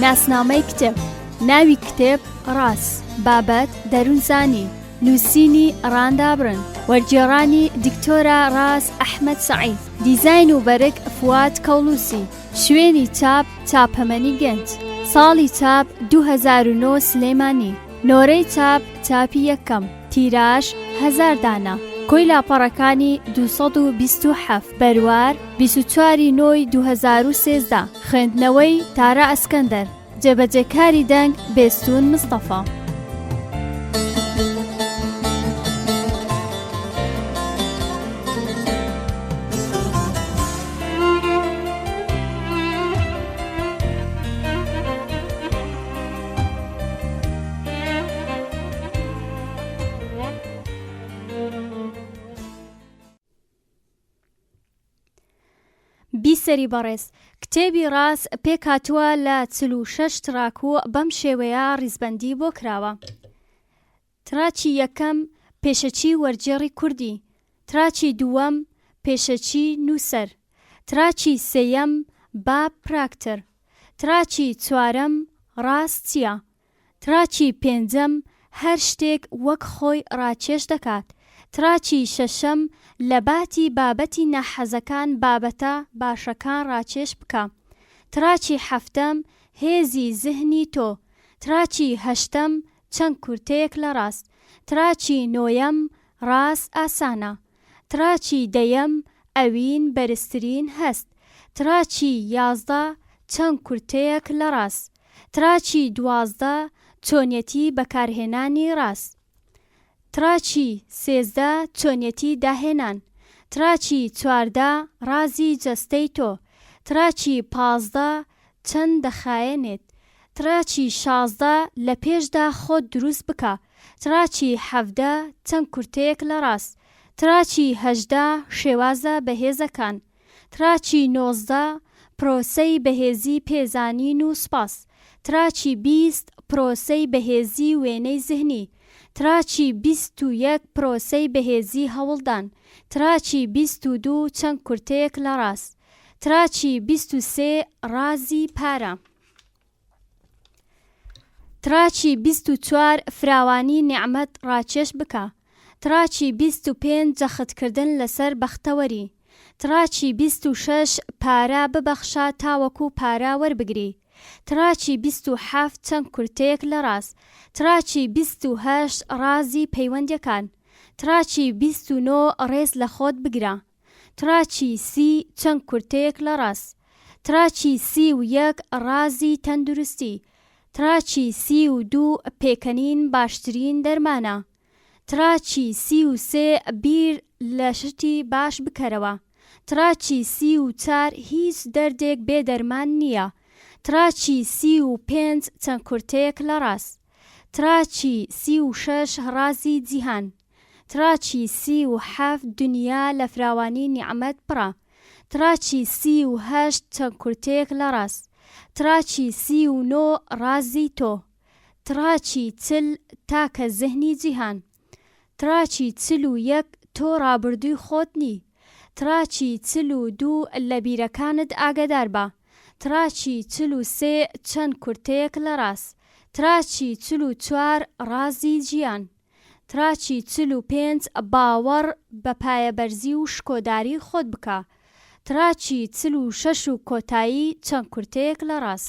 ناسنامەی کتێب، ناوی کتێب، ڕاز، بابەت، دەروونزانی، نووسینی، ڕاندا برن، وەرگێڕانی، دکتۆرە ڕاز ئەحمەد سەعید، دیزاین و بەرگ، فواد کەوڵوسی، شوێنی چاپ، چاپەمەنی گەنج، ساڵی چاپ، 2009 سلێمانی، نۆرەی چاپ، چاپی یەکەم، تیراژ، هەزار دانە، کۆی لاپەڕەکانی، 227، بەروار، 24 ی نۆی 2013، خوێندنەوەی، تارا ئەسکەندەر، جێبەجێکاری دەنگ، بێستوون مستەفا. بیسەری بەڕێز، کتێبی ڕاز پێکهاتووە لە 46 track و بەم شێوەیە ڕیزبەندی بۆ کراوە. track ی یەکەم، پێشەکی وەرگێڕی کوردی. track ی دووەم، پێشەکی نووسەر. track ی سێیەم، باب پراکتر. track ی چوارەم، ڕاز چییە؟ track ی پێنجەم، هەر شتێک وەک خۆی ڕاکێش دەکات. track ی شەشەم، لەباتی بابەتی ناحەزەکان بابەتە باشەکان ڕاکێش بکە. track ی حەفتەم، هێزی زهنی تۆ. track ی هەشتەم، چەند کورتەیەک لە ڕاست. track ی نۆیەم، ڕاست ئاسانە. track ی دەیەم، ئەوین بەرزترین هەست. track ی 11، چەند کورتەیەک لە ڕاست. track ی 12، چۆنیەتی بەکارهێنانی ڕاست. track ی 13، چۆنیەتی داهێنان. track ی 14، ڕازی جەستەی تۆ. track ی 15، چەند دەخایەنێت. track ی 16، لە پێشدا خۆت دروست بکە. track ی 17، چەند کورتەیەک لە ڕاست. track ی 18، شێوازە بەهێزەکان. track ی 19، پرۆسەی بەهێزی پێزانین و سوپاس. track ی 20، پرۆسەی بەهێزی وێنەی زهنی. track ی 21، پرۆسەی بەهێزی هەوڵدان. track ی 22، چەند کورتەیەک لە ڕاست. track ی 23، ڕازی پارە. track ی 24، فراوانی نیعمەت ڕاکێش بکە. track ی 25، جەختکردن لەسەر بەختەوەری. track ی 26، پارە ببەخشە تاوەکو پارە وەربگری. track ی 27، چەند کورتەیەک لە ڕاز. track ی 28، ڕازی پەیوەندیەکان. track ی 29، ڕێز لە خۆت بگرە. track ی 30، چەند کورتەیەک لە ڕاز. track ی 31، ڕازی تەندروستی. track ی 32، پێکەنین باشترین دەرمانە. track ی 33، بیر لە شتی باش بکەرەوە. track ی 34، هیچ دەردێک بێ دەرمان نییە. track ی 35، چەند کورتەیەک لە ڕاز. track ی 36، ڕازی جیهان. track ی 37، دونیا لە فراوانی نیعمەت پڕە. track ی 38، چەند کورتەیەک لە ڕاز. track ی 39، ڕازی تۆ. track ی 40، تاکە زهنی جیهان. track ی 41، تۆ ڕابردووی خۆت نی. track ی 42، لە بیرەکانت ئاگەدار بە. track ی 43، چەند کورتەیەک لە ڕاز. track ی 44، ڕازی ژیان. track ی 45، باوەڕ بە پایەبەرزی و شکۆداری خۆت بکە. track ی 46 و کۆتایی چەند کورتەیەک لە ڕاز.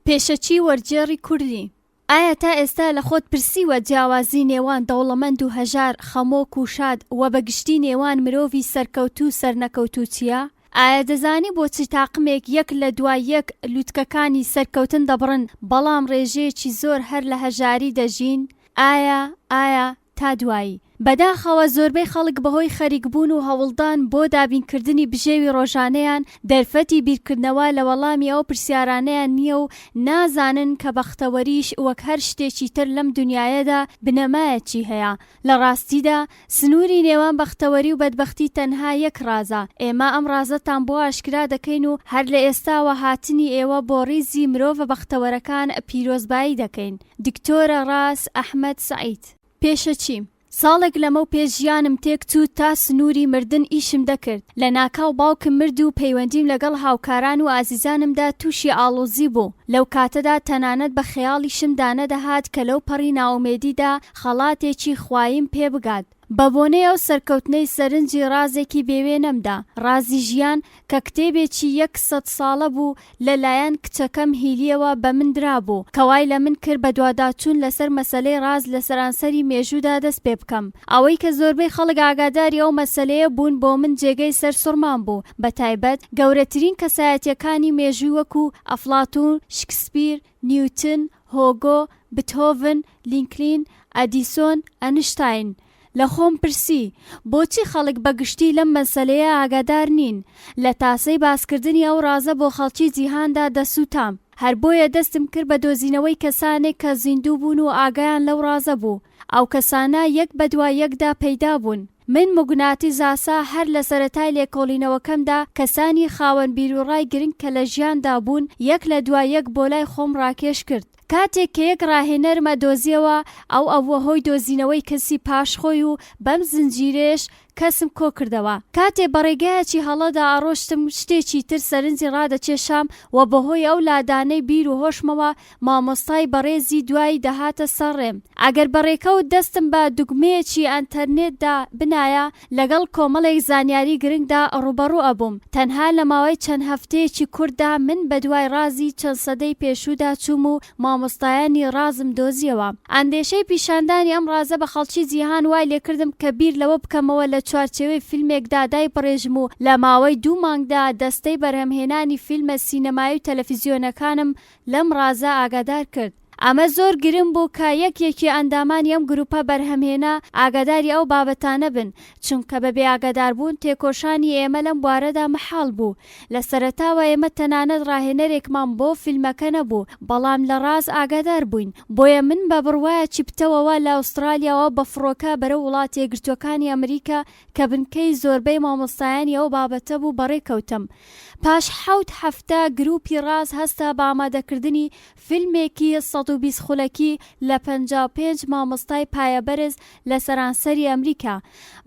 پێشەکی وەرگێڕی کوردی. ئایا تا ئێستا لە خۆت پرسیوە جیاوازی نێوان دەوڵەمەند و هەژار، خەمۆک و شاد و بە گشتی نێوان مرۆڤی سەرکەوتوو و سەرنەکەوتوو چییە؟ ئایا دەزانی بۆچی تاقمێک یەک لە دوای یەک لوتکەکانی سەرکەوتن دەبڕن بەڵام ڕێژەیەکی زۆر هەر لە هەژاری دەژین؟ ئایا ئایا تا دوایی. بەداخەوە زۆربەی خەڵک بەهۆی خەریکبوون و هەوڵدان بۆ دابینکردنی بژێوی ڕۆژانەیان دەرفەتی بیرکردنەوە لە وەڵامی ئەو پرسیارانەیان نییە و نازانن کە بەختەوەریش وەک هەر شتێکی تر لەم دونیایەدا بنەمایەکی هەیە. لە ڕاستیدا سنووری نێوان بەختەوەری و بەدبەختی تەنها یەک ڕازە. ئێمە ئەم ڕازەتان بۆ ئاشکرا دەکەین و هەر لە ئێستاوە هاتنی ئێوە بۆ ڕیزی مرۆڤە بەختەوەرەکان پیرۆزبایی دەکەین. دکتۆرە ڕاز ئەحمەد سەعید. پێشەکی. ساڵێک لەمەو پێش ژیانم تێک چوو تا سنووری مردن ئیشم دەکرد، لە ناکاو باوکم مرد و پەیوەندیم لەگەڵ هاوکاران و ئازیزانمدا تووشی ئاڵۆزی بوو، لەو کاتەدا تەنانەت بە خەیاڵیشمدا نەدەهات کە لەو پەڕی نائومێدیدا خەڵاتێکی خواییم پێ بگات. بە بۆنەی ئەو سەرکەوتنەی سەرنجی ڕازێکی بێوێنەم دا، ڕازی ژیان، کە کتێبێکی یەک سەدساڵە بوو لە لایەن کچەکەم هیلیەوە بە من درابوو، کە وای لە من کرد بەدواداچوون لەسەر مەسەلەی ڕاز لە سەرانسەری مێژوودا دەست پێ بکەم. ئەوەی کە زۆربەی خەڵک ئاگاداری ئەو مەسەلەیە بوون بۆ من جێگەی سەرسوڕمان بوو، بە تایبەت گەورەترین کەسایەتیەکانی مێژووی وەکوو، ئەفلاتوون، شکسپیر، نیوتن، هۆگۆ، بتهۆڤن، لینکلین، ئەدیسۆن، ئەنشتاین. لە خۆم پرسی، بۆچی خەڵک بە گشتی لەم مەسەلەیە ئاگادار نین؟ لە تاسەی باسکردنی ئەو ڕازە بۆ خەڵکی جیهاندا دەسووتام. هەر بۆیە دەستم کرد بە دۆزینەوەی کەسانێک کە زیندوو بوون و ئاگایان لەو ڕازە بوو. ئەو کەسانە یەک بە دوای یەکدا پەیدا بوون. من موگناتیس ئاسا هەر لە سەرەتای لێکۆڵینەوەکەمدا کەسانی خاوەن بیروڕای گرنگ کە لە ژیاندا بوون یەک لە دوای یەک بۆ لای خۆم ڕاکێش کرد. کاتێک کە یەک ڕاهێنەرم ئەدۆزیەوە ئەو ئەبووە هۆی دۆزینەوەی کەسی پاش خۆی و بەم زنجیرەیەش کەسم کۆکردەوە. کاتێ بە ڕێگایەکی هەڵەدا ئەڕۆشتم شتێکی تر سەرنجی ڕادەکێشام و بەهۆی ئەو لادانەی بیر و هۆشمەوە مامۆستای بەڕێزی دوایی دەهاتە سەر ڕێم. ئەگەر بە ڕێکەوت دەستم بە دوگمەیەکی ئەنتەرنێتدا بنایە، لەگەڵ کۆمەڵێک زانیاری گرنگدا ڕووبەڕوو ئەبووم. تەنها لە ماوەی چەند هەفتەیەکی کورتدا من بەدوای ڕازی چەند سەدەی پێشوودا چووم و مامۆستایانی ڕازم دۆزیەوە. ئەندێشەی پیشاندانی ئەم ڕازە بە خەڵکی جیهان وای لێکردم کە بیر لەوە بکەمەوە لە چوارچێوەی فیلمێکدا دایبڕێژم و لە ماوەی دوو مانگدا دەستەی بەرهەمهێنانی فیلمە سینەمایی و تەلەفیزیۆنەکانم لەم ڕازە ئاگادار کرد. ئەمە زۆر گرنگ بوو کە یەک یەکی ئەندامانی ئەم گروپە بەرهەمهێنە ئاگاداری ئەو بابەتانە بن، چونکە بە بێ ئاگاداربوون تێکۆشانی ئێمە لەم بوارەدا مەحاڵ بوو. لە سەرەتاوە ئێمە تەنانەت ڕاهێنەرێکمان بۆ فیلمەکە نەبوو، بەڵام لە ڕاز ئاگادار بووین. بۆیە من بە بڕوایەکی پتەوەوە لە ئوسترالیاوە بە فڕۆکە بەرەو وڵاتە یەکگرتووەکانی ئەمریکا کە بنکەی زۆربەی مامۆستایانی ئەو بابەتە بوو بەڕێ کەوتم. پاش حەوت هەفتە گروپی ڕاز هەستا بە ئامادەکردنی فیلمێکی 120 خولەکی لە 55 مامۆستای پایەبەرز لە سەرانسەری ئەمریکا.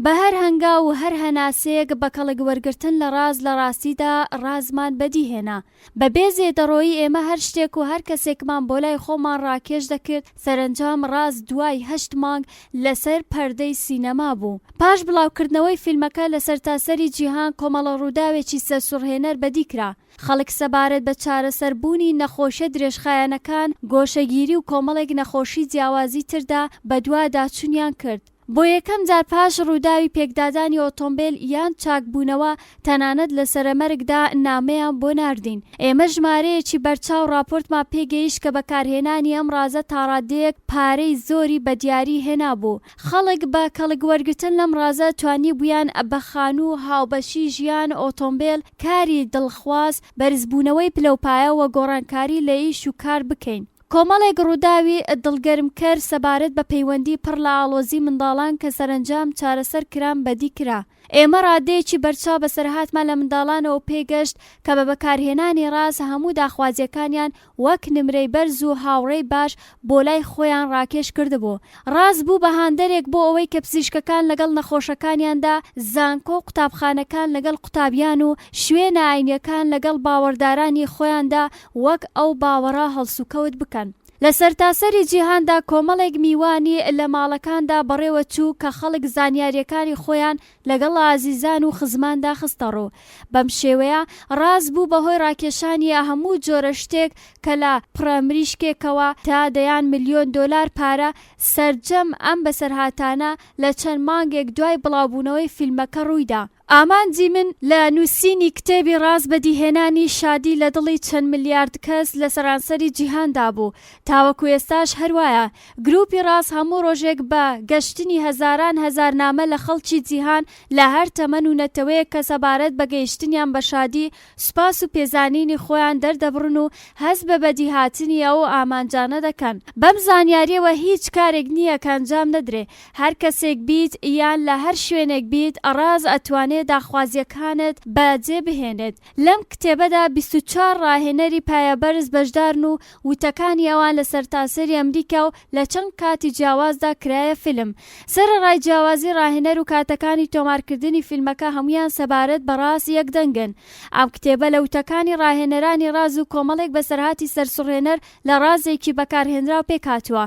بە هەر هەنگاو و هەر هەناسەیەک بە کەڵک وەرگرتن لە ڕاز لە ڕاستیدا ڕازمان بەدی هێنا. بە بێ زێدەڕۆیی ئێمە هەر شتێک و هەر کەسێکمان بۆ لای خۆمان ڕاکێش دەکرد، سەرەنجام ڕاز دوای هەشت مانگ لەسەر پەردەی سینەما بوو. پاش بڵاوکردنەوەی فیلمەکە لە سەرتاسەری جیهان کۆمەڵە ڕووداوێکی سەرسوڕهێنەر بەدی کرا. خەڵک سەبارەت بە چارەسەربوونی نەخۆشیە درێژخایەنەکان، گۆشەگیری و کۆمەڵێک نەخۆشی جیاوازی تردا بەدواداچونیان کرد. بۆ یەکەم جار پاش ڕووداوی پێکدادانی ئۆتۆمبێل یان چاکبوونەوە تەنانەت لە سەرەمەرگدا نامەیان بۆ ناردین. ئێمە ژمارەیەکی بەرچاو ڕاپۆرتمان پێگەیشت کە بەکارهێنانی ئەم ڕازە تاڕاددەیەک پارەی زۆری بە دیاری هێنابوو. خەڵک بە کەڵک وەرگرتن لەم ڕازە توانیبوویان بە خانوو، هاوبەشی ژیان، ئۆتۆمبێل، کاری دڵخواز، بەرزبوونەوەی پلەوپایە و گۆڕانکاری لە ئیش و کار بکەین. کۆمەڵێک ڕووداوی دڵگەرمکەر سەبارەت بە پەیوەندی پڕ لە ئاڵۆزی منداڵان کە سەرەنجام چارەسەر کران بەدی کرا. ئێمە ڕادەیەکی بەرچاو بەسەرهاتمان لە منداڵانەوە پێگەشت کە بە بەکارهێنانی ڕاز هەموو داخوازییەکانیان وەک نمرەی بەرز و هاوڕێی باش بۆ لای خۆیان ڕاکێش کردبوو. ڕاز بوو بە هاندەرێک بۆ ئەوەی کە پزیشکەکان لەگەڵ نەخۆشەکانیاندا، زانکۆ و قوتابخانەکان لەگەڵ قوتابیان و شوێنە ئاینییەکان لەگەڵ باوەڕدارانی خۆیاندا وەک ئەو باوەڕە هەڵسوکەوت بکەن. لە سەرتاسەری جیهاندا کۆمەڵێک میوانی لە ماڵەکاندا بەڕێوە چوو کە خەڵک زانیارییەکانی خۆیان لەگەڵ ئازیزان و خزماندا خستەڕوو. بەم شێوەیە ڕاز بوو بە هۆی ڕاکێشانی هەموو جۆرە شتێک کە لە پڕە مریشکێکەوە تا دەیان ملیۆن دۆلار پارە، سەرجەم ئەم بەسەرهاتانە لە چەند مانگێک دوای بڵاوبوونەوەی فیلمەکە ڕوویدا. ئامانجی من لە نووسینی کتێبی ڕاز بەدیهێنانی شادی لە دڵی چەند ملیارد کەس لە سەرانسەری جیهاندا بوو، تاوەکو ئێستاش هەروایە. گروپی ڕاز هەموو ڕۆژێک بە گەشتنی هەزاران هەزار نامە لە خەڵکی جیهان لە هەر تەمەن و نەتەوەیەک کە سەبارەت بە گەیشتنیان بە شادی سوپاس و پێزانینی خۆیان دەردەبڕن و هەست بە بەدیهاتنی ئەو ئامانجانە دەکەن. بەم زانیاریەوە هیچ کارێک نییە کە ئەنجام نەدرێ. هەر کەسێک بیت یان لە هەر شوێنێک بیت ڕاز ئەتوانێ. دەتوانێت داخوازییەکانت بە جێ بهێنێت. لەم کتێبەدا 24 ڕاهێنەری پایەبەرز بەشدارن و وتەکانی ئەوان لە سەرتاسەری ئەمریکا و لە چەند کاتی جیاوازدا کرایە فیلم. سەرەڕای جیاوازی ڕاهێنەر و کاتەکانی تۆمارکردنی فیلمەکە هەموویان سەبارەت بە ڕاز یەکدەنگن. ئەم کتێبە لە وتەکانی ڕاهێنەرانی ڕاز و کۆمەڵێک بەسەرهاتی سەرسوڕهێنەر لە ڕازێکی بەکارهێنراو پێکهاتووە.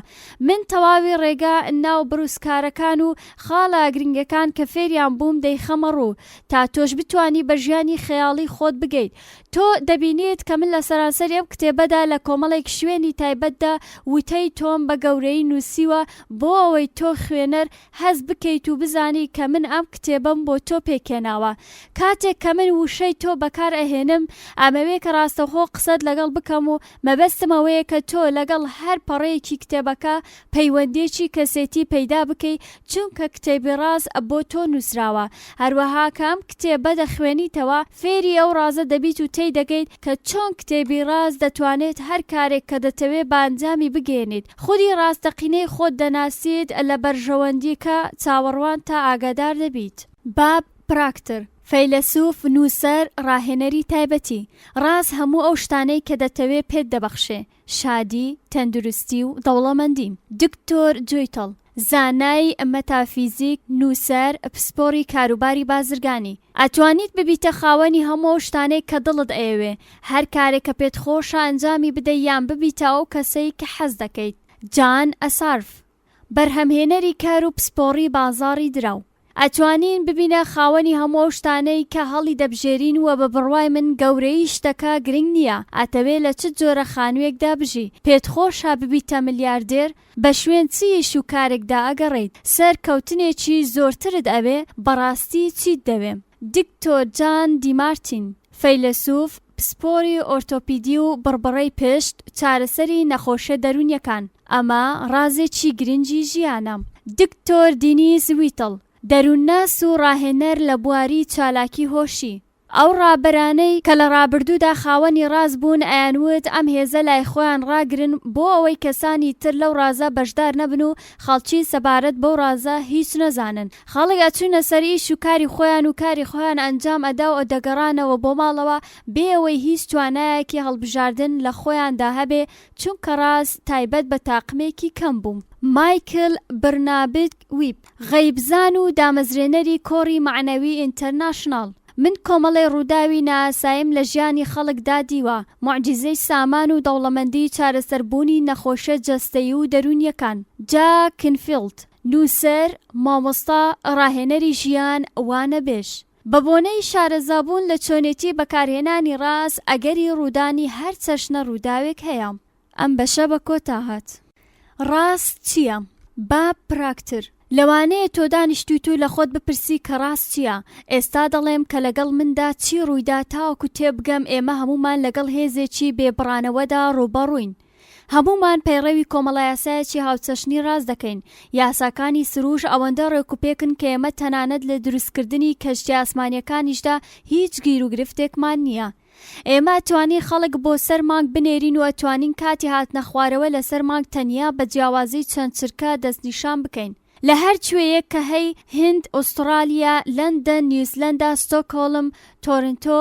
من تەواوی ڕێگا ناو بروسکارەکان و خاڵە گرنگەکان کە فێریان بووم دەیخەمە ڕوو تا تۆش بتوانی بە ژیانی خەیاڵی خۆت بگەیت. تۆ دەبینیت کە من لە سەرانسەری ئەم کتێبەدا لە کۆمەڵێک شوێنی تایبەتدا وتەی تۆم بە گەورەیی نووسیوە بۆ ئەوەی تۆ خوێنەر هەست بکەیت و بزانی کە من ئەم کتێبەم بۆ تۆ پێکهێناوە. کاتێک کە من وشەی تۆ بەکار ئەهێنم ئەمەوێ کە ڕاستەوخۆ قسەت لەگەڵ بکەم و مەبەستم ئەوەیە کە تۆ لەگەڵ هەر پەڕەیەکی کتێبەکە پەیوەندیەکی کەسێتی پەیدا بکەی چونکە کتێبی ڕاز بۆ تۆ نوسراوە هەروەها کە ئەم کتێبە دەخوێنیتەوە فێری ئەو ڕازە دەبیت و تێیدەگەیت کە چۆن کتێبی ڕاز دەتوانێت هەر کارێک کە دەتەوێ بە ئەنجامی بگەیەنیت خودی ڕاستەقینەی خۆت دەناسیت لە بەرژەوەندیەکە چاوەڕوانتە ئاگادار دەبیت. باب پراکتر، فەیلەسوف، نووسەر، ڕاهێنەری تایبەتی، ڕاز هەموو ئەو شتانەی کە دەتەوێ پێت دەبەخشێ، شادی، تەندروستی و دەوڵەمەندی. دکتۆر جویتڵ، زانای مەتافیزیک، نووسەر، پسپۆڕی کاروباری بازرگانی. ئەتوانیت ببیتە خاوەنی هەموو ئەو شتانەی کە دڵت ئەیەوێ، هەر کارێک کە پێت خۆشە ئەنجامی بدەی یان ببیتە ئەو کەسەی کە حەز دەکەیت. جان ئەسارف، بەرهەمهێنەری کار و پسپۆڕی بازاڕی دراو. ئەتوانین ببینە خاوەنی هەموو ئەو شتانەی کە هەڵی دەبژێرین وە بە بڕوای من گەورەیی شتەکە گرنگ نییە ئەتەوێ لە چ جۆرە خانوویەکدا بژی پێت خۆشە ببیتە ملیاردێر بە شوێن چ ئیش و کارێکدا ئەگەڕێیت سەر کەوتنێکی زۆرترت ئەوێ بەڕاستی چیت دەوێ دکتۆر جان دیمارتین فەیلەسوف پسپۆری ئۆرتۆپیدی و بڕبڕەی پشت، چارەسەری نەخۆشیە دەروونیەکان، ئەمە ڕازێکی گرنگی ژیانە. دکتۆر دینیس ویتڵ، دەروونناس و ڕاهێنەر لە بواری چالاکی هۆشی، ئەو ڕابەرانەی کە لە ڕابردوودا خاوەنی ڕاز بوون ئەیانوت ئەم هێزە لای خۆیان ڕاگرن بۆ ئەوەی کەسانی تر لەو ڕازە بەشدار نەبن و خەڵکی سەبارەت بەو ڕازە هیچ نەزانن. خەڵک ئەچوونە سەر ئیش و کاری خۆیان و کاری خۆیان ئەنجام ئەدا و دەگەڕانەوە بۆ ماڵەوە بێ ئەوەی هیچ توانایەکی هەڵبژاردن لە خۆیاندا هەبێ چونکە ڕاز تایبەت بە تاقمێکی کەم بوو. مایکل برنابت ویب، غەیبزان و دامەزرێنەری کۆڕی مەعنەوی ئینتەرناشناڵ، من کۆمەڵێ ڕووداوی نائاساییم لە ژیانی خەڵکدا دیوە، موعجیزەی سامان و دەوڵەمەندی چارەسەربوونی نەخۆشیە جەستەیی و دەروونیەکان. جاک کنفیڵد، نووسەر، مامۆستا، ڕاهێنەری ژیان، وانەبێژ. بە بۆنەی شارەزابوون لە چۆنێتی بەکارهێنانی ڕاز، ئەگەری ڕوودانی هەر چەشنە ڕووداوێک هەیە. ئەم بەشە بە کۆتا هات. ڕاز چییە؟ باب پراکتر، لەوانەیە تۆ دانیشتوویت و لە خۆت بپرسی کە ڕاز چییە؟ ئێستا دەڵێم کە لەگەڵ مندا چی ڕوویدا تاوەکو تێبگەم ئێمە هەموومان لەگەڵ هێزێکی بێ بڕانەوەدا ڕووبەڕووین. هەموومان پەیڕەوی کۆمەڵەیاسایەکی هاوچەشنی ڕاست دەکەین. یاساکانی سروش ئەوەندە ڕێکوپێکن کە ئێمە تەنانەت لە دروستکردنی کەشتیە ئاسمانیەکانیشدا هیچ گیروگرفتێکمان نییە. ئێمە ئەتوانین خەڵک بۆ سەر مانگ بنێرین و ئەتوانین کاتی هاتنەخوارەوە لەسەر مانگ تەنیا بە جیاوازی چەند چرکە دەستنیشان بکەین. لە هەر کوێیەک کە هەی، هند، ئوستڕالیا، لەندەن، نیوزلەندا، ستۆکهۆڵم، تۆرنتۆ،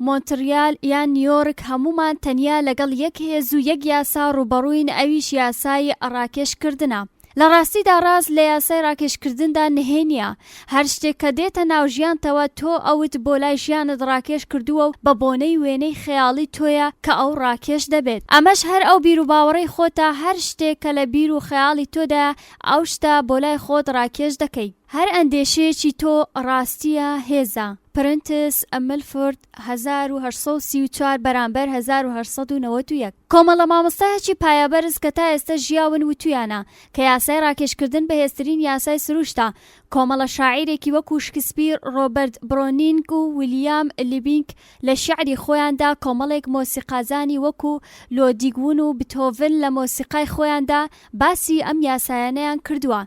مۆنتریال یان نیۆرک هەموومان تەنیا لەگەڵ یەک هێز و یەک یاسا ڕووبەڕووین ئەویش یاسای ڕاکێشکردنە. لە ڕاستیدا ڕاز لە یاسای ڕاکێشکردندا نهێنییە. هەر شتێک کە دێتە ناو ژیانتەوە تۆ ئەوت بۆ لای ژیانت ڕاکێش کردووە و بە بۆنەی وێنەی خەیاڵی تۆیە کە ئەو ڕاکێش دەبێت. ئەمەش هەر ئەو بیروباوەڕەی خۆتە هەر شتێک کە لە بیر و خەیاڵی تۆدایە ئەو شتە بۆ لای خۆت ڕاکێش دەکەی. هەر ئەندێشەیەکی تۆ ڕاستییە هێزە. پرنتس ملفورد 1834 بەرامبەر 1891. کۆمەڵە مامۆستایەکی پایەبەرز کە تا ئێستە ژیاون وتویانە کە یاسای ڕاکێشکردن بەهێزترین یاسای سروشتە. کۆمەڵە شاعیرێکی وەکو شکسپیر، ڕۆبەرت برۆنینگ و ویلیام لیبینگ لە شیعری خۆیاندا کۆمەڵێک مۆسیقازانی وەکو لۆدیگ ون و بتهۆڤن لە مۆسیقای خۆیاندا باسی ئەم یاسایانەیان کردووە.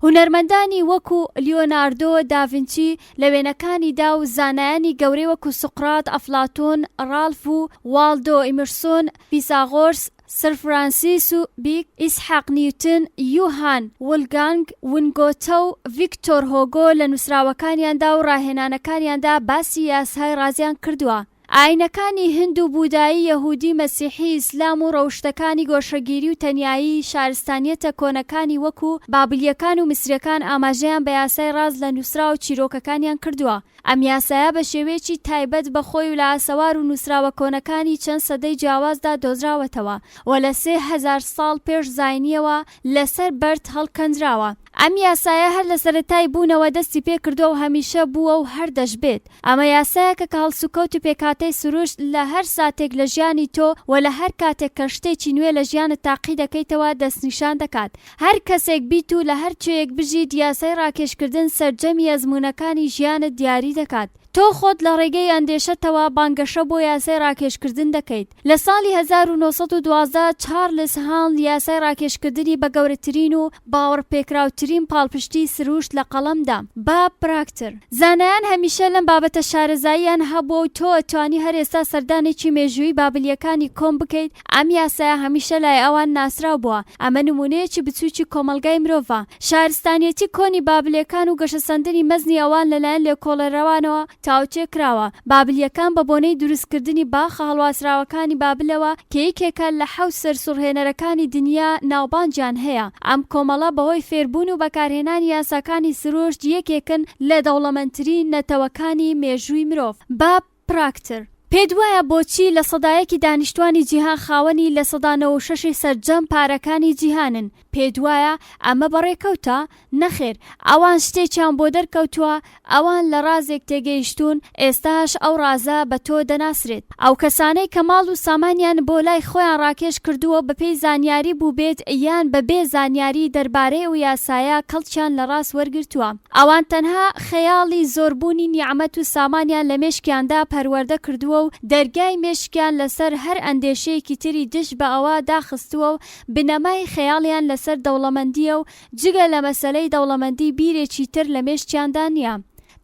هونەرمەندانی وەکو لیۆناردۆ داڤینچی لە وێنەکانیدا و زانایانی گەورەی وەکو سوقرات، ئەفلاتون، ڕالف و والدۆ ئیمرسۆن، فیساغۆرس. سر فرانسیس و بیک، ئیسحاق نیوتن، یوهان ولگانگ ونگۆتە و ڤیکتۆر هۆگۆ لە نووسراوەکانیاندا و ڕاهێنانەکانیاندا باسی یاسای ڕازیان کردووە. ئایینەکانی هند و بوودایی، یەهوودی، مەسیحی، ئیسلام و ڕەوشتەکانی گۆشەگیری و تەنیایی شارستانیەتە کۆنەکانی وەکوو بابلییەکان و میسرییەکان ئاماژەیان بە یاسای ڕاز لە نووسراو و چیرۆکەکانیان کردووە. ئەم یاسایە بە شێوەیەکی تایبەت بە خۆی و لە ئاسەوار و نووسراوە کۆنەکانی چەند سەدەی جیاوازدا دۆزراوەتەوە و لە 3000 ساڵ پێش زاینییەوە لەسەر بەرد هەڵکەندراوە. ئەم یاسایە هەر لە سەرەتای بوونەوە دەستی پێ کردووە و هەمیشە بووە و هەر دەشبێت. ئەمە یاسایەکە کە هەڵسوکەوت و پێکهاتەی سروشت لە هەر ساتێک لە ژیانی تۆ و لە هەر کاتێک کە شتێکی نوێ لە ژیانت تاقی دەکەیتەوە دەستنیشان دەکات. هەر کەسێک بیت و لە هەر کوێیەک بژیت یاسای ڕاکێشکردن سەرجەمی ئەزموونەکانی ژیانت دیاری دەکات. تۆ خۆت لە ڕێگەی ئەندێشەتەوە بانگەشە بۆ یاسای ڕاکێشکردن دەکەیت. لە ساڵی 1912 چارلس هانل یاسای ڕاکێشکردنی بە گەورەترین و باوەڕپێکراوترین پاڵپشتی سروشت لە قەڵەم دا. باب پراکتر. زانایان هەمیشە لەم بابەتە شارەزاییان هەبووە و تۆ ئەتوانی هەر ئێستا سەردانێکی مێژوویی بابلییەکانی کۆن بکەیت، ئەم یاسایە هەمیشە لای ئەوان ناسراو بووە، ئەمە نموونەیەکی بچووکی کۆمەڵگای مرۆڤە. شارستانیەتی کۆنی بابلێکان و گەشەسەندنی مەزنی ئەوان لەلایەن لێکۆڵەرەوانەوە تاوتوێ کراوە. بابلییەکان بە بۆنەی دروستکردنی باخە هەڵواسراوەکانی بابلەوە کە یەکێکە لە حەوت سەرسوڕهێنەرەکانی دنیا ناوبانگیان هەیە. ئەم کۆمەڵە بەهۆی فێربوون و بەکارهێنانی یاساکانی سروشت یەکێکن لە دەوڵەمەندترین نەتەوەکانی مێژووی مرۆڤ. باب پراکتر، پێت وایە بۆچی 1% ی دانیشتوانی جیهان خاوەنی 96% ی سەرجەم پارەکانی جیهانن؟ پێت وایە ئەمە بە ڕێکەوتە؟ نەخێر، ئەوان شتێکیان بۆ دەرکەوتووە، ئەوان لە ڕازێک تێگەیشتوون، ئێستاش ئەو ڕازە بە تۆ دەناسرێت. ئەو کەسانەی کە ماڵ و سامانیان بۆ لای خۆیان ڕاکێش کردووە بەپێی زانیاری بووبێت یان بەبێ زانیاری دەربارەی ئەو یاسایە کەڵکیان لە ڕاز وەرگرتووە. ئەوان تەنها خەیاڵی زۆربوونی نیعمەت و سامانیان لە مێشکیاندا پەروەردە کردووە و دەرگای مێشکیان لەسەر هەر ئەندێشەیەکی تری دژ بە ئەوە داخستووە و بنەمای خەیاڵیان لەسەر دەوڵەمەندییە و جگە لە مەسەلەی دەوڵەمەندی بیرێکی تر لە مێشکیاندا نییە.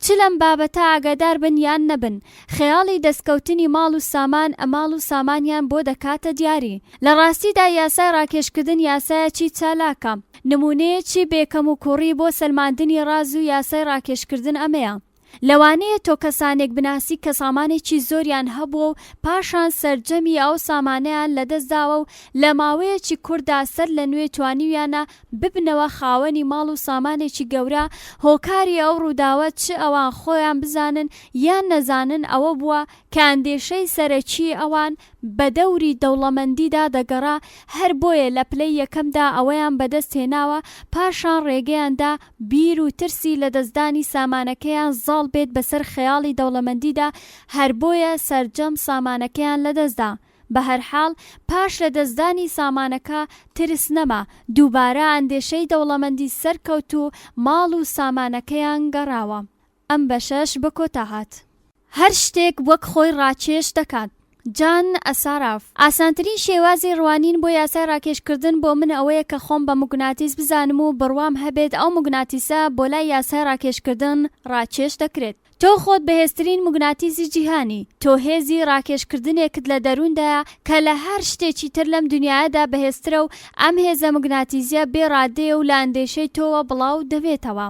چ لەم بابەتە ئاگادار بن یان نەبن، خەیاڵی دەستکەوتنی ماڵ و سامان ماڵ و سامانیان بۆ دەکاتە دیاری. لە ڕاستیدا یاسای ڕاکێشکردن یاسایەکی چالاکە. نموونەیەکی بێ کەموکوڕی بۆ سەلماندنی ڕاز و یاسای ڕاکێشکردن ئەمەیە. لەوانەیە تۆ کەسانێک بناسی کە سامانێکی زۆریان هەبووە و پاشان سەرجەمی ئەو سامانەیان لەدەستداوە و لە ماوەیەکی کورتدا سەر لە نوێ توانیویانە ببنەوە خاوەنی ماڵ و سامانێکی گەورە، هۆکاری ئەو ڕووداوە چ ئەوان خۆیان بزانن یان نەزانن ئەوە بووە کە ئەندێشەی سەرەکیی ئەوان بە دەوری دەوڵەمەندیدا دەگەڕا، هەر بۆیە لە پلەی یەکەمدا ئەوەیان بەدەست هێناوە، پاشان ڕێگەیان دا بیر و ترسی لەدەستدانی سامانەکەیان زاڵ بێت بەسەر خەیاڵی دەوڵەمەندیدا، هەر بۆیە سەرجەم سامانەکەیان لەدەستدا. بەهەرحاڵ پاش لەدەستدانی سامانەکە ترس نەما، دووبارە ئەندێشەی دەوڵەمەندی سەرکەوت و ماڵ و سامانەکەیان گەڕاوە. ئەم بەشەش بە کۆتا هات. هەر شتێک وەک خۆی ڕاکێش دەکات. جان ئەساراف. ئاسانترین شێوازی ڕوانین بۆ یاسای ڕاکێشکردن بۆ من ئەوەیە کە خۆم بە موگناتیس بزانم و بڕوام هەبێت ئەو موگناتیسە بۆ لای یاسای ڕاکێشکردن ڕاکێش دەکرێت. تۆ خۆت بەهێزترین موگناتیسی جیهانی، تۆ هێزی ڕاکێشکردنێکت لە دەرووندایە کە لە هەر شتێکی تر لەم دونیایەدا بەهێزترە و ئەم هێزە موگناتیزیە بێ ڕادەیە و لە ئەندێشەی تۆوە بڵاو دەبێتەوە.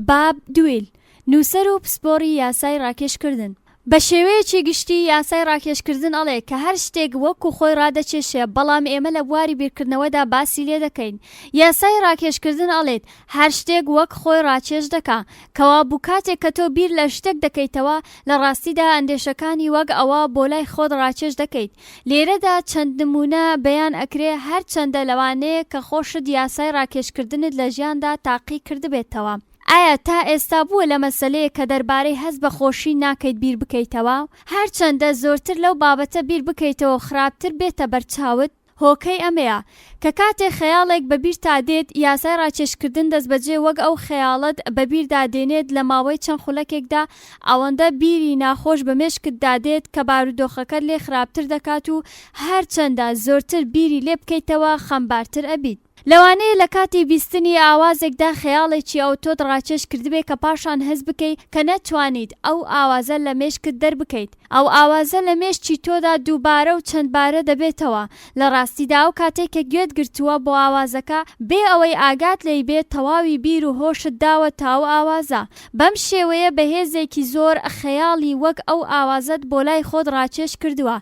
باب دویل، نووسەر و پسپۆڕی یاسای ڕاکێشکردن. بە شێوەیەکی گشتی یاسای ڕاکێشکردن ئەڵێ کە هەر شتێک وەکو خۆی ڕادەکێشێ، بەڵام ئێمە لە بواری بیرکردنەوەدا باسی لێ دەکەین. یاسای ڕاکێشکردن ئەڵێت هەر شتێک وەک خۆی ڕاکێش دەکا. کەوابوو کاتێک کە تۆ بیر لە شتێک دەکەیتەوە، لە ڕاستیدا ئەندێشەکانی وەک ئەوە بۆ لای خۆت ڕاکێش دەکەیت. لێرەدا چەند نموونە بەیان ئەکرێ هەرچەندە لەوانەیە کە خۆشت یاسای ڕاکێشکردنت لە ژیاندا تاقی کردبێتەوە. ئایا تا ئێستا بووە لە مەسەلەیەک کە دەربارەی هەست بە خۆشی ناکەیت بیر بکەیتەوە؟ هەرچەندە زۆرتر لەو بابەتە بیر بکەیتەوە خراپتر بێتە بەرچاوت؟ هۆکەی ئەمەیە، کە کاتێ خەیاڵێک بە بیرتا دێت، یاسای ڕاکێشکردن دەستبەجێ وەک ئەو خەیاڵەت بە بیردا دێنێت لە ماوەی چەند خولەکێکدا ئەوەندە بیری ناخۆش بە مێشکتدا دێت کە بارودۆخەکەت لێ خراپتر دەکات و هەرچەندە زۆرتر بیری لێ بکەیتەوە خەمبارتر ئەبیت. لەوانەیە لە کاتی بیستنی ئاوازێکدا خەیاڵێکی ئەوتۆت ڕاکێش کردبێ کە پاشان هەست بکەی کە نەتوانیت ئەو ئاوازە لە مێشکت دەربکەیت. ئەو ئاوازە لە مێشکی تۆدا دووبارە و چەندبارە دەبێتەوە. لە ڕاستیدا ئەو کاتەی کە گوێت گرتووە بۆ ئاوازەکە، بێ ئەوەی ئاگات لێی بێت تەواوی بیر و هۆشت داوەتە ئەو ئاوازە. بەم شێوەیە بە هێزێکی زۆر خەیاڵی وەک ئەو ئاوازەت بۆ لای خۆت ڕاکێش کردووە.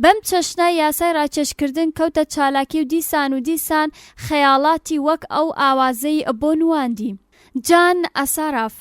بەم چەشنە یاسای ڕاکێشکردن کەوتە چالاکی و دیسان و دیسان خەیاڵاتی وەک ئەو ئاوازەی بۆ نواندی. جان ئەساراف.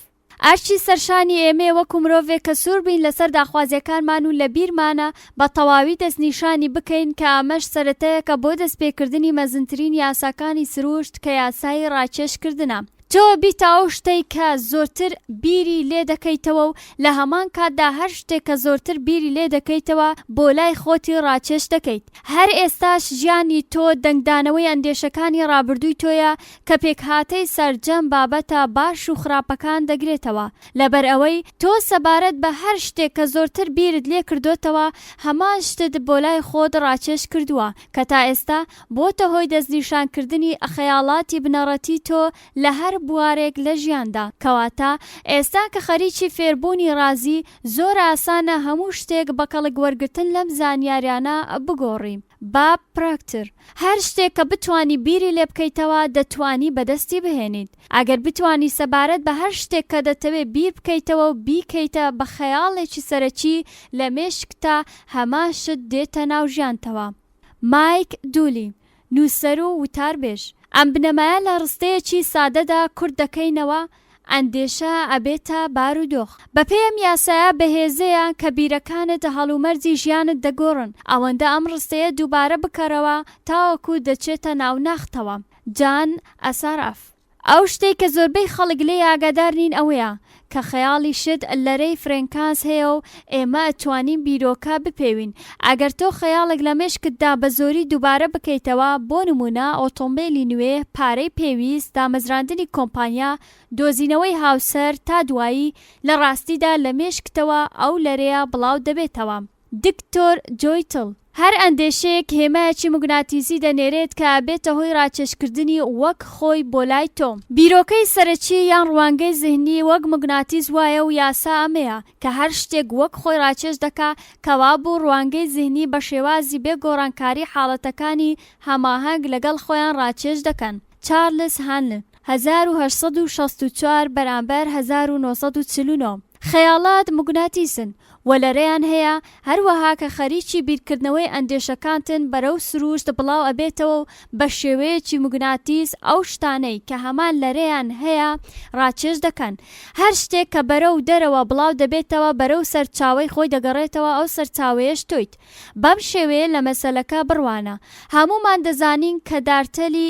ئەرکی سەرشانی ئێمەیە وەکو مرۆڤێک کە سوور بین لەسەر داخوازیەکانمان و لە بیرمانە بە تەواوی دەستنیشانی بکەین کە ئەمەش سەرەتایەکە بۆ دەستپێکردنی مەزنترین یاساکانی سروشت کە یاسای ڕاکێشکردنە. تۆ بیتە ئەو شتەی کە زۆرتر بیری لێ دەکەیتەوە و لە هەمان کاتدا هەر شتێک کە زۆرتر بیری لێ دەکەیتەوە بۆ لای خۆتی ڕاکێش دەکەیت. هەر ئێستاش ژیانی تۆ دەنگدانەوەی ئەندێشەکانی ڕابردووی تۆیە کە پێکهاتەی سەرجەم بابەتە باش و خراپەکان دەگرێتەوە، لەبەر ئەوەی تۆ سەبارەت بە هەر شتێک کە زۆرتر بیرت لێ کردۆتەوە هەمان شتت بۆ لای خۆت ڕاکێش کردووە کە تا ئێستا بۆتە هۆی دەستنیشانکردنی خەیاڵاتی بنەڕەتی تۆ لە هەر بوارێک لە ژیاندا. کەواتە ئێستا کە خەریکی فێربوونی ڕازی، زۆر ئاسانە هەموو شتێک بە کەڵک وەرگرتن لەم زانیاریانە بگۆڕی. باب پراکتر، هەر شتێک کە بتوانی بیری لێ بکەیتەوە دەتوانی بەدەستی بهێنیت. ئەگەر بتوانی سەبارەت بە هەر شتێک کە دەتەوێ بیر بکەیتەوە و بیکەیتە بە خەیاڵێکی سەرەکی لە مێشکتا هەمان شت دێتە ناو ژیانتەوە. مایک دولی، نووسەر و وتاربێژ. ئەم بنەمایە لە ڕستەیەکی سادەدا کورت دەکەینەوە، ئەندێشە ئەبێتە بارودۆخ. بەپێی ئەم یاسایە بەهێزەیە کە بیرەکانت هەڵومەرجی ژیانت دەگۆڕن، ئەوەندە ئەم ڕستەیە دووبارە بکەرەوە تاوەکو دەچێتە ناو ناختەوە. جان ئەساراف. ئەو شتەی کە زۆربەی خەڵک لێی ئاگادار نین ئەوەیە کە خەیاڵی شت لەرەی فرێنکانس هەیە و ئێمە ئەتوانین بیرۆکە بپێوین. ئەگەر تۆ خەیاڵێک لە مێشکتدا بە زۆری دووبارە بکەیتەوە، بۆ نموونە ئۆتۆمبێلی نوێ، پارەی پێویست، دامەزراندنی کۆمپانیا، دۆزینەوەی هاوسەر، تا دوایی، لە ڕاستیدا لە مێشکتەوە ئەو لەرەیە بڵاو دەبێتەوە. دکتۆر جۆیتڵ، هەر ئەندێشەیەک هێمایەکی موگناتیسی دەنێرێت کە ئەبێتە هۆی ڕاکێشکردنی وەک خۆی بۆ لای تۆ. بیرۆکەی سەرەکی یان ڕوانگەی زهنی وەک موگناتیس وایە و یاسا ئەمەیە کە هەر شتێک وەک خۆی ڕاکێش دەکا، کەوابوو ڕوانگەی زهنی بە شێوازی بێ گۆڕانکاری حاڵەتەکانی هەماهەنگ لەگەڵ خۆیان ڕاکێش دەکەن. چارلس هانلن. 1864 بەرامبەر 1949. خەیاڵات موگناتیسن و لەرەیان هەیە، هەروەها کە خەریکی بیرکردنەوەی ئەندێشەکانتن بەرەو سروشت بڵاو ئەبێتەوە و بە شێوەیەکی موگناتیس ئەو شتانەی کە هەمان لەرەیان هەیە ڕاکێش دەکەن. هەر شتێک کە بەرەو دەرەوە بڵاو دەبێتەوە بەرەو سەرچاوەی خۆی دەگەڕێتەوە ئەو سەرچاوەیەش تۆیت. بەم شێوەیە لە مەسەلەکە بڕوانە. هەموومان دەزانین کە دارتەلی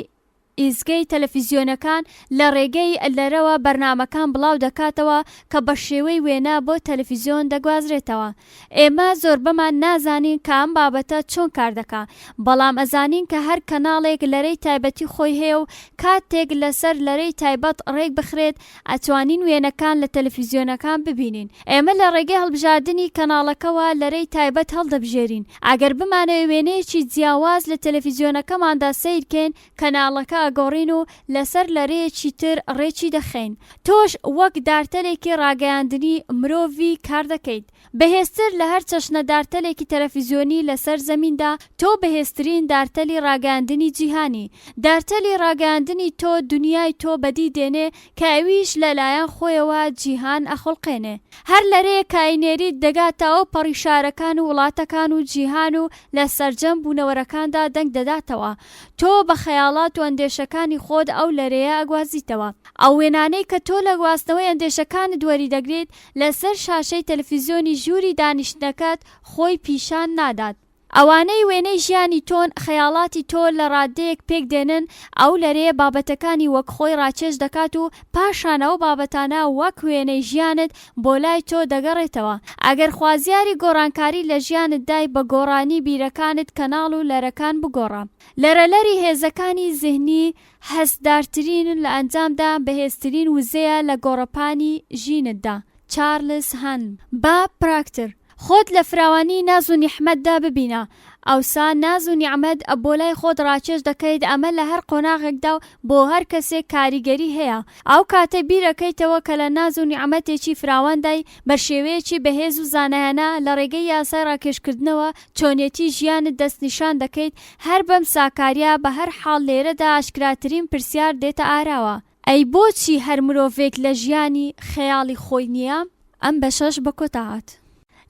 ئیزگەی تەلەفیزیۆنەکان لە ڕێگەی لەرەوە بەرنامەکان بڵاو دەکاتەوە کە بە شێوەی وێنە بۆ تەلەفیزیۆن دەگوازرێتەوە. ئێمە زۆربەمان نازانین کە ئەم بابەتە چۆن کار دەکا، بەڵام ئەزانین کە هەر کەناڵێک لەرەی تایبەتی خۆی هەیە و کاتێک لەسەر لەرەی تایبەت ڕێک بخرێت ئەتوانین وێنەکان لە تەلەفیزیۆنەکان ببینین. ئێمە لە ڕێگەی هەڵبژاردنی کەناڵەکەوە لەرەی تایبەت هەڵدەبژێرین. ئەگەر بمانەوێ وێنەیەکی جیاواز لە تەلەفیزیۆنەکەماندا سەیر کەین، کەناڵەکە ئەگۆڕین و لەسەر لەرەیەکی تر ڕێکی دەخەین. تۆش وەک دارتەلێکی ڕاگەیاندنی مرۆڤی کار دەکەیت. بەهێزتر لە هەر چەشنە دارتەلێکی تەلەفیزیۆنی لەسەر زەمیندا، تۆ بەهێزترین دارتەلی ڕاگەیاندنی جیهانی. دارتەلی ڕاگەیاندنی تۆ دونیای تۆ بەدی دێنێ کە ئەویش لە لایەن خۆیەوە جیهان ئەخوڵقێنێ. هەر لەرەیە کە ئەینێریت دەگاتە ئەو پەڕی شارەکان و وڵاتەکان و جیهان و لە سەرجەم بوونەوەرەکاندا دەنگ دەداتەوە. تۆ بە خەیاڵات و ئەندێشەکانی خۆت ئەو لەرەیە ئەگوازیتەوە. ئەو وێنانەی کە تۆ لە گواستنەوەی ئەندێشەکانت وەریدەگریت لەسەر شاشەی تەلەفیزیۆنی ژووری دانیشتنەکەت خۆی پیشان نادات. ئەوانەی وێنەی ژیانی تۆن، خەیاڵاتی تۆ لە ڕاددەیەک پێک دێنن، ئەو لەرەیە بابەتەکانی وەک خۆی ڕاکێش دەکات و پاشان ئەو بابەتانە وەک وێنەی ژیانت بۆ لای تۆ دەگەڕێتەوە. ئەگەر خوازیاری گۆڕانکاری لە ژیانتدای بە گۆڕانی بیرەکانت کەناڵ و لەرەکان بگۆڕە. لەرەلەری هێزەکانی زهنی هەستدارترین لە ئەنجامدا بەهێزترین وزەیە لە گۆڕەپانی ژینتدا. چارلس هان. باب پراکتر. خۆت لە فراوانی ناز و نیحمەتدا ببینە، ئەوسا ناز و نیعمەت بۆ لای خۆت ڕاکێش دەکەیت، ئەمە لە هەر قۆناغێکدا و بۆ هەر کەسێک کاریگەری هەیە، ئەو کاتەی بیر ئەکەیتەوە کە لە ناز و نیعمەتێکی فراواندای بە شێوەیەکی بەهێز و زانایانە لە ڕێگەی یاسای ڕاکێشکردنەوە چۆنیەتی ژیانت دەستنیشان دەکەیت، هەر بەم ساکاریە بە هەر حاڵ لێرەدا ئاشکراترین پرسیار دێتە ئاراوە، ئەی بۆچی هەر مرۆڤێک لە ژیانی خەیاڵی خۆی نییە؟ ئەم بەشەش بە کۆتا هات.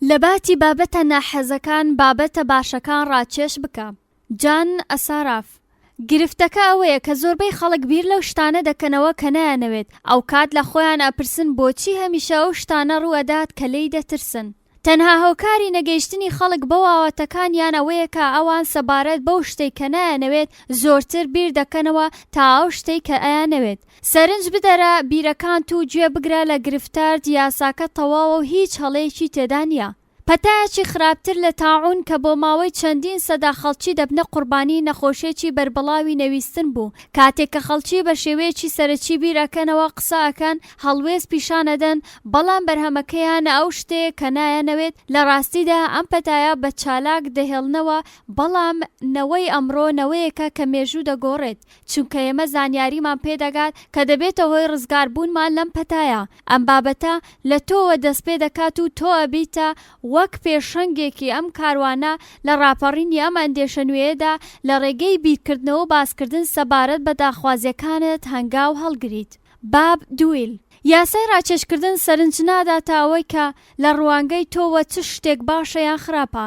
لەباتی بابەتە ناحەزەکان بابەتە باشەکان ڕاکێش بکە. جان ئەساراف، گرفتەکە ئەوەیە کە زۆربەی خەڵک بیر لەو شتانە دەکەنەوە کە نایانەوێت، ئەوکات لە خۆیان ئەپرسن بۆچی هەمیشە ئەو شتانە ڕووئەدات کە لێی دەترسن. تەنها هۆکاری نەگەیشتنی خەڵک بەو ئاواتەکانیان ئەوەیە کە ئەوان سەبارەت بەو شتەی کە نایانەوێت زۆرتر بیر دەکەنەوە تا ئەو شتەی کە ئەیانەوێت. سەرنج بدەرە بیرەکانت و گوێ بگرە لە گرفتارت یاساکە تەواوە و هیچ هەڵەیەکی تێدا نییە. پەتایەکی خراپتر لە تاعون کە بۆ ماوەی چەندین سەدە خەڵکی دەبنە قوربانی نەخۆشیەکی بەربڵاوی نەویستن بوو. کاتێک کە خەڵکی بە شێوەیەکی سەرەکی بیر ئەکەنەوە قسە ئەکەن هەڵوێست پیشان ئەدەن بەڵام بەرهەمەکەیان ئەو شتەیە کە نایانەوێت، لە ڕاستیدا ئەم پەتایە بە چالاک دەهێڵنەوە بەڵام نەوەی ئەمڕۆ نەوەیەکە کە مێژوو دەگۆڕێت چونکە ئێمە زانیاریمان پێدەگات کە دەبێتە هۆی ڕزگاربوونمان لەم پەتایە، ئەم بابەتە لە تۆوە دەستپێدەکات و تۆ ئەبیتە وەک پێشەنگێکی ئەم کاروانە لە ڕاپەڕینی ئەم ئەندێشە نوێیەدا لە ڕێگەی بیرکردنەوە و باسکردن سەبارەت بە داخوازیەکانت هەنگاو هەڵگریت. باب دویل، یاسای ڕاکێشکردن سەرنج ناداتە ئەوەی کە لە ڕوانگەی تۆوە چ شتێک باشە یان خراپە،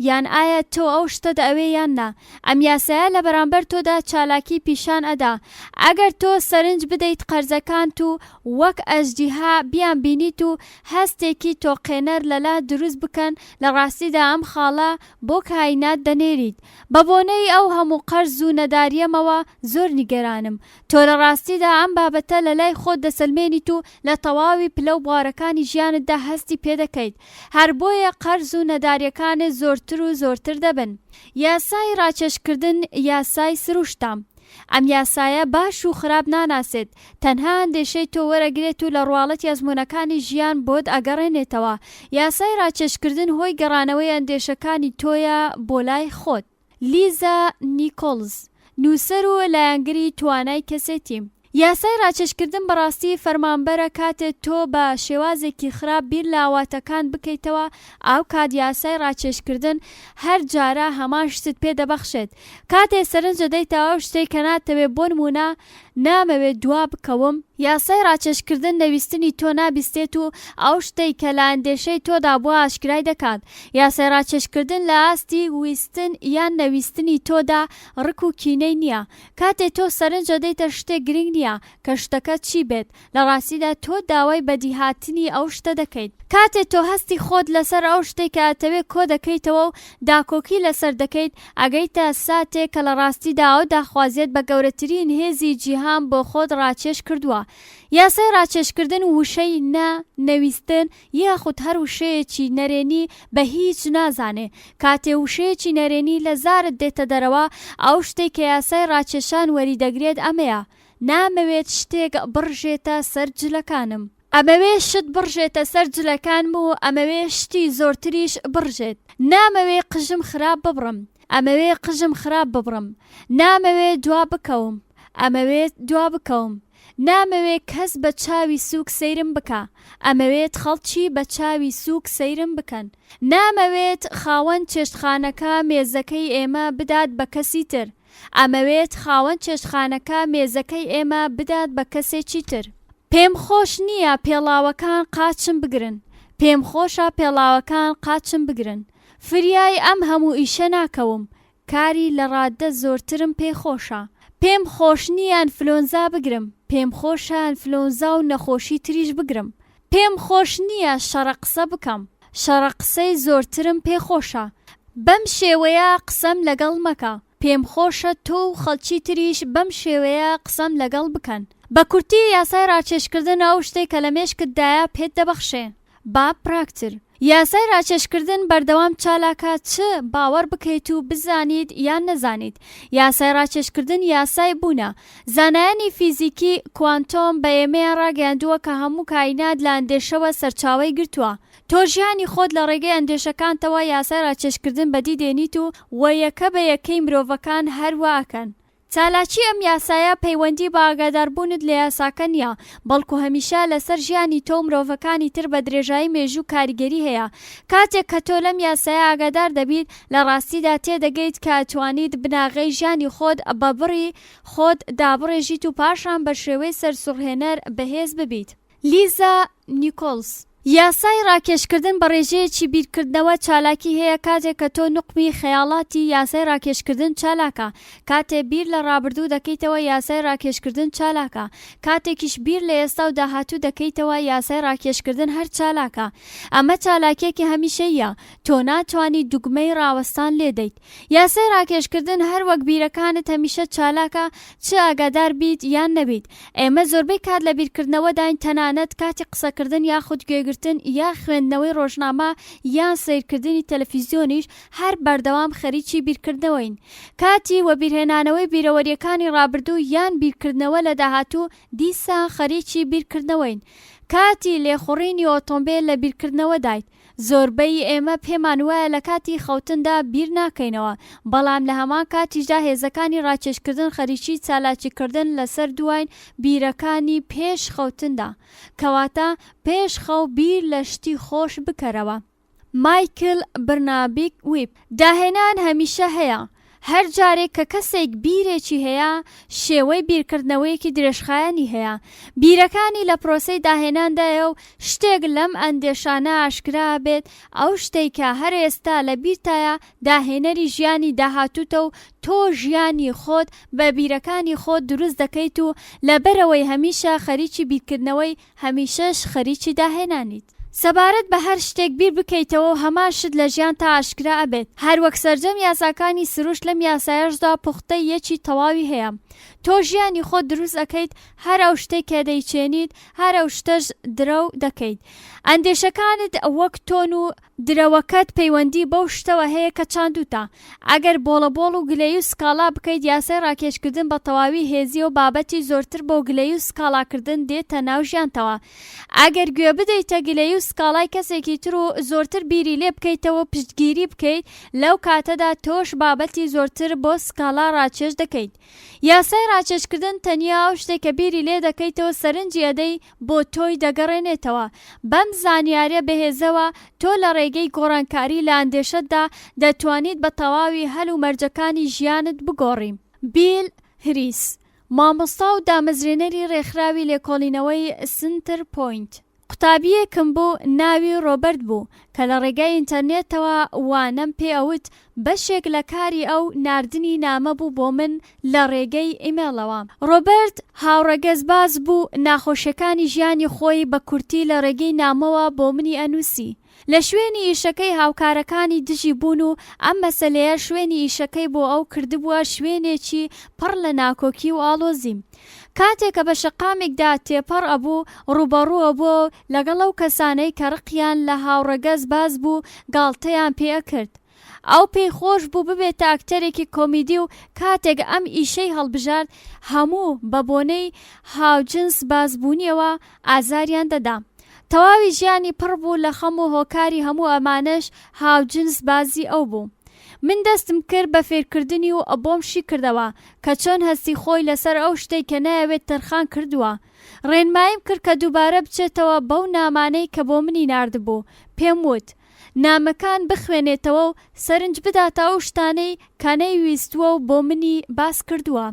یان ئایا تۆ ئەو شتەت ئەوێ یان نا. ئەم یاسایە لە بەرامبەر تۆدا چالاکی پیشان ئەدا. ئەگەر تۆ سەرنج بدەیت قەرزەکانت و وەک ئەژدیها بیانبینیت و هەستێکی تۆقێنەر لەلات دروست بکەن، لە ڕاستیدا ئەم خاڵە بۆ کاینات دەنێریت. بە بۆنەی ئەو هەموو قەرز و نەدارییەمەوە زۆر نیگەرانم. تۆ لە ڕاستیدا ئەم بابەتە لە لای خۆت دەسەلمێنیت و لە تەواوی پلە و بوارەکانی ژیانتدا هەستی پێ دەکەیت. هەر بۆیە قەرز و نەدارییەکانت زۆرتر و زۆرتر دەبن. یاسای ڕاکێشکردن یاسای سروشتە. ئەم یاسایە باش و خراپ ناناسێت، تەنها ئەندێشەی تۆ وەرەگرێت و لە ڕواڵەتی ئەزموونەکانی ژیان بۆت ئەگەڕێنێتەوە. یاسای ڕاکێشکردن هۆی گەڕانەوەی ئەندێشەکانی تۆیە بۆ لای خۆت. لیزا نیکۆڵز، نووسەر و لایەنگری توانای کەسێتی. یاسای ڕاکێشکردن بەڕاستی فەرمانبەرە کاتێ تۆ بە شێوازێکی خراپ بیر لە ئاواتەکانت بکەیتەوە ئەوکات یاسای ڕاکێشکردن هەر جارە هەمان شتت پێ دەبەخشێت کاتێ سەرنج دەدەیتە ئەو شتەی کە ناتەوێ بۆ نموونە نامەوێت دوا بکەوم، یاسای ڕاکێشکردن نەویستنی تۆ نابیستێت و ئەو شتەی کە لە ئەندێشەی تۆدا بووە ئاشکرای دەکات. یاسای ڕاکێشکردن لە ئاستی ویستن یان نەویستنی تۆدا ڕک و کینەی نییە. کاتێ تۆ سەرنج دەدەیتە شتێک گرنگ نییە کە شتەکە چی بێت، لە ڕاستیدا تۆ داوای بەدیهاتنی ئەو شتە دەکەیت. کاتێ تۆ هەستی خۆت لەسەر ئەو شتەی کە ئەتەوێ کۆدەکەیتەوە و داکۆکی لەسەر دەکەیت، ئەگەیتە ساتێک کە لە ڕاستیدا ئەو داخوازیەت بە گەورەترین هێزی جیهان بۆ خۆت ڕاکێش کردووە. یاسای ڕاکێشکردن وشەی نا، نەویستن، یاخود هەر وشەیەکی نەرێنی بە هیچ نازانێ. کاتێ وشەیەکی نەرێنی لە زارت دێتە دەرەوە، ئەو شتەی کە یاسای ڕاکێشان وەریدەگرێت ئەمەیە، نامەوێت شتێک بڕژێتە سەر جلەکانم. ئەمەوێ شت بڕژێتە سەر جلەکانم و ئەمەوێ شتی زۆرتریش بڕژێت. نامەوێ قژم خراپ ببڕم. ئەمەوێ قژم خراپ ببڕم. نامەوێ دوا بکەوم. ئەمەوێت دوا بکەوم. نامەوێ کەس بە چاوی سووک سەیرم بکا. ئەمەوێت خەڵکی بە چاوی سووک سەیرم بکەن. نامەوێت خاوەن چێشتخانەکە مێزەکەی ئێمە بدات بە کەسی تر. ئەمەوێت خاوەن چێشتخانەکە مێزەکەی ئێمە بدات بە کەسێکی تر. پێم خۆش نییە پێڵاوەکان قاچم بگرن. پێم خۆشە پێڵاوەکان قاچم بگرن. فریای ئەم هەموو ئیشە ناکەوم. کاری لە ڕاددە زۆرترم پێ خۆشە. پێم خۆش نییە ئەنفلۆنزا بگرم. پێم خۆشە ئەنفلۆنزا و نەخۆشی تریش بگرم. پێم خۆش نییە شەڕە قسە بکەم. شەڕە قسەی زۆرترم پێ خۆشە. بەم شێوەیە قسەم لەگەڵ مەکە. پێم خۆشە تۆ و خەڵکی تریش بەم شێوەیە قسەم لەگەڵ بکەن. بە کورتی یاسای ڕاکێشکردن ئەو شتەی کە لە مێشکتدایە پێت دەبەخشێ. باب پراکتر. یاسای ڕاکێشکردن بەردەوام چالاکە چ باوەڕ بکەیت و بزانیت یان نەزانیت. یاسای ڕاکێشکردن یاسای بوونە. زانایانی فیزیکی کوانتۆم بە ئێمەیان ڕاگەیاندووە کە هەموو کائینات لە ئەندێشەوە سەرچاوەی گرتووە. تۆ ژیانی خۆت لە ڕێگەی ئەندێشەکانتەوە یاسای ڕاکێشکردن بەدی دێنیت و وە یەکە بە یەکەی مرۆڤەکان هەر وا ئەکەن. چالاکی ئەم یاسایە پەیوەندی بە ئاگاداربوونت لە یاساکە نییە، بەڵکو هەمیشە لەسەر ژیانی تۆ و مرۆڤەکانی تر بە درێژایی مێژوو کاریگەری هەیە. کاتێک کە تۆ لەم یاسایە ئاگادار دەبیت، لە ڕاستیدا تێدەگەیت کە ئەتوانیت بناغەی ژیانی خۆت بە بڕی خۆت دابڕێژیت و پاشان بە شێوەی سەرسوڕهێنەر بەهێز ببیت. لیزا نیکۆڵس، یاسای ڕاکێشکردن بە ڕێژەیەکی بیرکردنەوە چالاکی هەیە کاتێک کە تۆ نوقمی خەیاڵاتی یاسای ڕاکێشکردن چالاکە کاتێ بیر لە ڕابردوو دەکەیتەوە یاسای ڕاکێشکردن چالاکە کاتێکیش بیر لە ئێستا و داهاتوو دەکەیتەوە یاسای ڕاکێشکردن هەر چالاکە ئەمە چالاکیەکی هەمیشەییە تۆ ناتوانی دوگمەی ڕاوەستان لێدەیت یاسای ڕاکێشکردن هەر وەک بیرەکانت هەمیشە چالاکە چ ئاگادار بیت یان نەبیت. ئێمە زۆربەی کات لە بیرکردنەوەداین تەنانەت کاتی قسەکردن یاخود گوێگرتن یا خوێندنەوەی ڕۆژنامە یان سەیرکردنی تەلەفیزیۆنیش هەر بەردەوام خەریکی بیرکردنەوەین. کاتی وەبیرهێنانەوەی بیرەوەریەکانی ڕابردوو یان بیرکردنەوە لە داهاتوو دیسان خەریکی بیرکردنەوەین. کاتی لێخوڕینی ئۆتۆمبێل لە بیرکردنەوەدایت. زۆربەی ئێمە پێمان وایە لە کاتی خەوتندا بیر ناکەینەوە، بەڵام لە هەمان کاتیشدا هێزەکانی ڕاکێشکردن خەریکی چالاکیکردن لەسەر دواین بیرەکانی پێش خەوتندا. کەواتە پێش خەو بیر لە شتی خۆش بکەرەوە. مایکل برنابیک ویب، داهێنان هەمیشە هەیە، هەر جارێک کە کەسێک بیرێکی هەیە، شێوەی بیرکردنەوەیەکی درێژخایەنی هەیە. بیرەکانی لە پرۆسەی داهێناندایە و شتێک لەم ئەندێشانە ئاشکرا ئەبێت، ئەو شتەی کە هەر ئێستا لە بیرتایە داهێنەری ژیانی داهاتووتە و تۆ ژیانی خۆت بە بیرەکانی خۆت دروست دەکەیت و لەبەرئەوەی هەمیشە خەریکی بیرکردنەوەی هەمیشەش خەریکی داهێنانیت. سەبارەت بە هەر شتێک بیر بکەیتەوە و هەمان شت لە ژیانتا ئاشکرا ئەبێت. هەر وەک سەرجەم یاساکانی سروشت لەم یاسایەشدا پوختەی یەکی تەواوی هەیە. تۆ ژیانی خۆت دروست ئەکەیت هەر ئەو شتەی کە دەیچێنیت هەر ئەو شتەش درەو دەکەیت. ئەندێشەکانت وەک تۆن و درەوەکەت پەیوەندی بەو شتەوە هەیە کە چاندووتە. ئەگەر بۆڵەبۆڵ و گلەیی و سکاڵا بکەیت یاسای ڕاکێشکردن بە تەواوی هێزییە و بابەتی زۆرتر بۆ گلەیی و سکاڵاکردن دێتە ناو ژیانتەوە. ئەگەر گوێ بدەیتە گلەیی و سکاڵای کەسێکی تر و زۆرتر بیری لێ بکەیتەوە و پشتگیری بکەیت لەو کاتەدا تۆش بابەتی زۆرتر بۆ سکاڵا ڕاکێش دەکەیت. یاسای ڕاکێشکردن تەنیا ئەو شتەی کە بیری لێ دەکەیتەوە سەرنجی ئەدەی بۆ تۆی دەگەڕێنێتەوە. بەم زانیاریە بەهێزەوە تۆ لە ڕێگەی گۆڕانکاری لە ئەندێشەتدا دەتوانیت بە تەواوی هەل و مەرجەکانی ژیانت بگۆڕی. بیل هریس، مامۆستا و دامەزرێنەری ڕێکخراوی لێکۆڵینەوەی سنتر پۆینت. قوتابییەکم بوو ناوی ڕۆبەرت بوو کە لە ڕێگای ئینتەرنێتەوە وانەم پێ ئەوت، بەشێک لە کاری ئەو ناردنی نامە بوو بۆ من لە ڕێگەی ئیمێڵەوە. ڕۆبەرت هاوڕەگەزباز بوو، ناخۆشیەکانی ژیانی خۆی بە کورتی لە ڕێگەی نامەوە بۆ منی ئەنووسی. لە شوێنی ئیشەکەی هاوکارەکانی دژی بوون و ئەم مەسەلەیە شوێنی ئیشەکەی بۆ ئەو کردبووە شوێنێکی پڕ لە ناکۆکی و ئاڵۆزی. کاتێ کە بە شەقامێکدا تێپەڕ ئەبوو ڕووبەڕوو ئەبووە لەگەڵ ئەو کەسانەی کە ڕقیان لە هاوڕەگەز باز بوو گاڵتەیان پێ ئەکرد. ئەو پێی خۆش بوو ببێتە ئەکتەرێکی کۆمیدی و کاتێک ئەم ئیشەی هەڵبژارد هەموو بە بۆنەی هاوجنس بازبوونیەوە ئازاریان دەدا. تەواوی ژیانی پڕ بوو لە خەم و هۆکاری هەموو ئەمانەش هاوجنس بازی ئەو بوو. من دەستم کرد بە فێرکردنی و بۆم شیکردەوە کە چۆن هەستی خۆی لەسەر ئەو شتەی کە نایەوێت تەرخان کردووە. ڕێنماییم کرد کە دووبارە بچێتەوە بەو نامانەی کە بۆ منی ناردبوو. پێم وت. نامەکان بخوێنێتەوە و سەرنج بداتە ئەو شتانەی کە نەیویستووە و بۆ منی باس کردووە.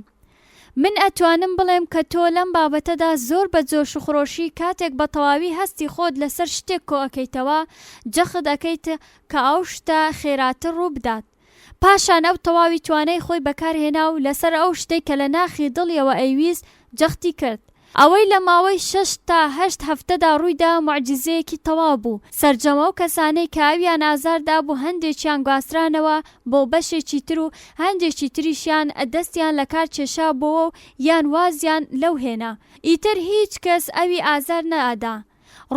من ئەتوانم بڵێم کە تۆ لەم بابەتەدا زۆر بە جۆش و خرۆشی کاتێک بە تەواوی هەستی خۆت لەسەر شتێک کۆ ئەکەیتەوە جەخت ئەکەیت کە ئەو شتە خێراتر ڕوو بدات. پاشان ئەو تەواوی توانای خۆی بەکار هێنا و لەسەر ئەو شتەی کە لە ناخی دڵیەوە ئەیویست جەختی کرد. ئەوەی لە ماوەی شەش تا هەشت هەفتەدا ڕوویدا موعجیزەیەکی تەواو بوو. سەرجەم ئەو کەسانەی کە ئەویان ئازار دابوو هەندێکیان گواسترانەوە بۆ بەشێکی تر و هەندێکی تریشیان دەستیان لە کار کێشابۆوە و یان وازیان لەو هێنا. ئیتر هیچ کەس ئەوی ئازار نەئەدا.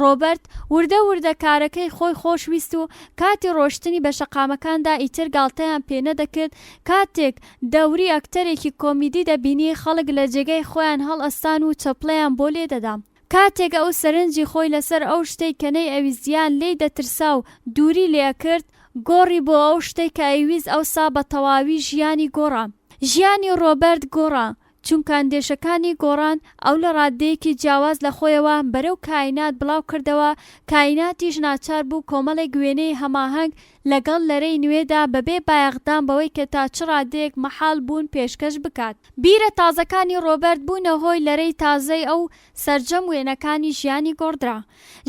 ڕۆبەرت وردە وردە کارەکەی خۆی خۆش ویست و کاتی ڕۆشتنی بە شەقامەکاندا ئیتر گاڵتەیان پێ نەدەکرد، کاتێک دەوری ئەکتەرێکی کۆمیدی دەبینی خەڵک لە جێگای خۆیان هەڵئەستان و چەپڵەیان بۆ لێدەدا. کاتێک ئەو سەرنجی خۆی لەسەر ئەو شتەی کە نەیئەویست یان لێی دەترسا و دووری لێ ئەکرد گۆڕی بۆ ئەو شتەی کە ئەیویست ئەوسا بە تەواوی ژیانی گۆڕا. ژیانی ڕۆبەرت گۆڕا چونکە ئەندێشەکانی گۆڕان ئەو لە ڕاددەیەکی جیاواز لە خۆیەوە بەرەو کاینات بڵاو کردەوە، کایناتیش ناچار بوو کۆمەڵێک وێنەی هەماهەنگ لەگەڵ لەرەی نوێدا بەبێ بایەخدان بەوەی کە تا چ ڕاددەیەک مەحاڵ بوون پێشکەش بکات. بیرە تازەکانی ڕۆبەرت بوونە هۆی لەرەی تازەی ئەو سەرجەم وێنەکانی ژیانی گۆڕدرا.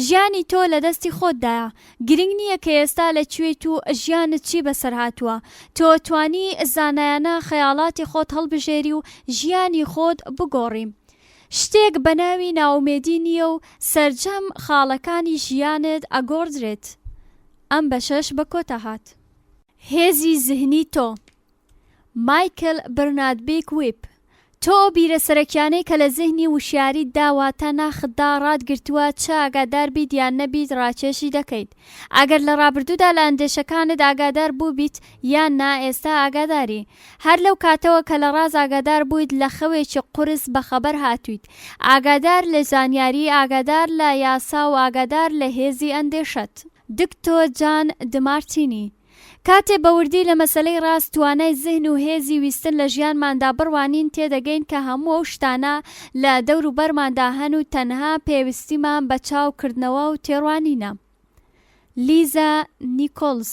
ژیانی تۆ لە دەستی خۆتدایە. گرنگ نییە کە ئێستا لە کوێیت و ژیانت چی بەسەر هاتووە. تۆ توانی زانایانە خەیاڵاتی خۆت هەڵبژێری و ژیانی خۆت بگۆڕی. شتێک بە ناوی نائومێدی نییە و سەرجەم خاڵەکانی ژیانت ئەگۆڕدرێت. ئەم بەشەش بە کۆتا هات. هێزی زهنی تۆ. مایکل برنادبیک ویب، تۆ ئەو بیرە سەرەکیانەی کە لە زهنی وشیاریتدا واتە ناختدا ڕاتگرتووە چ ئاگادار بیت یان نەبیت ڕاکێشی دەکەیت. ئەگەر لە ڕابردوودا لە ئەندێشەکانت ئاگادار بووبیت یان نا ئێستا ئاگاداری. هەر لەو کاتەوە کە لە ڕاز ئاگادار بوویت لە خەوێکی قورس بەخەبەر هاتوویت. ئاگادار لە زانیاری، ئاگادار لە یاسا و ئاگادار لە هێزی ئەندێشەت. دکتۆر جان دمارتینی. کاتێ بە وردی لە مەسەلەی ڕاز توانای زهن و هێزی ویستن لە ژیانماندا بڕوانین تێدەگەین کە هەموو ئەو شتانە لە دەور و بەرماندا هەن و تەنها پێویستیمان بە چاو کردنەوە و تێڕوانینە. لیزا نیکۆڵز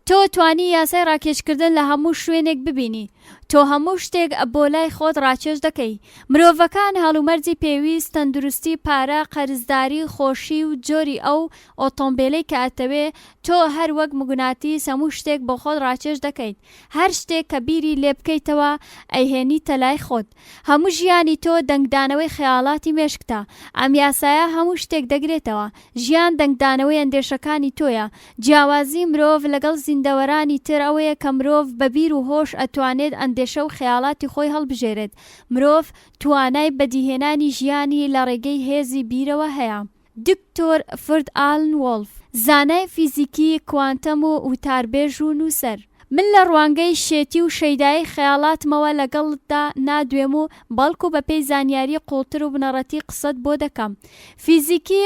تۆ توانی یاسای ڕاکێشکردن لە هەموو شوێنێک ببینی. تۆ هەموو شتێک بۆ لای خۆت ڕاکێش دەکەی. مرۆڤەکان، هەڵومەرجی پێویست، تەندروستی، پارە، قەرزداری، خۆشی و جۆری ئەو ئۆتۆمبێلەی کە ئەتەوێ، تۆ هەر وەک موگناتیس هەموو شتێک بۆ خۆت ڕاکێش دەکەیت. هەر شتێک کە بیری لێ بکەیتەوە ئەیهێنیتە لای خۆت. هەموو ژیانی تۆ دەنگدانەوەی خەیاڵاتی مێشکتە. ئەم یاسایە هەموو شتێک دەگرێتەوە. ژیان دەنگدانەوەی ئەندێشەکانی تۆیە. جیاوازی مرۆڤ لەگەڵ زیندەوەرانی تر ئەوەیە کە مرۆڤ بە بیر و هۆش ئەتوانێت ئەندێشە و خەیاڵاتی خۆی هەڵبژێرێت. مرۆڤ توانای بەدیهێنانی ژیانی لە ڕێگەی هێزی بیرەوە هەیە. دکتۆر فرد ئالن وۆڵف، زانای فیزیکی کوانتەم و وتاربێژ و نووسەر. من لە ڕوانگەی شێتی و شەیدایی خەیاڵاتمەوە لەگەڵتدا نادوێم و بەڵکو بەپێی زانیاری قووڵتر و بنەڕەتی قسەت بۆ دەکەم. فیزیکی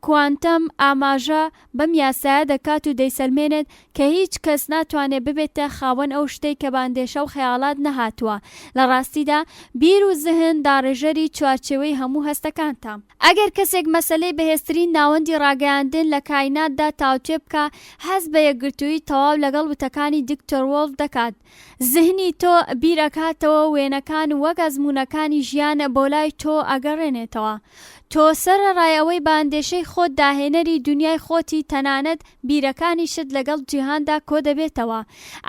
کوانتەم ئاماژە بەم یاسایە دەکات و دەیسەلمێنێت کە هیچ کەس ناتوانێت ببێتە خاوەن ئەو شتەی کە بە ئەندێشە و خەیاڵات نەهاتووە. لە ڕاستیدا بیر و زهن داڕێژەری چوارچێوەی هەموو هەستەکانتە. ئەگەر کەسێک مەسەلەی بەهێزترین ناوەندی ڕاگەیاندن لە کایناتدا تاوتوێ بکا، هەست بە یەکگرتوویی تەواو لەگەڵ وتەکانی دکتۆر وۆڵف دەکات. زهنی تۆ بیر ئەکاتەوە و وێنەکان وەک ئەزموونەکانی ژیان بۆ لای تۆ ئەگەڕێنێتەوە. تۆ سەرەڕای ئەوەی بە ئەندێشەی خۆت داهێنەری دونیای خۆتی تەنانەت بیرەکانیشت لەگەڵ جیهاندا کۆدەبێتەوە.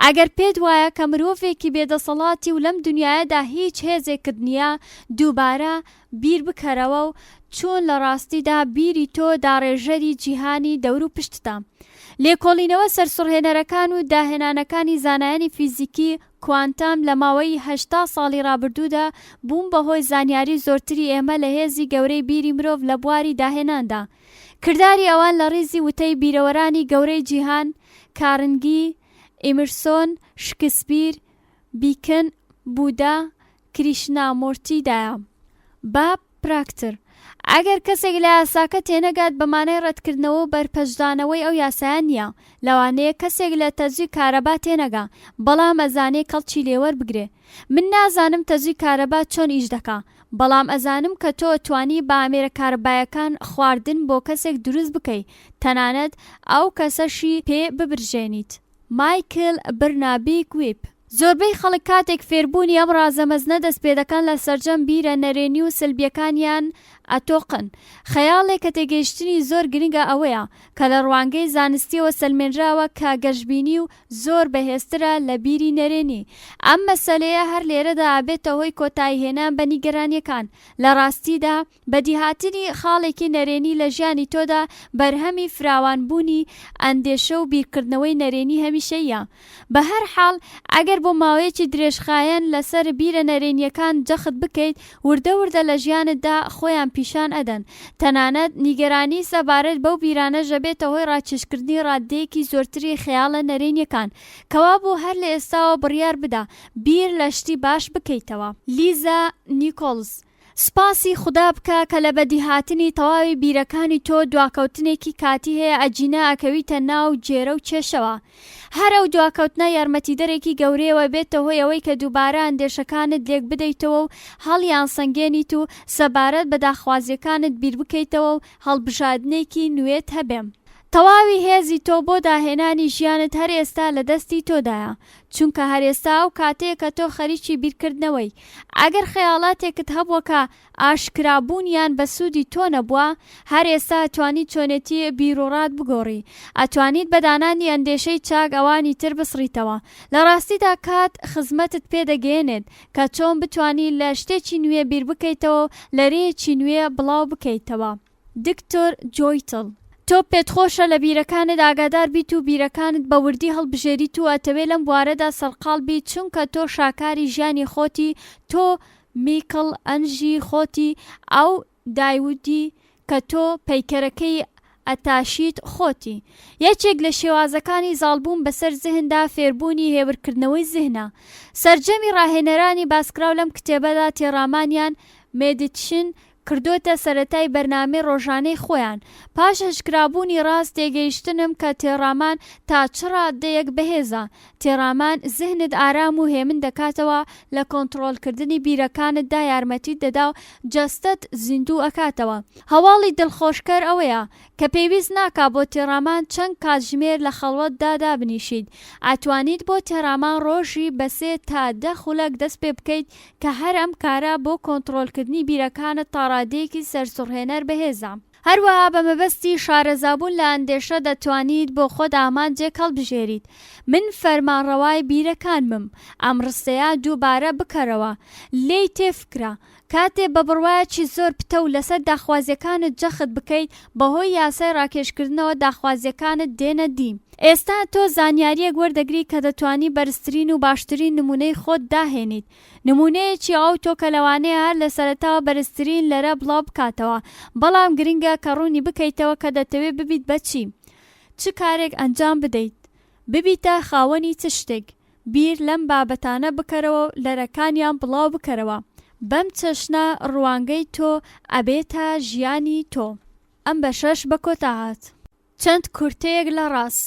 ئەگەر پێت وایە کە مرۆڤێکی بێدەسەڵاتی و لەم دونیایەدا هیچ هێزێکت نییە، دووبارە بیر بکەرەوە و چۆن لە ڕاستیدا بیری تۆ داڕێژەری جیهانی دەورو پشتتە. لێکۆڵینەوە سەرسوڕهێنەرەکان و داهێنانەکانی زانایانی فیزیکی کوانتەم لە ماوەی 80 ساڵی ڕابردوودا بوون بە هۆی زانیاری زۆرتری ئێمە لە هێزی گەورەی بیری مرۆڤ لە بواری داهێناندا. کرداری ئەوان لە ڕیزی وتەی بیرەوەرانی گەورەی جیهان، کارنگی، ئیمرسۆن، شکسپیر، بیکن، بودا، کریشنامۆرتی دایە. باب پراکتر، ئەگەر کەسێک لە یاساکە تێنەگات بە مانای ڕەتکردنەوە و بەرپەچدانەوەی ئەو یاسایە نییە. لەوانەیە کەسێک لە تەزووی کارەبا تێنەگا، بەڵام ئەزانێ کەڵکی لێوەربگرێ. من نازانم تەزووی کارەبا چۆن ئیش دەکا، بەڵام ئەزانم کە تۆ ئەتوانی بە ئامێرە کارەبایەکان خواردن بۆ کەسێک دروست بکەی، تەنانەت ئەو کەسەشی پێ ببرژێنیت. مایکل برنابیک ویب. زۆربەی خەڵک کاتێک فێربوونی ئەم ڕازە مەزنە دەست پێدەکەن لە سەرجەم بیرە نەرێنی و سلبیەکانیان ئەتۆقن. خەیاڵێک کە تێگەیشتنی زۆر گرنگە ئەوەیە، کە لە ڕوانگەی زانستیەوە سەلمێنراوە کە گەشبینی و زۆر بەهێزترە لە بیری نەرێنی. ئەم مەسەلەیە هەر لێرەدا ئەبێتە هۆی کۆتاییهێنان بە نیگەرانیەکان. لە ڕاستیدا بەدیهاتنی خاڵێکی نەرێنی لە ژیانی تۆدا بەرهەمی فراوانبوونی ئەندێشە و بیرکردنەوەی نەرێنی هەمیشەییە. بە هەر حاڵ ئەگەر بۆ ماوەیەکی درێژخایەن لەسەر بیرە نەرێنییەکان جەخت بکەیت، وردە وردە لە ژیانتدا خۆیان پیشان ئەدەن. تەنانەت نیگەرانی سەبارەت بەو بیرانەش ئەبێتە هۆی ڕاکێشکردنی ڕاددەیەکی زۆرتری خەیاڵە نەرێنییەکان. کەوابوو هەر لە ئێستاوە بڕیار بدە بیر لە شتی باش بکەیتەوە. لیزا نیکۆڵز. سوپاسی خودا بکە کە لە بەدیهاتنی تەواوی بیرەکانی تۆ دواکەوتنێکی کاتی هەیە ئەگینا ئەکەویتە ناو گێرە و کێشەوە. هەر ئەو دواکەوتنە یارمەتیدەرێکی گەورەیە و ئەبێتە هۆی ئەوەی کە دووبارە ئەندێشەکانت لێکبدەیتەوە و هەڵیانسەنگێنیت و سەبارەت بە داخوازیەکانت بیربکەیتەوە و هەڵبژاردنێکی نوێت هەبێ. تەواوی هێزی تۆ بۆ داهێنانی ژیانت هەر ئێستا لە دەستی تۆدایە. چونکە هەر ئێستا ئەو کاتەیە کە تۆ خەریکی بیرکردنەوەی. ئەگەر خەیاڵاتێکت هەبووە کە ئاشکرابوونیان بە سوودی تۆ نەبووە، هەر ئێستا ئەتوانیت چۆنێتی بیروڕات بگۆڕی. ئەتوانیت بە دانانی ئەندێشەی چاک ئەوانی تر بسڕیتەوە. لە ڕاستیدا کات خزمەتت پێ دەگەیەنێت کە چۆن بتوانی لە شتێکی نوێ بیربکەیتەوە و لەرەیەکی نوێ بڵاو بکەیتەوە. دکتۆر جۆیتڵ، تۆ پێتخۆشە لە بیرەکانت ئاگادار بیت و بیرەکانت بە وردی هەڵبژێریت و ئەتەوێ لەم بوارەدا سەرقاڵ بیت چونکە تۆ شاکاری ژیانی خۆتی تۆ میکڵ ئەنژی خۆتی ئەو دایودی کە تۆ پەیکەرەکەی ئەتاشیت خۆتی. یەکێک لە شێوازەکانی زاڵبوون بەسەر زهندا فێربوونی هێورکردنەوەی زهنە. سەرجەمی ڕاهێنەرانی باسکراو لەم کتێبەدا تێڕامانیان، meditation، کردۆتە سەرەتای بەرنامەی ڕۆژانەی خۆیان. پاش ئاشکرابوونی ڕاست تێگەیشتنم کە تێڕامان تا چ ڕاددەیەک بەهێزە. تێڕامان زهنت ئارام و هێمن دەکاتەوە، لە کۆنتڕۆڵکردنی بیرەکانتدا یارمەتیت دەدا و جەستەت زیندوو ئەکاتەوە. هەواڵی دڵخۆشکەر ئەوەیە کە پێویست ناکا بۆ تێڕامان چەند کاتژمێر لە خەڵوەتدا دابنیشیت. ئەتوانیت بۆ تێڕامان ڕۆژی بە سێ تا دە خولەک دەست پێ بکەیت کە هەر ئەم کارە بۆ کۆنتڕۆڵکردنی بیرەکانت تاڕادەیەکی سەرسوڕهێنەر بەهێزە. هەروەها بە مەبەستی شارەزابوون لە ئەندێشە دەتوانیت بۆ خۆت ئامانجێک هەڵبژێریت. من فەرمانڕەوای بیرەکانمم. ئەم ڕستەیە دووبارە بکەرەوە. لێی تێفکرە. کاتێ بە بڕوایەکی زۆر پتەو لەسەر داخوازیەکانت جەخت بکەیت، بەهۆی یاسای ڕاکێشکردنەوە داخوازیەکانت دێنە دی. ئێستا تۆ زانیاریەک وەردەگری کە دەتوانی بەرزترین و باشترین نمونەی خۆت داهێنیت. نمونەیەکی ئەوتۆ کە لەوانەیە هەر لە سەرەتاوە بەرزترین لەرە بڵاو بکاتەوە، بەڵام گرنگە کە ڕوونی بکەیتەوە کە دەتەوێ ببیت بە چی؟ چ کارێک ئەنجام بدەیت؟ ببیتە خاوەنی چ شتێک؟ بیر لەم بابەتانە بکەرەوە و لەرەکانیان بڵاو بکەرەوە. بەم چەشنە ڕوانگەی تۆ ئەبێتە ژیانی تۆ. ئەم بەشەش بە کۆتا هات. چەند کورتەیەک لە ڕاز.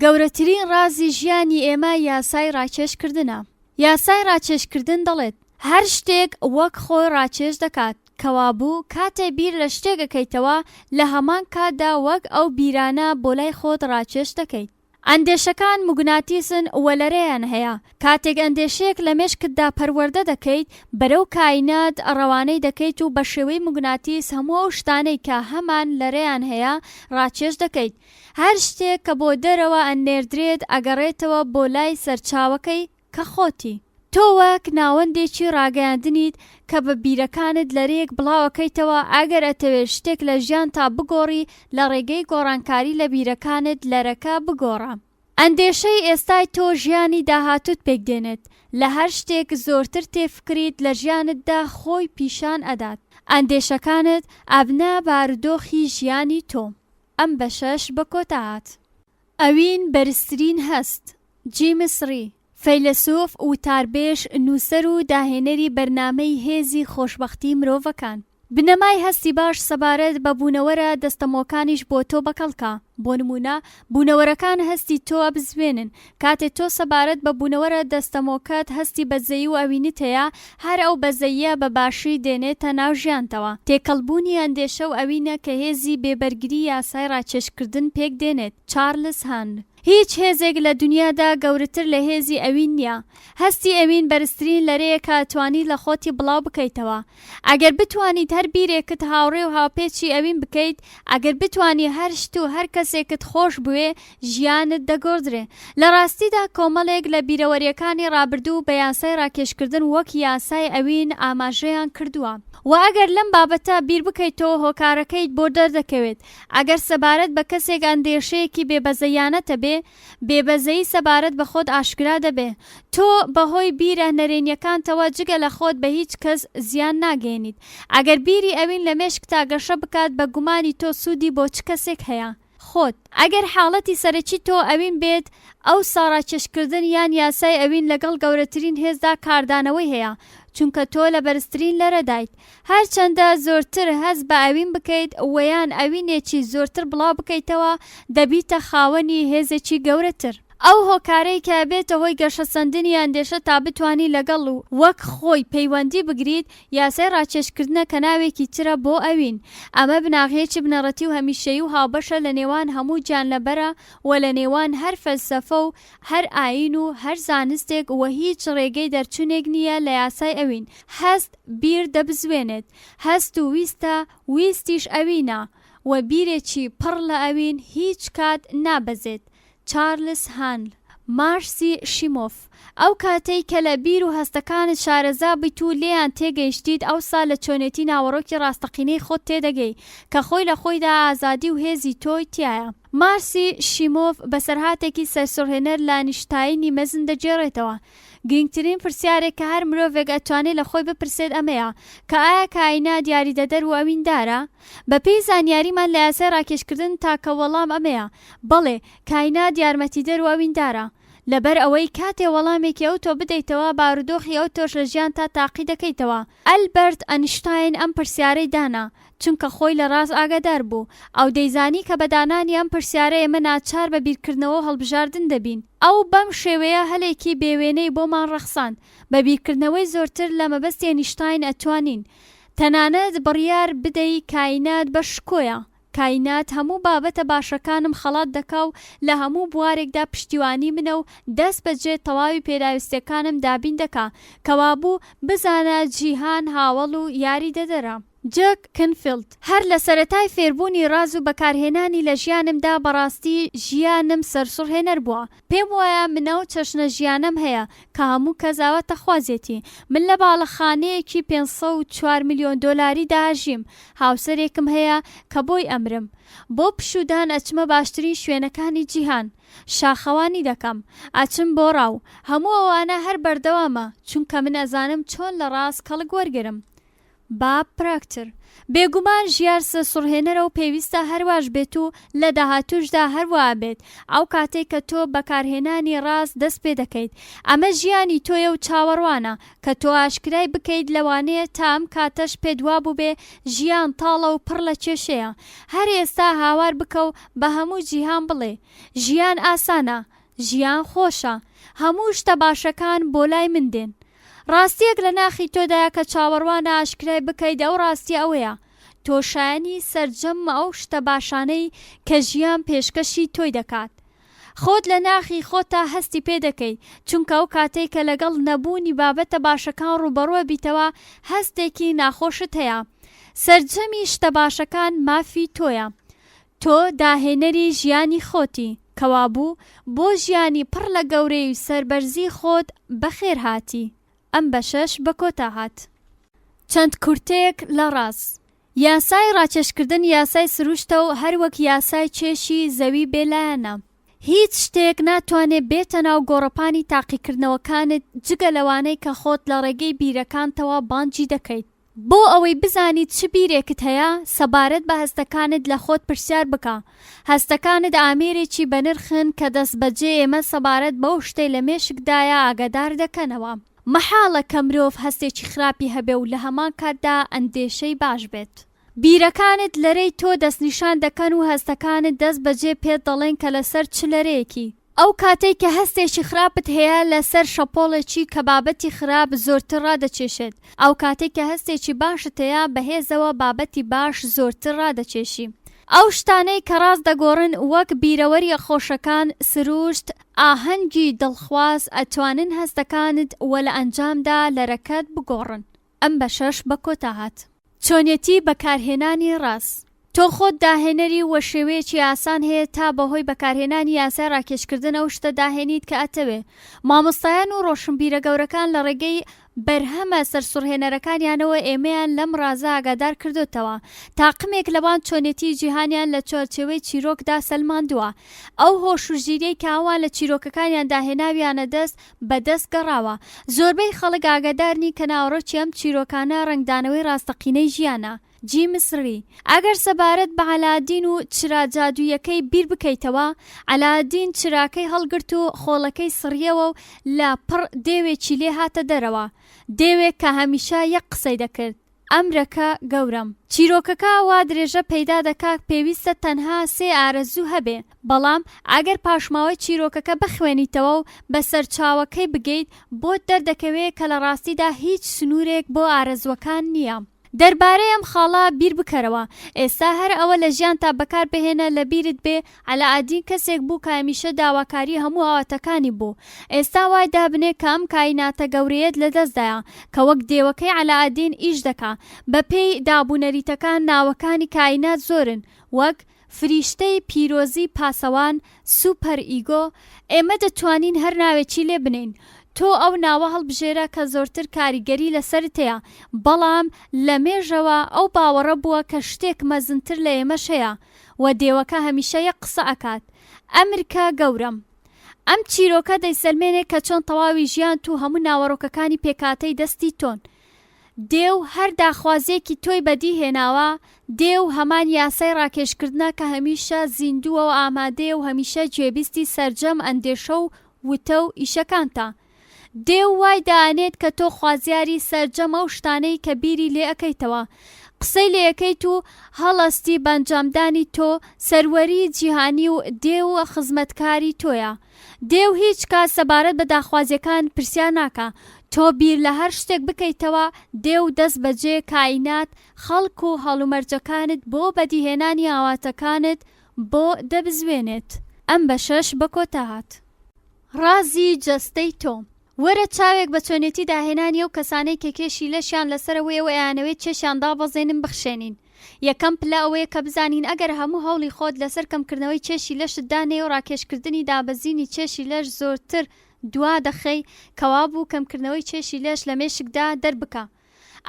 گەورەترین ڕازی ژیانی ئێمە یاسای ڕاکێشکردنە. یاسای ڕاکێشکردن دەڵێت، هەر شتێک وەک خۆی ڕاکێش دەکات، کەوابوو کاتێ بیر لە شتێک ئەکەیتەوە لە هەمان کاتدا وەک ئەو بیرانە بۆ لای خۆت ڕاکێش دەکەیت. ئەندێشەکان موگناتیسن و لەرەیان هەیە، کاتێک ئەندێشەیەک لە مێشکتدا پەروەردە دەکەیت، بەرەو کاینات ڕەوانەی دەکەیت و بە شێوەی موگناتیس هەموو ئەو شتانەی کە هەمان لەرەیان هەیە ڕاکێش دەکەیت. هەر شتێک کە بۆ دەرەوە ئەنێردرێت ئەگەڕێتەوە بۆ لای سەرچاوەکەی کە خۆتی. تۆ وەک ناوەندێکی ڕاگەیاندنیت کە بە بیرەکانت لەرەیەک بڵاوئەکەیتەوە ئەگەر ئەتەوێت شتێک لە ژیانتا بگۆڕی لە ڕێگەی گۆڕانکاری لە بیرەکانت لەرەکە بگۆڕە. ئەندێشەی ئێستای تۆ ژیانی داهاتووت پێک دێنێت، لە هەر شتێک زۆرتر تێفکریت لە ژیانتدا خۆی پیشان ئەدات. ئەندێشەکانت ئەبنە بارودۆخی ژیانی تۆ. ئەم بەشەش بە کۆتا هات. ئەوین بەرزترین هەست، جیمس ڕی، فەیلەسوف، وتاربێژ، نووسەر و داهێنەری بەرنامەی هێزی خۆشبەختی مرۆڤەکان. بنەمای هەستی باش سەبارەت بە بوونەوەرە دەستەمۆکانیش بۆ تۆ بەکەڵکە. بۆ نموونە، بوونەوەرەکان هەستی تۆ ئەبزوێنن. کاتێ تۆ سەبارەت بە بوونەوەرە دەستەمۆکەت هەستی بەزەیی و ئەوینت هەیە، هەر ئەو بەزەییە بە باشی دێنێتە ناو ژیانتەوە. تێکەڵبوونی ئەندێشە و ئەوینە کە هێزی بێ بەرگری یاسای ڕاکێشکردن پێک دێنێت. چارلز هان. هیچ هێزێک لە دونیادا گەورەتر لە هێزی ئەوین نییە. هەستی ئەوین بەرزترین لەرەیە کە ئەتوانیت لە خۆتی بڵاو بکەیتەوە. ئەگەر بتوانیت هەر بیرێکت هاوڕێ و هاوپێچی ئەوین بکەیت، ئەگەر بتوانی هەر شت و هەر کەسێکت خۆش بوێ، ژیانت دەگۆڕدرێ. لە ڕاستیدا کۆمەڵێک لە بیرەوەرییەکانی ڕابردوو بە یاسای ڕاکێشکردن وەک یاسای ئەوین ئاماژەیان کردووە. وە ئەگەر لەم بابەتە بیر بکەیتەوە هۆکارەکەیت بۆ دەردەکەوێت. ئەگەر سەبارەت بە کەسێک ئەندێشەیەکی بێبەزەیانەت هەبێ، بێبەزەیی سەبارەت بە خۆت ئاشکرا دەبێ. تۆ بە هۆی بیرە نەرێنیەکانتەوە جگە لە خۆت بە هیچ کەس زیان ناگەیەنیت. ئەگەر بیری ئەوین لە مێشکتا گەشە بکات بە گومانی تۆ سوودی بۆ چ کەسێک هەیە؟ خۆت. ئەگەر حاڵەتی سەرەکی تۆ ئەوین بێت، ئەوسا ڕاکێشکردن یان یاسای ئەوین لەگەڵ گەورەترین هێزدا کاردانەوەی هەیە، چونکە تۆ لە بەرزترین لەرەدایت. هەرچەندە زۆرتر هەست بە ئەوین بکەیت وە یان ئەوینێکی زۆرتر بڵاو بکەیتەوە، دەبیتە خاوەنی هێزێکی گەورەتر. ئەو هۆکارەی کە ئەبێتە هۆی گەشەسەندنی ئەندێشە تا بتوانی لەگەڵ و وەک خۆی پەیوەندی بگریت، یاسای ڕاکێشکردنە کە ناوێکی ترە بۆ ئەوین. ئەمە بناغەیەکی بنەڕەتی و هەمیشەیی و هاوبەشە لە نێوان هەموو گیانلەبەرە و لە نێوان هەر فەلسەفە و هەر ئایین و هەر زانستێک و هیچ ڕێگەی دەرچونێک نییە لە یاسای ئەوین. هەست بیر دەبزوێنێت. هەست و ویستە، ویستیش ئەوینە و بیرێکی پڕ لە ئەوین هیچ کات نابەزێت. چارلس هانل. مارسی شیمۆف، ئەو کاتەی کە لە بیر و هەستەکانت شارەزا بیت و لێیان تێگەیشتیت ئەوسا لە چۆنێتی ناوەڕۆکی ڕاستەقینەی خۆت تێدەگەی کە خۆی لە خۆیدا ئازادی و هێزی تۆی تیایە. مارسی شیمۆف بەسەرهاتێکی سەرسوڕهێنەر لە ئەنیشتاینی مەزن دەگێڕێتەوە. گرینگترین پرسیارێک کە هەر مرۆڤێک ئەتوانێ لە خۆی بپرسێت ئەمەیە کە ئایا کائینات یاریدەدەر و ئەویندارە؟ بە پێی زانیاریمان لە یاسای ڕاکێشکردن تاکە وەڵام ئەمەیە، بەڵێ، کائینات یارمەتیدەر و ئەویندارە. لەبەر ئەوەی کاتێ وەڵامێکی ئەوتۆ بدەیتەوە بارودۆخی ئەوتۆش لە ژیانتا تاقی دەکەیتەوە. ئەلبەرت ئەنیشتاین ئەم پرسیارەی دانا، چونکە خۆی لە ڕاز ئاگادار بوو. ئەو دەیزانی کە بە دانانی ئەم پرسیارە ئێمە ناچار بە بیرکردنەوە و هەڵبژاردن دەبین. ئەو بەم شێوەیە هەلێکی بێ وێنەی بۆمان ڕەخساند. بە بیرکردنەوەی زۆرتر لە مەبەستی ئەنیشتاین ئەتوانین تەنانەت بڕیار بدەی کائینات بە شکۆیە. کائینات هەموو بابەتە باشەکانم خەڵات دەکا و لە هەموو بوارێکدا پشتیوانی منە و دەست بەجێ تەواوی پێداویستیەکانم دابین دەکا. کەوابوو بزانە جیهان هاوەڵ و یاریدەدەرە. جەک کنفیڵد، هەر لە سەرەتای فێربوونی ڕاز و بەکارهێنانی لە ژیانمدا بەڕاستی ژیانم سەرسوڕهێنەر بووە. پێم وایە من ئەو چەشنە ژیانەم هەیە کە هەموو کەس ئاواتەخوازیەتی. من لە باڵەخانەیەکی 504 ملیۆن دۆلاریدا ئەژیم. هاوسەرێکم هەیە کە بۆی ئەمرم. بۆ پشوودان ئەچمە باشترین شوێنەکانی جیهان. شاخەوانی دەکەم. ئەچم بۆ ڕاو. هەموو ئەوانە هەر بەردەوامە، چونکە من ئەزانم چۆن لە ڕاز کەڵک وەرگرم. باب پراکتر، بێگومان ژیار سەرسوڕهێنەرە و پێویستە هەرواش بێت و لە داهاتووشدا هەروا ئەبێت، ئەو کاتەی کە تۆ بەکارهێنانی ڕاست دەست پێ دەکەیت ئەمە ژیانی تۆیە و چاوەڕوانە کە تۆ ئاشکرای بکەیت لەوانەیە تا ئەم کاتەش پێت وابووبێ ژیان تاڵە و پڕ لە کێشەیە هەر ئێستا هاوار بکە و بە هەموو جیهان بڵێ ژیان ئاسانە ژیان خۆشە هەموو شتە باشەکان بۆ لای من دێن ڕاستیەک لە ناخی تۆدایە کە چاوەڕوانە ئاشکرای بکەیت ئەو ڕاستیە ئەوەیە تۆ شایەنی سەرجەم ئەو شتە باشانەی کە ژیان پێشکەشی تۆی دەکات خۆت لە ناخی خۆتا هەستی پێ دەکەی چونکە ئەو کاتەی کە لەگەڵ نەبوونی بابەتە باشەکان ڕووبەڕووە بیتەوە هەستێکی ناخۆشت هەیە سەرجەمی شتە باشەکان مافی تۆیە تۆ داهێنەری ژیانی خۆتی، کەوابوو بۆ ژیانی پڕ لە گەورەی و سەربەرزی خۆت بەخێرهاتی. ئەم بەشەش بە کۆتا هات. چەند کورتەیەک لە ڕاز. یاسای ڕاکێشکردن یاسای سروشتە و هەروەک یاسای کێشی زەوی بێ لایەنە. هیچ شتێک ناتوانێ بێتە ناو گۆڕەپانی تاقیکردنەوەکانت جگە لەوانەی کە خۆت لە ڕێگەی بیرەکانتەوە بانگی دەکەیت. بۆ ئەوەی بزانیت چ بیرێکت هەیە سەبارەت بە هەستەکانت لە خۆت پرسیار بکە. هەستەکانت ئامێرێکی بەنرخن کە دەستبەجێ ئێمە سەبارەت بەو شتەی لە مێشکدایە ئاگادار دەکەنەوە. مەحاڵە کە مرۆڤ هەستێکی خراپی هەبێ و لە هەمان کاتدا ئەندێشەی باش بێت. بیرەکانت لەرەی تۆ دەستنیشان دەکەن و هەستەکانت دەست بەجێ پێت دەڵێن کە لەسەر چ لەرەیەکی. ئەو کاتەی کە هەستێکی خراپت هەیە لەسەر شەپۆڵێکی کە بابەتی خراپ زۆرتر ڕادەکێشێت، ئەو کاتەی کە هەستێکی باشت هەیە بەهێزەوە بابەتی باش زۆرتر ڕادەکێشی. ئەو شتانەی کە ڕاست دەگۆڕن وەک بیرەوەریە خۆشەکان، سروشت، ئاهەنگی دڵخواز ئەتوانن هەستەکانت وە لە ئەنجامدا لەرەکەت بگۆڕن. ئەم بەشەش بە کۆتا هات. چۆنیەتی بەکارهێنانی ڕاز. تۆ خۆت داهێنەری و شێوەیەکی ئاسان هەیە تا بەهۆی بەکارهێنانی یاسای ڕاکێشکردن ئەو شتە داهێنیت کە ئەتەوێ. مامۆستایان و ڕۆشنبیرە گەورەکان لە ڕێگەی بەرهەمە سەرسوڕهێنەرەکانیانەوە ئێمەیان لەم ڕازە ئاگادار کردۆتەوە. تاقمێک لەوان چۆنێتی جیهانیان لە چوارچێوەی چیرۆکدا سەلماندووە. ئەو هۆش و ژیریەی کە ئەوان لە چیرۆکەکانیاندا هێناویانە دەست بە دەست گەڕاوە. زۆربەی خەڵک ئاگادار نین کە ناوەڕۆکی ئەم چیرۆکانە ڕەنگدانەوەی ڕاستەقینەی ژیانە. جیمس ڕی، ئەگەر سەبارەت بە عەلادین و چرا جادوویەکەی بیر بکەیتەوە، عەلادین چراکەی هەڵگرت و خۆڵەکەی سڕیەوە و لە پڕ دێوێکی لێ هاتە دەرەوە. دێوێک کە هەمیشە یەک قسەی دەکرد، ئەمرەکە گەورەم. چیرۆکەکە وا درێژە پەیدا دەکا پێویستە تەنها سێ ئارەزوو هەبێ، بەڵام ئەگەر پاشماوەی چیرۆکەکە بخوێنیتەوە و بە سەرچاوەکەی بگەیت بۆت دەردەکەوێ کە لە ڕاستیدا هیچ سنوورێک بۆ ئارەزووەکان نییە. دەربارەی ئەم خاڵە بیر بکەرەوە، ئێستا هەر ئەوە لە ژیانتا بەکار بهێنە لەبیرت بێ عەلائەدین کەسێک بوو کە هەمیشە داواکاری هەموو ئاواتەکانی بوو ئێستا وای دابنێ کە ئەم کایناتە گەورەیەت لەدەستدایە کە وەک دێوەکەی عەلائەدین ئیش دەکا بەپێی دابونەریتەکان ناوەکانی کاینات زۆرن وەک فریشتەی پیرۆزی پاسەوان، super ego، ئێمە دەتوانین هەر ناوێکی لێ بنێین، تۆ ئەو ناوە هەڵبژێرە کە زۆرتر کاریگەری لەسەرت هەیە، بەڵام لە مێژەوە ئەو باوەڕە بووە کە شتێک مەزنتر لە ئێمەش هەیە و دێوەکە هەمیشە یەک قسە ئەکات، ئەمرکە گەورەم. ئەم چیرۆکە دەیسەلمێنێ کە چۆن تەواوی ژیانت و هەموو ناوەڕۆکەکانی پێکهاتەی دەستی تۆن. دێو هەر داخوازیەکی تۆی بەدی هێناوە، دێو هەمان یاسای ڕاکێشکردنە کە هەمیشە زیندووە و ئامادەیە و هەمیشە گوێبیستی سەرجەم ئەندێشە و وتە و ئیشەکانتە. دێو وای دائەنێت کە تۆ خوازیاری سەرجەم ئەو شتانەی کە بیری لێ ئەکەیتەوە، قسەی لێ ئەکەیت و هەڵەستی بەئەنجامدانی تۆ سەروەری جیهانی و دێو خزمەتکاری تۆیە. دێو هیچ کات سەبارەت بە داخوازیەکان پرسیار ناکا، تۆ بیر لە هەر شتێک بکەیتەوە دێو دەست بەجێ کائینات، خەڵک و هەڵومەرجەکانت بۆ بەدیهێنانی ئاواتەکانت بۆ دەبزوێنێت. ئەم بەشەش بە کۆتا هات. ڕازی جەستەی تۆ. وەرە چاوێک بە چۆنێتی داهێنانی ئەو کەسانەی کە کێشی لەشیان لەسەرەوەیە و ئەیانەوێت کێشیان دابەزێنن بخشێنین. یەکەم پلە ئەوەیە کە بزانین ئەگەر هەموو هەوڵی خۆت لەسەر کەمکردنەوەی کێشی لەشت دانێی و ڕاکێشکردنی دابەزینی کێشی لەش زۆرتر دوا دەخەی، کەوابوو کەمکردنەوەی کێشی لەش لە مێشکدا دەربکە.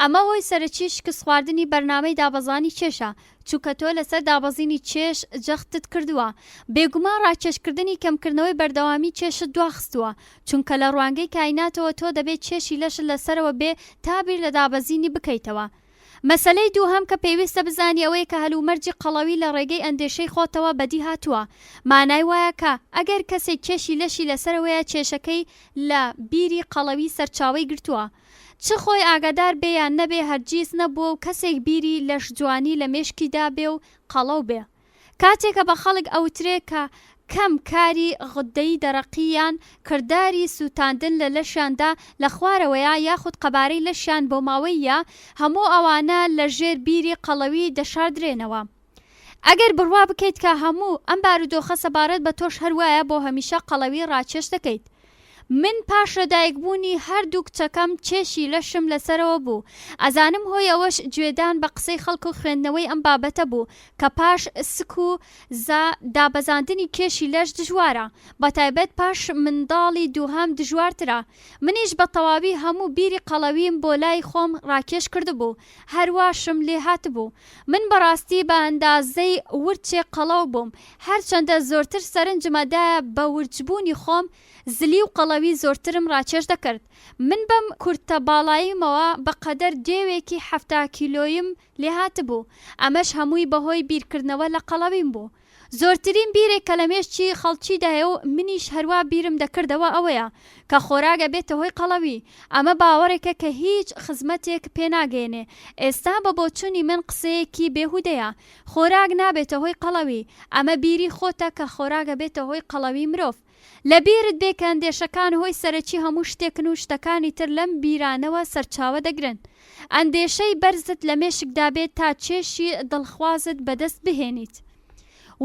ئەمە هۆی سەرەکی شکستخواردنی بەرنامەی دابەزانی کێشە، چونکە تۆ لەسەر دابەزینی کێش جەختت کردووە. بێگومان ڕاکێشکردنی کەمکردنەوەی بەردەوامی کێشت دواخستووە، چونکە لە ڕوانگەی کایناتەوە تۆ دەبێت کێشی لەشت لەسەرەوە بێ تا بیر لە دابەزینی بکەیتەوە. مەسەلەی دووهەم کە پێویستە بزانی ئەوەیە کە هەلومەرجی قەڵەوی لە ڕێگەی ئەندێشەی خۆتەوە بەدی هاتووە. مانای وایە کە ئەگەر کەسێک کێشی لەشی لەسەرەوەیە کێشەکەی لە بیری قەڵەوی سەرچاوەی گرتووە. چ خۆی ئاگادار بێ یان نەبێ هەرگیز نەبووە و کەسێک بیری لەشجوانی لە مێشکیدا بێ و قەڵەو بێ. کاتێ کە بە خەڵک ئەوترێ کە کەم کاری غوددەی دەرەقی یان کرداری سووتاندن لە لەشیاندا لە خوارەوەیە یاخود قەبارەی لەشیان بۆماوەییە، هەموو ئەوانە لە ژێر بیری قەڵەوی دەشاردرێنەوە. ئەگەر بڕوا بکەیت کە هەموو ئەم بارودۆخە سەبارەت بە تۆش هەروایە بۆ هەمیشە قەڵەوی ڕاکێش دەکەیت. من پاش لەدایکبوونی هەردوو کچەکەم کێشی لەشم لەسەرەوە بوو، ئەزانم هۆی ئەوەش گوێدان بە قسەی خەڵک و خوێندنەوەی ئەم بابەتە بوو کە پاش سک و زا دابەزاندنی کێشی لەش دژوارە، بەتایبەت پاش منداڵی دووهەم دژوارترە، منیش بە تەواوی هەموو بیری قەڵەویم بۆ لای خۆم ڕاکێش کردبوو، هەرواشم لێ هاتبوو. من بەڕاستی بە ئەندازەی ورچێک قەڵەو بووم، هەرچەندە زۆرتر سەرنجم ئەدایە بە ورچبوونی خۆم، زلی و قەڵەوی زۆرترم ڕاکێش دەکرد. من بەم کورتە باڵاییمەوە بە قەدەر دێوێکی 70 کیلۆییم لێ هاتبوو، ئەمەش هەمووی بەهۆی بیرکردنەوە لە قەڵەویم بوو. زۆرترین بیرێک کە لە مێشکی خەڵکیدایە و منیش هەروا بیرم دەکردەوە ئەوەیە کە خۆراک ئەبێتە هۆی قەڵەوی، ئەمە باوەڕێکە کە هیچ خزمەتێک پێناگەیەنێ، ئێستا بە بۆچونی من قسەیەکی بێهودەیە، خۆراک نابێتە هۆی قەڵەوی، ئەمە بیری خۆتە کە خۆراک ئەبێتە هۆی قەڵەوی مرۆڤ. لە بیرت بێ کە ئەندێشەکان هۆی سەرەکی هەموو شتێکن و شتەکانی تر لەم بیرانەوە سەرچاوە دەگرن. ئەندێشەی بەرزت لە مێشکدا بێت تا کێشی دڵخوازت بەدەست بهێنیت.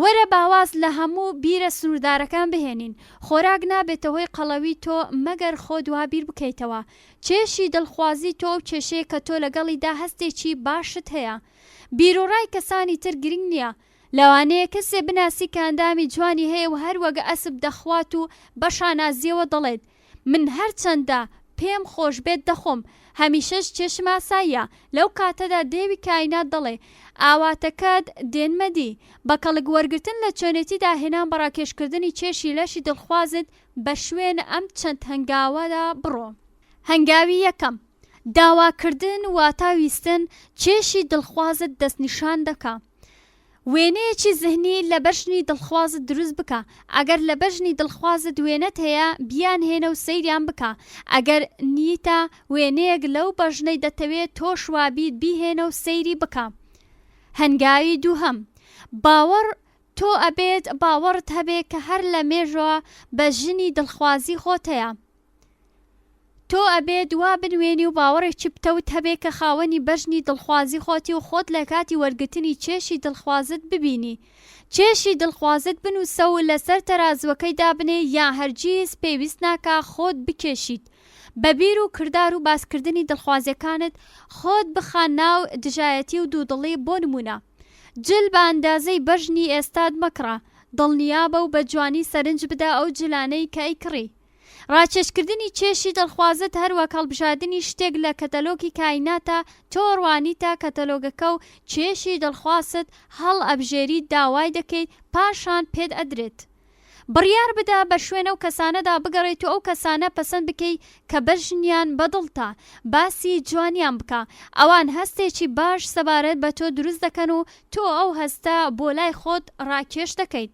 وەرە با واز لە هەموو بیرە سنووردارەکان بهێنین. خۆراک نابێتە هۆی قەڵەوی تۆ مەگەر خۆت وا بیر بکەیتەوە. کێشی دڵخوازی تۆ ئەو کێشەیە کە تۆ لەگەڵیدا هەستێکی باشت هەیە. بیروڕای کەسانی تر گرنگ نییە. لەوانەیە کەسێ بناسی کە ئەندامی جوانی هەیە و هەر وەک ئەسپ دەخوات و بە شانازییەوە دەڵێت، من هەرچەندە پێم خۆش بێت دەخۆم، هەمیشەش کێشم ئاساییە، لەو کاتەدا دێوی کاینات دەڵێ، ئاواتەکەت دێنمە دی. بە کەڵک وەرگرتن لە چۆنێتی داهێنان بە ڕاکێشکردنی کێشی لەشی دڵخوازت بە شوێن ئەم چەند هەنگاوەدا بڕۆ. هەنگاوی یەکەم. داواکردن واتا ویستن کێشی دڵخوازت دەستنیشان دەکا. وێنەیەکی زهنی لە بەژنی دڵخوازت دروست بکە، ئەگەر لە بەژنی دڵخوازت وێنەت هەیە بیانهێنە و سەیریان بکە، ئەگەر نیتە وێنەیەک لەو بەژنەی دەتەوێ تۆش وابیت بیهێنە و سەیری بکە. هەنگاوی دووهەم، باوەڕ تۆ ئەبێت باوەڕت هەبێ کە هەر لە مێژوە بە ژنی دڵخوازی خۆت هەیە. تۆ ئەبێت وا بنوێنی و باوەڕێکی پتەوت هەبێ کە خاوەنی بەژنی دڵخوازی خۆتی و خۆت لە کاتی وەرگرتنی چێشی دڵخوازت ببینی. چێشی دڵخوازت بنووسە و لەسەر تەرازووەکەی دابنێ یا هەرگیز پێویست ناکا خۆت بکێشیت. بە بیر و کردار و باسکردنی دڵخوازیەکانت خۆت بخە ناو دژایەتی و دوودڵی بۆ نموونە. جل بە ئەندازەی بەژنی ئێستات مەکڕە، دڵنیابە و بە جوانی سەرنج بدە ئەو جلانەی کە ئەیکڕی. ڕاکێشکردنی کێشی دڵخوازت هەروەک هەڵبژاردنی شتێک لە کەتەلۆگی کایناتە، تۆ ڕوانیتە کەتەلۆگەکە و کێشی دڵخوازت هەڵئەبژێریت داوای دەکەیت پاشان پێت ئەدرێت. بڕیار بدە بە شوێن ئەو کەسانەدا بگەڕێیت و ئەو کەسانە پەسەند بکەی کە بەژنیان بە دڵتە، باسی جوانیان بکە، ئەوان هەستێکی باش سەبارەت بە تۆ دروست دەکەن و تۆ ئەو هەستە بۆ لای خۆت ڕاکێش دەکەیت.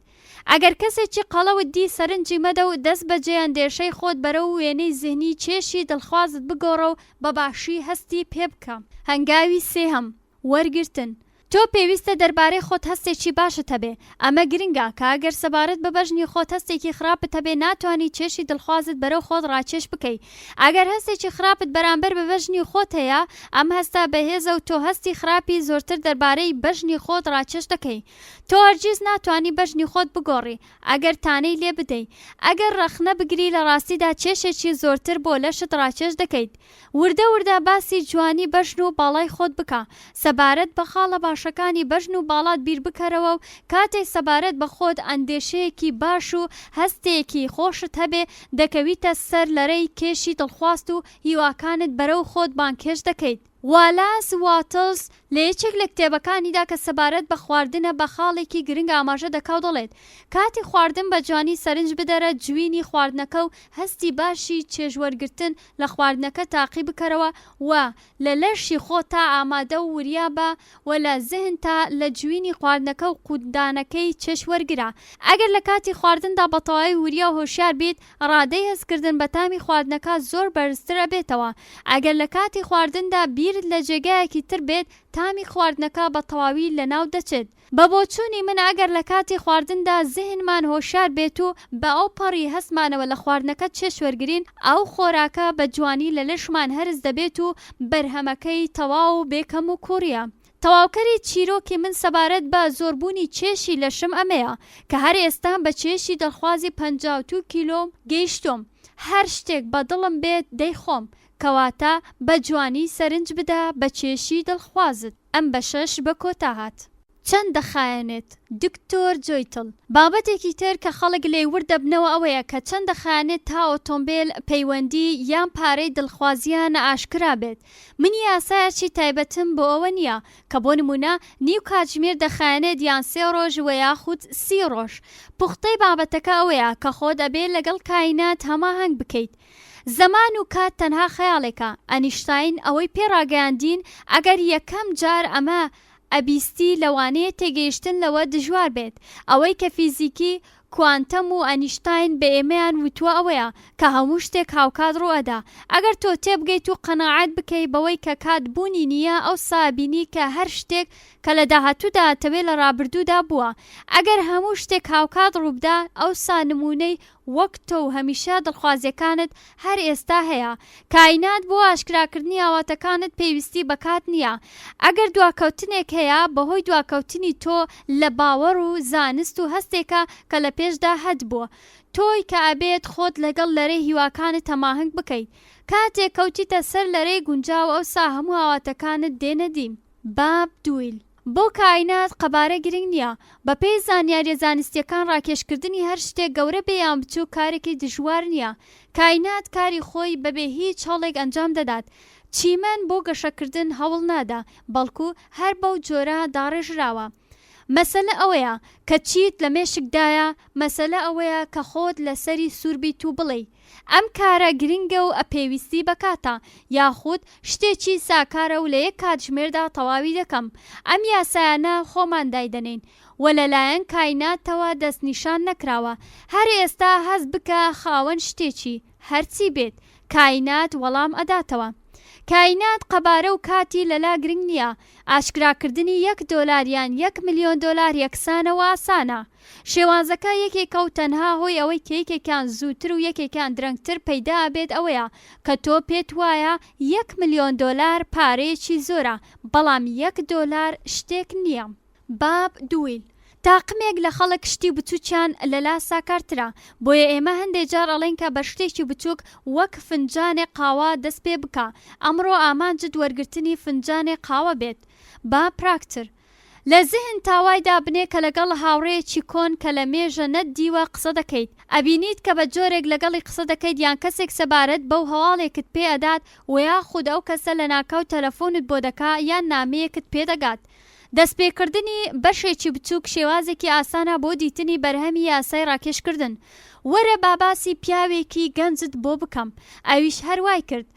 ئەگەر کەسێکی قەڵەوت دی سەرنجی مەدە و دەست بەجێ ئەندێشەی خۆت بەرەو وێنەی زهنی کێشی دڵخوازت بگۆڕە و بە باشی هەستی پێبکە. هەنگاوی سێهەم، وەرگرتن. تۆ پێویستە دەربارەی خۆت هەستێکی باشت هەبێ، ئەمە گرنگە، کە ئەگەر سەبارەت بە بەژنی خۆت هەستێکی خراپت هەبێ ناتوانی کێشی دڵخوازت بەرەو خۆت ڕاکێش بکەی. ئەگەر هەستێکی خراپت بەرامبەر بە بەژنی خۆت هەیە، ئەم هەستە بەهێزە و تۆ هەستی خراپی زۆرتر دەربارەی بەژنی خۆت ڕاکێش دەکەی. تۆ هەرگیز ناتوانی بەژنی خۆت بگۆڕی ئەگەر تانەی لێ بدەی. ئەگەر ڕەخنە بگری لە ڕاستیدا کێشێکی زۆرتر بۆ لەشت ڕاکێش دەکەیت. وردە وردە باسی جوانی بەژن و باڵای خۆت بکە. سەبارەت بە خاڵە باشەکانی بەژن و باڵات بیر بکەرەوە و کاتێک سەبارەت بە خۆت ئەندێشەیەکی باش و هەستێکی خۆشت هەبێ دەکەویتە سەر لەرەی کێشی دڵخواست و هیواکانت بەرەو خۆت بانگهێشت دەکەیت. والاس واتڵس لە یەکێک لە کتێبەکانیدا کە سەبارەت بە خواردنە بە خاڵێکی گرنگ ئاماژە دەکا و دەڵێت، کاتی خواردن بە جوانی سەرنج بدەرە جوینی خواردنەکە و هەستی باشی چێژوەرگرتن لە خواردنەکە تاقی بکەرەوە و لە لەشی خۆتا ئامادە و وریا بە و لە زهنتا لە جوینی خواردنەکە و قوتدانەکەی چێژ وەرگرە. ئەگەر لە کاتی خواردندا بە تەواوی وریا و هۆشیار بیت ڕادەی هەستکردن بە تامی خواردنەکە زۆر بەرزتر ئەبێتەوە. ئەگەر لە کاتی خواردندا بیرت لە جێگایەکی تر بێت تامی خواردنەکە بە تەواوی لەناو دەچێت. بە بۆچوونی من ئەگەر لە کاتی خواردندا زهنمان هۆشیار بێت و بە ئەوپەڕی هەستمانەوە لە خواردنەکە چێژ وەرگرین ئەو خۆراکە بە جوانی لە لەشمان هەرس دەبێت و بەرهەمەکەی تەواو و بێ کەم و کوڕیە. تەواوکەری چیرۆکی من سەبارەت بە زۆربوونی کێشی لەشم ئەمەیە کە هەر ئێستا بە کێشی دڵخوازی 52 کیلۆم گەیشتووم. هەر شتێک بە دڵم بێت دەیخۆم. کەواتە بە جوانی سەرنج بدە بە کێشی دڵخوازت. ئەم بەشەش بە کۆتا هات. چەند دەخایەنێت؟ دکتۆر جۆیتڵ، بابەتێکی تر کە خەڵک لێی ورد دەبنەوە ئەوەیە کە چەند دەخایەنێت تا ئۆتۆمبێل، پەیوەندی، یان پارەی دڵخوازیان ئاشکرا بێت. من یاسایەکی تایبەتم بۆ ئەوە نییە کە بۆ نموونە نیو کاتژمێر دەخایەنێت یان سێ ڕۆژ وە یاخود سی ڕۆژ. پوختەی بابەتەکە ئەوەیە کە خۆت ئەبێ لەگەڵ کاینات هەماهەنگ بکەیت. زەمان و کات تەنها خەیاڵێکە، ئەنیشتاین ئەوەی پێ ڕاگەیاندین ئەگەر یەکەم جار ئەمە ئەبیستی لەوانەیە تێگەیشتن لەوە دژوار بێت. ئەوەی کە فیزیکی کوانتەم و ئەنیشتاین بە ئێمەیان وتووە ئەوەیە کە هەموو شتێک هاوکات ڕووئەدا. ئەگەر تۆ تێبگەیت و قەناعەت بکەی بەوەی کە کات بوونی نییە ئەوسا ئەبینی کە هەر شتێک کە لە داهاتوودا ئەتەوێ لە ڕابردوودا بووە. ئەگەر هەموو شتێک هاوکات ڕووبدا ئەوسا نموونەی وەک تۆ و هەمیشە دڵخوازیەکانت هەر ئێستا هەیە. کائینات بۆ ئاشکراکردنی ئاواتەکانت پێویستی بە کات نییە. ئەگەر دواکەوتنێک هەیە بەهۆی دواکەوتنی تۆ لە باوەڕ و زانست و هەستێکە کە لە پێشدا هەتبوو. تۆی کە ئەبێت خۆت لەگەڵ لەرەی هیواکانت هەماهەنگ بکەیت. کاتێک کەوتیتە سەر لەرەی گونجاو ئەوسا هەموو ئاواتەکانت دێنە دی. باب دویل. بۆ کائینات قەبارە گرنگ نییە. بەپێی زانیارییە زانستییەکان ڕاکێشکردنی هەر شتێک گەورە بێ یان بچووک کارێکی دژوار نییە. کائینات کاری خۆی بەبێ هیچ هەوڵێک ئەنجام دەدات. چیمەن بۆ گەشەکردن هەوڵ نادا، بەڵکو هەر بەو جۆرە داڕێژراوە. مەسەلە ئەوەیە کە چیت لە مێشکدایە، مەسەلە ئەوەیە کە خۆت لەسەری سوور بیت و بڵێی ئەم کارە گرنگە و پێویستی بە کاتە، یاخود شتێکی ساکارە و لە یەک کاتژمێردا تەواوی دەکەم. ئەم یاسایانە خۆمان دایدەنێین و لەلایەن کایناتەوە دەستنیشان نەکراوە. هەر ئێستا هەست بکە خاوەن شتێکی، هەرچی بێت، کاینات وەڵام ئەداتەوە. کاینات قەبارە و کاتی لەلا گرنگ نییە، ئاشکراکردنی یەک دۆلار یان یەک ملیۆن دۆلار یەکسانە و ئاسانە. شێوازەکە یەکێکە و تەنها هۆی ئەوەی کە یەکێکیان زووتر و یەکێکیان درەنگتر پەیدا ئەبێت ئەوەیە کە تۆ پێت وایە یەک ملیۆن دۆلار پارەیەکی زۆرە بەڵام یەک دۆلار شتێک نییە. باب دویل، تاقمێک لە خەڵک شتی بچوکیان لەلا ساکارترە، بۆیە ئێمە هەندێ جار ئەڵێین کە بە شتێکی بچوک وەک فنجانێک قاوە دەست پێ بکە، ئەمڕۆ ئامانجت وەرگرتنی فنجانێک قاوە بێت. با پراکتر. لە زهنتا وای دابنێ کە لەگەڵ هاوڕێیەکی کۆن کە لە مێژە نەت دیوە قسە دەکەیت، ئەبینیت کە بە جۆرێک لەگەڵی قسە دەکەیت یان کەسێک سەبارەت بەو هەواڵێکت پێ ئەدات و یاخود ئەو کەسە لەناکاو تەلەفۆنت بۆ دەکا یان نامەیەکت پێ دەگات. دەستپێکردنی بەشێکی بچووک شێوازێکی ئاسانە بۆ دیتنی بەرهەمی یاسای ڕاکێشکردن. وەرە با باسی پیاوێکی گەنجت بۆ بکەم. ئەویش هەر وای کرد.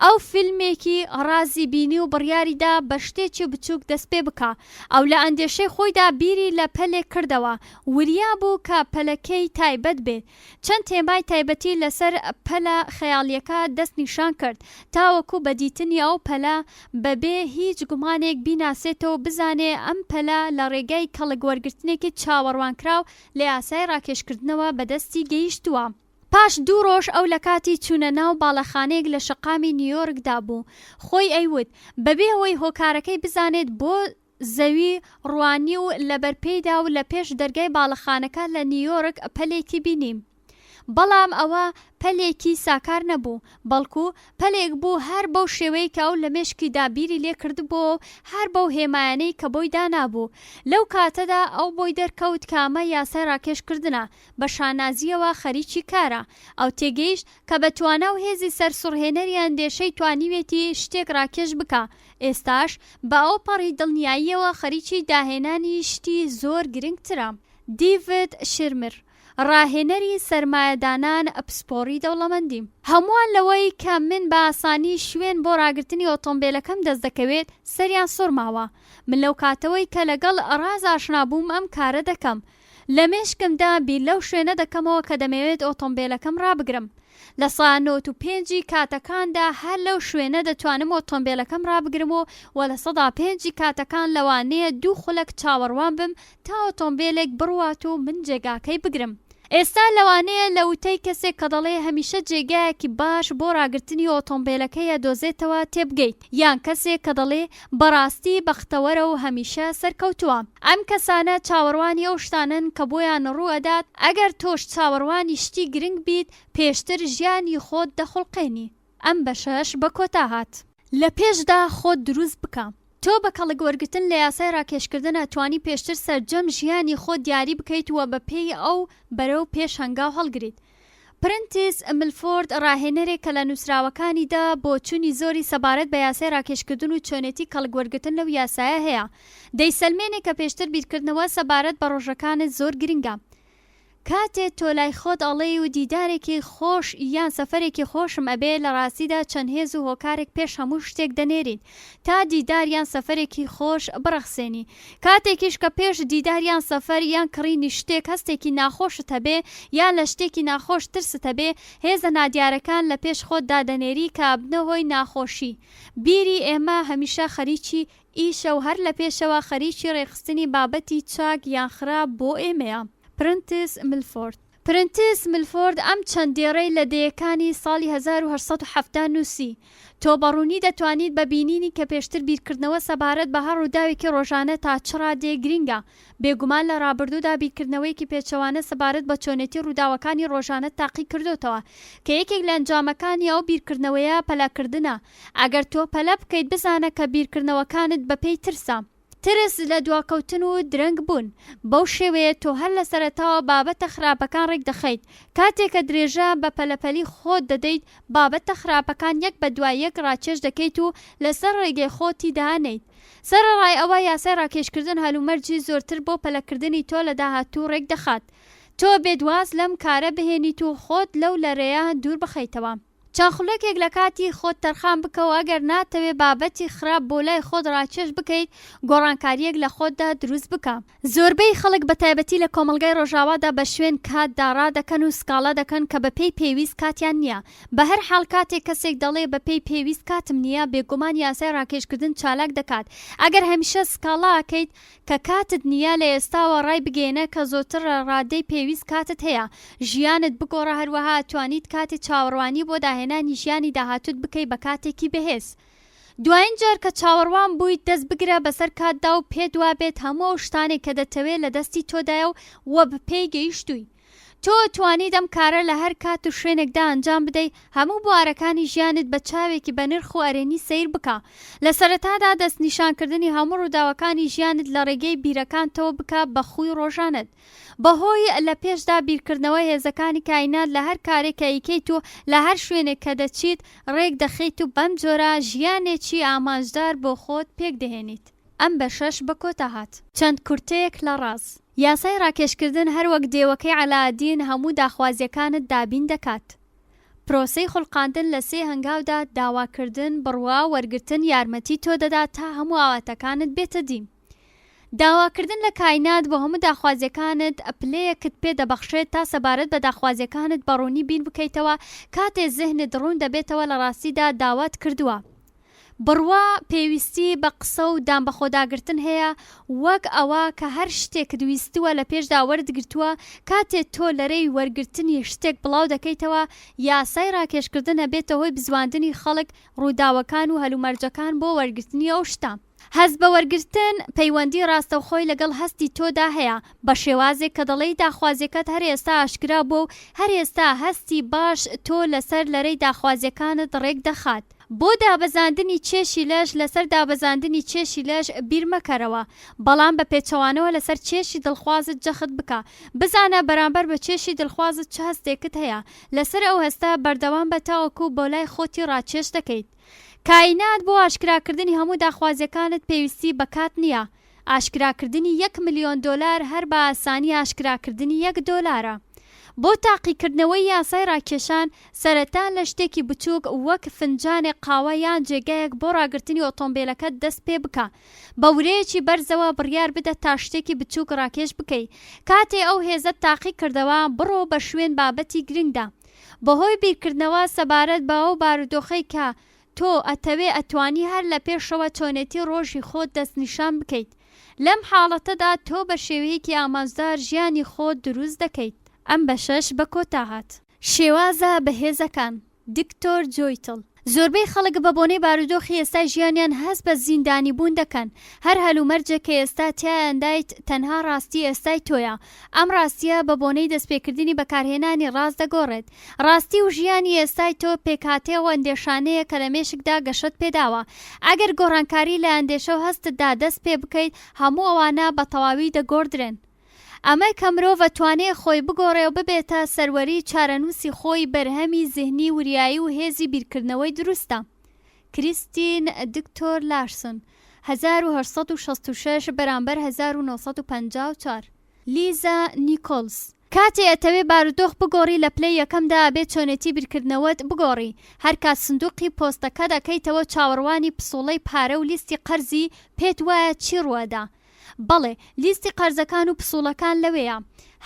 ئەو فیلمێکی ڕازی بینی و بڕیاری دا بە شتێکی بچووک دەست پێ بکا. ئەو لە ئەندێشەی خۆیدا بیری لە پەلێک کردەوە. وریا بوو کە پەلەکەی تایبەت بێت. چەند تێمای تایبەتی لەسەر پەلە خەیاڵییەکە دەست نیشان کرد تاوەکو بە دیتنی ئەو پەلە بە بێ هیچ گومانێک بیناسێتەوە و بزانێ ئەم پەلە لە ڕێگای کەڵک وەرگرتنێکی چاوەڕوانکراو لە یاسای ڕاکێشکردنەوە بە دەستی گەیشتووە. پاش دوو ڕۆژ ئەو لە کاتی چوونە ناو باڵەخانەیەک لە شەقامی نیویۆرکدا بوو خۆی ئەیوت بە بێ ئەوەی هۆکارەکەی بزانێت بۆ زەوی ڕوانی و لەبەر پێیدا و لە پێش دەرگای باڵەخانەکە لە نیویۆرک پەلێکی بینی. بەڵام ئەوە پەلێکی ساکار نەبوو، بەڵکو پەلێک بوو هەر بەو شێوەی کە ئەو لە مێشکیدا بیری لێ کردبۆوە و هەر بەو هێمایانەی کە بۆی دانابوو. لەو کاتەدا ئەو بۆی دەرکەوت کە ئەمە یاسای ڕاکێشکردنە، بە شانازییەوە خەریکی کارە. ئەو تێگەیشت کە بە توانا و هێزی سەرسوڕهێنەری ئەندێشەی توانیوێتی شتێک ڕاکێش بکا، ئێستاش بە ئەوپەڕی دڵنیاییەوە خەریکی داهێنانی شتی زۆر گرنگترە. دیڤد شیرمر، ڕاهێنەری سەرمایەدانان، پسپۆڕی دەوڵەمەندی. هەمووان لەوەی کە من بە ئاسانی شوێن بۆ ڕاگرتنی ئۆتۆمبێلەکەم دەست دەکەوێت سەریان سوڕماوە. من لەو کاتەوەی کە لەگەڵ ڕاز ئاشنا بووم ئەم کارە دەکەم. لە مێشکمدا بیر لەو شوێنە دەکەمەوە کە دەمەوێت ئۆتۆمبێلەکەم ڕابگرم. لە سا 95 ی کاتەکاندا هەر لەو شوێنە دەتوانم ئۆتۆمبێلەکەم ڕابگرم و وە 5% ی کاتەکان لەوانەیە دوو خولەک چاوەڕوان بم تا ئۆتۆمبێلێک بڕوات و من جێگاکەی بگرم. ئێستا لەوانەیە لە وتەی کەسێک کە دەڵێ هەمیشە جێگایەکی باش بۆ ڕاگرتنی ئۆتۆمبێلەکەی ئەدۆزێتەوە تێبگەیت، یان کەسێک کە دەڵێ بەڕاستی بەختەوەرە و هەمیشە سەرکەوتووە. ئەم کەسانە چاوەڕوانی ئەو شتانەن کە بۆیان ڕوو ئەدات، ئەگەر تۆش چاوەڕوانی شتی گرنگ بیت پێشتر ژیانی خۆت دەخوڵقێنی. ئەم بەشەش بە کۆتا هات. لە پێشدا خۆت دروست بکە. تۆ بە کەڵک وەرگرتن لە یاسای ڕاکێشکردن ئەتوانی پێشتر سەرجەم ژیانی خۆت دیاری بکەیت و بە پێی ئەو بەرەو پێش هەنگاو هەڵگریت. پرنتیس ملفۆرد ڕاهێنەرێک کە لە نووسراوەکانیدا بۆچوونی زۆری سەبارەت بە یاسای ڕاکێشکردن و چۆنێتی کەڵک وەرگرتن لەو یاسایە هەیە دەیسەلمێنێ کە پێشتر بیرکردنەوە سەبارەت بە ڕۆژەکانت زۆر گرنگە. کاتێ تۆ لای خۆت ئەڵێی و دیدارێکی خۆش یان سەفەرێکی خۆشم ئەبێ لە ڕاستیدا چەند هێز و هۆکارێک پێش هەموو شتێک دەنێریت تا دیدار یان سەفەرێکی خۆش بڕەخسێنی کاتێکیش کە پێش دیدار یان سەفەر یان کڕینی شتێک هەستێکی ناخۆشت هەبێ یان لە شتێکی ناخۆش ترست هەبێ هێزە نادیارەکان لە پێش خۆتدا دەنێری کە ئەبنە هۆی ناخۆشی بیری ئێمە هەمیشە خەریکی ئیشە و هەر لە پێشەوە خەریکی ڕێکخستنی بابەتی چاک یان خراپ بۆ ئێمەیە. پرنتس ملفۆرد پرنتس ملفۆرد ئەم چەند دێڕەی لە دەیەکانی ساڵی 1870 نووسی، تۆ بە ڕوونی دەتوانیت بە بینینی کە پێشتر بیرکردنەوە سەبارەت بە هەر ڕووداوێکی ڕۆژانە تا چ ڕادەیەک گرینگە. بێگومان لە ڕابردوودا بیرکردنەوەیەکی پێچەوانە سەبارەت بە چۆنێتی ڕووداوەکانی ڕۆژانەت تاقی کردۆتەوە کە یەکێک لە ئەنجامەکانی ئەو بیرکردنەوەیە پەلەکردنە. ئەگەر تۆ پەلە بکەیت بزانە کە بیرکردنەوەکانت بەپێی ترسە. ترس لە دواکەوتن و درەنگ بوون. بەو شێوەیە تۆ هەر لە سەرەتاوە بابەتە خراپەکان ڕێکدەخەیت. کاتێ کە درێژە بە پەلەپەلی خۆت دەدەیت، بابەتە خراپەکان یەک بە دوای یەک ڕاکێش دەکەیت و لەسەر ڕێگەی خۆتی دانێیت. سەرەڕای ئەوە یاسای ڕاکێشکردن هەلومەرجی زۆرتر بۆ پەلەکردنی تۆ لە داهاتوو ڕێکدەخات. تۆ بێت واز لەم کارە بهێنیت و خۆت لەو لەرەیە دوور بخەیتەوە. چەند خولەکێک لە کاتی خۆت تەرخان بکە و ئەگەر ناتەوێ بابەتی خراپ بۆ لای خۆت ڕاکێش بکەیت، گۆڕانکارییەک لە خۆتدا دروست بکە. زۆربەی خەڵک بە تایبەتی لە کۆمەڵگای ڕۆژاوادا بە شوێن کاتدا ڕادەکەن و سکاڵا دەکەن کە بە پێی پێویست کاتیان نییە. بە هەر حاڵ کاتێک کەسێک دەڵێ بە پێی پێویست کاتم نییە، بێگومان یاسای ڕاکێشکردن چالاک دەکات. ئەگەر هەمیشە سکاڵا ئەکەیت کە کاتت نییە لە ئێستاوە ڕای بگەیەنە کە زۆرتر لە ڕادەی پێویست کاتت هەیە ژیانت بگۆڕە هەروەها ئەتوانیت کاتی چاوەڕوانی بۆ داهێنانی ژیانی داهاتووت بکەی بە کاتێکی بەهێز دوایین جار کە چاوەڕوان بوویت دەست بگرە بەسەر کاتدا و پێت وابێت هەموو ئەو شتانەی کە دەتەوێت لە دەستی تۆدایە و وە پێی گەیشتووی تۆ توانیت ئەم کارە لە هەر کات و شوێنێکدا ئەنجام بدەی، هەموو بوارەکانی ژیانت بە چاوێکی بەنرخ و ئەرێنی سەیر بکە. لە سەرەتادا دەستنیشانکردنی هەموو ڕووداوەکانی ژیانت لە ڕێگەی بیرەکانتەوە بکە بە خووی ڕۆژانەت. بەهۆی لە پێشدا بیرکردنەوە هێزەکانی کاینات لە هەر کارێک کە ئەیکەیت و لە هەر شوێنێک کە دەچیت ڕێک دەخەیت و بەم جۆرە ژیانێکی ئامانجدار بۆ خۆت پێکدەهێنیت. ئەم بەشەش بە کۆتا هات. چەند کورتەیەک لە ڕاز. یاسای ڕاکێشکردن هەر وەک دێوەکەی عەلائەدین هەموو داخوازیەکانت دابین دەکات. پرۆسەی خولقاندن لە سێ هەنگاودا، داواکردن، بڕوا، وەرگرتن، یارمەتی تۆ دەدات تا هەموو ئاواتەکانت بێتە دی. داواکردن لە کاینات بۆ هەموو داخوازیەکانت پلەیەکت پێ دەبەخشێت تا سەبارەت بە داخوازیەکانت بە ڕوونی بیر بکەیتەوە، کاتێ زهنت ڕوون دەبێتەوە لە ڕاستیدا داوات کردووە. بڕوا پێویستی بە قسە و دانبەخۆداگرتن هەیە، وەک ئەوە کە هەر شتێکت ویستووە لە پێشدا وەرتگرتووە، کاتێ تۆ لەرێی وەرگرتنی شتێک بڵاو دەکەیتەوە، یاسای ڕاکێشکردن ئەبێتە هۆی بزواندنی خەڵک، ڕووداوەکان و هەلومەرجەکان بۆ وەرگرتنی ئەو شتە. هەست بە وەرگرتن پەیوەندی ڕاستەوخۆی لەگەڵ هەستی تۆدا هەیە، بە شێوازێک کە دەڵێی داخوازیەکەت هەر ئێستا ئاشکرا بووە و هەر ئێستا هەستی باش تۆ لەسەر لەرەی داخوازیەکانت ڕێک دەخات. بۆ دابەزاندنی کێشی لەش لەسەر دابەزاندنی کێشی لەش بیر مەکەرەوە، بەڵام بە پێچەوانەوە لەسەر کێشی دڵخوازت جەخت بکە. بزانە بەرامبەر بە کێشی دڵخوازت چ هەستێکت هەیە، لەسەر ئەو هەستە بەردەوام بە تاوەکو بۆ لای خۆتی ڕاکێش دەکەیت. کائینات بۆ ئاشکراکردنی هەموو داخوازیەکانت پێویستی بە کات نییە. ئاشکراکردنی یەک ملیۆن دۆلار هەر بە ئاسانی ئاشکراکردنی یەک دۆلارە. بۆ تاقیکردنەوەی یاسای ڕاکێشان، سەرەتا لە شتێکی بچووک وەک فنجانێک قاوە یان جێگایەک بۆ ڕاگرتنی ئۆتۆمبێلەکەت دەست پێ بکە. بە ورەیەکی بەرزەوە بڕیار بدە تا شتێکی بچووک ڕاکێش بکەی. کاتێ ئەو هێزەت تاقی کردەوە، بڕۆ بە شوێن بابەتی گرنگدا. بەهۆی بیرکردنەوە سەبارەت بە ئەو بارودۆخەی کە تۆ ئەتەوێ ئەتوانی هەر لە پێشەوە چۆنێتی ڕۆژی خۆت دەستنیشان بکەیت. لەم حاڵەتەدا تۆ بە شێوەیەکی ئامانجدار ژیانی خۆت دروست دەکەیت. ئەم بەشەش بە کۆتا هات. شێوازە بەهێزەکان، دکتۆر جۆیتڵ. زۆربەی خەڵک بە بۆنەی بارودۆخی ئێستای ژیانیان هەست بە زیندانی بوون دەکەن. هەر هەلومەرجێک کە ئێستا تیایاندایت تەنها ڕاستی ئێستای تۆیە. ئەم ڕاستییە بە بۆنەی دەستپێکردنی بەکارهێنانی ڕاست دەگۆڕێت. ڕاستی و ژیانی ئێستای تۆ پێکهاتەی ئەو ئەندێشانەیە کە لە مێشکدا گەشەت پێداوە. ئەگەر گۆڕانکاری لە ئەندێشە و هەستتدا دەست پێ بکەیت، هەموو ئەوانە بە تەواوی دەگۆڕدرێن. ئەمە کە مرۆڤ ئەتوانێ خۆی بگۆڕێ و ببێتە سەروەری چارەنووسی خۆی بەرهەمی زهنی وریایی و هێزی بیرکردنەوەی دروستە. کریستین دکتۆر لارسن، 1866 بەرامبەر 1954. لیزا نیکۆلس، کاتێ ئەتەوێ بارودۆخ بگۆڕی لە پلەی یەکەمدا ئەبێ چۆنێتی بیرکردنەوەت بگۆڕی، هەرکات سندوقی پۆستەکەت ئەکەیتەوە چاوەڕوانی پسوڵەی پارە و لیستی قەرزی پێت وایە چی ڕوئەدا؟ بەڵێ لیستی قەرزەکان و پسوڵەکان لەوێیە.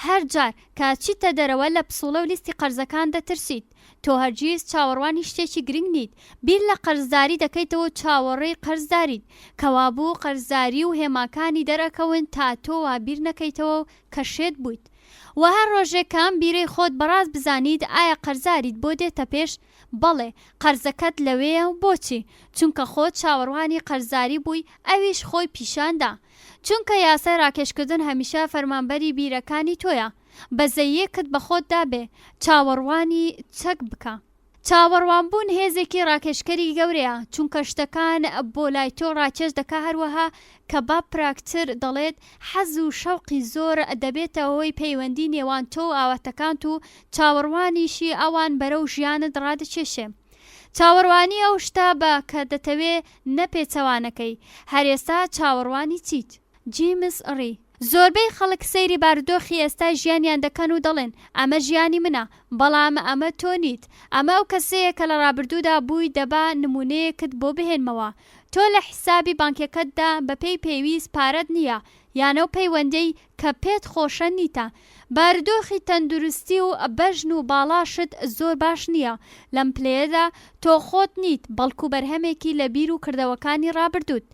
هەر جار کە ئەچیتە دەرەوە لە پسوڵە و لیستی قەرزەکان دەترسیت. تۆ هەرگیز چاوەڕوانی شتێکی گرنگ نیت. بیر لە قەرزداری دەکەیتەوە و چاوەڕێی قەرزداریت. کەوابوو قەرزداری و هێماکانی دەرئەکەون تا تۆ وا بیر نەکەیتەوە و کە شێت بوویت. وە هەر ڕۆژێک کە ئەم بیرەی خۆت بەڕاست بزانیت ئایا قەرزاریت بۆ دێتە پێش؟ بەڵێ، قەرزەکەت لەوێیە و بۆچی؟ چونکە خۆت چاوەڕوانی قەرزاری بووی ئەویش خۆی پیشان دا. چونکە یاسای ڕاکێشکردن هەمیشە فەرمانبەری بیرەکانی تۆیە. بەزەییەکت بە خۆتدا بێ، چاوەڕوانی چەک بکە. چاوەڕوانبوون هێزێکی ڕاکێشکەری گەورەیە، چونکە شتەکان بۆ لای تۆ ڕاکێش دەکا هەروەها کە باب پراکتر دەڵێت حەز و شەوقی زۆر دەبێتە هۆی پەیوەندی نێوان تۆ و ئاواتەکانت و چاوەڕوانیشی ئەوان بەرەو ژیانت ڕادەکێشێ. چاوەڕوانی ئەو شتە بە کە دەتەوێ نە پێچەوانەکەی. هەر ئێستا چاوەڕوانی چیت؟ جیمس ڕی. زۆربەی خەڵک سەیری بارودۆخی ئێستای ژیانیان دەکەن و دەڵێن، ئەمە ژیانی منە، بەڵام ئەمە تۆ نیت، ئەمە ئەو کەسەیە کە لە ڕابردوودا بووی دەبا نموونەیەکت بۆ بهێنمەوە. تۆ لە حیسابی بانکیەکەتدا بەپێی پێویست پارەت نییە، یان ئەو پەیوەندیەی کە پێت خۆشە نیتە. بارودۆخی تەندروستی و بەژن و باڵاشت زۆر باش نییە. لەم پلەیەدا تۆ خۆت نیت، بەڵکو بەرهەمێکی لە بیر و کردەوەکانی ڕابردووت.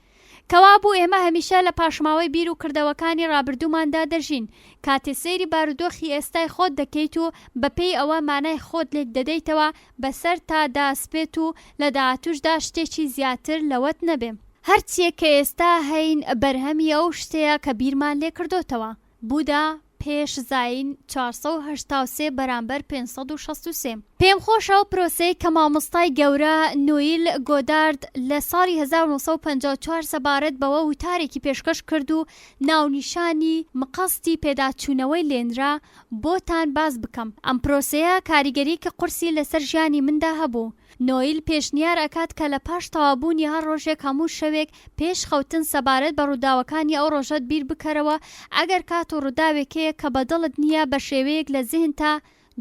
کەوابوو ئێمە هەمیشە لە پاشماوەی بیر و کردەوەکانی ڕابردووماندا دەژین. کاتێ سەیری بارودۆخی ئێستای خۆت دەکەیت و بەپێی ئەوە مانای خۆت لێک دەدەیتەوە، بەسەرتا داسپێت و لە داهاتووشدا شتێکی زیاتر لەوەت نەبێ. هەرچییەک کە ئێستا هەین بەرهەمی ئەو شتەیە کە بیرمان لێ کردۆتەوە. بودا، پێش زایین 483 بەرامبەر 563. پێم خۆشە ئەو پرۆسەیەی کە مامۆستای گەورە نویل گۆدارد لە ساڵی 1954 سەبارەت بەوە وتارێکی پێشکەش کرد و ناونیشانی، مقەستی پێداچوونەوەی لێنرا، بۆتان باس بکەم. ئەم پرۆسەیە کاریگەرییەکی قورسی لەسەر ژیانی مندا هەبوو. نۆیل پێشنیار ئەکات کە لە پاش تەواوبوونی هەر ڕۆژێک هەموو شەوێک پێش خەوتن سەبارەت بە ڕووداوەکانی ئەو ڕۆژەت بیر بکەرەوە ئەگەر کات و ڕووداوێک هەیە کە بە دڵت نییە بە شێوەیەک لە زهنتا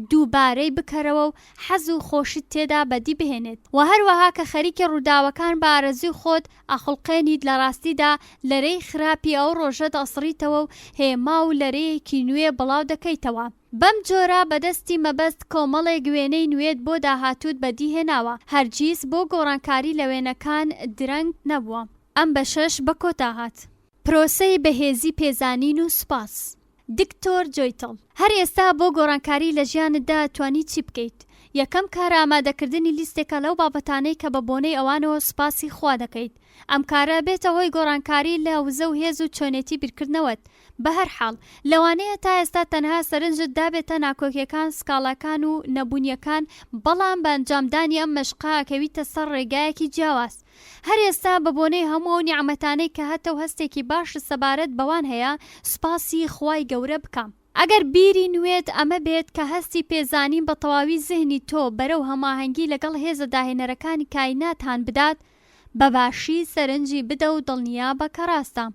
دووبارەی بکەرەوە و حەز و خۆشیت تێدا بەدی بهێنێت وە هەروەها کە خەریکی ڕووداوەکان بە ئارەزووی خۆت ئەخوڵقێنیت لە ڕاستیدا لەرەی خراپی ئەو ڕۆژەت ئەسڕیتەوە و هێما و لەرەیەکی نوێ بڵاو دەکەیتەوە. بەم جۆرە بە دەستی مەبەست کۆمەڵێک وێنەی نوێت بۆ داهاتووت بەدی هێناوە، هەرگیز بۆ گۆڕانکاری لە وێنەکان درەنگ نەبووە. ئەم بەشەش بە کۆتا هات. پرۆسەی بەهێزی پێزانین و سوپاس. دکتۆر جۆیتڵ، هەر ئێستا بۆ گۆڕانکاری لە ژیانتدا ئەتوانی چی بکەیت؟ یەکەم کار ئامادەکردنی لیستێکە لەو بابەتانەی کە بە بۆنەی ئەوانەوە سوپاسی خوا دەکەیت. ئەم کارە ئەبێتە هۆی گۆڕانکاری لە وزە و هێز و چۆنێتی بیرکردنەوەت. بەهەرحاڵ، لەوانەیە تا ئێستا تەنها سەرنجت دابێتە ناکۆکیەکان، سکاڵاکان و نەبوونیەکان، بەڵام بە ئەنجامدانی ئەم مەشقە ئەکەویتە سەر ڕێگایەکی جیاواز. هەر ئێستا بە بۆنەی هەموو ئەو نیعمەتانەی کە هەتە و هەستێکی باشت سەبارەت بەوان هەیە، سوپاسی خوای گەورە بکە. ئەگەر بیری نوێت ئەمە بێت کە هەستی پێزانین بە تەواوی زهنی تۆ بەرەو هەماهەنگی لەگەڵ هێزە داهێنەرەکانی کاینات هان بدات، بە باشی سەرنجی بدە و دڵنیابە کە ڕاستە.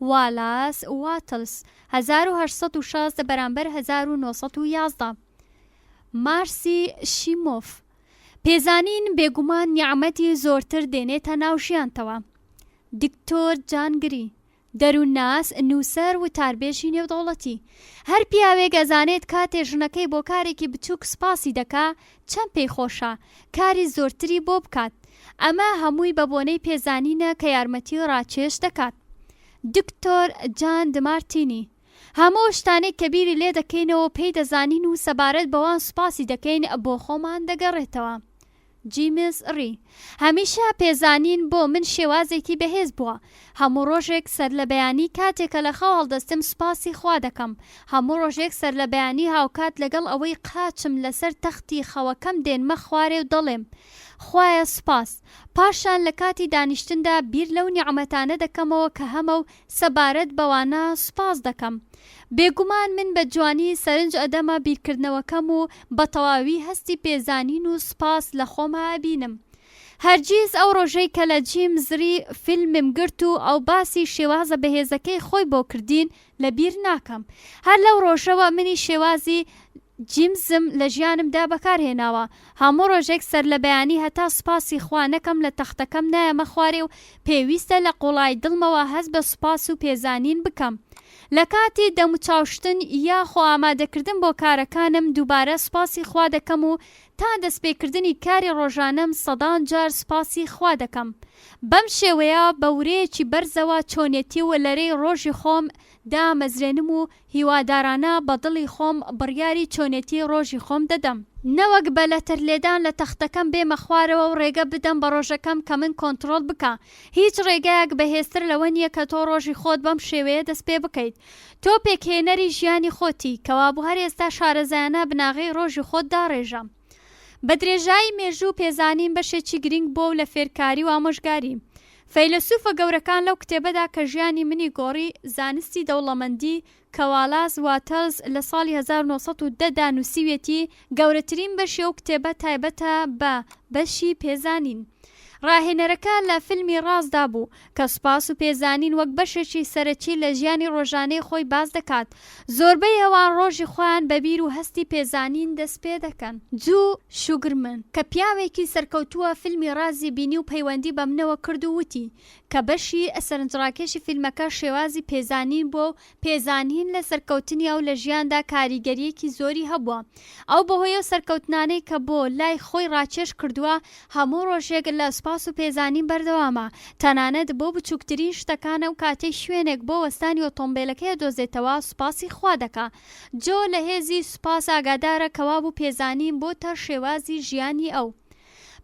والاس واتڵس، 1860 بەرامبەر 1911. مارسی شیمۆف، پێزانین بێگومان نیعمەتی زۆرتر دێنێتە ناو ژیانتەوە. دکتۆر جان گری، دەروونناس، نووسەر، وتاربێژی نێودەوڵەتی. هەر پیاوێک ئەزانێت کاتێ ژنەکەی بۆ کارێکی بچووک سوپاسی دەکا چەند پێی خۆشە کاری زۆرتری بۆ بکات. ئەمە هەمووی بە بۆنەی پێزانینە کە یارمەتی ڕاکێش دەکات. دکتۆر جان دمارتینی، هەموو ئەو شتانەی کە بیری لێ دەکەینەوە و پێی دەزانین و سەبارەت بەوان سوپاسی دەکەین بۆ خۆمان دەگەڕێتەوە. جیمس ڕی، هەمیشە پێزانین بۆ من شێوازێکی بەهێز بووە. هەموو ڕۆژێک سەرلەبەیانی کاتێ کە لە خەو هەڵدەستم سوپاسی خوا دەکەم. هەموو ڕۆژێک سەرلەبەیانی هاوکات لەگەڵ ئەوەی قاچم لەسەر تەختی خەوەکەم دێنمە خوارێ و دەڵێم، خوایە سوپاس. پاشان لە کاتی دانیشتندا بیر لەو نیعمەتانە دەکەمەوە کە هەمە و سەبارەت بەوانە سوپاس دەکەم. بێگومان من بە جوانی سەرنج ئەدەمە بیرکردنەوەکەم و بە تەواوی هەستی پێزانین و سوپاس لە خۆما ئەبینم. هەرگیز ئەو ڕۆژەی کە لە جیم زری فیلمم گرت و ئەو باسی شێوازە بەهێزەکەی خۆی بۆ کردین لە بیر ناکەم. هەر لەو ڕۆژەوە منی شێوازی جیمزم لە ژیانمدا بەکار هێناوە. هەموو ڕۆژێک سەرلەبەیانی هەتا سوپاسی خوا نەکەم لە تەختەکەم نایەمە خوارێ و پێویستە لە قوڵایی دڵمەوە هەست بە سوپاس و پێزانین بکەم. لە کاتی دەموچاوشتن یا خۆ ئامادەکردن بۆ کارەکانم دووبارە سوپاسی خوا دەکەم و تا دەستپێکردنی کاری ڕۆژانەم سەدان جار سوپاسی خوا دەکەم. بەم شێوەیە بە ورەیەکی بەرزەوە چۆنێتی و لەرەی ڕۆژی خۆم دامەزرێنم و هیوادارانە بە دڵی خۆم بڕیاری چۆنێتی ڕۆژی خۆم دەدەم. نەوەک بە لەتەر لێدان لە تەختەکەم بێمە خوارەوە و ڕێگە بدەم بە ڕۆژەکەم کە من کۆنتڕۆڵ بکا. هیچ ڕێگایەک بەهێزتر لەوە نییە کە تۆ ڕۆژی خۆت بەم شێوەیە دەست پێ بکەیت. تۆ پێکهێنەری ژیانی خۆتی، کەوابوو هەر ئێستا شارەزایانە بناغەی ڕۆژی خۆت داڕێژە. بە درێژایی مێژوو پێزانین بەشێکی گرینگ بووە و لە فێرکاری و ئامۆژگاری فەیلەسوفە گەورەکان لەو کتێبەدا کە ژیانی منی گۆڕی، زانستی دەوڵەمەندی، کە والاس واتەرز لە ساڵی 1910 دا نووسیویەتی، گەورەترین بەشی ئەو کتێبە تایبەتە بە بەشی پێزانین. ڕاهێنەرەکە لە فیلمی ڕازدا بوو، کە سوپاس و پێزانین وەک بەشێکی سەرەکی لە ژیانی ڕۆژانەی خۆی باس دەکات. زۆربەی ئەوان ڕۆژی خۆیان بە بیر و هەستی پێزانین دەست پێ دەکەن. جو شوگرمن، کە پیاوێکی سەرکەوتووە فیلمی ڕازی بینی و پەیوەندی بە منەوە کرد و وتی کە بەشی سەرنجڕاکێشی فیلمەکە شێوازی پێزانین بووە و پێزانین لە سەرکەوتنی ئەو لە ژیاندا کاریگەرییەکی زۆری هەبووە. ئەو بەهۆی ئەو سەرکەوتنانەی کە بۆ لای خۆی ڕاکێش کردووە، هەموو ڕۆژێک لە سوپاس و پێزانین بەردەوامە، تەنانەت بۆ بچووکترین شتەکان ئەو کاتەی شوێنێک بۆ وەستانی ئۆتۆمبێلەکەی ئەدۆزێتەوە سوپاسی خوا دەکا. جۆ لە هێزی سوپاس ئاگادارە کەوابوو پێزانین بۆتە شێوازی ژیانی ئەو.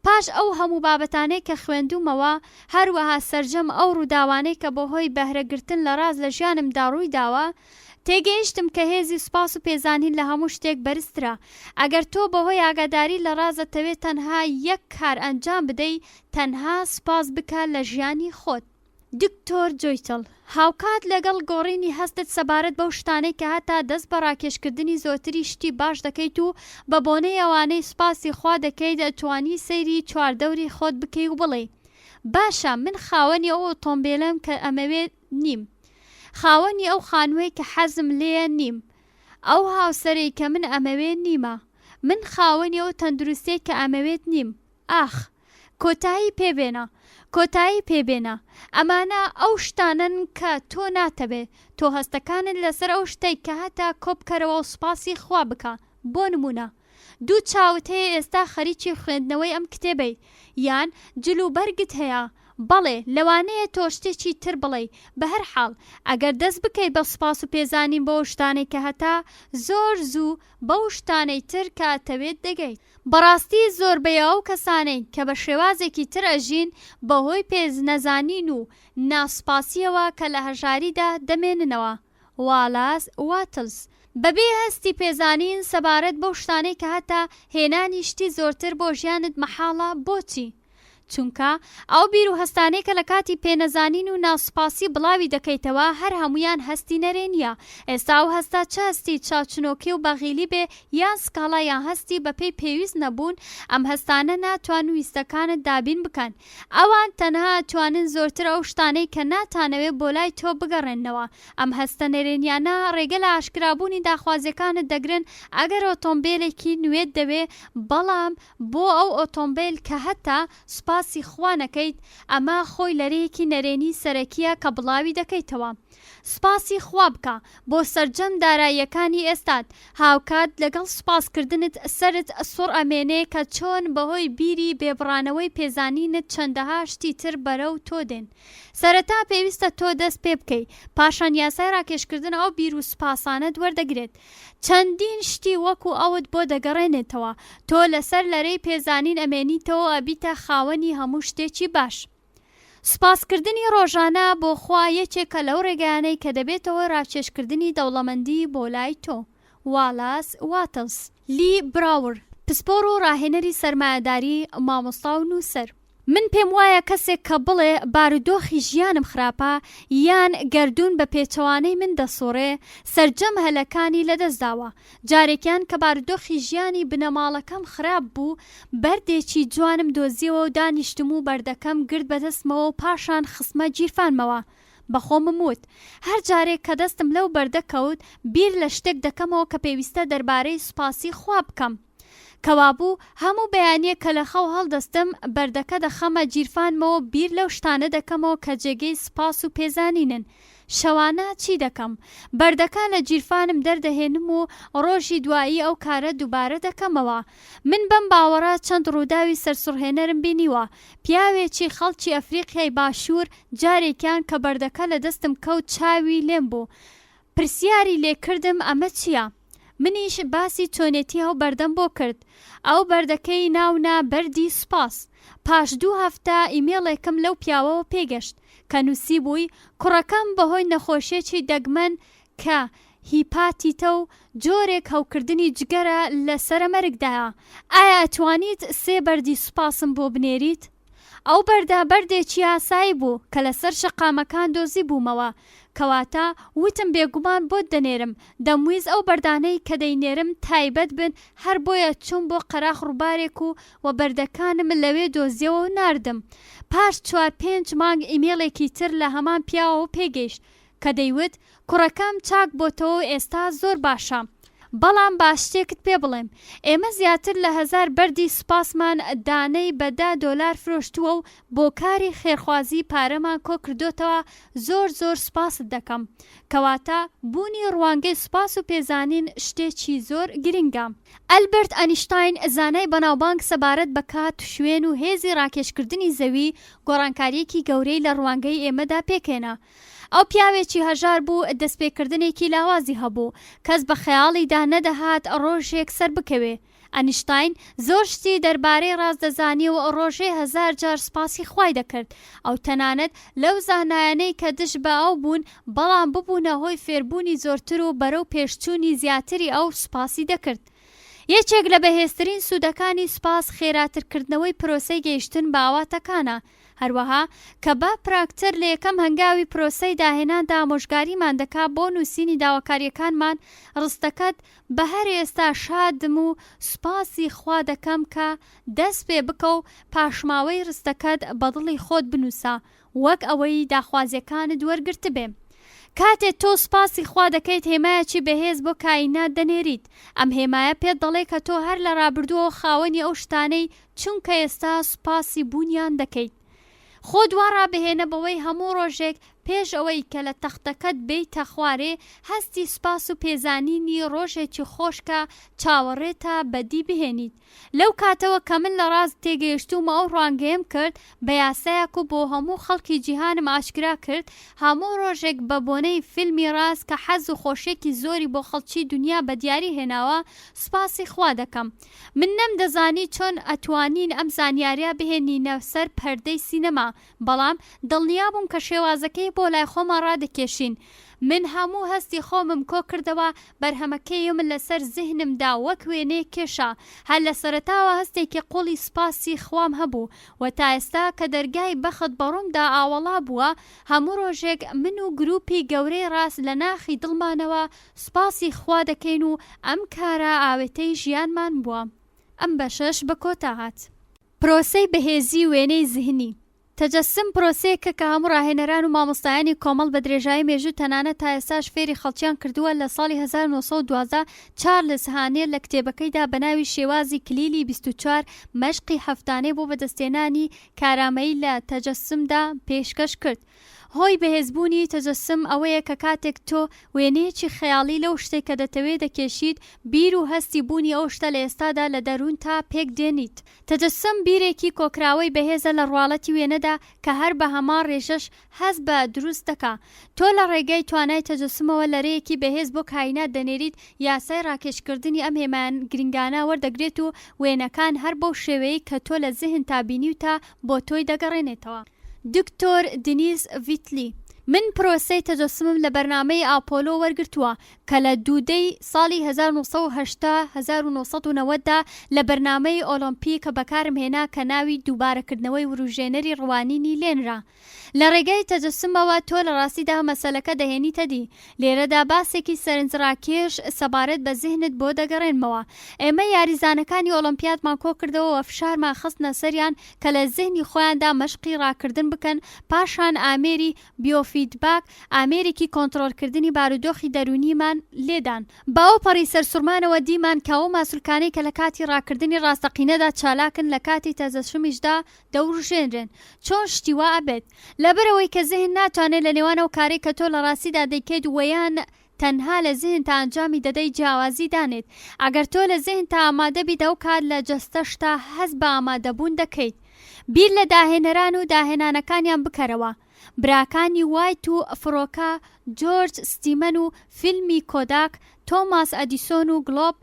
پاش ئەو هەموو بابەتانەی کە خوێندوومەوە، هەروەها سەرجەم ئەو ڕووداوانەی کە بەهۆی بەهرە گرتن لە ڕاز لە ژیانمدا ڕووی داوە، تێگەیشتم کە هێزی سوپاس و پێزانین لە هەموو شتێک بەرزترە. ئەگەر تۆ بەهۆی ئاگاداری لە ڕاز ئەتەوێ تەنها یەک کار ئەنجام بدەی، تەنها سوپاس بکە لە ژیانی خۆت. دکتۆر جۆیتڵ، هاوکات لەگەڵ گۆڕینی هەستت سەبارەت بەو شتانەی کە هەتا دەست بە ڕاکێشکردنی زۆرتری شتی باش دەکەیت و بە بۆنەی ئەوانەی سوپاسی خوا دەکەیت ئەتوانی سەیری چواردەوری خۆت بکەی و بڵێی باشە من خاوەنی ئەو ئۆتۆمبێلەم کە ئەمەوێ نیم خاوەنی ئەو خانووەی کە حەزم لێیە نیم ئەو هاوسەرەی کە من ئەمەوێ نیمە من خاوەنی ئەو تەندروستیەی کە ئەمەوێت نیم ئاخ کۆتایی پێ بێنە کۆتایی پێ بێنە ئەمانە ئەو شتانەن کە تۆ ناتەوێ تۆ هەستەکانت لەسەر ئەو شتەی کە هەتە کۆبکەرەوە و سوپاسی خوا بکە بۆ نمونە دوو چاوت هەیە ئێستا خەریکی خوێندنەوەی ئەم کتێبەی یان جل و بەرگت هەیە بەڵێ لەوانەیە تۆ شتێکی تر بڵێی بەهەرحاڵ ئەگەر دەست بکەیت بە سوپاس و پێزانین بەو شتانەی کە هەتە زۆر زوو بەو شتانەی تر کە ئەتەوێت دەگەیت. بەڕاستی زۆربەی ئەو کەسانەی کە بە شێوازێکی تر ئەژین بەهۆی پێ نەزانین و ناسوپاسیەوە کە لە هەژاریدا دەمێننەوە. والاس واتلز. بەبێ هەستی پێزانین سەبارەت بەو شتانەی کە هەتە هێنانی شتی زۆرتر بۆ ژیانت مەحاڵە بۆچی؟ چونکە ئەو بیر و هەستانەی کە لە کاتی پێنەزانین و ناسوپاسی بڵاوی دەکەیتەوە هەر هەموویان هەستی نەرێنییە. ئێستا ئەو هەستە چ هەستی چاوچنۆکی و بەغیلی بێ یان سکاڵا یان هەستی بەپێی پێویست نەبوون، ئەم هەستانە ناتوان ویستەکانت دابین بکەن. ئەوان تەنها ئەتوانن زۆرتر ئەو شتانەی کە ناتانەوێ بۆ لای تۆ بگەڕێننەوە. ئەم هەستە نەرێنیانە ڕێگە لە ئاشکرابوونی داخوازیەکانت دەگرن ئەگەر ئۆتۆمبێلێکی نوێت دەوێ بەڵام بۆ ئەو ئۆتۆمبێل کە هەتە سوپاسی خوا نەکەیت ئەمە خۆی لەرەیەکی نەرێنی سەرەکیە کە بڵاوی دەکەیتەوە. سوپاسی خوا بکە بۆ سەرجەم داراییەکانی ئێستات هاوکات لەگەڵ سوپاس کردنت سەرت سوڕ ئەمێنێ کە چۆن بەهۆی بیری بێ بڕانەوەی پێزانینت چەندەها شتی تر بەرەو تۆ دێن. سەرەتا پێویستە تۆ دەست پێ بکەی پاشان یاسای ڕاکێشکردن ئەو بیر و سوپاسانەت وەردەگرێت. چەندین شتی وەکو ئەوت بۆ دەگەڕێنێتەوە، تۆ لەسەر لەرەی پێزانین ئەمێنیتەوەو ئەبیتە خاوەنی هەموو شتێکی باش. سوپاسکردنی ڕۆژانە بۆ خوا یەکێکە لەو ڕێگایانەی کە دەبێتە هۆی ڕاکێشکردنی دەوڵەمەندی بۆ لای تۆ. والاس واتڵس. لی براور، پسپۆڕ و ڕاهێنەری سەرمایەداری، مامۆستا و نووسەر. من پێم وایە کەسێک کە بڵێ بارودۆخی ژیانم خراپە یان گەردوون بە پێچەوانەی من دەسوڕێ سەرجەم هەلەکانی لەدەستداوە. جارێکیان کە بارودۆخی ژیانی بنەماڵەکەم خراپ بوو بەردێکی جوانم دۆزیەوە و دانیشتم و بەردەکەم گرت بەدەستمەوە و پاشان خستمە گیرفانمەوە. بە خۆمم وت هەر جارێک کە دەستم لەو بەردە کەوت بیر لە شتێک دەکەمەوە کە پێویستە دەربارەی سوپاسی خوا بکەم. کەوابوو هەموو بەیانییەک کە لە خەو هەڵدەستم، بەردەکە دەخەمە گیرفانمەوە بیر لەو شتانە دەکەمەوە کە جێگەی سپاس و پێزانینن. شەوانە چی دەکەم؟ بەردەکە لە گیرفانم دەردەهێنم و ڕۆژی دوایی ئەو کارە دووبارە دەکەمەوە. من بەم باوەڕە چەند ڕووداوی سەرسوڕهێنەرم بینیوە. پیاوێکی خەڵکی ئەفریقیای باشوور جارێکیان کە بەردەکە لە دەستم کەوت چاوی لێم بوو. پرسیاری لێ کردم ئەمە چییە؟ منیش باسی چۆنێتی ئەو بەردەم بۆ کرد. ئەو بەردەکەی ناو نا بەردی سوپاس. پاش دوو هەفتە ئیمێڵێکم لەو پیاوەوە پێگەشت کە نووسیبووی کوڕەکەم بەهۆی نەخۆشیەکی دەگمەن کە. هیپاتیتە و جۆرێک هەوکردنی جگەرە لە سەرەمەرگدایە، ئایا ئەتوانیت سێ بەردی سوپاسم بۆ بنێریت؟ ئەو بەردە بەردێکی ئاسایی بوو کە لەسەر شەقامەکان دۆزیبوومەوە، کەواتە وتم بێگومان بۆت دەنێرم، دەمویست ئەو بەردانەی کە دەینێرم تایبەت بن هەر بۆیە چووم بۆ قەراخ ڕووبارێک و و بەردەکانم لەوێ دۆزیەوە و ناردم. پاش چوار پێنج مانگ ئیمێڵێکی تر لە هەمان پیاوەوە پێگەیشت کە دەیوت کوڕەکەم چاک بۆتەوە و ئێستا زۆر باشە. بەڵام با شتێکت پێ بڵێم ئێمە زیاتر لە هەزار بەردی سوپاسمان دانەی بە دە دۆلار فرۆشتووە و بۆ کاری خێرخوازی پارەمان کۆکردۆتەوە زۆر زۆر سوپاست دەکەم. کەواتە بوونی ڕوانگەی سوپاس و پێزانین شتێکی زۆر گرنگە. ئەلبەرت ئەنیشتاین زانای بەناوبانگ سەبارەت بە کات، شوێن و هێزی ڕاکێشکردنی زەوی گۆڕانکارییەکی گەورەی لە ڕوانگەی ئێمەدا پێکهێنا. ئەو پیاوێکی هەژار بوو، دەستپێکردنێکی لاوازی هەبوو، کەس بە خەیاڵیدا نەدەهات ڕۆژێک سەربکەوێ. ئەنیشتاین زۆر شتی دەربارەی ڕاز دەزانی و ڕۆژێ هەزار جار سوپاسی خوای دەکرد. ئەو تەنانەت لەو زانایانەی کە دژ بە ئەو بوون، بەڵام ببوونە هۆی فێربوونی زۆرتر و بەرەو پێشچوونی زیاتری ئەو سوپاسی دەکرد. یەکێک لە بەهێزترین سوودەکانی سوپاس خێراترکردنەوەی پرۆسەی گەیشتن بە ئاواتەکانە. هەروەها کە با پراکتەر لە یەکەم هەنگاوی پرۆسەی داهێناندا ئامۆژگاریمان دەکا بۆ نووسینی داواکارییەکانمان، ڕستەکەت بە هەر ئێستا شادم و سوپاسی خوا دەکەم کە دەست پێ بکە و پاشماوەی ڕستەکەت بە دڵی خۆت بنووسە وەک ئەوەی داخوازیەکانت وەرگرتبێ. کاتێ تۆ سوپاسی خوا دەکەیت هێمایەکی بەهێز بۆ کائینات دەنێریت. ئەم هێمایە پێت دەڵێ کە تۆ هەر لە ڕابردووەوە خاوەنی ئەو شتانەی چونکە ئێستا سوپاسی بوونیان دەکەیت. خۆت وا ڕابهێنە بەوەی هەموو ڕۆژێک پێش ئەوەی کە لە تەختەکەت بێیتە خوارێ هەستی سوپاس و پێزانینی ڕۆژێکی خۆش کە چاوەڕێتە بەدی بهێنیت. لەو کاتەوە کە من لە ڕاز تێگەیشتووم و ئەو ڕوانگەیەم کرد بە یاسایەک و بۆ هەموو خەڵکی جیهانم ئاشکرا کرد، هەموو ڕۆژێک بە بۆنەی فیلمی ڕاز کە حەز و خۆشیەکی زۆری بۆ خەڵکی دونیا بە دیاری هێناوە سوپاسی خوا دەکەم. من نەمدەزانی چۆن ئەتوانین ئەم زانیاریە بهێنینە سەر پەردەی سینەما، بەڵام دڵنیابووم کە شێوازەکەی بۆ لای خۆمان ڕادەکێشین. من هەموو هەستی خۆمم کۆکردەوە، بەرهەمەکەیم لەسەر زیهنمدا وەک وێنەیەک کێشا. هەر لە سەرەتاوە هەستێکی قوڵی سوپاسی خوام هەبوو و تا ئێستا کە دەرگای بەخت بەڕوومدا ئاوەڵا بووە، هەموو ڕۆژێک من و گروپی گەورەی ڕاست لە ناخی دڵمانەوە سوپاسی خوا دەکەین و ئەم کارە ئاوێتەی ژیانمان بووە. ئەم بەشەش بە کۆتا هات. پرۆسەی بەهێزی وێنەی زهنی، تجسم، پرۆسەیەکە کە هەموو ڕاهێنەران و مامۆستایانی کۆمەڵ بە درێژایی مێژوو تەنانەت تا ئێستاش فێری خەڵکیان کردووە لە ساڵی 1912 چارلس هانێ لە کتێبەکەیدا بە ناوی شێوازی کلیلی 24 مەشقی هەفتانەی بۆ بەدەستهێنانی کارامەیی لە تجسمدا پێشکەش کرد هۆی بەهێزبوونی تجسم ئەوەیە کە کاتێک تۆ وێنەیەکی خەیاڵی لەو شتەی کە دەتەوێ دەکێشیت، بیر و هەستی بوونی ئەو شتە لە ئێستادا لە دەروونتا پێک دێنیت. تجسم بیرێکی کۆکراوەی بەهێزە لە ڕواڵەتی وێنەدا کە هەر بە هەمان ڕێژەش هەست بە دروست دەکا. تۆ لە ڕێگای توانای تجسمەوە لەرەیەکی بەهێز بۆ کائینات دەنێریت، یاسای ڕاکێشکردنی ئەم هێما گرنگانە وەردەگرێت و وێنەکان هەر بەو شێوەیەی کە تۆ لە زهنتا بینیوتە بۆ تۆی دەگەڕێنێتەوە. دکتۆر دنیس ڤیتلی، من پرۆسەی تەجەسومم لە بەرنامەی ئاپۆلۆ وەرگرتووە کە لە دوو دەی ساڵی 1980 1990 دا لە بەرنامەی ئۆلۆمپیک بەکارم هێنا کە ناوی دووبارەکردنەوەی وروژێنەری ڕوانینی لێنرا. لە ڕێگای تەجەسومەوە تۆ لە ڕاستیدا مەسەلەکە دەهێنیتە دی. لێرەدا باسێکی سەرنجڕاکێش سەبارەت بە زیهنت بۆ دەگەڕێنمەوە. ئێمە یاریزانەکانی ئۆڵۆمپیادمان کۆکردەوە و فشارمان خستنە سەریان کە لە زیهنی خۆیاندا مەشقی ڕاکردن بکەن، پاشان ئامێری بیۆفیدباک، ئامێرێکی کۆنتڕۆڵکردنی بارودۆخی دەروونیمان لێدان. بە ئەوپەڕی سەرسوڕمانەوە دیمان کە ئەو ماسولکانەی کە لە کاتی ڕاکردنی ڕاستەقینەدا چالاکن لە کاتی تەجەسومیشدا دەوروژێنرێن. چۆن شتی وا ئەبێت؟ لەبەرئەوەی کە زهن ناتوانێت لە نێوان ئەو کارەی کە تۆ لە ڕاستیدا دەیکەیت وەیان تەنها لە زهنتا ئەنجامی دەدەی جیاوازی دانێت. ئەگەر تۆ لە زهنتا ئامادە بیت ئەو کات لە جەستەشتا هەست بە ئامادەبوون دەکەیت. بیر لە داهێنەران و داهێنانەکانیان بکەرەوە. براکانی وایت و فڕۆکە جۆرج ستیمەن و فیلمی کۆداک، تۆماس ئەدیسۆن و گڵۆپ.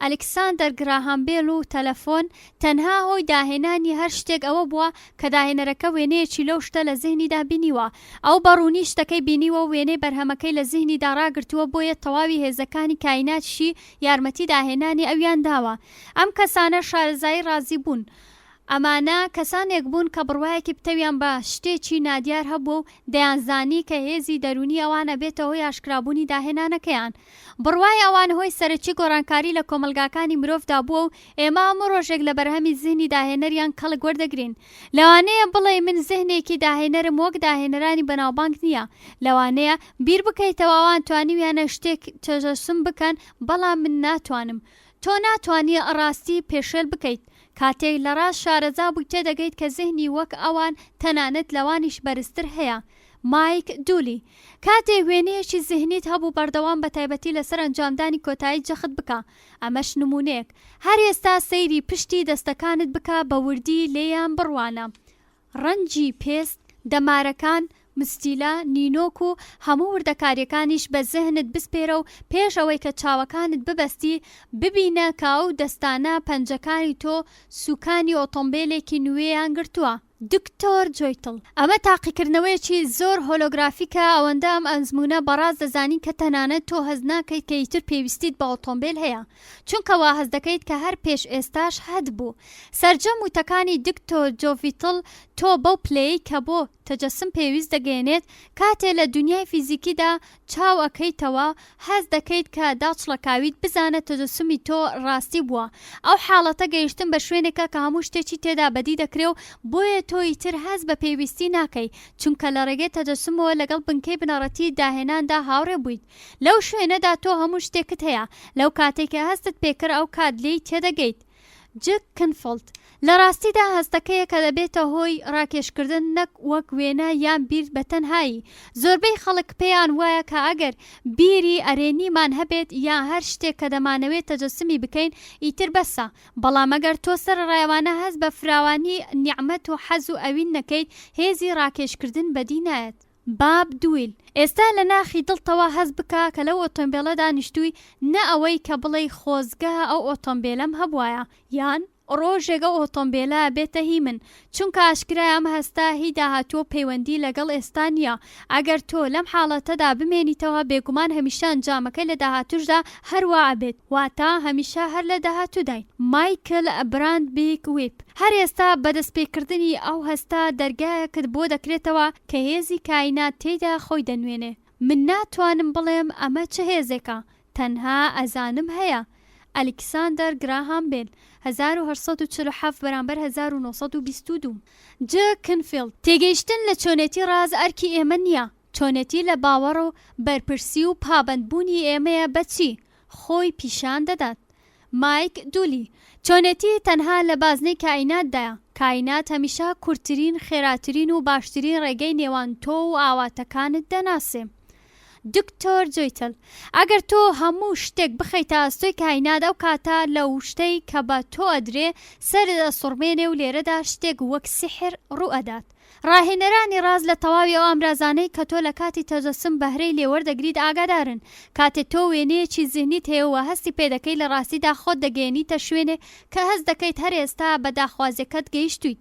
ئەلکساندەر گراهام بێل و تەلەفۆن، تەنها هۆی داهێنانی هەر شتێک ئەوە بووە کە داهێنەرەکە وێنەیەکی لەو شتە لە زهنیدا بینیوە. ئەو بە ڕوونی شتەکەی بینیوە و وێنەی بەرهەمەکەی لە زهنیدا ڕاگرتووە بۆیە تەواوی هێزەکانی کایناتیشی یارمەتی داهێنانی ئەویان داوە. ئەم کەسانە شارەزایی ڕازی بوون. ئەمانە کەسانێک بوون کە بڕوایەکی پتەویان بە شتێکی نادیار هەبووە و دەیانزانی کە هێزی دەروونی ئەوان ئەبێتە هۆی ئاشکرابوونی داهێنانەکەیان. بڕوای ئەوان هۆی سەرەکی گۆڕانکاری لە کۆمەڵگاکانی مرۆڤدا بووە و ئێمە هەموو ڕۆژێک لە بەرهەمی زهنی داهێنەریان کەڵک وەردەگرین. لەوانەیە بڵێی من زهنێکی داهێنەرم وەک داهێنەرانی بەناوبانگ نییە. لەوانەیە بیر بکەیتەوە ئەوان توانیویانە شتێک تەجەسوم بکەن بەڵام من ناتوانم. تۆ ناتوانی ڕاستی پێشێل بکەیت. کاتێک لە ڕاز شارەزا بوویت تێدەگەیت کە زهنی وەک ئەوان تەنانەت لەوانیش بەرزتر هەیە. مایک دولی، کاتێک وێنەیەکی زهنیت هەبوو بەردەوام بەتایبەتی لەسەر ئەنجامدانی کۆتایی جەخت بکە، ئەمەش نموونەیەک. هەر ئێستا سەیری پشتی دەستەکانت بکە بە وردی لێیان بڕوانە. ڕەنگی پێست، دەمارەکان، مستیلە، نینۆک و هەموو وردەکارییەکانیش بە زهنت بسپێرە و پێش ئەوەی کە چاوەکانت ببەستی ببینە کە ئەو دەستانە پەنجەکانی تۆ سوکانی ئۆتۆمبێلێکی نوێیان گرتووە. دکتۆر جۆیتڵ، ئەمە تاقیکردنەوەیەکی زۆر هۆلۆگرافیکە، ئەوەندە ئەم ئەزموونە بەڕاست دەزانین کە تەنانەت تۆ هەست ناکەیت کە ئیتر پێویستیت بە ئۆتۆمبێل هەیە، چونکە وا هەست دەکەیت کە هەر پێش ئێستاش هەتبوو. سەرجەم وتەکانی دکتۆر جۆڤیتڵ تۆ بەو پلەیەی کە بۆ تەجەسم پێویست دەگەیەنێت، کاتێ لە دونیای فیزیکیدا چاو ئەکەیتەوە هەست دەکەیت کە داچڵەکاویت بزانە تەجەسومی تۆ ڕاستی بووە ئەو حاڵەتە گەیشتن بە شوێنێکە کە هەموو شتێکی تێدا بەدی دەکرێ و بۆیە تۆ ئیتر هەست بە پێویستی ناکەی چونکە لە ڕێگەی تەجەسومەوە لەگەڵ بنکەی بنەڕەتی داهێناندا هاوڕێ بوویت لەو شوێنەدا تۆ هەموو شتێکت هەیە لەو کاتەی کە هەستت پێکرد ئەو کات لێی تێدەگەیت جک کنفڵد، لە ڕاستیدا هەستەکەیە کە دەبێتە هۆی ڕاکێشکردن نەک وەک وێنە یان بیر بە تەنهایی. زۆربەی خەڵک پێیان وایە کە ئەگەر بیری ئەرێنیمان هەبێت یان هەر شتێک کە دەمانەوێت تەجەسومی بکەین ئیتر بەسە، بەڵام ئەگەر تۆ سەرەڕای ئەوانە هەست بە فراوانی نیعمەت و حەز و ئەوین نەکەیت هێزی ڕاکێشکردن بەدی نایەت. باب دویل، ئێستا لە ناخی دڵتەوە هەست بکە کە لەو ئۆتۆمبێلە دانیشتووی نە ئەوەی کە بڵێی خۆزگە ئەو ئۆتۆمبێلەم هەبوایە یان ڕۆژێک ئەو ئۆتۆمبێلە ئەبێتە هی من چونکە ئاشکرایە ئەم هەستە هی داهاتووە و پەیوەندی لەگەڵ ئێستا نییە ئەگەر تۆ لەم حاڵەتەدا بمێنیتەوە بێگومان هەمیشە ئەنجامەکەی لە داهاتووشدا هەر وا ئەبێت واتە هەمیشە هەر لە داهاتوودایت. مایکل براندبیک ویب. هەر ئێستا بە دەستپێکردنی ئەو هەستە دەرگایەکت بۆ دەکرێتەوە کە هێزی کاینات تێیدا خۆی دەنوێنێ. من ناتوانم بڵێم ئەمە چ هێزێکە، تەنها ئەزانم هەیە. ئەلیکساندەر گراهام بێل، 1847 بەرامبەر 1922. ج. کنفیڵد، تێگەیشتن لە چۆنێتی ڕاز ئەرکی ئێمە نییە، چۆنێتی لە باوەڕ و بەرپرسی و پابەندبوونی ئێمەیە بە چی خۆی پیشان دەدات. مایک دولی، چۆنێتی تەنها لە بازنەی کائیناتدایە، کائینات هەمیشە کورتترین، خێراترین و باشترین ڕێگەی نێوان تۆ و ئاواتەکانت دەناسێ. دکتۆر جۆیتل، ئەگەر تۆ هەموو شتێک بخەیتە ئەستۆی کائینات ئەو کاتە لەو شتەی کە بە تۆ ئەدرێ سەرت ئەسوڕمێنێ و لێرەدا شتێک وەک سیحر ڕووئەدات. ڕاهێنەرانی ڕاز لە تەواوی ئەو ئامرازانەی کە تۆ لە کاتی تەجەسوم بەهرەی لێ وەردەگریت ئاگادارن. کاتێ تۆ وێنەیەکی زیهنیت هەیە و هەستی پێ دەکەیت لە ڕاستیدا خۆت دەگەیەنیتە شوێنێک کە هەست دەکەیت هەر ئێستا بە داخوازیەکەت گەیشتوویت.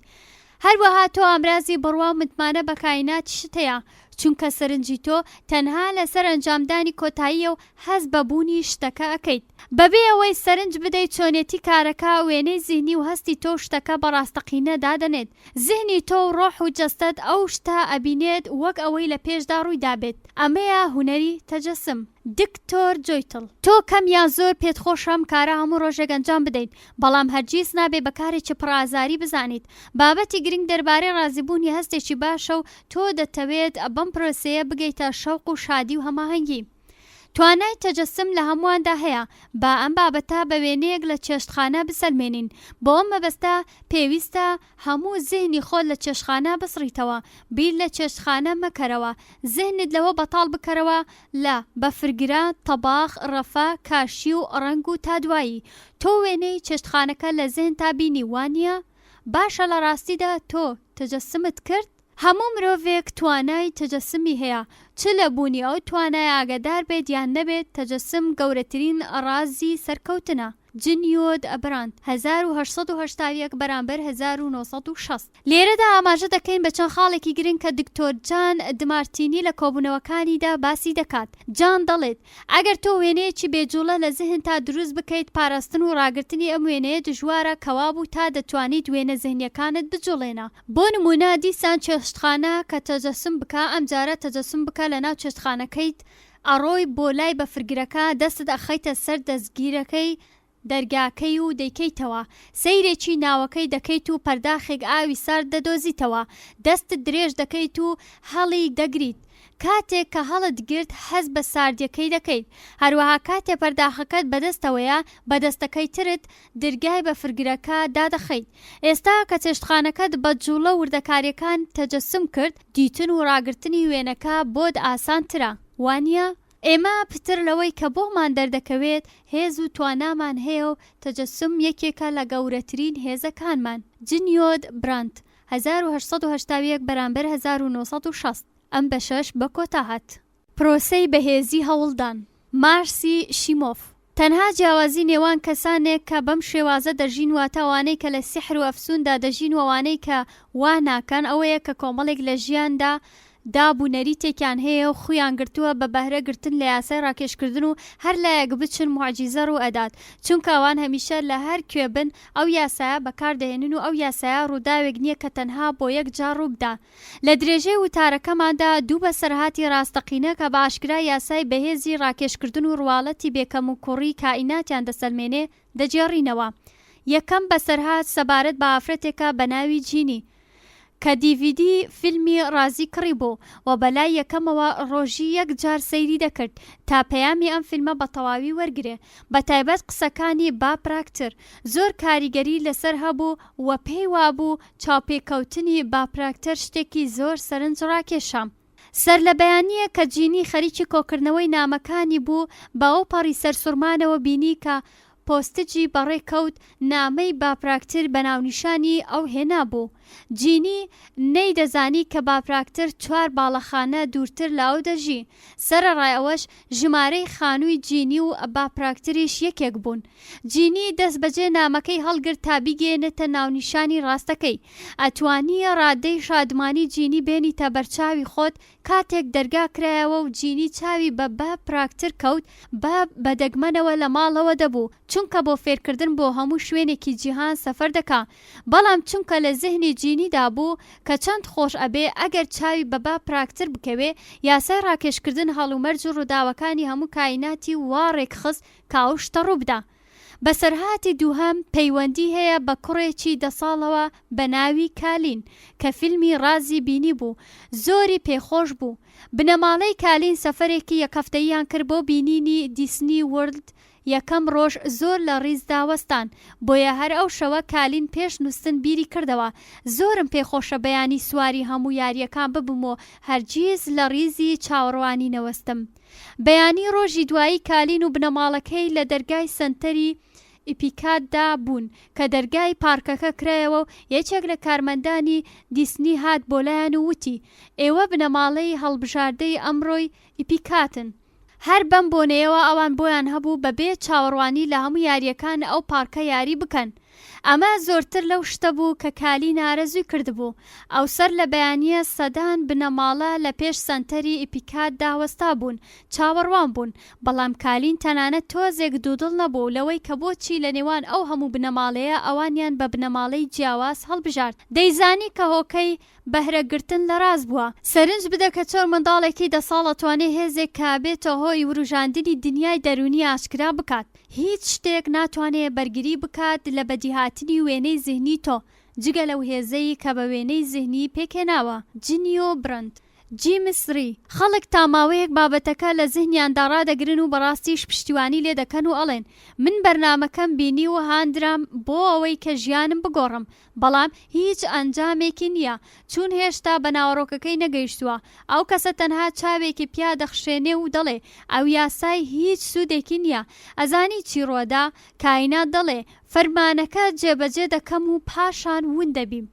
هەروەها تۆ ئامرازی بڕوا و متمانە بە کائیناتیشت هەیە چونکە سەرنجی تۆ تەنها لەسەر ئەنجامدانی کۆتاییە و هەست بە بوونی شتەکە ئەکەیت. بەبێ ئەوەی سەرنج بدەیت چۆنێتی کارەکە، وێنەی زیهنی و هەستی تۆ شتەکە بە ڕاستەقینە دادەنێت. زهنی تۆ و ڕۆح و جەستەت ئەو شتە ئەبینێت وەک ئەوەی لە پێشدا ڕووی دابێت. ئەمەیە هونەری تەجەسم. دکتۆر جۆیتڵ. تۆ کەم یان زۆر پێت خۆشە ئەم کارە هەموو ڕۆژێک ئەنجام بدەیت، بەڵام هەرگیز نابێ بە کارێکی پڕ ئازاری بزانیت. بابەتی گرنگ دەربارەی ڕازیبوونی هەستێکی باشە و تۆ دەتەوێت بەم پرۆسەیە بگەیتە شەوق و شادی و هەماهەنگی. توانای تەجەسم لە هەموواندا هەیە، با ئەم بابەتە بە وێنەیەک لە چێشتخانە بسەلمێنین، بۆ ئەم مەبەستە پێویستە هەموو زهنی خۆت لە چێشتخانە بسڕیتەوە، بیر لە چێشتخانە مەکەرەوە، زهنت لەوە بەتاڵ بکەرەوە لە، بەفرگرە، تەباخ، ڕەفە، کاشی و ڕەنگ و تا دوایی، تۆ وێنەی چێشتخانەکە لە زهنتا بینی وانیە؟ باشە لە ڕاستیدا تۆ تەجەسمت کرد؟ هەموو مرۆڤێک توانای تەجەسمی هەیە، چ لە بوونی ئەو توانایە ئاگادار بێت یان نەبێت، تەجەسم گەورەترین ڕازی سەرکەوتنە. جنیۆد براند، 1881 بەرامبەر 1960. لێرەدا ئاماژە دەکەین بە چەند خاڵێکی گرنگ کە دکتۆر جان دمارتینی لە کۆبوونەوەکانیدا باسی دەکات. جان دەڵێت، ئەگەر تۆ وێنەیەکی بێ جوڵە لە زهنتا دروست بکەیت پاراستن و ڕاگرتنی ئەم وێنەیە دژوارە کەوابوو تا دەتوانیت وێنە زهنیەکانت بجوڵێنە. بۆ نموونە دیسان چێشتخانە کە تەجەسوم بکە ئەمجارە تەجەسوم بکە لەناو چێشتخانەکەیت ئەڕۆی بۆ لای بەفرگرەکە دەستت ئەخەیتە سەر دەستگیرەکەی دەرگاکەی و دەیکەیتەوە، سەیرێکی ناوەکەی دەکەیت و پەرداخێک ئاوی سارد دەدۆزیتەوە، دەستت درێژ دەکەیت و هەڵی دەگریت، کاتێک کە هەڵت گرت هەست بە ساردیەکەی دەکەیت، هەروەها کاتێ پەرداخەکەت بەدەستەوەیە بە دەستەکەی ترت درگای بەفرگرەکە دادەخەیت. ئێستا کە چێشتخانەکەت بە جوڵە وردەکاریەکان تەجەسوم کرد، دیتن و ڕاگرتنی وێنەکە بۆت ئاسانترە، وانیە؟ ئێمە پتر لەوەی کە بۆمان دەردەکەوێت هێز و توانامان هەیە و تەجەسوم یەکێکە لە گەورەترین هێزەکانمان. جنیۆد براند، 1881 بەرامبەر 1960. ئەم بەشەش بە کۆتا هات. پرۆسەی بەهێزی هەوڵدان. مارسی شیمۆف، تەنها جیاوازی نێوان کەسانێک کە بەم شێوازە دەژین واتە ئەوانەی کە لە سیحر و ئەفسوندا دەژین و ئەوانەی کە وا ناکەن ئەوەیە کە کۆمەڵێک لە ژیاندا داب و نەریتێکیان هەیە و خویان گرتووە بە بەهرە گرتن لە یاسای ڕاکێشکردن و هەر لایەک بچن موعجیزە ڕوو ئەدات چونکە ئەوان هەمیشە لە هەر کوێ بن ئەو یاسایە بەکار دەهێنن و ئەو یاسایە ڕووداوێک نیە کە تەنها بۆ یەک جار ڕووبدا لە درێژەی وتارەکەماندا دوو بەسەرهاتی ڕاستەقینە کە بە ئاشکرا یاسای بەهێزی ڕاکێشکردن و ڕواڵەتی بێ کەموکوڕی کائیناتیان دەسەلمێنێ دەگێڕینەوە. یەکەم بەسەرهات سەبارەت بە ئافرەتێکە بە ناوی جینی کە دیڤیدی فیلمی ڕازی کڕیبوو و بە لای یەکەمەوە ڕۆژی یەک جار سەیری دەکرد تا پەیامی ئەم فیلمە بە تەواوی وەرگرێ بە تایبەت قسەکانی با پراکتر زۆر کاریگەری لەسەر هەبوو و پێی وابوو چاوپێکەوتنی باپراکتەر شتێکی زۆر سەرنج ڕاکێشە. سەرلەبەیانییەک کە جینی خەریکی کۆکردنەوەی نامەکانی بوو، بە ئەوپەڕی سەرسوڕمانەوە بینی کە پۆستجی بەڕێ کەوت نامەی باپراکتر بە ناونیشانی ئەو هێنابوو. جینی نەیدەزانی کە باپراکتر چوار باڵەخانە دوورتر لە ئەو دەژی. سەرەڕای ئەوەش ژمارەی خانووی جینی و باپراکتریش یەکێک بوون. جینی دەستبەجێ نامەکەی هەڵگرت تا بیگەیەنێتە ناونیشانی ڕاستەکەی. ئەتوانی ڕادەی شادمانی جینی بێنیتە بەرچاوی خۆت کاتێک دەرگا کرایەوە و جینی چاوی بە باب پراکتر کەوت، باب بە دەگمەنەوە لە ماڵەوە دەبوو، چونکە بۆ فێرکردن بۆ هەموو شوێنێکی جیهان سەفەر دەکا، بەڵام چونکە لە زهنی جینیدا بوو کە چەند خۆش ئەبێ ئەگەر چاوی بە باب پراکتر بکەوێ، یاسای ڕاکێشکردن هەڵومەرج و ڕووداوەکانی هەموو کایناتی وا ڕێکخست کە ئەو شتە ڕووبدا. بەسەرهاتی دووهەم پەیوەندی هەیە بە کوڕێکی دە ساڵەوە بە ناوی کالین کە فیلمی ڕازی بینیبوو زۆری پێخۆش بوو. بنەماڵەی کالین سەفەرێکی یەک هەفتەییان کرد بۆ بینینی دیسنی ورلد یەکەم ڕۆژ زۆر لە ڕیزدا وەستان بۆیە هەر ئەو شەوە کالین پێش نوستن بیری کردەوە زۆرم پێخۆشە بەیانی سواری هەموو یارییەکان ببم و هەرگیز لە ڕیزی چاوەڕوانی نەوەستم. بەیانی ڕۆژی دوایی کالین و بنەماڵەکەی لە دەرگای سەنتەری ئیپیکاتدا بوون کە دەرگای پارکەکە کرایەوە و یەکێک لە کارمەندانی دیسنی هات بۆ لایان و وتی ئێوە بنەماڵەی هەڵبژاردەی ئەمڕۆی ئیپیکاتن. هەر بەم بۆنەیەوە ئەوان بۆیان هەبوو بەبێ چاوەڕوانی لە هەموو یارییەکان ئەو پارکە یاری بکەن. ئەمە زۆرتر لەو شتە بوو کە کالین ئارەزووی کردبوو. ئەو سەر لە بەیانییە سەدان بنەماڵە لە پێش سەنتەری ئیپیکاتدا وەستابوون، چاوەڕوان بوون. بەڵام کالین تەنانەت تۆزێک دوودڵ نەبوو لەوەی کە بۆچی لە نێوان ئەو هەموو بنەماڵەیە ئەوانیان بە بنەماڵەی جیاواز هەڵبژارد. دەیزانی کە هۆکەی بەهرە گرتن لە ڕاز بووە. سەرنج بدە کە چۆن منداڵێکی دە ساڵ ئەتوانێ هێزێک کە ئەبێتە هۆی وروژاندنی دنیای دەروونی ئاشکرا بکات. هیچ شتێک ناتوانێ بەرگری بکات لە بەدیهاتنی وێنەی زهنی تۆ جگە لەو هێزەی کە بە وێنەی زهنی پێکهێناوە. جنیۆ برند. جیمس ری. خەڵک تا ماوەیەک بابەتەکە لە زهنیاندا ڕادەگرن و بەڕاستیش پشتیوانی لێ دەکەن و ئەڵێن من بەرنامەکەم بینی و هاندرام بۆ ئەوەی کە ژیانم بگۆڕم بەڵام هیچ ئەنجامێکی نییە چوون هێشتا بە ناوەڕۆکەکەی نەگەیشتووە ئەو کەسە تەنها چاوێکی پیا دەخشێنێ و دەڵێ ئەو یاسای هیچ سوودێکی نییە ئەزانی چی ڕوەدا کاینات دەڵێ فەرمانەکە جێبەجێ دەکەم و پاشان وون دەبیم.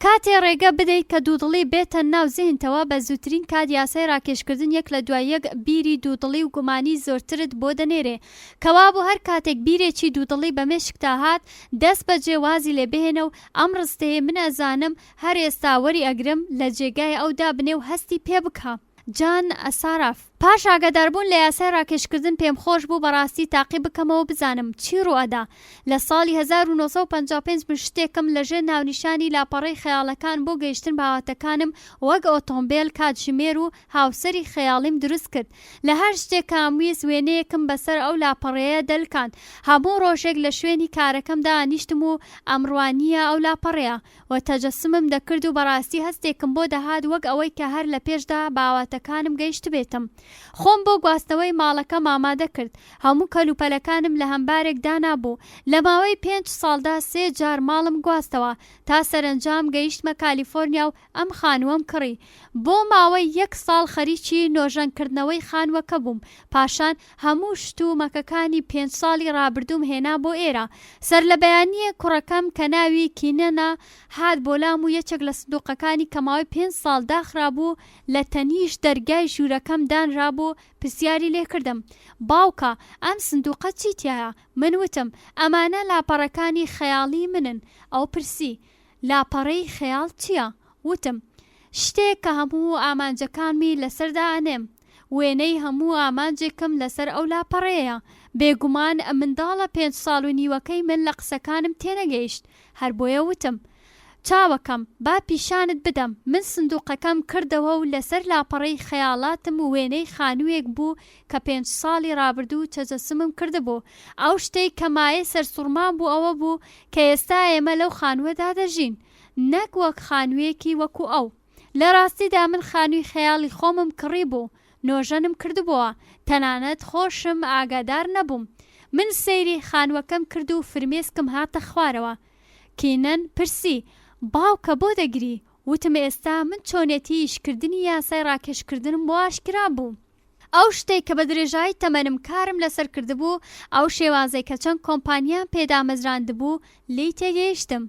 کاتێ ڕێگە بدەیت کە دوودڵی بێتە ناو زیهنتەوە بە زووترین کات یاسای ڕاکێشکردن یەک لە دوای یەک بیری دوودڵی و گومانی زۆرترت بۆ دەنێرێ. کەوابوو هەر کاتێک بیرێکی دوودڵی بە مێشکتا هات دەست بەجێ وازی لێ بهێنە و ئەم ڕستەیەی من ئەزانم هەر ئێستا وەری ئەگرم لە جێگای ئەو دابنێ و هەستی پێ بکە. جان ساراف. پاش ئاگاداربوون لە یاسای ڕاکێشکردن پێمخۆش بوو بەڕاستی تاقی بکەمەوە بزانم چی ڕووئەدا. لە ساڵی 1955 من شتێکم لە ژێر ناونیشانی لاپەڕەی خەیاڵەکان بۆ گەیشتن بە ئاواتەکانم وەک ئۆتۆمبێل، کاتژمێر و هاوسەری خەیاڵیم دروست کرد. لە هەر شتێک کە ئەمویست وێنەیەکم بەسەر ئەو لاپەڕەیە دەلکاند. هەموو ڕۆژێک لە شوێنی کارەکەم دائەنیشتم و ئەمڕوانییە ئەو لاپەڕەیە. و تەجەسومم دەکرد و بەڕاستی هەستێکم بۆ دەهات وەک ئەوەی کە هەر لە پێشدا بە ئاواتەکانم گەیشتبێتم. خۆم بۆ گواستنەوەی ماڵەکەم ئامادە کرد. هەموو کەلوپەلەکانم لە هەمبارێک دانابوو. لە ماوەی پێنج ساڵدا سێ جار ماڵم گواستەوە. تا سەرەنجام گەیشتمە کالیفۆرنیا و ئەم خانووەم کڕی. بۆ ماوەی یەک ساڵ خەریکی نۆژەنکردنەوەی خانووەکە بووم. پاشان هەموو شت و مەکەکانی پێنج ساڵی ڕابردووم هێنا بۆ ئێرە. سەرلەبەیانییەک کوڕەکەم کە ناوی کینەنە هات بۆ لام و یەکێک لە سندوقەکانی کە ماوەی پێنج ساڵ داخرابوو لە تەنیشت دەرگای ژوورەکەم دانرابوو پرسیاری لێکردم، باوکە ئەم سندوقە چی تیایە؟ من وتم، ئەمانە لاپەڕەکانی خەیاڵی منن. ئەو پرسی، لاپەڕەی خەیاڵ چییە؟ وتم، شتێک کە هەموو ئامانجەکانمی لەسەر دائەنێم. وێنەی هەموو ئامانجێکم لەسەر ئەو لاپەڕەیە. بێگومان منداڵە پێنج ساڵ و نیوەکەی من لە قسەکانم تێنەگەیشت، هەر بۆیە وتم، چاوەکەم، با پیشانت بدەم. من سندوقەکەم کردەوە و لەسەر لاپەڕەی خەیاڵاتم وێنەی خانووێک بوو کە پێنج ساڵی ڕابردوو تەجەسومم کردبوو. ئەو شتەی کە مایەی سەرسوڕمان بوو ئەوە بوو کە ئێستا ئێمە لەو خانووەدا دەژین، نەک وەک خانوویەکی وەکو ئەو. لە ڕاستیدا من خانووی خەیاڵی خۆمم کڕیبوو، نۆژەنم کردبۆوە، تەنانەت خۆشم ئاگادار نەبووم. من سەیری خانووەکەم کرد و فرمێسکم هاتە خوارەوە. کینەن پرسی، باوکە بۆ دەگری؟ وتم ئێستا من چۆنێتی ئیشکردنی یاسای ڕاکێشکردنم بۆ ئاشکرا بوو. ئەو شتەی کە بە درێژایی تەمەنم کارم لەسەر کردبوو، ئەو شێوازەی کە چەند کۆمپانیام پێ دامەزراندبوو، لێی تێگەیشتم.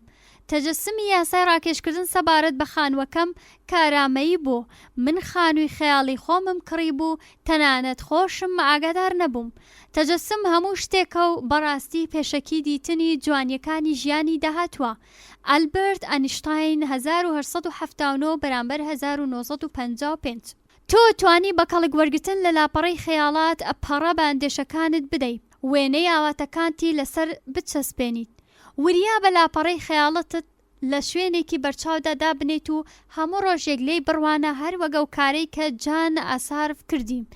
تەجەسومی یاسای ڕاکێشکردن سەبارەت بە خانووەکەم کارامەیی بوو. من خانووی خەیاڵی خۆمم کڕیبوو، تەنانەت خۆشم ئاگادار نەبووم. تەجەسوم هەموو شتێکە و بەڕاستی پێشەکی دیتنی جوانییەکانی ژیانی داهاتووە. ئەلبەرت ئەنیشتاین 1879 بەرامبەر 1955. تۆ توانی بە کەڵک وەرگرتن لە لاپەڕەی خەیاڵات پەڕە بە ئەندێشەکانت بدەی، وێنەی ئاواتەکانتی لەسەر بچەسپێنیت. وریا بە لاپەڕەی خەیاڵتت لە شوێنێکی بەرچاودا دابنێیت و هەموو ڕۆژێک لێی بڕوانە هەر وەک ئەو کارەی کە جان ئاسارف کردی.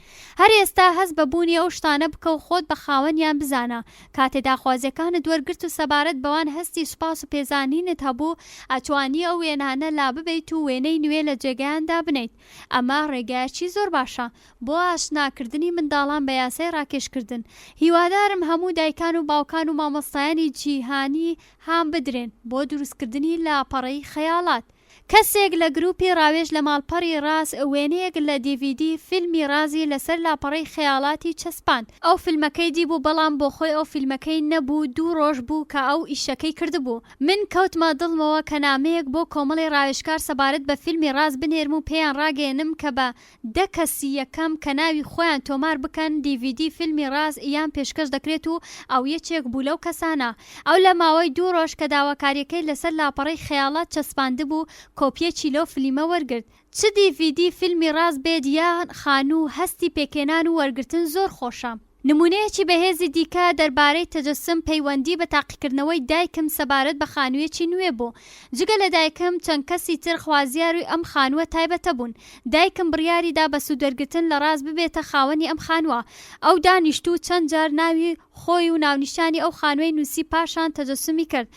هەر ئێستا هەست بە بوونی ئەو شتانە بکە و خۆت بە خاوەنیان بزانە. کاتێ داخوازیەکانت وەرگرت و سەبارەت بەوان هەستی سوپاس و پێزانینت هەبوو، ئەتوانی ئەو وێنانە لاببەیت و وێنەی نوێ لە جێگایان دابنێیت. ئەمە ڕێگایەکی زۆر باشە بۆ ئاشناکردنی منداڵان بە یاسای ڕاکێشکردن. هیوادارم هەموو دایکان و باوکان و مامۆستایانی جیهانی هان بدرێن بۆ دروستکردنی لاپەڕەی خەیاڵات. کەسێک لە گروپی ڕاوێژ لە ماڵپەڕی ڕاز وێنەیەک لە دیڤیدی فیلمی ڕازی لەسەر لاپەڕەی خەیاڵاتی چەسپاند. ئەو فیلمەکەی دیبوو بەڵام بۆخۆی ئەو فیلمەکەی نەبوو دوو ڕۆژ بوو کە ئەو ئیشەکەی کردبوو. من کەوتمە دڵمەوە کە نامەیەک بۆ کۆمەڵی ڕاوێژکار سەبارەت بە فیلمی ڕاز بنێرم و پێیان ڕاگەیەنم کە بە دە کەسی یەکەم کە ناوی خۆیان تۆمار بکەن دیڤیدی فیلمی ڕاز یان پێشکەش دەکرێت و ئەو یەکێک بوو لەو کەسانە. ئەو لە ماوەی دوو ڕۆژ کە داواکاریەکەی لەسەر لاپەڕەی خەیاڵات چەسپاندبوو کۆپیەکی لەو فلیمە وەرگرت. چ دیڤیدی فیلمی ڕاز بێت یان خانوو هەستی پێکهێنان و وەرگرتن زۆر خۆشە. نموونەیەکی بەهێزی دیکە دەربارەی تەجەسوم پەیوەندی بە تاقیکردنەوەی دایکم سەبارەت بە خانوویەکی نوێ بوو. جگە لە دایکم چەند کەسی تر خوازیاری ئەم خانووە تایبەتە بوون. دایکم بڕیاری دا بە سوودوەرگرتن لە ڕاز ببێتە خاوەنی ئەم خانووە. ئەو دانیشت و چەند جار ناوی خۆی و ناونیشانی ئەو خانووەی نووسی پاشان تەجەسومی کرد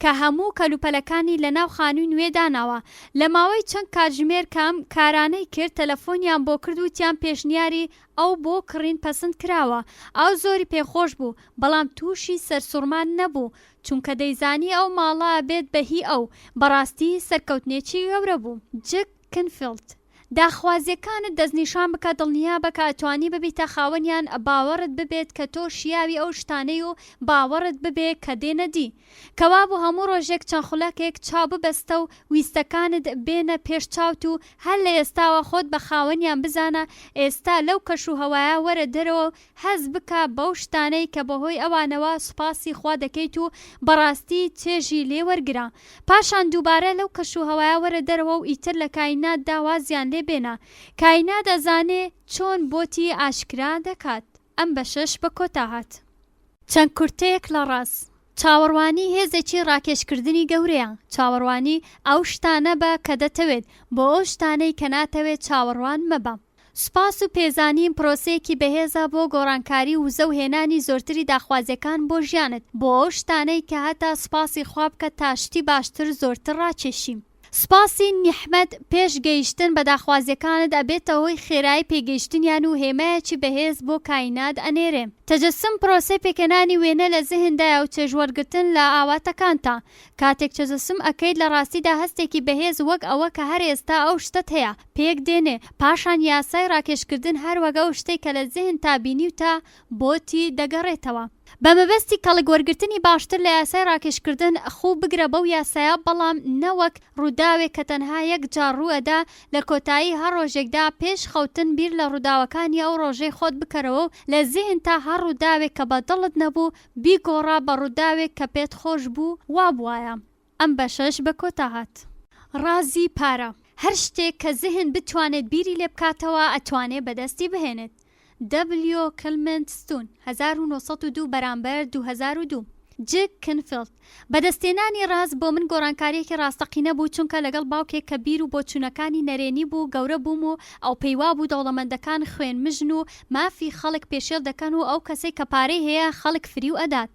کە هەموو کەلوپەلەکانی لە ناو خانووی نوێ داناوە. لە ماوەی چەند کاتژمێر کە ئەم کارانەی کرد تەلەفۆنیان بۆ کرد وتیان پێشنیاری ئەو بۆ کڕین پەسند کراوە. ئەو زۆری پێخۆش بوو، بەڵام تووشی سەرسوڕمان نەبوو، چونکە دەیزانی ئەو ماڵە ئەبێت بە هی ئەو. بەڕاستی سەرکەوتنێکی گەورە بوو. جک کنفیڵد. داخوازیەکانت دەستنیشان بکە دڵنیابە کە ئەتوانی ببیتە خاوەنیان باوەڕت ببێت کە تۆ شیاوی ئەو شتانەی و باوەڕت ببێ کە دێنە دی. کەوابوو هەموو ڕۆژێک چەند خولەکێک چاو ببەستە و ویستەکانت بێنە پێش چاوت و هەر لە ئێستاوە خۆت بە خاوەنیان بزانە ئێستا لەو کەش و هەوایە وەرە دەرەوە و هەست بکە بەو شتانەی کە بەهۆی ئەوانەوە سوپاسی خوا دەکەیت و بەڕاستی چێژی لێ وەرگرە. پاشان دووبارە لەو کەش و هەوایە وەرە دەرەوە و ئیتر لە کایناتدا وازیان لێ بێنە. کاینات ئەزانێ چۆن بۆتی ئاشکرا دەکات. ئەم بەشەش بە کۆتا هات. چەند کورتەیەک لە ڕاز. چاوەڕوانی هێزێکی ڕاکێشکردنی گەورەیە. چاوەڕوانی ئەو شتانە بە کە دەتەوێت، بۆ ئەو شتانەی کە ناتەوێت چاوەڕوان مەبە. سوپاس و پێزانین پرۆسەیەکی بەهێزە بۆ گۆڕانکاری وزە و هێنانی زۆرتری داخوازیەکان بۆ ژیانت، بۆ ئەو شتانەی کە هەتە سوپاسی خوا بکە تا شتی باشتر زۆرتر ڕاکێشی. سوپاسی نیحمەت پێش گەیشتن بە داخوازیەکانت ئەبێتە هۆی خێرایی پێگەیشتنیان و هێمایەکی بەهێز بۆ کاینات ئەنێرێ. تەجەسوم پرۆسەی پێکهێنانی وێنە لە زهندایە و چێژوەرگرتن لە ئاواتەکانتە. کاتێک تەجەسوم ئەکەیت لە ڕاستیدا هەستێکی بەهێز وەک ئەوە کە هەر ئێستا ئەو شتەت هەیە پێک دێنێ، پاشان یاسای ڕاکێشکردن هەر وەک ئەو شتەی کە لە زهنتا بینیوتە بۆتی دەگەڕێتەوە. بە مەبەستی کەڵک وەرگرتنی باشتر لە یاسای ڕاکێشکردن خوو بگرە بەو یاسایە بەڵام نە وەک ڕووداوێک کە تەنها یەک جار ڕوو ئەدا لە کۆتایی هەر ڕۆژێکدا پێش خەوتن بیر لە ڕووداوەکانی ئەو ڕۆژەی خۆت بکەرەوە و لە زیهنتا هەر ڕووداوێک کە بە دڵت نەبوو بیگۆڕە بە ڕووداوێک کە پێت خۆش بوو وابوایە. ئەم بەشەش بە کۆتا هات. ڕازی پارە، هەر شتێک کە زهن بتوانێت بیری لێ بکاتەوە ئەتوانێ بەدەستی بهێنێت. دەبلیۆ کلمنت ستون، 1902 بەرامبەر 2002. جک کنفیڵد، بەدەستهێنانی ڕاز بۆ من گۆڕانکارییەکی ڕاستەقینە بوو چونکە لەگەڵ باوکێک کە بیر و بۆچوونەکانی نەرێنی بوو گەورە بووم و ئەو پێی وابوو دەوڵەمەندەکان خوێنمژن و مافی خەڵک پێشێل دەکەن و ئەو کەسەی کە پارەی هەیە خەڵک فریو ئەدات.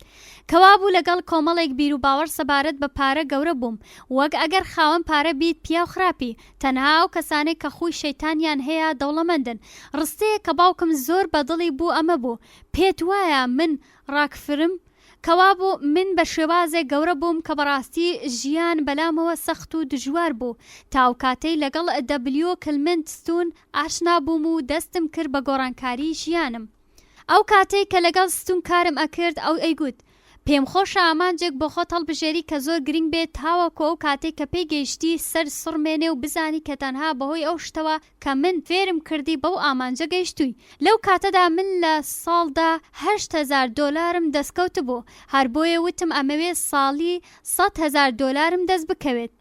کەوابوو لەگەڵ کۆمەڵێک بیروباوەڕ سەبارەت بە پارە گەورە بووم، وەک ئەگەر خاوەن پارە بیت پیاو خراپی، تەنها ئەو کەسانەی کە خووی شەیتانیان هەیە دەوڵەمەندن. ڕستەیەک کە باوکم زۆر بە دڵی بوو ئەمە بوو، پێت وایە من ڕاکفرم؟ کەوابوو من بە شێوازێک گەورە بووم کە بەڕاستی ژیان بەلامەوە سەخت و دژوار بوو، تا ئەو کاتەی لەگەڵ دەبلیۆ کلمنت ستون ئاشنا بووم و دەستم کرد بە گۆڕانکاریی ژیانم. ئەو کاتەی کە لەگەڵ ستون کارم ئەکرد ئەو ئەیگوت، پێم خۆشە ئامانجێک بۆ خۆت هەڵبژێری کە زۆر گرنگ بێت تاوەکو ئەو کاتەی کە پێی گەیشتی سەر سوڕمێنێ و بزانی کە تەنها بەهۆی ئەو شتەوە کە من فێرم کردی بەو ئامانجە گەیشتووی. لەو کاتەدا من لە ساڵدا 8000 دۆلارم دەستکەوتبوو، هەر بۆیە وتم ئەمەوێ ساڵی 100 هەزار دۆلارم دەست بکەوێت.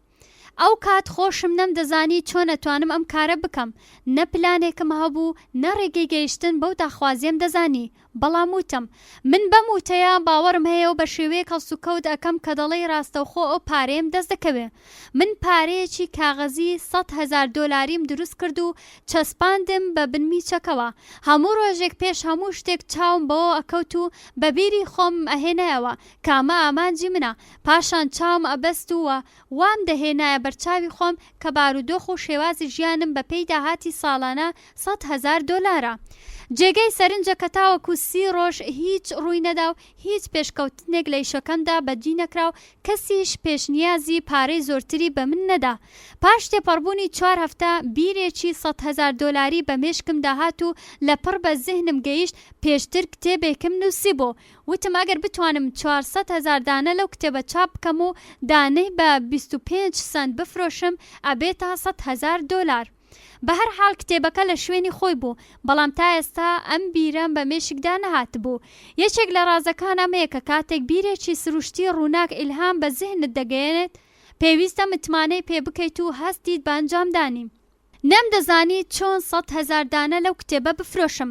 ئەو کات خۆشم نەمدەزانی چۆن ئەتوانم ئەم کارە بکەم، نە پلانێکم هەبوو نە ڕێگەی گەیشتن بەو داخوازیەم دەزانی، بەڵام وتم من بەم وتەیە باوەڕم هەیە و بە شێوەیەک هەڵسوکەوت ئەکەم کە دەڵێی ڕاستەوخۆ ئەو پارەیەم دەست دەکەوێ. من پارەیەکی کاغەزی 100 هەزار دۆلاریم دروست کرد و چەسپاندم بە بنمیچەکەوە. هەموو ڕۆژێک پێش هەموو شتێک چاوم بەوە ئەکەوت و بە بیری خۆمم ئەهێنایەوە کە ئەمە ئامانجی منە، پاشان چاوم ئەبەست و وام دەهێنایە بەرچاوی خۆم کە بارودۆخ و شێوازی ژیانم بە پێی داهاتی ساڵانە 100 هەزار دۆلارە. جێگەی سەرنجە کە تاوەکو 30 ڕۆژ هیچ ڕووی نەدا و هیچ پێشکەوتنێک لە ئیشەکەمدا بەدی نەکرا و کەسیش پێشنیازی پارەی زۆرتری بە من نەدا. پاش تێپەڕبوونی چوار هەفتە بیرێکی 100 هەزار دۆلاری بە مێشکمدا هات و لەپڕ بە زیهنم گەیشت پێشتر کتێبێکم نووسیبوو وتم ئەگەر بتوانم 400 هەزار دانە لەو کتێبە چاپ بکەم و دانەی بە 25 سەنت بفرۆشم ئەبێتە 100 هەزار دۆلار. بەهەرحاڵ کتێبەکە لە شوێنی خۆی بوو، بەڵام تا ئێستا ئەم بیرەم بە مێشکدا نەهاتبوو. یەکێک لە ڕازەکان ئەمەیە کە کاتێک بیرێکی سروشتی ڕووناک ئیلهام بە زیهنت دەگەیەنێت، پێویستە متمانەی پێ بکەیت و هەستیت بە ئەنجامدانی. نەمدەزانی چۆن 100 هەزار دانە لەو کتێبە بفرۆشم،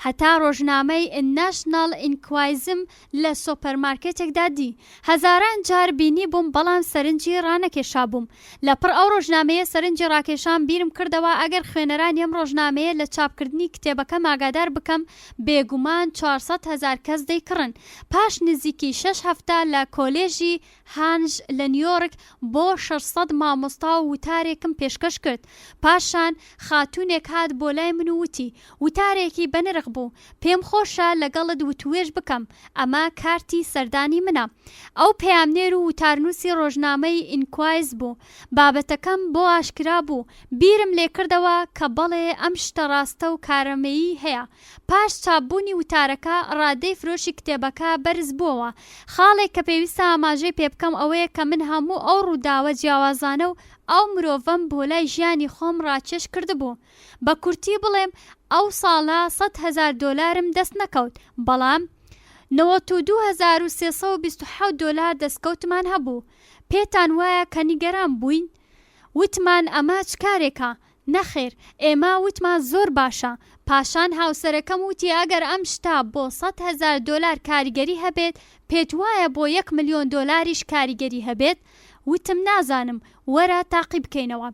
هەتا ڕۆژنامەی ناشناڵ ئینکوایزم لە سۆپەرمارکێتێکدا دی. هەزاران جار بینیبووم بەڵام سەرنجی ڕانەکێشابووم. لەپڕ ئەو ڕۆژنامەیە سەرنجی ڕاکێشام، بیرم کردەوە ئەگەر خوێنەرانی ئەم ڕۆژنامەیە لە چاپکردنی کتێبەکەم ئاگادار بکەم، بێگومان 400 هەزار کەس دەیکڕن. پاش نزیکی شەش هەفتە لە کۆلێژی. هانژ لە نیۆرک بۆ 600 مامۆستا و وتارێکم پێشکەش کرد. پاشان خاتوونێک هات بۆ لای من و وتی، وتارێکی بەنرخ بوو، پێم خۆشە لەگەڵت وتووێژ بکەم، ئەمە کارتی سەردانی منە. ئەو پەیامنێر و وتارنووسی ڕۆژنامەی ئینکوایز بوو. بابەتەکەم بۆ ئاشکرا بوو، بیرم لێکردەوە کە بەڵێ ئەم شتە ڕاستە و کارامەیی هەیە. پاش چاپبوونی وتارەکە، ڕادەی فرۆشی کتێبەکە بەرز بووەوە. خاڵێک کە پێویستە ئاماژەی پێ بکەم ئەوەیە کە من هەموو ئەو ڕووداوە جیاوازانە و ئەو مرۆڤەم بۆ لای ژیانی خۆم ڕاکێش کردبوو. بە کورتی بڵێم ئەو ساڵە 100,000 دۆلارم دەست نەکەوت، بەڵام 92,327 دۆلار دەستکەوتمان هەبوو. پێتان وایە کە نیگەران بووین؟ وتمان ئەمە چ کارێکە؟ نەخێر، ئێمە وتمان زۆر باشە. پاشان هاوسەرەکەم وتی ئەگەر ئەم شتە بۆ 100,000 دۆلار کاریگەری هەبێت، پێت وایە بۆ یەک ملیۆن دۆلاریش کاریگەری هەبێت؟ وتم نازانم، وەرە تاقی بکەینەوە.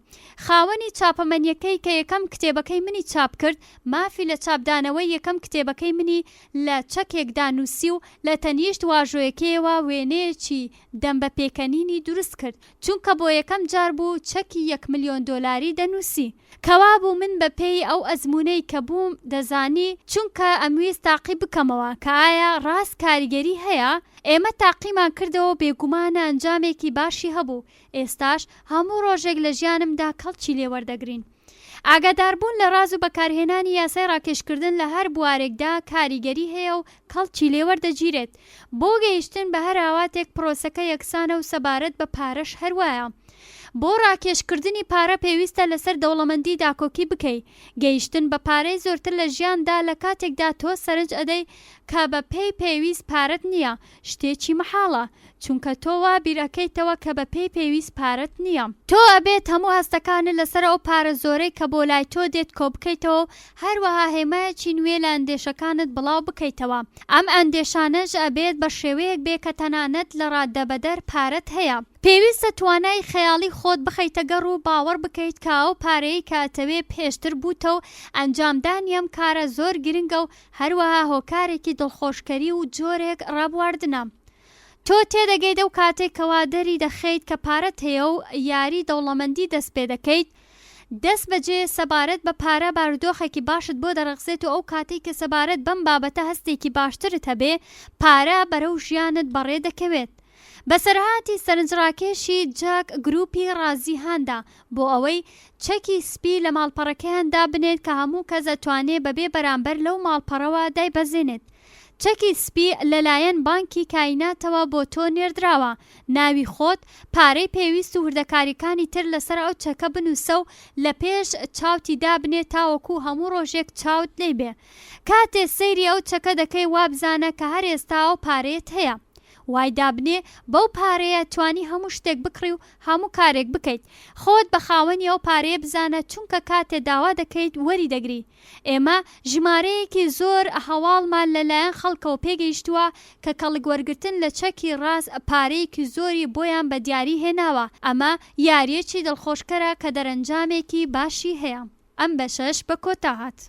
خاوەنی چاپەمەنیەکەی کە یەکەم کتێبەکەی منی چاپ کرد، مافی لە چاپدانەوەی یەکەم کتێبەکەی منی لە چەکێکدا نووسی و لە تەنیشت واژۆیەکەیەوە وێنەیەکی دەم بە پێکەنینی دروست کرد، چونکە بۆ یەکەم جار بوو چەکی یەک ملیۆن دۆلاری دەنووسی. کەوابوو من بە پێی ئەو ئەزموونەی کە بووم دەزانی، چونکە ئەمویست تاقی بکەمەوە کە ئایا ڕاست کاریگەری هەیە؟ ئێمە تاقیمان کردەوە و بێگومانە ئەنجامێکی باشی هەبوو، ئێستاش هەموو ڕۆژێک لە ژیانمدا کەڵکی لێ وەردەگرین. ئاگاداربوون لە ڕاز و بەکارهێنانی یاسای ڕاکێشکردن لە هەر بوارێکدا کاریگەری هەیە و کەڵکی لێ وەردەگیرێت. بۆ گەیشتن بە هەر ئاواتێک پرۆسەکە یەکسانە و سەبارەت بە پارەش هەروایە. بۆ ڕاکێشکردنی پارە پێویستە لەسەر دەوڵەمەندی داکۆکی بکەی. گەیشتن بە پارەی زۆرتر لە ژیاندا لە کاتێکدا تۆ سەرنج ئەدەی کە بە پێی پێویست پارەت نییە شتێکی مەحاڵە. چونکە تۆ وا بیر ئەکەیتەوە کە بە پێی پێویست پارەت نییە. تۆ ئەبێت هەموو هەستەکانت لەسەر ئەو پارە زۆرەی کە بۆ لای تۆ دێت کۆبکەیتەوە و هەروەها هێمایەکی نوێ لە ئەندێشەکانت بڵاو بکەیتەوە. ئەم ئەندێشانەش ئەبێت بە شێوەیەک بێ کە تەنانەت لە ڕاددەبەدەر پارەت هەیە. پێویستە توانای خەیاڵی خۆت بخەیتە گەڕ و باوەڕ بکەیت کە ئەو پارەیەی کە ئەتەوێ پێشتر بووتە و ئەنجامدانی ئەم کارە زۆر گرنگە و هەروەها هۆکارێکی دڵخۆشکەری و جۆرێک ڕابواردنە. تۆ تێدەگەیت ئەو کاتەی کەوا دەری دەخەیت کە پارەت هەیە و یاری دەوڵەمەندی دەست پێدەکەیت، دەست بەجێ سەبارەت بە پارە بارودۆخێکی باشت بۆ دەڕەخسێت و ئەو کاتەی کە سەبارەت بەم بابەتە هەستێکی باشترت هەبێ پارە بەرەو ژیانت بەڕێ دەکەوێت. بەسەرهاتی سەرنجڕاکێشی جاک گروپی ڕازی هاندا بۆ ئەوەی چەکی سپی لە ماڵپەڕەکەیان دابنێن کە هەموو کەس ئەتوانێ بەبێ بەرامبەر لەو ماڵپەڕەوە دایبەزێنێت. چەکی سپی لەلایەن بانکی کایناتەوە بۆ تۆ نێردراوە، ناوی خۆت، پارەی پێویست و وردەکاریەکانی تر لەسەر ئەو چەکە بنوسە و لە پێش چاوتی دابنێ تاوەکو هەموو ڕۆژێک چاوت لێی بێ. کاتێ سەیری ئەو چەکە دەکەی وابزانە کە هەر ئێستا ئەو پارەیەت هەیە. وای دابنێ بەو پارەیە توانی هەموو شتێک بکڕی و هەموو کارێک بکەیت. خۆت بە خاوەنی ئەو پارەیە بزانە چونکە کاتێ داوا دەکەیت وەری دەگری. ئێمە ژمارەیەکی زۆر هەواڵمان لە لایەن خەڵکەوە پێگەیشتووە کە کەڵک وەرگرتن لە چەکی ڕاست پارەیەکی زۆری بۆیان بە دیاری هێناوە، ئەمە یارییەکی دڵخۆشکەرە کە دەرەنجامێکی باشی هەیە. ئەم بەشەش بە کۆتا هات.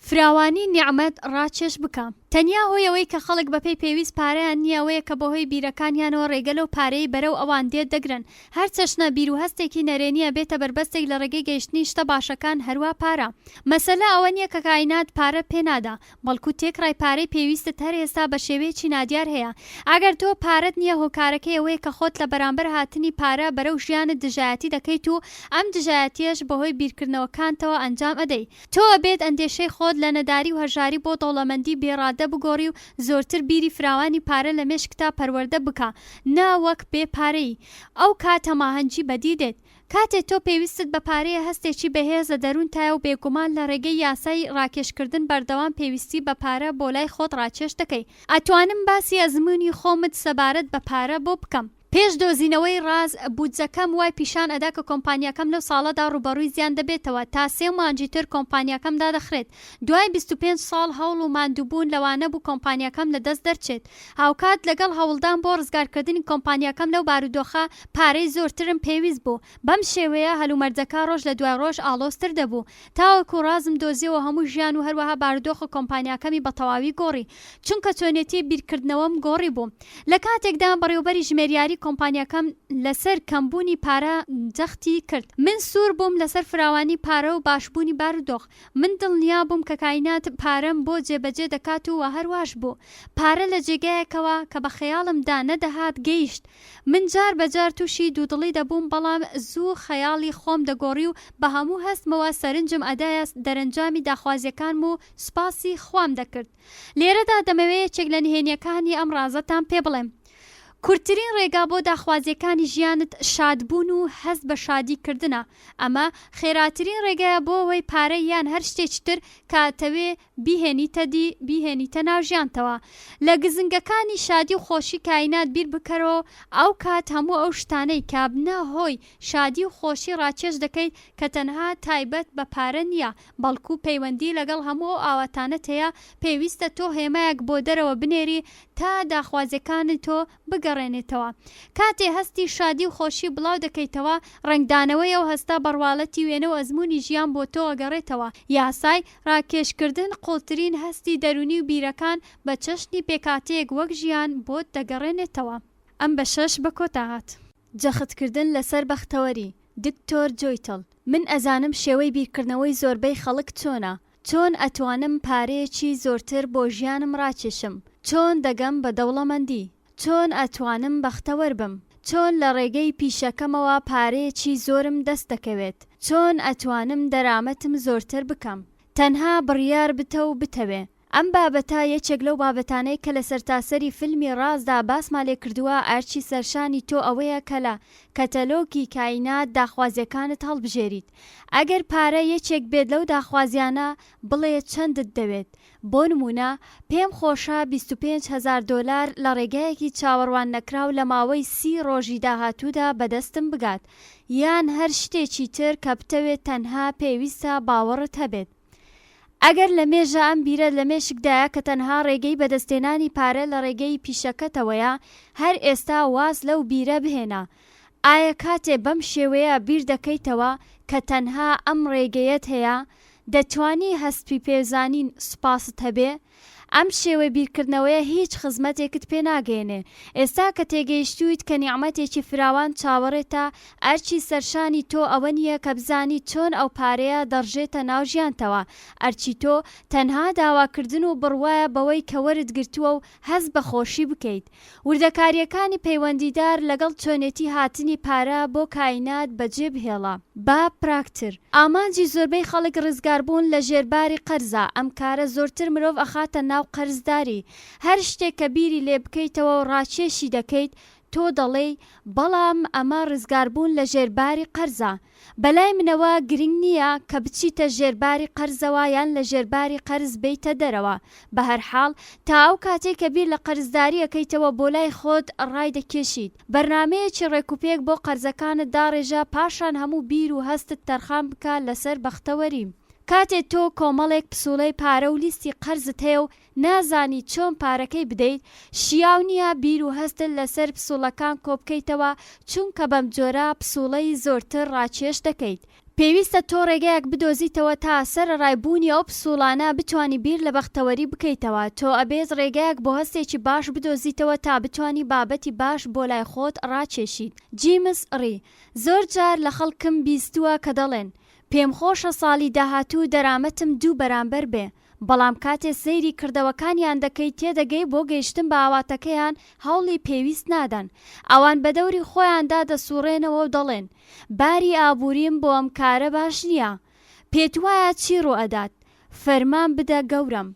فراوانی نیعمەت ڕاکێش بکە. تەنیا هۆی ئەوەی کە خەڵک بەپێی پێویست پارەیان نییە ئەوەیە کە بەهۆی بیرەکانیانەوە ڕێگە لەو پارەی بەرەو ئەوان دێت دەگرن. هەر چەشنە بیر و هەستێکی نەرێنی ئەبێتە بەربەستێک لە ڕێگەی گەیشتنی شتە باشەکان هەروا پارە. مەسەلە ئەوە نییە کە کاینات پارەت پێ نادا، بەڵکو تێکڕای پارەی پێویستت هەر ئێستا بە شێوەیەکی نادیار هەیە. ئەگەر تۆ پارەت نییە هۆکارەکەی ئەوەیە کە خۆت لە بەرامبەر هاتنی پارە بەرەو ژیانت دژایەتی دەکەیت و ئەم دژایەتییەش بەهۆی بیرکردنەوەکانتەوە ئەنجام ئەدەی. تۆ ئەبێت ئەندێشەی خۆت لە نەداری و هەژاری بۆ دەوڵەمەندی بێ ڕادە بگۆڕی و زۆرتر بیری فراوانی پارە لە مێشکتا پەروەردە بکە نە وەک بێ پارەیی. ئەو کات هەماهەنگی بەدی دێت. کاتێ تۆ پێویستت بە پارەیە هەستێکی بەهێز لە دەروونتایە و بێگومان لە ڕێگەی یاسای ڕاکێشکردن بەردەوام پێویستی بە پارە بۆ لای خۆت ڕاکێش دەکەی. ئەتوانم باسی ئەزموونی خۆمت سەبارەت بە پارە بۆ بکەم. پێش دۆزینەوەی ڕاز، بودجەکەم وای پیشان ئەدا کە کۆمپانیاکەم لەو ساڵەدا ڕووبەڕووی زیان دەبێتەوە، تا سێ مانگی تر کۆمپانیاکەم دادەخرێت. دوای 25 ساڵ هەوڵ و ماندووبوون لەوانەبوو کۆمپانیاکەم لەدەست دەرچێت. هاوکات لەگەڵ هەوڵدان بۆ ڕزگارکردنی کۆمپانیاکەم لەو بارودۆخە، پارەی زۆرترم پێویست بوو. بەم شێوەیە هەلومەرجەکە ڕۆژ لە دوای ڕۆژ ئاڵۆزتر دەبوو. تاوەکو ڕازم دۆزیەوە هەموو ژیان و هەروەها بارودۆخ کۆمپانیاکەمی بەتەواوی گۆڕی. چونکە چۆنێتی بیرکردنەوەم گۆڕیبوو. لە کاتێکدا بەڕێوبەری ژمێریاری. فراوانی کۆمپانیاکەم لەسەر کەمبوونی پارە جەختی کرد. من سوور بووم لەسەر فراوانی پارە و باشبوونی بارودۆخ. من دڵنیا بووم کە کاینات پارەم بۆ جێبەجێ دەکات و هەرواش بوو. پارە لە جێگایەکەوە کە بە خەیاڵمدا نەدەهات گەیشت. من جار بە جار تووشی دوودڵی دەبووم بەڵام زوو خەیاڵی خۆم دەگۆڕی و بە هەموو هەستمەوە سەرنجم ئەدایە دەرەنجامی داخوازیەکانم و سوپاسی خوام دەکرد. لێرەدا دەمەوێ یەکێک لە نهێنیەکانی ئەم ڕازەتان پێ بڵێم. کورتترین ڕێگا بۆ داخوازیەکانی ژیانت شادبوون و هەست بە شادی کردنە. ئەمە خێراترین ڕێگایە بۆ ئەوەی پارە یان هەر شتێکی تر کە ئەتەوێ بیهێنیتە دی بیهێنیتە ناو ژیانتەوە. لە گزنگەکانی شادی و خۆشی کاینات بیر بکەرەوە و ئەو کات هەموو ئەو شتانەی کە ئەبنە هۆی شادی و خۆشی ڕاکێش دەکەیت کە تەنها تایبەت بە پارە نییە بەڵکو پەیوەندی لەگەڵ هەموو ئەو ئاواتانەت هەیە، پێویستە تۆ هێمایەک بۆ دەرەوە بنێری تا داخوازیەکانی تۆ بگەڕێنێتەوە. کاتێ هەستی شادی و خۆشی بڵاو دەکەیتەوە، ڕەنگدانەوەی ئەو هەستە بە ڕواڵەتی وێنە و ئەزموونی ژیان بۆ تۆ ئەگەڕێتەوە. یاسای ڕاکێشکردن قوڵترین هەستی دەروونی و بیرەکان بە چەشنی پێکهاتەیەک وەک ژیان بۆت دەگەڕێنێتەوە. ئەم بەشەش بە کۆتا هات. جەختکردن لەسەر بەختەوەری، دکتۆر جۆیتڵ، من ئەزانم شێوەی بیرکردنەوەی زۆربەی خەڵک چۆنە، چۆن ئەتوانم پارەیەکی زۆرتر بۆ ژیانم ڕاکێشم، چۆن دەگەم بە دەوڵەمەندی، چۆن ئەتوانم بەختەوەر بم، چۆن لە ڕێگەی پیشەکەمەوە پارەیەکی زۆرم دەست دەکەوێت، چۆن ئەتوانم دەرامەتم زۆرتر بکەم، تەنها بڕیار بتە و بتەوێ. ئەم بابەتە یەکێک لەو بابەتانەی کە لە سەرتاسەری فیلمی ڕازدا باسمان لێکردووە، ئەرکی سەرشانی تۆ ئەوەیە کە لە کەتەلۆگی کائینات داخوازیەکانت هەڵبژێریت. ئەگەر پارە یەکێک بێت لەو داخوازیانە، بڵێ چەندت دەوێت. بۆ نموونە، پێم خۆشە 25 هەزار دۆلار لە ڕێگایەکی چاوەڕوان نەکراو لە ماوەی سی ڕۆژی داهاتوودا بەدەستم بگات. یان هەر شتێکی تر کە بتەوێت تەنها پێویستە باوەڕت هەبێت. ئەگەر لە مێژە ئەم بیرەت لە مێشکدایە کە تەنها ڕێگەی بەدەستهێنانی پارە لە ڕێگەی پیشەکەتەوەیە، هەر ئێستا واز لەو بیرە بهێنە. ئایا کاتێ بەم شێوەیە بیر دەکەیتەوە کە تەنها ئەم ڕێگەیەت هەیە، دەتوانی هەستی پێزانین سوپاست هەبێ؟ ئەم شێوەی بیرکردنەوەیە هیچ خزمەتێکت پێ ناگەیەنێ. ئێستا کە تێگەیشتوویت کە نیعمەتێکی فراوان چاوەڕێتە، ئەرکی سەرشانی تۆ ئەوە نییە کە بزانی چۆن ئەو پارەیە دەڕژێتە ناو ژیانتەوە. ئەرکی تۆ تەنها داواکردن و بڕوایە بەوەی کە وەرت گرتووە و هەست بە خۆشی بکەیت. وردەکارییەکانی پەیوەندیدار لەگەڵ چۆنێتی هاتنی پارە بۆ کاینات بەجێ بهێڵە. با پراکتر. ئامانجی زۆربەی خەڵک ڕزگاربوون لە ژێرباری قەرزە، ئەم کارە زۆرتر مرۆڤ ئەخاتە ناو قەرزداری. هەر شتێک کە بیری لێ بکەیتەوە و ڕاکێشی دەکەیت، تۆ دەڵێی بەڵام ئەمە ڕزگاربوون لە ژێرباری قەرزە. بەلای منەوە گرنگ نییە کە بچیتە ژێر باری قەرزەوە یان لە ژێر باری قەرز بێیتە دەرەوە، بەهەرحاڵ تا ئەو کاتەی کە بیر لە قەرزداری ئەکەیتەوە بۆ لای خۆت ڕایدەکێشیت. بەرنامەیەکی ڕێکوپێک بۆ قەرزەکانت داڕێژە پاشان هەموو بیر و هەستت تەرخان بکە لەسەر بەختەوەری. کاتێ تۆ کۆمەڵێک پسوڵەی پارە و لیستی قەرزت هەیە و نازانی چۆن پارەکەی بدەیت، شیاو نییە بیر و هەستت لەسەر پسوڵەکان کۆبکەیتەوە، چونکە بەمجۆرە پسوڵەی زۆرتر ڕاکێش دەکەیت. پێویستە تۆ ڕێگایەک بدۆزیتەوە تا سەرەڕای بوونی ئەو پسوڵانە بتوانی بیر لە بەختەوەری بکەیتەوە، تۆ ئەبێت ڕێگایەک بۆ هەستێکی باش بدۆزیتەوە تا بتوانی بابەتی باش بۆ لای خۆت ڕاکێشیت. جیمس ڕی، زۆر جار لە خەڵکم بیستووە کە دەڵێن، پێمخۆشە ساڵی داهاتوو دەرامەتم دوو بەرامبەر بێ، بەڵام کاتێ سەیری کردەوەکانیان دەکەیت تێدەگەی بۆ گەیشتن بە ئاواتەکەیان هەوڵی پێویست نادەن. ئەوان بەدەوری خۆیاندا دەسوڕێنەوە و دەڵێن، باری ئابووریم بۆ ئەم کارە باش نییە. پێتوایە چی ڕووئەدات؟ فەرمان بدە گەورەم.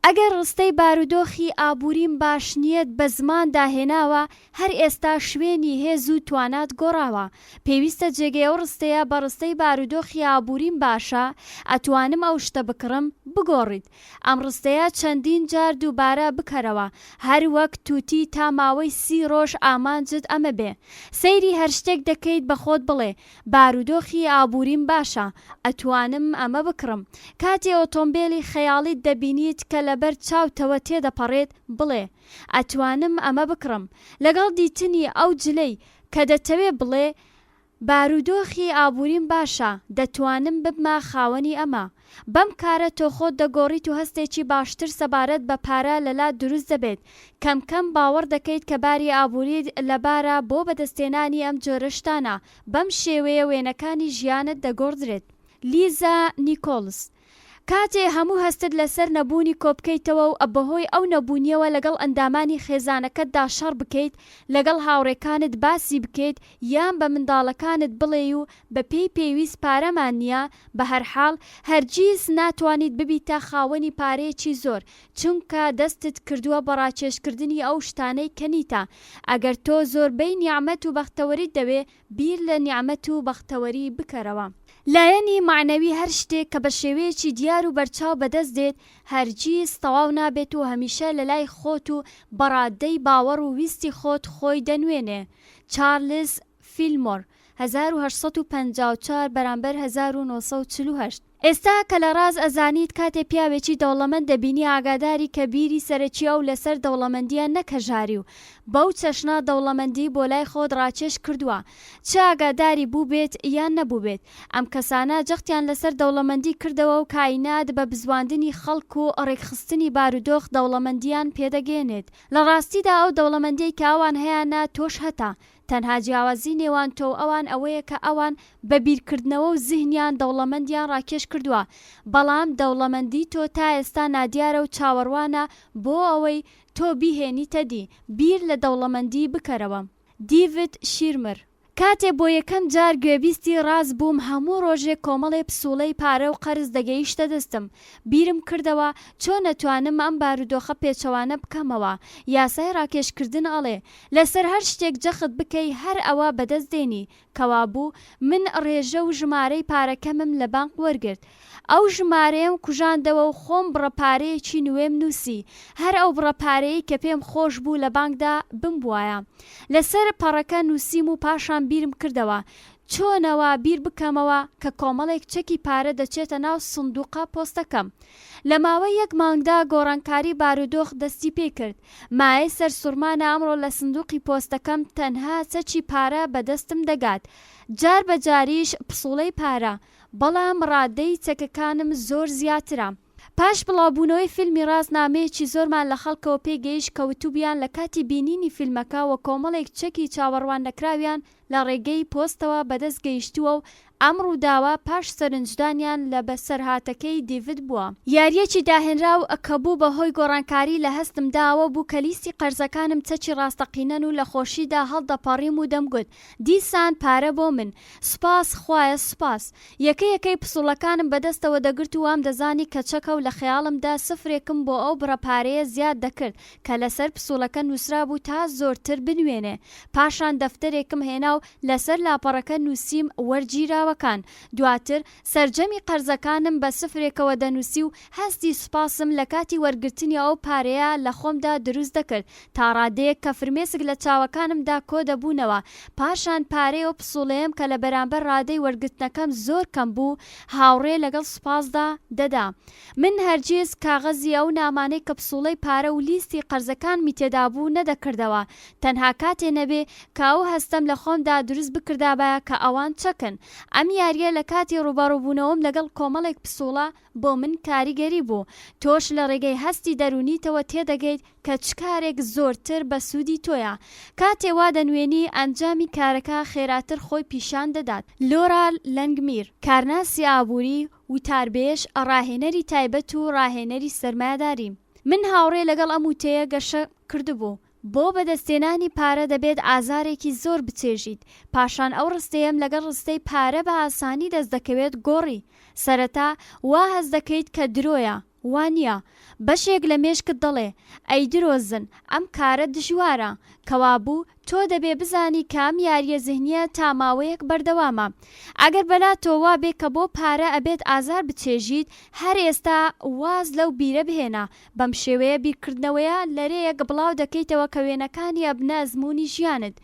ئەگەر ڕستەی بارودۆخی ئابووریم باش نییەت بە زماندا هێناوە، هەر ئێستا شوێنی هێز و توانات گۆڕاوە. پێویستە جێگەی ئەو ڕستەیە بە ڕستەی بارودۆخی ئابووریم باشە، ئەتوانم ئەو شتە بکڕم، بگۆڕیت. ئەم ڕستەیە چەندین جار دووبارە بکەرەوە، هەر وەک تووتی تا ماوەی سی ڕۆژ ئامانجت ئەمە بێ. سەیری هەر شتێک دەکەیت بە خۆت بڵێ، بارودۆخی ئابووریم باشە، ئەتوانم ئەمە بکڕم. کاتێ ئۆتۆمبێلی خەیاڵیت دەبینیت کە لەبەر چاوتەوە تێدەپەڕێت، بڵێ، ئەتوانم ئەمە بکڕم. لەگەڵ دیتنی ئەو جلەی کە دەتەوێ بڵێ. بارودۆخی ئابووریم باشە، دەتوانم ببمە خاوەنی ئەمە. بەم کارە تۆ خۆت دەگۆڕیت و هەستێکی باشتر سەبارەت بە پارە لەلات دروست دەبێت. کەم کەم باوەڕ دەکەیت کە باری ئابووریت لەبارە بۆ بەدەستهێنانی ئەم جۆرە شتانە، بەم شێوەیە وێنەکانی ژیانت دەگۆڕدرێت. لیزا نیکۆڵس کاتێ هەموو هەستت لەسەر نەبوونی کۆبکەیتەوە و بەهۆی ئەو نەبوونیەوە لەگەڵ ئەندامانی خێزانەکەتدا شەڕ بکەیت، لەگەڵ هاوڕێکانت باسی بکەیت یان بە منداڵەکانت بڵێی و بەپێی پێویست پارەمان نییە، بەهەرحاڵ هەرگیز ناتوانیت ببیتە خاوەنی پارەیەکی زۆر، چونکە دەستت کردووە بە ڕاکێشکردنی ئەو شتانەی کە نیتە. ئەگەر تۆ زۆربەی نیعمەت و بەختەوەریت دەوێ، بیر لە نیعمەت و بەختەوەری بکەرەوە. لایەنی مەعنەوی هەر شتێک کە بە شێوەیەکی دیار و بەرچاو بەدەست دێت، هەرگیز تەواو نابێت و هەمیشە لەلای خۆت و بە ڕادەی باوەڕ و ویستی خۆت خۆی دەنوێنێ. چارلز فیلمۆر، 1854 بەرامبەر 1948. ئێستا کە لە ڕاز ئەزانیت کاتێ پیاوێکی دەوڵەمەند دەبینی ئاگاداری کە بیری سەرەکی ئەو لەسەر دەوڵەمەندیە نەک هەژاری و بەو چەشنە دەوڵەمەندی بۆ لای خۆت ڕاکێش کردوە چ ئاگاداری بووبێت یان نەبووبێت ئەم کەسانە جەختیان لەسەر دەوڵەمەندی کردەوە و کائینات بە بزواندنی خەڵک و ڕێکخستنی بارودۆخ دەوڵەمەندیان پێدەگەیەنێت لە ڕاستیدا ئەو دەوڵەمەندیەی کە ئەوان هەیانە تۆش هەتە تەنها جیاوازی نێوان تۆ و ئەوان ئەوەیە کە ئەوان بە بیرکردنەوە و زیهنیان دەوڵەمەندیان ڕاکێش کردووە، بەڵام دەوڵەمەندی تۆ تا ئێستا نادیارە و چاوەڕوانە بۆ ئەوەی تۆ بیهێنیتە دی. بیر لە دەوڵەمەندی بکەرەوە. دیڤد شیرمر. کاتێ بۆ یەکەم جار گوێبیستی ڕاز بووم هەموو ڕۆژێک کۆمەڵێ پسوڵەی پارە و قەرز دەگەیشتە دەستم. بیرم کردەوە چۆن ئەتوانم ئەم بارودۆخە پێچەوانە بکەمەوە. یاسای ڕاکێشکردن ئەڵێ، لەسەر هەر شتێک جەخت بکەی هەر ئەوە بەدەست دێنی، کەوابوو من ڕێژە و ژمارەی پارەکەمم لە بانق وەرگرت. ئەو ژمارەیەم کوژاندەوە و خۆم بڕە پارەیەکی نوێم نووسی، هەر ئەو بڕە پارەیەی کە پێم خۆش بوو لە بانکدا بمبوایە. لەسەر پەڕەکە نووسیم و پاشان بیرم کردەوە چۆنەوە بیر بکەمەوە کە کۆمەڵێک چەکی پارە دەچێتە ناو سندووقە پۆستەکەم. لە ماوەی یەک مانگدا گۆڕانکاری بارودۆخ دەستی پێ کرد. مایەی سەرسوڕمانە ئەمڕۆ لە سندوقی پۆستەکەم تەنها چەکی پارە بە دەستم دەگات. جار بە جاریش پسوڵەی پارە. بەڵام ڕادەی چەکەکانم زۆر زیاترە. پاش بڵاوبوونەوەی فیلمی ڕاز نامەیەکی زۆرمان لە خەڵکەوە پێ گەیشت کە وتوبیان لە کاتی بینینی فیلمەکە وە کۆمەڵێک چەکی چاوەڕواننەکراویان لە ڕێگەی پۆستەوە بەدەست گەیشتووە و ئەم ڕووداوە پاش سەرنجدانیان لە بەسەرهاتەکەی دیڤد بووە. یارییەکی داهێنراو کە بوو بە هۆی گۆڕانکاری لە هەستمدا ئەوە بوو کە لیستی قەرزەکانم چەکی ڕاستەقینەن و لە خۆشیدا هەڵدەپەڕیم و دەمگوت دیسان پارە بۆ من سوپاس خوایە سوپاس. یەکە یەکەی پسوڵەکانم بەدەستەوە دەگرت و وامدەزانی کە چەکە و لە خەیاڵمدا سفرێکم بۆ ئەو بڕە پارەیە زیاد دەکرد کە لەسەر پسوڵەکە نووسرابوو تا زۆرتر بنوێنێ. پاشان دەفتەرێکم هێنا و لەسەر لاپەڕەکە نووسیم وەرگیراوەکان. دواتر سەرجەمی قەرزەکانم بە سفرێکەوە دەنووسی و هەستی سوپاسم لە کاتی وەرگرتنی ئەو پارەیە لە خۆمدا دروست دەکرد تا ڕادەیەک کە فرمێسک لە چاوەکانمدا کۆدەبوونەوە. پاشان پارەی ئەو پسوڵەیەم کە لە بەرامبەر ڕادەی وەرگرتنەکەم زۆر کەم بوو هاوڕێ لەگەڵ سوپاسدا دەدا. من هەرگیز کاغەزی ئەو نامانەی کە پسوڵەی پارە و لیستی قەرزەکانمی تێدا بوو نەدەکردەوە، تەنها کاتێ نەبێ کە ئەو هەستەم لە خۆمدا دروست بکردابایە کە ئەوان چەکن. ئەم یارییە لە کاتی ڕووبەڕووبوونەوەم لەگەڵ کۆمەڵێک پسوڵە بۆ من کاریگەری بوو. تۆش لە ڕێگەی هەستی دەروونیتەوە تێدەگەیت کە چ کارێک زۆرتر بە سوودی تۆیە. کاتێ وا دەنوێنی ئەنجامی کارەکە خێراتر خۆی پیشان دەدات. لۆرا لەنگمیر، کارناسی ئابووری، وتاربێژ، ڕاهێنەری تایبەت و ڕاهێنەری سەرمایەداری. من هاوڕێ لەگەڵ ئەم وتەیە گەشە کردبوو، بۆ بەدەستهێنانی پارە دەبێت ئازارێکی زۆر بچێژیت، پاشان ئەو ڕستەیەم لەگەڵ ڕستەی پارە بە ئاسانی دەست دەکەوێت گۆڕی. سەرەتا وا هەست دەکەیت کە درۆیە، وا نییە؟ بەشێک لە مێشکت دەڵێ، ئەی درۆزن، ئەم کارە دژوارە. کەوابوو، تۆ دەبێ بزانی کە ئەم یارییە زهنییە تا ماوەیەک بەردەوامە. ئەگەر بەلاتەوە وا بێ کە بۆ پارە ئەبێت ئازار بچێژیت، هەر ئێستا واز لەو بیرە بهێنە. بەم شێوەیە بیرکردنەوەیە لەرێیەک بڵاو دەکەیتەوە کە وێنەکانی ئەبنە ئەزموونی ژیانت.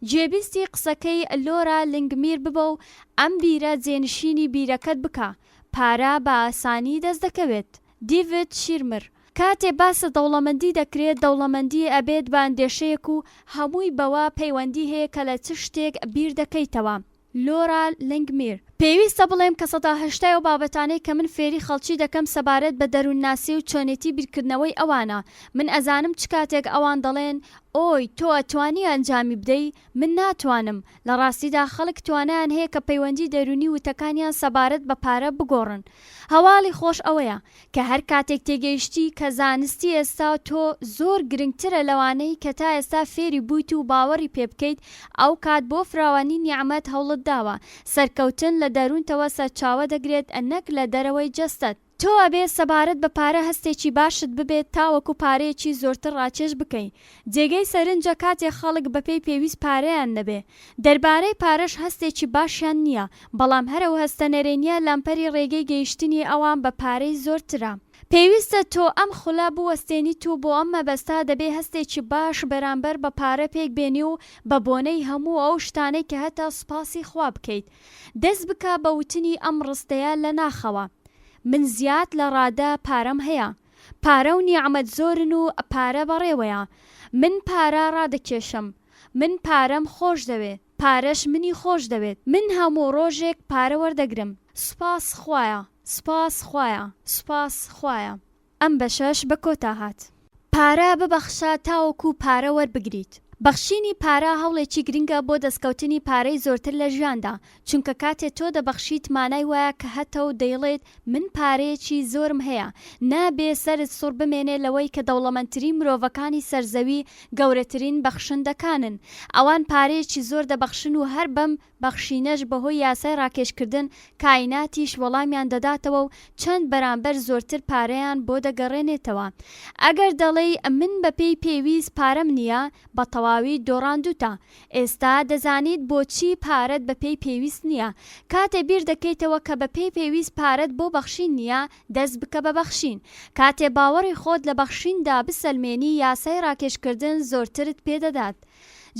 گوێبیستی قسەکەی لۆرا لنگمیر ببە و ئەم بیرە جێنشینی بیرەکەت بکە. پارە بە ئاسانی دەست دەکەوێت. دیڤد شیرمر، کاتێ باس لە دەوڵەمەندی دەکرێت، دەوڵەمەندی ئەبێت بە ئەندێشەیەک و هەمووی بەوە پەیوەندی هەیە کە لە چ شتێک بیر دەکەیتەوە. لۆرا لەنگمیر، پێویستە بڵێم کە سەدا هەشتای ئەو بابەتانەی کە من فێری خەڵکی دەکەم سەبارەت بە دەروونناسی و چۆنێتی بیرکردنەوەی ئەوانە، من ئەزانم چ کاتێک ئەوان دەڵێن ئۆی تۆ ئەتوانی ئەنجامی بدەی، من ناتوانم، لە ڕاستیدا خەڵک توانایان هەیە کە پەیوەندی دەروونی وتەکانیان سەبارەت بە پارە بگۆڕن. هەواڵی خۆش ئەوەیە کە هەر کاتێک تێگەیشتی کە زانستی ئێستا تۆ زۆر گرنگترە لەوانەی کە تا ئێستا فێری بوویت و باوەڕی پێ بکەیت ئەو کات بۆ فراوانی نیعمەت هەوڵت داوە. سەرکەوتن لە دەروونتەوە سەرچاوە دەگرێت نەک لە دەرەوەی جەستەت. تۆ ئەبێ سەبارەت بە پارە هەستێکی باشت ببێت تاوەکو پارەیەکی زۆرتر ڕاکێش بکەی. جێگەی سەرنجە کاتێ خەڵک بەپێی پێویست پارەیان نەبێ. دەربارەی پارەش هەستێکی باشیان نییە، بەڵام هەر ئەو هەستە نەرێنییە لەمپەری ڕێگەی گەیشتنی ئەوان بە پارەی زۆرترە. پێویستە تۆ ئەم خولە بوەستێنیت و بۆ ئەم مەبەستە دەبێ هەستێکی باش بەرامبەر بە پارە پێک بێنی و بە بۆنەی هەموو ئەو شتانەی کە هەتە سوپاسی خوا بکەیت. دەست بکە بە وتنی ئەم ڕستەیە لە ناخەوە، من زیاد لە ڕادە پارەم هەیە. پارە و نیعمەت زۆرن و پارە بەڕێوەیە. من پارە ڕادەکێشم. من پارەم خۆش دەوێ. پارەش منی خۆش دەوێت. من هەموو ڕۆژێک پارە وەردەگرم. سوپاس خوایە. سوپاس خوایە. سوپاس خوایە. ئەم بەشەش بە کۆتا هات. پارە ببەخشە تاوەکو پارە وەربگریت. بەخشینی پارە هەوڵێکی گرنگە بۆ دەستکەوتنی پارەی زۆرتر لە ژیاندا، چونکە کاتێ تۆ دەبەخشیت مانای وایە کە هەتە و دەیڵێیت من پارەیەکی زۆرم هەیە، نابێ سەرت سوڕ بمێنێ لەوەی کە دەوڵەمەندترین مرۆڤەکانی سەر زەوی گەورەترین بەخشندەکانن، ئەوان پارەیەکی زۆر دەبەخشن و هەر بەم بەخشینەش بەهۆی یاسای ڕاکێشکردن کایناتیش وەڵامیان دەداتەوە و چەند بەرامبەر زۆرتر پارەیان بۆ دەگەڕێنێتەوە. ئەگەر دەڵێی من بەپێی پێویست پارەم نییە، بە تەواوی دۆڕاندووتە. ئێستا دەزانیت بۆچی پارەت بەپێی پێویست نییە. کاتێ بیر دەکەیتەوە کە بەپێی پێویست پارەت بۆ بەخشین نییە، دەست بکە بە بەخشین. کاتێ باوەڕی خۆت لە بەخشیندا بسەلمێنی یاسای ڕاکێشکردن زۆرترت پێ دەدات.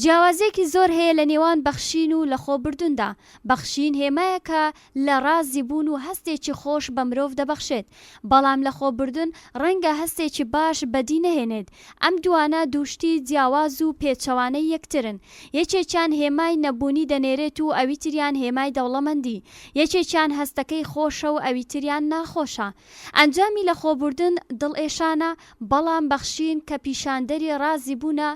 جیاوازییەکی زۆر هەیە لە نێوان بەخشین و لەخۆبردووندا، بەخشین هێمایەکە لە ڕازی بوون و هەستێکی خۆش بە مرۆڤ دەبەخشێت، بەڵام لەخۆبردن ڕەنگە هەستێکی باش بەدی نەهێنێت، ئەم دووانە دووشتی جیاواز و پێچەوانەی یەکترن، یەکێکیان هێمای نەبوونی دەنێرێت و ئەویتریان هێمای دەوڵەمەندی، یەکێکیان هەستەکەی خۆشە و ئەویتریان ناخۆشە. ئەنجامی لەخۆبوردن دڵئێشانە، بەڵام بەخشین کە پیشاندەری ڕازی بوونە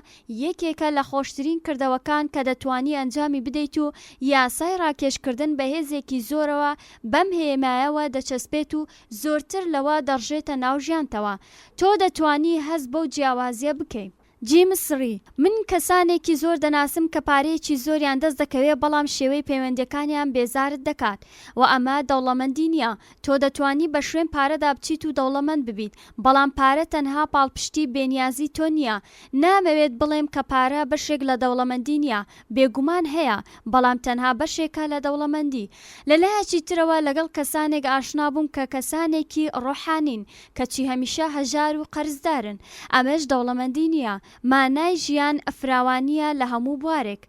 یەکێکە لە خۆشترین کردەوەکان کە دەتوانی ئەنجامی بدەیت و یاسای ڕاکێشکردن بە هێزێکی زۆرەوە بەم هێمایەوە دەچەسپێت و زۆرتر لەوە دەڕژێتە ناو ژیانتەوە. تۆ دەتوانی هەست بەو جیاوازیە بکەی. جیمس ڕی، من کەسانێکی زۆر دەناسم کە پارەیەکی زۆریان دەست دەکەوێ بەڵام شێوەی پەیوەندیەکانیان بێزارت دەکات و ئەمە دەوڵەمەندی نیە تۆ دەتوانی بە شوێن پارەدا بچیت و دەوڵەمەند ببیت بەڵام پارە تەنها پاڵپشتی بێنیازی تۆ نیە نامەوێت بڵێم کە پارە بەشێک لە دەوڵەمەندی نیە بێگومان هەیە بەڵام تەنها بەشێکە لە دەوڵەمەندی لە لایەکی ترەوە لەگەڵ کەسانێک ئاشنا بووم کە کەسانێکی ڕۆحانین کەچی هەمیشە هەژار و قەرزدارن ئەمەش دەوڵەمەندی نیە مانای ژیان فراوانیە لە هەموو بوارێک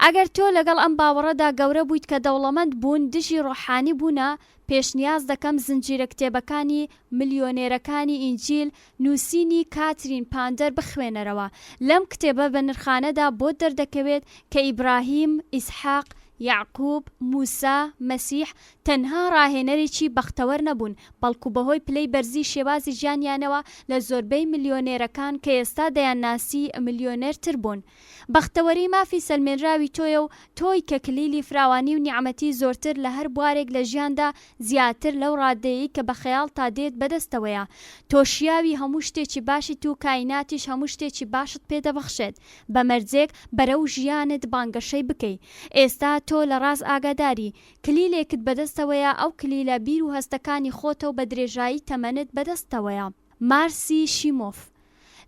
ئەگەر تۆ لەگەڵ ئەم باوەڕەدا گەورە بوویت کە دەوڵەمەند بوون دژی ڕۆحانی بوونە پێشنیاز دەکەم زنجیرە کتێبەکانی ملیۆنێرەکانی ئینجیل نووسینی کاترین پاندەر بخوێنەرەوە، لەم کتێبە بەنرخانەدا بۆت دەردەکەوێت کە ئیبراهیم، ئیسحاق، یەعقوب، موسا، مەسیح تەنها ڕاهێنەرێکی بەختەوەر نەبوون، بەڵکو بەهۆی پلەی بەرزی شێوازی ژیانیانەوە لە زۆربەی ملیۆنێرەکان کە ئێستا دەیانناسی ملیۆنێرتر بوون. بەختەوەری مافی سەلمێنراوی تۆیە و تۆی کە کلیلی فراوانی و نیعمەتی زۆرتر لە هەر بوارێک لە ژیاندا زیاتر لەو ڕادەیەی کە بە خەیاڵتا دێت بەدەستەوەیە. تۆ شیاوی هەموو شتێکی باشیت و کایناتیش هەموو شتێکی باشت پێ دەبەخشێت بە مەرجێک بەرەو ژیانت بانگەشەی بکەی. ئێستا تۆ لە ڕاز ئاگاداری. کلیلێکت بەدەستەوەیە ئەو کلیلە بیر و هەستەکانی خۆتە و بە درێژایی تەمەنت بەدەستتەوەیە. مارسی شیمۆف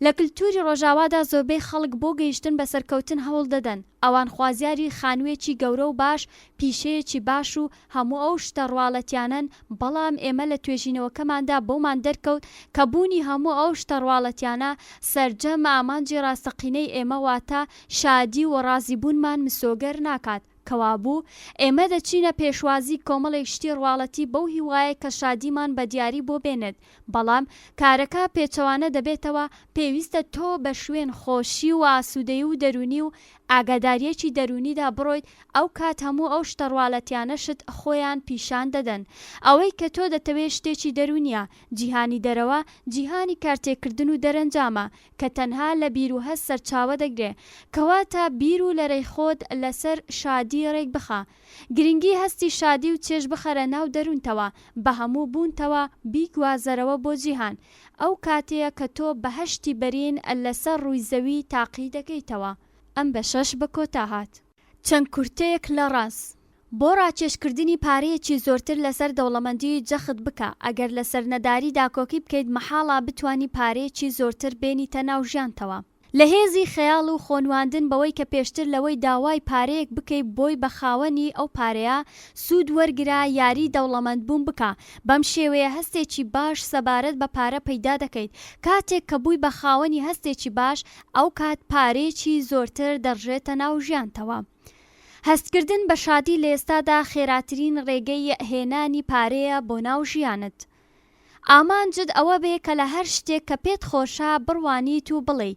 لە کلتوری ڕۆژاوادا زۆربەی خەڵک بۆ گەیشتن بە سەرکەوتن هەوڵ دەدەن، ئەوان خوازیاری خانوویەکی گەورە و باش، پیشەیەکی باش و هەموو ئەو شتە ڕواڵەتیانەن، بەڵام ئێمە لە توێژینەوەکەماندا بۆمان دەرکەوت کە بوونی هەموو ئەو شتە ڕواڵەتیانە سەرجەم ئامانجی ڕاستەقینەی ئێمە واتە شادی و ڕازیبوونمان مسۆگەر ناکات. کەوابوو، ئێمە دەچینە پێشوازی کۆمەڵێک شتی ڕواڵەتی بەو هیوایە کە شادیمان بە دیاری بۆ بێنێت، بەڵام کارەکە پێچەوانە دەبێتەوە، پێویستە تۆ بە شوێن خۆشی و ئاسوودەیی و دەروونی و. ئاگادارییەکی دەروونیدا بڕۆیت ئەو کات هەموو ئەو شتە ڕوالەتیانەشت خۆیان پیشان دەدەن. ئەوەی کە تۆ دەتەوێ شتێکی دەروونییە. جیهانی دەرەوە جیهانی کارتێکردن و دەرەنجامە کە تەنها لە بیر و هەست سەرچاوە دەگرێ. کەواتە بیر و لەرەی خۆت لەسەر شادی ڕێک بخە. گرنگی هەستی شادی و چێژ بخەرە ناو دەروونتەوە، بە هەموو بوونتەوە بیگوازەرەوە بۆ جیهان. ئەو کاتەیە کە تۆ بەهەشتی بەرین لەسەر ڕووی زەوی تاقی دەکەیتەوە. ئەم بەشەش بە کۆتا هات. چەند کورتەیەک لە ڕاز. بۆ ڕاکێشکردنی پارەیەکی زۆرتر لەسەر دەوڵەمەندی جەخت بکە، ئەگەر لەسەر نەداری داکۆکی بکەیت مەحاڵە بتوانی پارەیەکی زۆرتر بێنیتە ناو ژیانتەوە. لە هێزی خەیاڵ و خۆنواندن بەوەی کە پێشتر لەوەی داوای پارەیەک بکەی بۆی بە خاوەنی ئەو پارەیە سوود وەرگرە یاری دەوڵەمەند بوون بکە بەم شێوەیە هەستێکی باش سەبارەت بە پارە پەیدا دەکەیت کاتێک کە بووی بە خاوەنی هەستێکی باش ئەوکات پارەیەکی زۆرتر دەڕژێتە ناو ژیانتەوە. هەستکردن بە شادی لە ئێستادا خێراترین ڕێگەی هێنانی پارەیە بۆ ناو ژیانت. ئامانجت ئەوە بێ کە لە هەر شتێک کە پێت خۆشە بڕوانیت و بڵێی،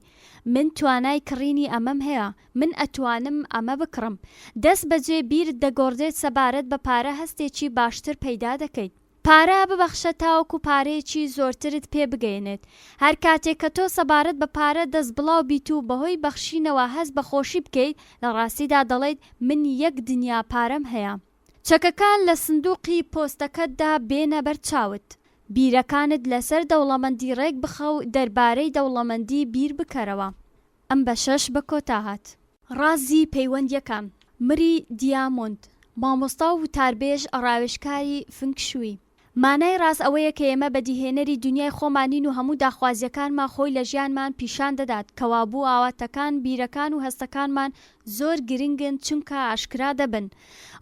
من توانای کڕینی ئەمەم هەیە، من ئەتوانم ئەمە بکڕم. دەست بەجێ بیرت دەگۆڕدرێت سەبارەت بە پارە هەستێکی باشتر پەیدا دەکەیت. پارە ببەخشە تاوەکو پارەیەکی زۆرترت پێ بگەیەنێت. هەر کاتێک کە تۆ سەبارەت بە پارە دەست بڵاو بیت و بەهۆی بەخشینەوە هەست بە خۆشی بکەیت، لە ڕاستیدا دەڵێیت من یەک دنیا پارەم هەیە. چەکەکان لە سندوقی پۆستەکەتدا بێنە بەر چاوت. بیرەکانت لەسەر دەوڵەمەندی ڕێک بخە و دەربارەی دەوڵەمەندی بیر بکەرەوە. ئەم بەشەش بە کۆتا هات. ڕازی پەیوەندیەکان، مری دیامۆند، مامۆستا و وتاربێژ ڕاوێژکاری فنگ شوی. مانای ڕاز ئەوەیە کە ئێمە بەدیهێنەری دونیای خۆمانین و هەموو داخوازیەکانمان خۆی لە ژیانمان پیشان دەدات، کەوابوو ئاواتەکان، بیرەکان و هەستەکانمان زۆر گرنگن چونکە ئاشکرا دەبن.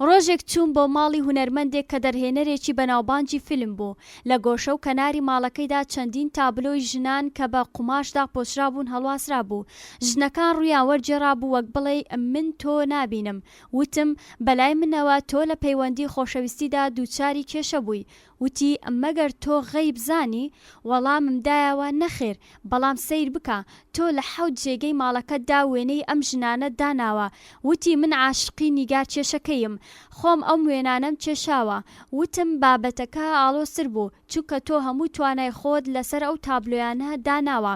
ڕۆژێک چووم بۆ ماڵی هونەرمەندێک کە دەرهێنەرێکی بەناوبانگی فیلم بوو، لە گۆشە و کەناری ماڵەکەیدا چەندین تابلۆی ژنان کە بە قوماش داپۆشرابوون هەڵواسرابوو، ژنەکان ڕوویان وەرگێڕابوو وەک بڵێی من تۆ نابینم، وتم، بەلای منەوە تۆ لە پەیوەندی خۆشەویستیدا دووچاری کێشە بووی. وتی، مەگەر تۆ غەیب زانی؟ وەڵامم دایەوە، نەخێر، بەڵام سەیر بکە، تۆ لە حەوت جێگەی ماڵەکەتدا وێنەی ئەم ژنانەت داناوە. وتی، من عاشقی نیگارکێشەکەیم، خۆم ئەم وێنانەم کێشاوە. وتم، بابەتەکە ئاڵۆزتر بوو، چونکە تۆ هەموو توانای خۆت لەسەر ئەو تابلۆیانە داناوە.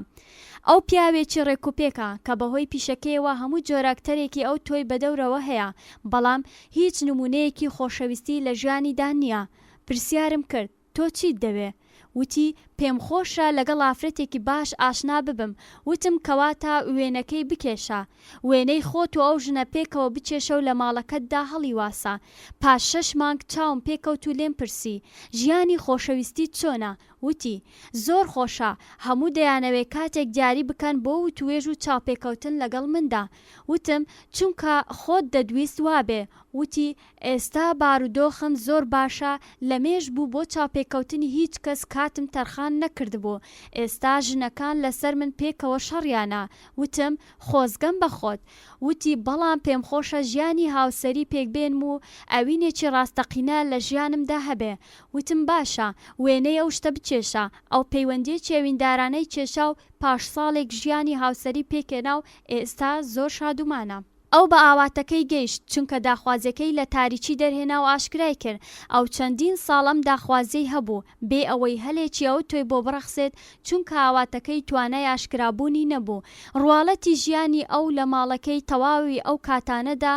ئەو پیاوێکی ڕێکوپێکە، کە بەهۆی پیشەکەیەوە هەموو جۆرە ئەکتەرێکی ئەو تۆی بەدەورەوە هەیە، بەڵام هیچ نموونەیەکی خۆشەویستی لە ژیانیدا نییە. پرسیارم کرد، تۆ چیت دەوێ؟ وتی، پێمخۆشە لەگەڵ ئافرەتێکی باش ئاشنا ببم. وتم، کەواتە وێنەکەی بکێشە. وێنەی خۆت و ئەو ژنە پێکەوە بکێشە و لە ماڵەکەتدا هەڵیواسە. پاش شەش مانگ چاوم پێکەوت و لێم پرسی، ژیانی خۆشەویستیت چۆنە؟ وتی، زۆر خۆشە، هەموو دەیانەوێ کاتێک دیاری بکەن بۆ وتوێژ و چاوپێکەوتن لەگەڵ مندا. وتم، چونکە خۆت دەتویست وابێ. وتی، ئێستا بارودۆخم زۆر باشە، لەمێژ بوو بۆ چاوپێکەوتنی هیچ کەس کاتم تەرخان نەکردبوو، ئێستا ژنەکان لەسەر من پێکەوە شەڕیانە. وتم، خۆزگەم بە خۆت. وتی، بەڵام پێمخۆشە ژیانی هاوسەری پێکبێنم و ئەوینێکی ڕاستەقینە لە ژیانمدا هەبێ. وتم باشە، وێنەی ئەو شتە بکێشە. ئەو پەیوەندییەکی ئەویندارانەی کێشا و پاش ساڵێک ژیانی هاوسەری پێکهێنا و ئێستا زۆر شادومانە. ئەو بە ئاواتەکەی گەیشت، چونکە داخوازیەکەی لە تاریکی دەرهێنا و ئاشکرای کرد. ئەو چەندین ساڵ ئەم داخوازیەی هەبوو، بێ ئەوەی هەلێکی ئەوتۆی بۆ بڕەخسێت، چونکە ئاواتەکەی توانای ئاشکرابوونی نەبوو. ڕواڵەتی ژیانی ئەو لە ماڵەکەی تەواوی ئەو کاتانەدا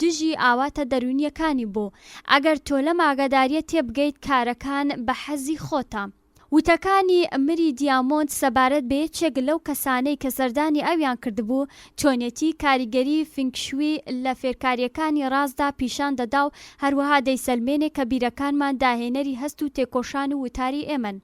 دژی ئاواتە دەروونییەکانی بوو. ئەگەر تۆ لەم ئاگادارییە تێبگەیت کارەکان بە حەزی خۆتە. وتەکانی مری دیامۆند سەبارەت بە یەکێک لەو کەسانەی کە سەردانی ئەویان کردبوو، چۆنێتی کاریگەری فینگ شوی لە فێرکارییەکانی ڕازدا پیشان دەدا و هەروەها دەیسەلمێنێ کە بیرەکانمان داهێنەری هەست و تێکۆشان و وتاری ئێمەن.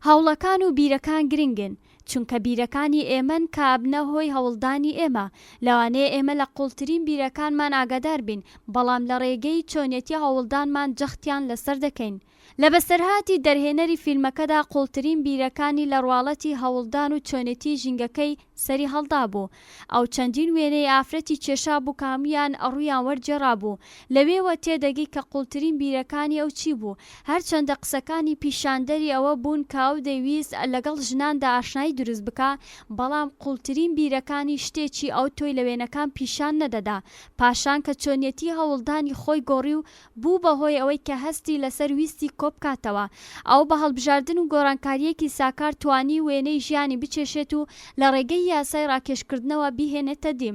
هەوڵەکان و بیرەکان گرنگن، چونکە بیرەکانی ئێمەن کە ئەبنە هۆی هەوڵدانی ئێمە. لەوانەیە ئێمە لە قوڵترین بیرەکانمان ئاگادار بین، بەڵام لە ڕێگەی چۆنیەتی هەوڵدانمان جەختیان لەسەر دەکەین. لە بەسەرهاتی دەرهێنەری فیلمەکەدا قوڵترین بیرەکانی لە ڕواڵەتی هەوڵدان و چۆنێتی ژینگەکەی سەری هەڵدابوو. ئەو چەندین وێنەی ئافرەتی کێشابوو کە هەموویان ڕوویان وەرگێڕابوو. لەوێوە تێدەگەی کە قوڵترین بیرەکانی ئەو چی بوو. هەرچەندە قسەکانی پیشاندەری ئەوە بوون کە ئەو دەیویست لەگەڵ ژناندا ئاشنایی دروست بکا، بەڵام قوڵترین بیرەکانی شتێکی ئەوتۆی لە وێنەکان پیشان نەدەدا. پاشان کە چۆنیەتی هەوڵدانی خۆی گۆڕی و بوو بە هۆی ئەوەی کە هەستی لەسەر ویستی کۆبکاتەوە. ئەو بە هەڵبژاردن و گۆڕانکارییەکی ساکار توانی وێنەی ژیانی بکێشێت و لە ڕێگەی یاسای ڕاکێشکردنەوە بیهێنێتە دی.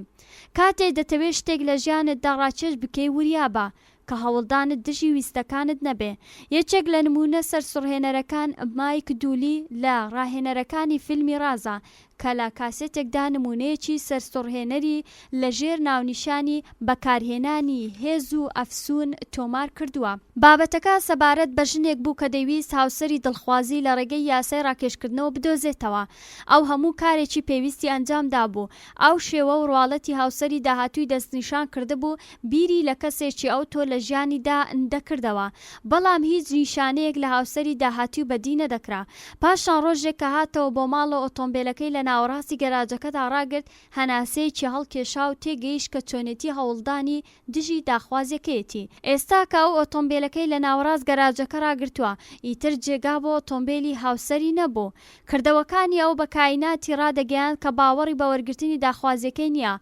کاتێ دەتەوێ شتێک لە ژیانتدا ڕاکێش بکەی وریابە کە هەوڵدانت دژی ویستەکانت نەبێ. یەکێک لە نموونە سەرسوڕهێنەرەکان مایک دولی لە ڕاهێنەرەکانی فیلمی ڕازە کە لە کاسێتێکدا نموونەیەکی سەرسوڕهێنەری لە ژێر ناونیشانی بەکارهێنانی هێز و ئەفسوون تۆمار کردووە. بابەتەکە سەبارەت بە ژنێک بوو کە دەیویست هاوسەری دڵخوازی لە ڕێگەی یاسای ڕاکێشکردنەوە بدۆزێتەوە. ئەو هەموو کارێکی پێویستی ئەنجام دابوو. ئەو شێوە و ڕواڵەتی هاوسەری داهاتووی دەستنیشان کردبوو، بیری لە کەسێکی ئەوتۆ لە ژیانیدا دەکردەوە. بەڵام هیچ نیشانەیەک لە هاوسەری داهاتووی بەدی نەدەکرا. پاشان ڕۆژێک کە هاتەوە بۆ ماڵەوە ئۆتۆمبێلەکەی لە ناوەڕاستی گەراجەکەدا ڕاگرت، هەناسەیەکی هەڵکێشا و تێگەیشت کە چۆنێتی هەوڵدانی دژی داخوازیەکەیەتی. ئێستا کە ئەو ئۆتۆمبێلەکەی لە ناوەڕاست گەراجەکە ڕاگرتووە، ئیتر جێگا بۆ ئۆتۆمبێلی هاوسەری نەبوو. کردەوەکانی ئەو بە کائیناتی ڕادەگەیاند کە باوەڕی بە وەرگرتنی داخوازیەکەی نییە.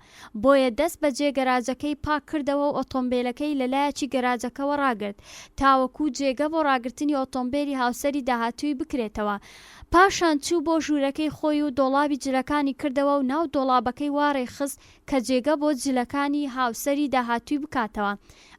بۆیە دەست بەجێ گەراجەکەی پاک کردەوە و ئۆتۆمبێلەکەی لە لایەکی گەراجەکەوە ڕاگرت تاوەکو جێگە بۆ ڕاگرتنی ئۆتۆمبێلی هاوسەری داهاتووی بکرێتەوە. پاشان چوو بۆ ژوورەکەی خۆی و دۆڵابی جلەکانی کردەوە و ناو دۆڵابەکەی وا ڕێکخست کە جێگە بۆ جلەکانی هاوسەری داهاتووی بکاتەوە.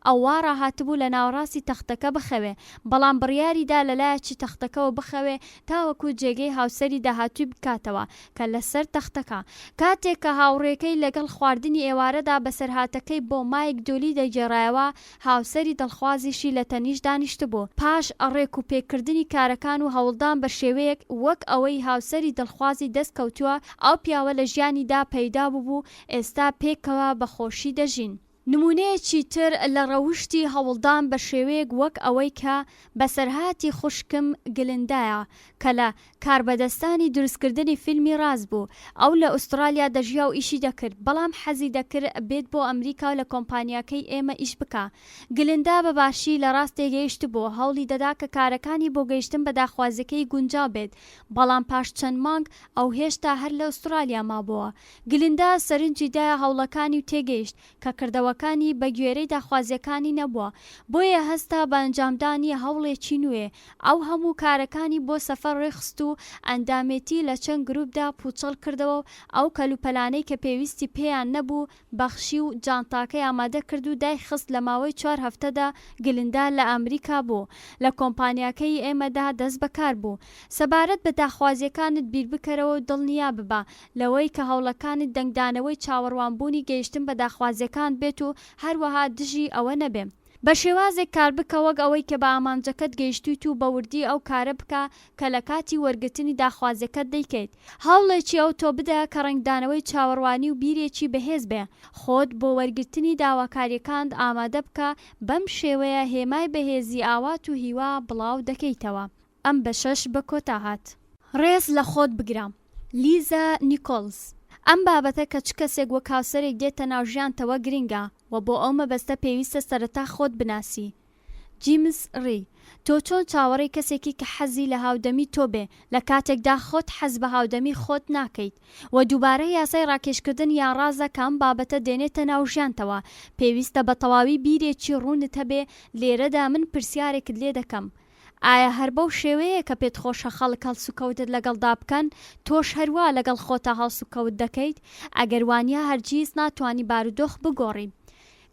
ئەو وا ڕاهاتبوو لە ناوەڕاستی تەختەکە بخەوێ، بەڵام بڕیاری دا لە لایەکی تەختەکەوە بخەوێ تاوەکو جێگەی هاوسەری داهاتووی بکاتەوە کە لەسەر تەختەکە. کاتێک کە هاوڕێکەی لەگەڵ خواردنی ئێوارەدا بەسەرهاتەکەی بۆ مایک دولی دەگێڕایەوە، هاوسەری دڵخوازیشی لە تەنیشت دانیشتبوو. پاش ڕێکوپێککردنی کارەکان و هەوڵدان بە شێوەیەک وەک ئەوەی هاوسەری دڵخوازی دەست کەوتووە، ئەو پیاوە لە ژیانیدا پەیدا بووبوو، ئێستا پێکەوە بە خۆشی دەژین. نموونەیەکی تر لە ڕەوشتی هەوڵدان بە شێوەیەک وەک ئەوەی کە بەسەرهاتی خوشکم گلندایە کە لە کاربەدەستانی دروستکردنی فیلمی ڕاز بوو. ئەو لە ئوستڕالیا دەژیا و ئیشی دەکرد، بەڵام حەزی دەکرد بێت بۆ ئەمریکا و لە کۆمپانیاکەی ئێمە ئیش بکا. گلندا بە باشی لە ڕاز تێگەیشتبوو، هەوڵی دەدا کە کارەکانی بۆ گەیشتن بە داخوازیەکەی گونجاو بێت، بەڵام پاش چەند مانگ ئەو هێشتا هەر لە ئوستڕالیا مابۆوە. گلندا سەرنجی دایە هەوڵەکانی و تێگەیشت کە کردەوەکانی بە گوێرەی داخوازیەکانی نەبووە، بۆیە هەستا بە ئەنجامدانی هەوڵێکی نوێ. ئەو هەموو کارەکانی بۆ سەفەر ڕێکخست و ئەندامێتی لە چەند گروپدا پوچەڵ کردەوە و ئەو کەلوپەلانەی کە پێویستی پێیان نەبوو بەخشی و جانتاکەی ئامادە کرد و دایخست لە ماوەی چوار هەفتەدا گلندا لە ئەمریکا بوو لە کۆمپانیاکەی ئێمەدا دەست بەکار بوو. سەبارەت بە داخوازیەکانت بیربکەرەوە و دڵنیا ببە لەوەی کە هەوڵەکانت دەنگدانەوەی چاوەڕوانبوونی گەیشتن بە داخوازیەکانت بێت و هەروەها دژی ئەوە نەبێ. بە شێوازێک کاربکە وەک ئەوەی کە بە ئامانجەکەت گەیشتوویت و بە وردی ئەو کارە بکە کە لە کاتی وەرگرتنی داخوازیەکەت دەیکەیت. هەوڵێکی ئەوتۆ بدە کە ڕەنگدانەوەی چاوەڕوانی و بیرێکی بەهێز بێ. خۆت بۆ وەرگرتنی داواکاریەکانت ئامادە بکە، بەم شێوەیە هێمای بەهێزی ئاوات و هیوا بڵاو دەکەیتەوە. ئەم بەشەش بە کۆتا هات. ڕێز لە خۆت بگرە. لیزا نیکۆڵز، ئەم بابەتە کە چ کەسێک وەک هاوسەرێک دێتە ناو ژیانتەوە گرنگە و بۆ ئەو مەبەستە پێویستە سەرەتا خۆت بناسی. جیمس ڕی، تۆ چۆن چاوەڕێی کەسێکی کە حەزی لە هاودەمی تۆ بێ لە کاتێکدا خۆت حەز بە هاودەمی خۆت ناکەیت؟ وە دووبارە یاسای ڕاکێشکردن یان ڕازە کە ئەم بابەتە دێنێتە ناو ژیانتەوە پێویستە بە تەواوی بیرێکی ڕوونت هەبێ لێرەدا من پرسیارێکت لێ دەکەم ئایا هەر بەو شێوەیە کە پێت خۆشە خەڵک هەڵسوکەوتت لەگەڵدا بکەن، تۆش هەروا لەگەڵ خۆتا هەڵسوکەوت دەکەیت؟ ئەگەر وانیە هەرگیز ناتوانی بارودۆخ بگۆڕی.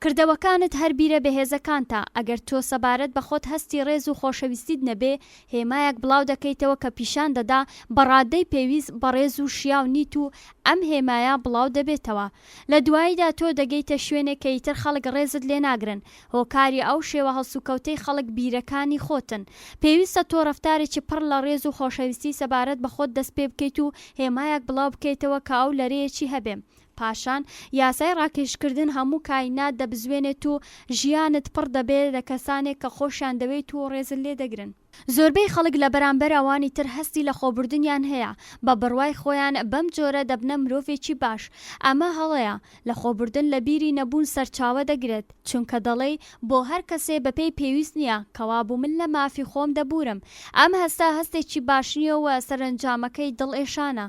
کردەوەکانت هەر بیرە بەهێزەکانتە، ئەگەر تۆ سەبارەت بە خۆت هەستی ڕێز و خۆشەویستیت نەبێ، هێمایەک بڵاو دەکەیتەوە کە پیشان دەدا بە ڕادەی پێویست بەڕێز و شیاو نیت و ئەم هێمایە بڵاو دەبێتەوە. لە دواییدا تۆ دەگەیتە شوێنێک کە ئیتر خەڵک ڕێزت لێ ناگرن، هۆکاری ئەو شێوە هەڵسوکەوتەی خەڵک بیرەکانی خۆتن. پێویستە تۆ ڕەفتارێکی پڕ لە ڕێز و خۆشەویستی سەبارەت بە خۆت دەست پێ بکەیت و هێمایەک بڵاو بکەیتەوە کە ئەو لەرەیەکی هەبێ. پاشان یاسای ڕاکێشکردن هەموو کاینات دەبزوێنێت و ژیانت پڕ دەبێ لە کەسانێک کە خۆشیان دەوێیت و ڕێزت لێ دەگرن. زۆربەی خەڵک لە بەرامبەر ئەوانی تر هەستی لەخۆبوردنیان هەیە، بە بڕوای خۆیان بەم جۆرە دەبنە مرۆڤێکی باش. ئەمە هەڵەیە. لەخۆبوردن لە بیری نەبوون سەرچاوە دەگرێت، چونکە دەڵێی بۆ هەر کەسێ بەپێی پێویست نییە، کەوابوو من لە مافی خۆم دەبوورم. ئەم هەستە هەستێکی باش نییە و سەرەنجامەکەی دڵئێشانە.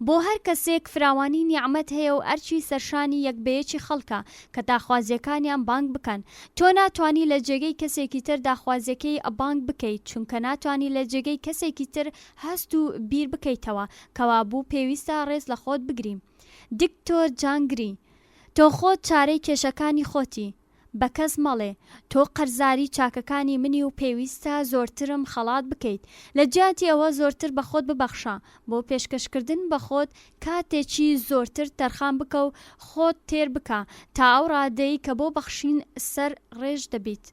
بۆ هەر کەسێک فراوانی نیعمەت هەیە و ئەرکی سەرشانی یەک بەیەکی خەڵکە کە داخوازیەکانیان بانگ بکەن. تۆ ناتوانی لە جێگەی کەسێکی تر داخوازیەکەی بانگ بکەیت چونکە ناتوانی لە جێگەی کەسێکی تر هەست و بیر بکەیتەوە کەوابوو پێویستە ڕێز لە خۆت بگری. دکتۆر جان گری، تۆ خۆت چارەی کێشەکانی خۆتی. بە کەس مەڵێ، تۆ قەرزاری چاکەکانی منی و پێویستە زۆرترم خەڵات بکەیت. لە جیاتی ئەوە زۆرتر بە خۆت ببەخشە. بۆ پێشکەشکردن بە خۆت کاتێکی زۆرتر تەرخان بکە و خۆت تێر بکە تا ئەو ڕادەی کە بۆ بەخشین سەر ڕێژ دەبیت.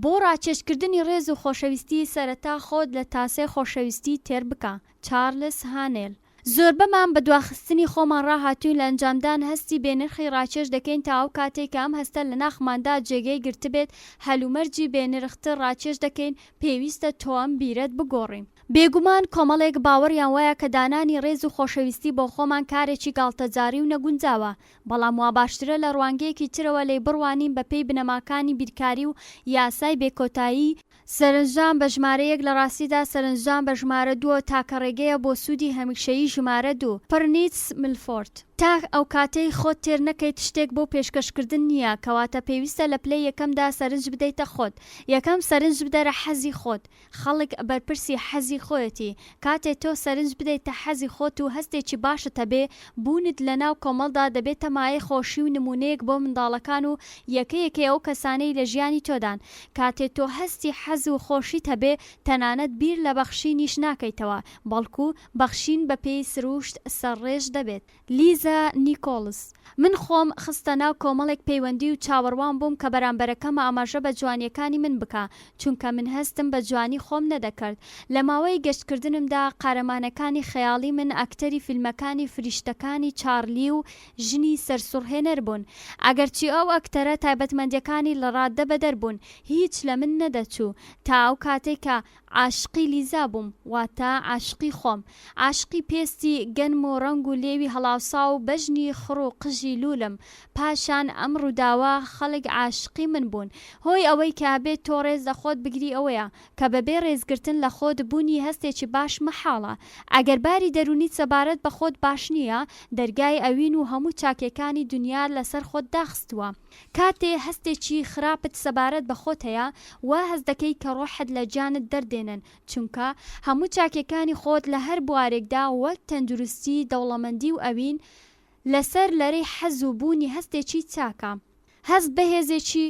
بۆ ڕاکێشکردنی ڕێز و خۆشەویستی سەرەتا خۆت لە تاسەی خۆشەویستی تێر بکە. چارلس هانێل. زۆربەمان بە دواخستنی خۆمان ڕاهاتووین لە ئەنجامدان هەستی بێنرخی ڕاکێش دەکەین تا ئەو کاتەی کە ئەم هەستە لە ناخماندا جێگەی گرتبێت هەلومەرجی بێنرختر ڕاکێش دەکەین پێویستە تۆ ئەم بیرەت بگۆڕی. بێگومان کۆمەڵێک باوەڕیان وایە کە دانانی ڕێز و خۆشەویستی بۆ خۆمان کارێکی گاڵتەجاڕی و نەگونجاوە بەڵام واباشترە لە ڕوانگەیەکی ترەوە لێی بڕوانین بەپێی بنەماکانی بیرکاری و یاسای بێکۆتایی سەرنجدان بە ژمارە یەک لە ڕاستیدا سەرنجدان بە ژمارە دووە تاکە ڕێگەیە بۆ سوودی هەمیشەیی ژمارە دوو. پرنیتس ملفۆرد. تا ئەوکاتەی خۆت تێر نەکەیت شتێک بۆ پێشکەشکردن نییە، کەواتە پێویستە لە پلەی یەکەمدا سەرنج بدەیتە خۆت. یەکەم سەرنج بدەرە حەزی خۆت. خەڵک بەرپرسی حەزی خۆیەتی. کاتێ تۆ سەرنج بدەیتە حەزی خۆت و هەستێکی باشت هەبێ، بوونت لەناو کۆمەڵدا دەبێتە مایەی خۆشی و نموونەیەک بۆ منداڵەکان و یەکە یەکەی ئەو کەسانەی لە ژیانی تۆدان. کاتێ تۆ هەستی حەز و خۆشیت هەبێ، تەنانەت بیر لە بەخشینیش ناکەیتەوە، بەڵکو بەخشین بەپێی سرووشت سەرڕێژ دەبێت. لیزا نیکۆڵز، من خۆم خستە ناو کۆمەڵێک پەیوەندی و چاوەڕوان بووم کە بەرامبەرەکەم ئاماژە بە جوانییەکانی من بکا، چونکە من هەستم بە جوانی خۆم نەدەکرد. لە ماوەی گەشتکردنمدا قارەمانەکانی خەیاڵی من ئەکتەری فیلمەکانی فریشتەکانی چارلی و ژنی سەرسوڕهێنەر بوون. ئەگەرچی ئەو ئەکتەرە تایبەتمەندییەکانی لە ڕاددە بەدەر بوون، هیچ لە من نەدەچوو تا ئەو کاتەی کە عاشقی لیزا بووم، واتە عاشقی خۆم. عاشقی پێستی گەنم و ڕەنگ و لێوی هەڵاوساو و بەژنی خڕ و قژی لوولم. پاشان ئەم ڕووداوە خەڵک عاشقی من بوون. هۆی ئەوەی کە ئەبێت تۆ ڕێز لە خۆت بگری ئەوەیە، کە بەبێ ڕێزگرتن لە خۆت بوونی هەستێکی باش مەحاڵە. ئەگەر باری دەروونیت سەبارەت بە خۆت باش نییە، دەرگای ئەوین و هەموو چاکیەکانی دونیات لەسەر خۆت داخستووە. کاتێ هەستێکی خراپت سەبارەت بە خۆت هەیە، وا هەست دەکەی کە ڕۆحت لە گیانت دەردێنن، چونکە هەموو چاکیەکانی خۆت لە هەر بوارێکدا وەک تەندروستی، دەوڵەمەندی و ئەوین، لەسەر لەرەی حەز و بوونی هەستێکی چاکە. هەست بە هێزێکی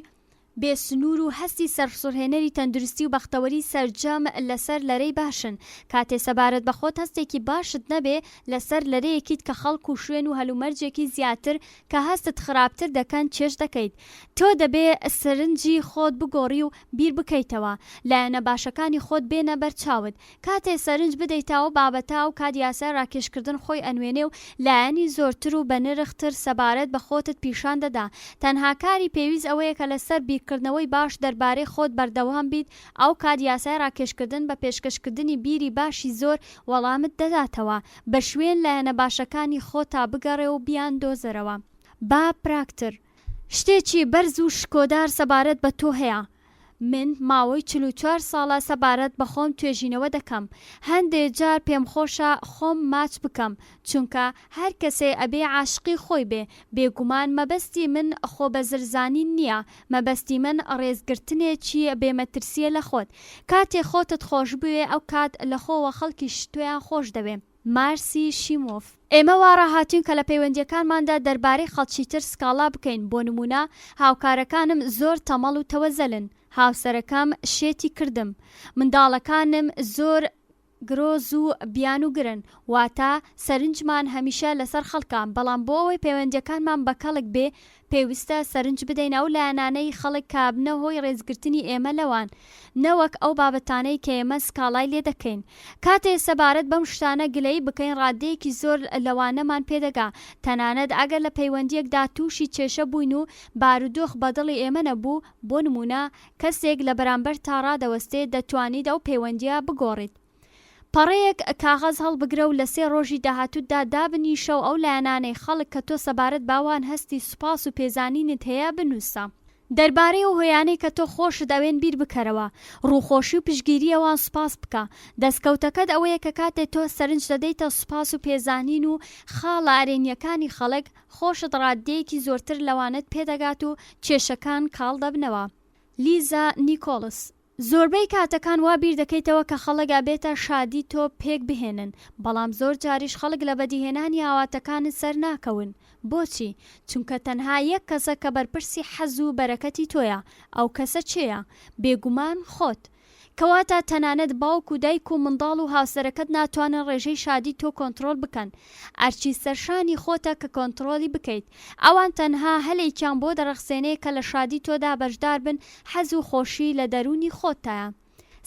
بێ سنوور و هەستی سەرسوڕهێنەری تەندروستی و بەختەوەری سەرجەم لەسەر لەرەی باشن. کاتێ سەبارەت بە خۆت هەستێکی باشت نەبێ، لەسەر لەرەیەکیت کە خەڵک و شوێن و هەلومەرجێکی زیاتر کە هەستت خراپتر دەکەن چێژ دەکەیت. تۆ دەبێ سەرنجی خۆت بگۆڕی و بیر بکەیتەوە. لایەنە باشەکانی خۆت بێنە بەر چاوت. کاتێ سەرنج بدەیتە ئەو بابەتە ئەو کات یاسای ڕاکێشکردن خۆی ئەنوێنێ و لایەنی زۆرتر و بەنرخ تر سەبارەت بە خۆتت پیشان دەدا. تەنها کاری پێویست ئەوەیە کە لەسەر بیرکردنەوەی باش دەربارەی خۆت بەردەوام بیت ئەو کات یاسای ڕاکێشکردن بە پێشکەشکردنی بیری باشی زۆر وەڵامت دەداتەوە. بە شوێن لایەنە باشەکانی خۆتا بگەڕێ و بیاندۆزەرەوە. با پراکتر. شتێکی بەرز و شکۆدار سەبارەت بە تۆ هەیە. من ماوەی 44 ساڵە سەبارەت بە خۆم توێژینەوە دەکەم. هەندێ جار پێمخۆشە خۆم ماچ بکەم، چونکە هەر کەسێ ئەبێ عاشقی خۆی بێ. بێگومان مەبەستی من خۆبەزلزانین نییە، مەبەستی من ڕێزگرتنێکی بێ مەترسییە لە خۆت. کاتێ خۆتت خۆشبوێ ئەو کات لە خۆوە خەڵکیش تۆیان خۆش دەوێ. مارسی شیمۆف. ئێمە وا ڕاهاتووین کە لە پەیوەندییەکانماندا دەربارەی خەڵکی تر سکاڵا بکەین، بۆ نموونە هاوکارەکانم زۆر تەمەڵ و تەوەزەلن، هاوسەرەکەم شێتی کردم، منداڵەکانم زۆر. گرۆز و بیانووگرن، واتە سەرنجمان هەمیشە لەسەر خەڵکە، بەڵام بۆ ئەوەی پەیوەندییەکانمان بە کەڵک بێ، پێویستە سەرنج بدەین ئەو لایەنانەی خەڵک کە ئەبنە هۆی ڕێزگرتنی ئێمە لەوان، نەوەک ئەو بابەتانەی کە ئێمە سکاڵای لێ دەکەین. کاتێ سەبارەت بەم شتانە گلەیی بکەین ڕاددەیەکی زۆر لەوانەمان پێ دەگا، تەنانەت ئەگەر لە پەیوەندییەکدا تووشی کێشە بووین و بارودۆخ بە دڵی ئێمە نەبوو، بۆ نموونە کەسێک لە بەرامبەرتا ڕادەوەستێ دەتوانیت ئەو پەیوەندییە بگۆڕیت. پەڕەیەک کاغەز هەڵبگرە و لە سێ ڕۆژی داهاتووتدا دابنیشە و ئەو لایەنانەی خەڵک کە تۆ سەبارەت بە ئەوان هەستی سوپاس و پێزانینت هەیە بنووسە. دەربارەی ئەو هۆیانەی کە تۆ خۆشت ئەوێن بیر بکەرەوە. ڕووخۆشی و پشتگیری ئەوان سوپاس بکە. دەستکەوتەکەت ئەوەیە کە کاتێ تۆ سەرنج دەدەیتە سوپاس و پێزانین و خاڵە ئەرێنییەکانی خەڵک، خۆشت ڕاددەیەکی زۆرتر لەوانەت پێدەگات و کێشەکان کاڵ دەبنەوە. لیزا نیکۆڵس. زۆربەی کاتەکان وا بیر دەکەیتەوە کە خەڵک ئەبێتە شادی تۆ پێک بهێنن، بەڵام زۆر جاریش خەڵک لە بەدیهێنانی ئاواتەکانت سەرناکەون. بۆچی؟ چونکە تەنها یەک کەسە کە بەرپرسی حەز و بەرەکەتی تۆیە، ئەو کەسە کێیە؟ بێگومان خۆت. کەواتە تەنانەت باوک و دایک و منداڵ و هاوسەرەکەت ناتوانن ڕێژەی شادی تۆ کۆنتڕۆڵ بکەن، ئەرکی سەرشانی خۆتە کە کۆنتڕۆڵی بکەیت. ئەوان تەنها هەلێکیان بۆ دەڕەخسێنێ کە لە شادی تۆدا بەشدار بن، حەز و خۆشی لە دەروونی خۆتدایە.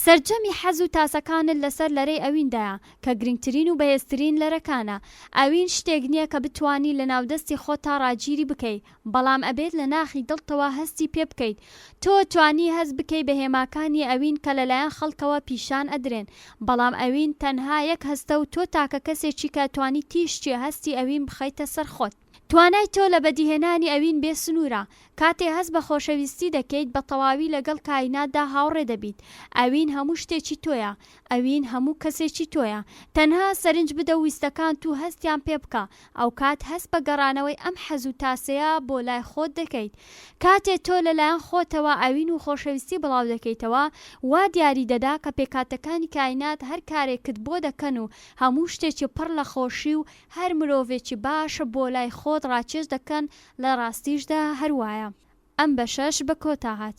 سەرجەمی حەز و تاسەکانت لەسەر لەرەی ئەویندایە، کە گرنگترین و بەهێزترین لەرەکانە. ئەوین شتێک نییە کە بتوانی لە ناودەستی خۆتتا ڕاگیری بکەی، بەڵام ئەبێت لە ناخی دڵتەوە هەستی پێ بکەیت. تۆ توانی هەست بکەی بە هێماکانی ئەوین کە لەلایەن خەڵکەوە پیشان ئەدرێن، بەڵام ئەوین تەنها یەک هەستە و تۆ تاکە کەسێکی کە ئەتوانی تیشکی هەستی ئەوین بخەیتە سەر خۆت. توانای تۆ لە بەدیهێنانی ئەوین بێ سنوورە. کاتێ هەست بە خۆشەویستی دەکەیت بە تەواوی لەگەڵ کایناتدا هاوڕێ دەبیت. ئەوین هەموو شتێکی تۆیە. ئەوین هەموو کەسێکی تۆیە. تەنها سەرنج بدە و ویستەکانت و هەستیان پێ بکە. ئەوکات هەست بە گەڕانەوەی ئەم حەز و تاسەیە بۆ لای خۆت دەکەیت. کاتێ تۆ لەلایەن خۆتەوە ئەوین و خۆشەویستی بڵاو دەکەیتەوە، وا دیاری دەدا کە پێکهاتەکانی کاینات هەر کارێکت بۆ دەکەن و هەموو شتێکی پڕ لە خۆشی و هەر مرۆڤێکی باش بۆ لای خۆت ڕاکێش دەکەن، لە ڕاستیشدا هەر وایە. ئەم بەشەش بە کۆتا هات.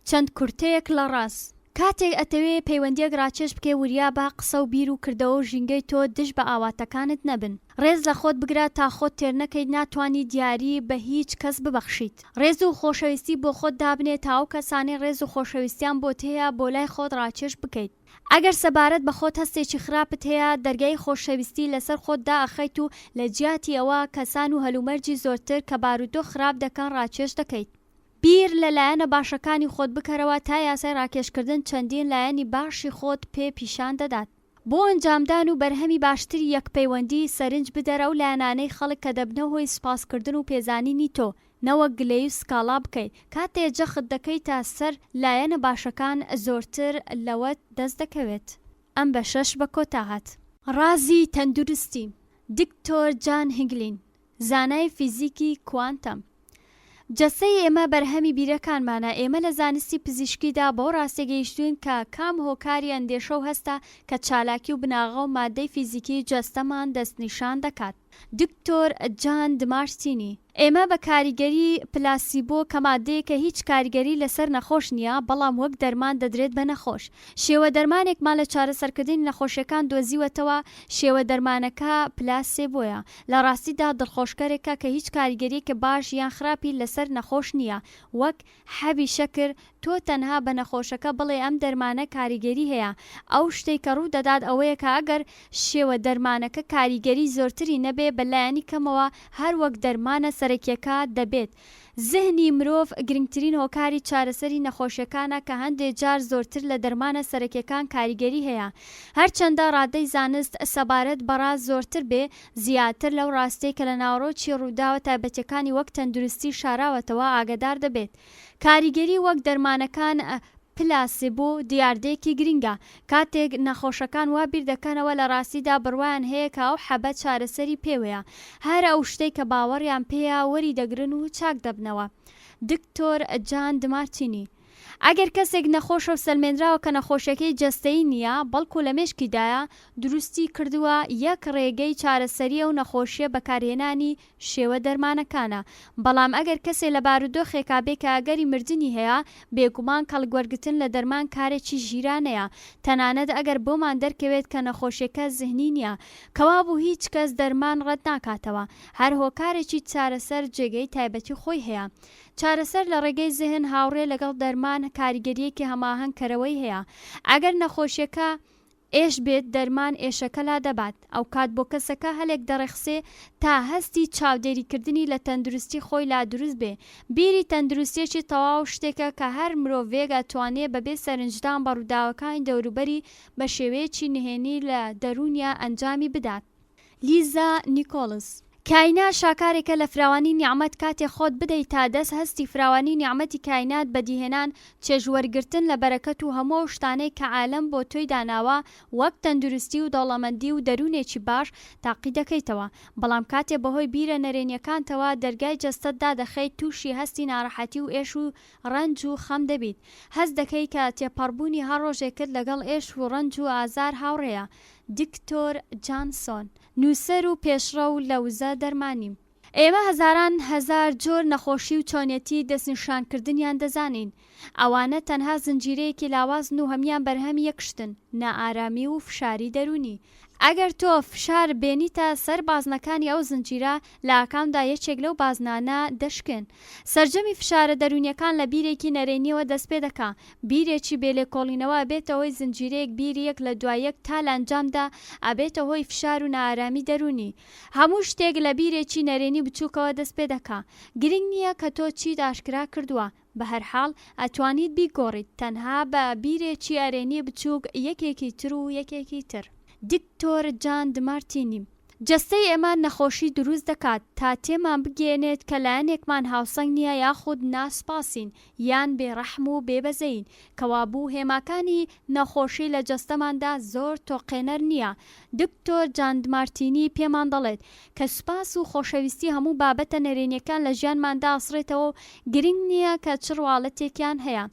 چەند کورتەیەک لە ڕاز. کاتێک ئەتەوێ پەیوەندیەک ڕاکێش بکەی وریابە قسە و بیر و کردەوە و ژینگەی تۆ دژ بە ئاواتەکانت نەبن. ڕێز لە خۆت بگرە تا خۆت تێر نەکەیت ناتوانی دیاری بە هیچ کەس ببەخشیت. ڕێز و خۆشەویستی بۆ خۆت دابنێ تا ئەو کەسانەی ڕێز و خۆشەویستیان بۆت هەیە بۆ لای خۆت ڕاکێش بکەیت. ئەگەر سەبارەت بە خۆت هەستێکی خراپت هەیە، دەرگای خۆشەویستی لەسەر خۆت دائەخەیت و لە جیاتی ئەوە کەسان و هەلومەرجی زۆرتر کە بارودۆخ خراپ دەکەن ڕاکێش دەکەیت. بیر لە لایەنە باشەکانی خۆت بکەرەوە تا یاسای ڕاکێشکردن چەندین لایەنی باشی خۆت پێ پیشان دەدات. بۆ ئەنجامدان و بەرهەمی باشتری یەک پەیوەندی، سەرنج بدەرە ئەو لایەنانەی خەڵک کە دەبنە هۆی سوپاسکردن و پێزانینی تۆ، نەوەک گلەیی و سکاڵا بکەیت، کاتێ جەخت دەکەیتە سەر لایەنە باشەکان زۆرتر لەوەت دەست دەکەوێت. ئەم بەشەش بە کۆتا هات. ڕازی تەندروستی، دکتۆر جان هیگلین، زانای فیزیکی کوانتەم. جەستەی ئێمە بەرهەمی بیرەکانمانە، ئێمە لە زانستی پزیشکیدا بەو ڕاستیە گەیشتووین کە کام هۆکاری ئەندێشە و هەستە کە چالاکی و بناغە و ماددەی فیزیکی جەستەمان دەستنیشان دەکات. دکتۆر جان دمارتینی، ئێمە بە کاریگەری پلاسیبۆ کە ماددەیەکە هیچ کاریگەری لەسەر نەخۆش نییە بەڵام وەک دەرمان دەدرێت بە نەخۆش شێوە دەرمانێکمان لە چارەسەرکردنی نەخۆشیەکان دۆزیوەتەوە شێوە دەرمانەکە پلاسێبۆیە لە ڕاستیدا دڵخۆشکەرێکە کە هیچ کاریگەریەکی باش یان خراپی لەسەر نەخۆش نییە وەک حەبی شەکر، تۆ تەنها بە نەخۆشەکە بڵێ ئەم دەرمانە کاریگەری هەیە، ئەو شتەی کە ڕوو دەدات ئەوەیە کە ئەگەر شێوە دەرمانەکە کاریگەری زۆرتری نەبێ بە لایەنی کەمەوە هەر وەک دەرمانە سەرەکیەکە دەبێت. زهنی مرۆڤ گرنگترین هۆکاری چارەسەری نەخۆشیەکانە کە هەندێ جار زۆرتر لە دەرمانە سەرەکیەکان کاریگەری هەیە. هەرچەندە ڕادەی زانست سەبارەت بە ڕاز زۆرتر بێ زیاتر لەو ڕاستیەی کە لە ناوەڕۆکی ڕووداوە تایبەتیەکانی وەک تەندروستی شاراوەتەوە ئاگەدار دەبێت. کاریگەری وەک دەرمانەکان پلاسیبۆ دیاردەیەکی گرنگە. کاتێک نەخۆشەکان وا بیردەکەنەوە لە ڕاستیدا بڕوایان هەیە کە ئەو حەبە چارەسەری پێوەیە. هەر ئەو شتەی کە باوەڕیان پێیە وەری دەگرن و چاک دەبنەوە. دکتۆر جان دمارتینی. ئەگەر کەسێک نەخۆشە و سەلمێنراوە کە نەخۆشیەکەی جەستەیی نییە بەڵکو لە مێشکیدایە دروستی کردووە، یەک ڕێگەی چارەسەری ئەو نەخۆشیە بەکارهێنانی شێوە دەرمانەکانە، بەڵام ئەگەر کەسێ لە بارودۆخێکا بێ کە ئەگەری مردنی هەیە، بێگومان کەڵکوەرگرتن لە دەرمان کارێکی ژیرانەیە، تەنانەت ئەگەر بۆمان دەرکەوێت کە نەخۆشیەکە زهنی نییە. کەوابوو هیچ کەس دەرمان ڕەت ناکاتەوە. هەر هۆکارێکی چارەسەر جێگەی تایبەتی خۆی هەیە. چارەسەر لە ڕێگەی زهن هاوڕێ لەگەڵ دەرمان کاریگەرییەکی هەماهەنگ کەرەوەی هەیە. ئەگەر نەخۆشیەکە ئێش بێت دەرمان ئێشەکە لادەبات، ئەوکات بۆ کەسەکە هەلێک دەڕەخسێ تا هەستی چاودێریکردنی لە تەندروستی خۆی لا دروست بێ. بیری تەندروستیەکی تەواو شتێکە کە هەر مرۆڤێک ئەتوانێ بەبێ سەرنجدان بە ڕووداوەکانی دەوروبەری بە شێوەیەکی نهێنی لە دەروونیا ئەنجامی بدات. لیزا نیکۆڵز. کاینات شاکارێکە لە فراوانی نیعمەت کاتێ خۆت بدەیتە دەست هەستی فراوانی نیعمەتی کاینات بەدیهێنان چێژ وەرگرتن لە بەرەکەت و هەموو ئەو شتانەی کە عالەم بۆ تۆی داناوە وەک تەندروستی و دەوڵەمەندی و دەروونێکی باش تاقی دەکەیتەوە بەڵام کاتێ بەهۆی بیرە نەرێنیەکانتەوە دەرگای جەستەت دادەخەیت تووشی هەستی ناڕەحەتی و ئێش و ڕەنج و خەم دەبیت هەست دەکەی کە تێپەڕبوونی هەر ڕۆژێکت لەگەڵ ئێش و ڕەنج و ئازار هاوڕێیە دکتۆر جانسۆن، نووسەر و پێشڕەو لە وزە دەرمانی. ئێمە هەزاران هەزار جۆر نەخۆشی و چۆنیەتی دەستنیشانکردنیان دەزانین. ئەوانە تەنها زنجیرەیەکی لاوازن و هەموویان بەرهەمی یەک شتن، نائارامی و فشاری دەروونی. ئەگەر تۆ فشار بێنیتە سەر بازنەکانی ئەو زنجیرە، لە ئاکامدا یەکێک لەو بازنانە دەشکێن. سەرجەمی فشارە دەروونیەکان لە بیرێکی نەرێنیەوە دەستپێدەکا. بیرێکی بێ لێکۆڵینەوە ئەبێتە هۆی زنجیرەیەک بیری یەک لە دوای یەک تا لە ئەنجامدا ئەبێتە هۆی فشار و نائارامی دەروونی. هەموو شتێک لە بیرێکی نەرێنی بچووکەوە دەستپێدەکا. گرنگ نییە کە تۆ چیت ئاشکرا کردووە، بەهەرحاڵ ئەتوانیت بیگۆڕیت تەنها بە بیرێکی ئەرێنی بچووک یەکێکی تر و یەکێکی تر. دکتۆر جان دمارتینی، جەستەی ئێمە نەخۆشی دروست دەکات تا تێمان بگەیەنێت کە لایەنێکمان هاوسەنگ نییە یاخود ناسوپاسین یان بێ ڕەحم و بێ بەزەیین، کەوابوو هێماکانی نەخۆشی لە جەستەماندا زۆر تۆقێنەر نییە. دکتۆر جان دمارتینی پێمان دەڵێت کە سوپاس و خۆشەویستی هەموو بابەتە نەرێنیەکان لە ژیانماندا ئەسڕێتەوە و گرنگ نییە کە چ ڕواڵەتێکیان هەیە.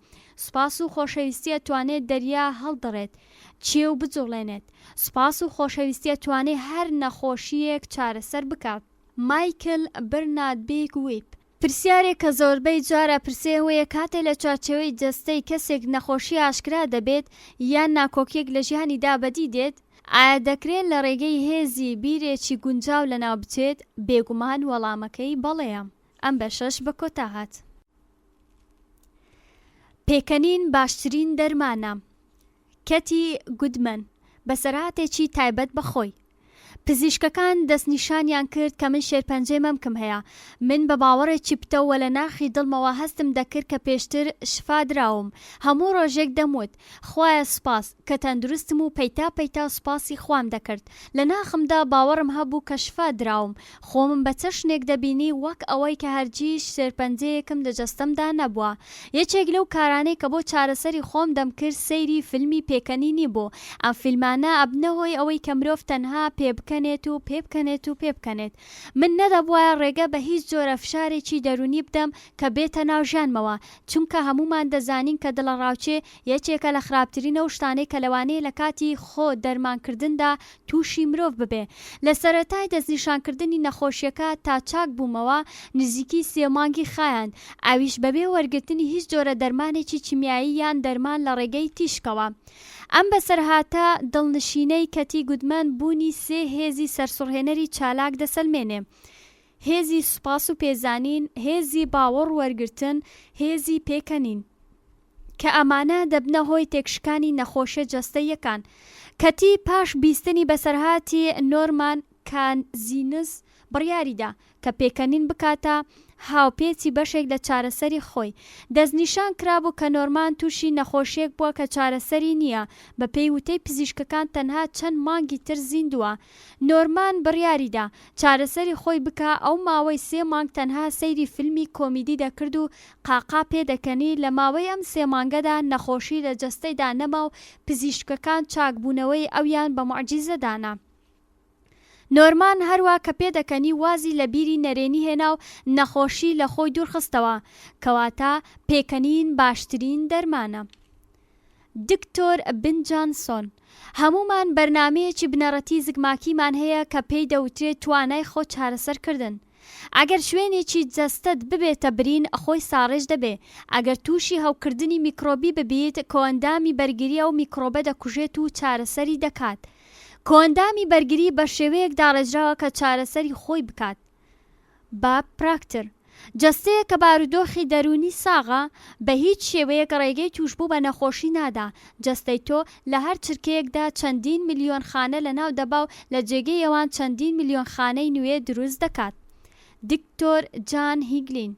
سوپاس و خۆشەویستی ئەتوانێت دەریا هەڵدڕێت، چێو بجوڵێنێت. سوپاس و خۆشەویستی ئەتوانێ هەر نەخۆشییەک چارەسەر بکات. مایکل برنارد بیگ ویپ. پرسیارێک کە زۆربەی جار ئەپرسێ ئەوەیە کاتێ لە چوارچێوەی جەستەی کەسێک نەخۆشی ئاشکرا دەبێت یان ناکۆکیەک لە ژیانیدا بەدی دێت، ئایا دەکرێ لە ڕێگەی هێزی بیرێکی گونجاو لەناو بچێت؟ بێگومان وەڵامەکەی بەڵێیە. ئەم بەشەش بە کۆتا هات. پێکەنین باشترین دەرمانە. کەتی گودمەن، بەسەرهاتێکی تایبەت بە خۆی. پزیشکەکان دەستنیشانیان کرد کە من شێرپەنجەی مەمکم هەیە. من بە باوەڕێکی پتەو وە لە ناخی دڵمەوە هەستم دەکرد کە پێشتر شفا دراوم. هەموو ڕۆژێک دەموت، خوایە سوپاس، کە تەندروستم و پەیتا پەیتا سوپاسی خوام دەکرد. لە ناخمدا باوەڕم هەبوو کە شفا دراوم. خۆمم بە چەشنێک دەبینی وەک ئەوەی کە هەرگیز شێرپەنجەیەکم لە جەستەمدا نەبووە. یەکێک لەو کارانەی کە بۆ چارەسەری خۆم دەمکرد سەیری فیلمی پێکەنینی بوو. ئەم فیلمانە ئەبنە هۆی ئەوەی کە مرۆڤ تەنها پێبکەنێت و پێبکەنێت و پێبکەنێت. من نەدەبوایە ڕێگە بە هیچ جۆرە فشارێکی دەروونی بدەم کە بێتە ناو ژیانمەوە، چونکە هەموومان دەزانین کە دڵەڕاوکێ یەکێکە لە خراپترین ئەو شتانەی کە لەوانەیە لە کاتی خۆ دەرمانکردندا تووشی مرۆڤ ببێ. لە سەرەتای دەستنیشانکردنی نەخۆشیەکە تا چاک بوومەوە نزیکی سێ مانگی خایاند، ئەویش بەبێ وەرگرتنی هیچ جۆرە دەرمانێکی کیمیایی یان دەرمان لە ڕێگەی تیشکەوە. ئەم بەسەرهاتە دڵنشینەی کەتی گودمەن بوونی سێ هێزی سەرسوڕهێنەری چالاک دەسەلمێنێ، هێزی سوپاس و پێزانین، هێزی باوەڕ وەرگرتن، هێزی پێکەنین. کە ئەمانە دەبنە هۆی تێکشکانی نەخۆشیە جەستەییەکان. کەتی پاش بیستنی بەسەرهاتی نۆرمان کازینز بڕیاریدا کە پێکەنین بکاتە هاوپێچی بەشێک لە چارەسەری خۆی. دەستنیشان کرابوو کە نۆرمان تووشی نەخۆشیەک بووە کە چارەسەری نییە، بەپێی وتەی پزیشکەکان تەنها چەند مانگی تر زیندووە. نۆرمان بڕیاریدا چارەسەری خۆی بکا، ئەو ماوەی سێ مانگ تەنها سەیری فیلمی کۆمیدی دەکرد و قاقا پێدەکەنی، لە ماوەی ئەم سێ مانگەدا نەخۆشی لە جەستەیدا نەما و پزیشکەکان چاکبوونەوەی ئەویان بە موعجیزە دانا. نۆرمان هەروا کە پێدەکەنی وازی لە بیری نەرێنی هێنا و نەخۆشی لە خۆی دوورخستەوە، کەواتە پێکەنین باشترین دەرمانە. دکتۆر بن جانسۆن، هەموومان بەرنامەیەکی بنەڕەتی زگماکیمان هەیە کە پێی دەوترێت توانای خۆ چارەسەرکردن. ئەگەر شوێنێکی جەستەت ببێتە برین خۆی ساڕێژ دەبێ، ئەگەر تووشی هەوکردنی میکرۆبی ببیت کۆئەندامی بەرگری ئەو میکرۆبە دەکوژێت و چارەسەری دەکات. کۆئەندامی بەرگری بە شێوەیەک داڕێژراوە کە چارەسەری خۆی بکات. باب پراکتر، جەستەیەک کە بارودۆخی دەروونی ساغە، بە هیچ شێوەیەک ڕێگەی تووشبوو بە نەخۆشی نادا، جەستەی تۆ لە هەر چرکەیەکدا چەندین ملیۆن خانە لەناو دەبا و لە جێگەی ئەوان چەندین ملیۆن خانەی نوێ دروست دەکات. دکتۆر جان هیگلین.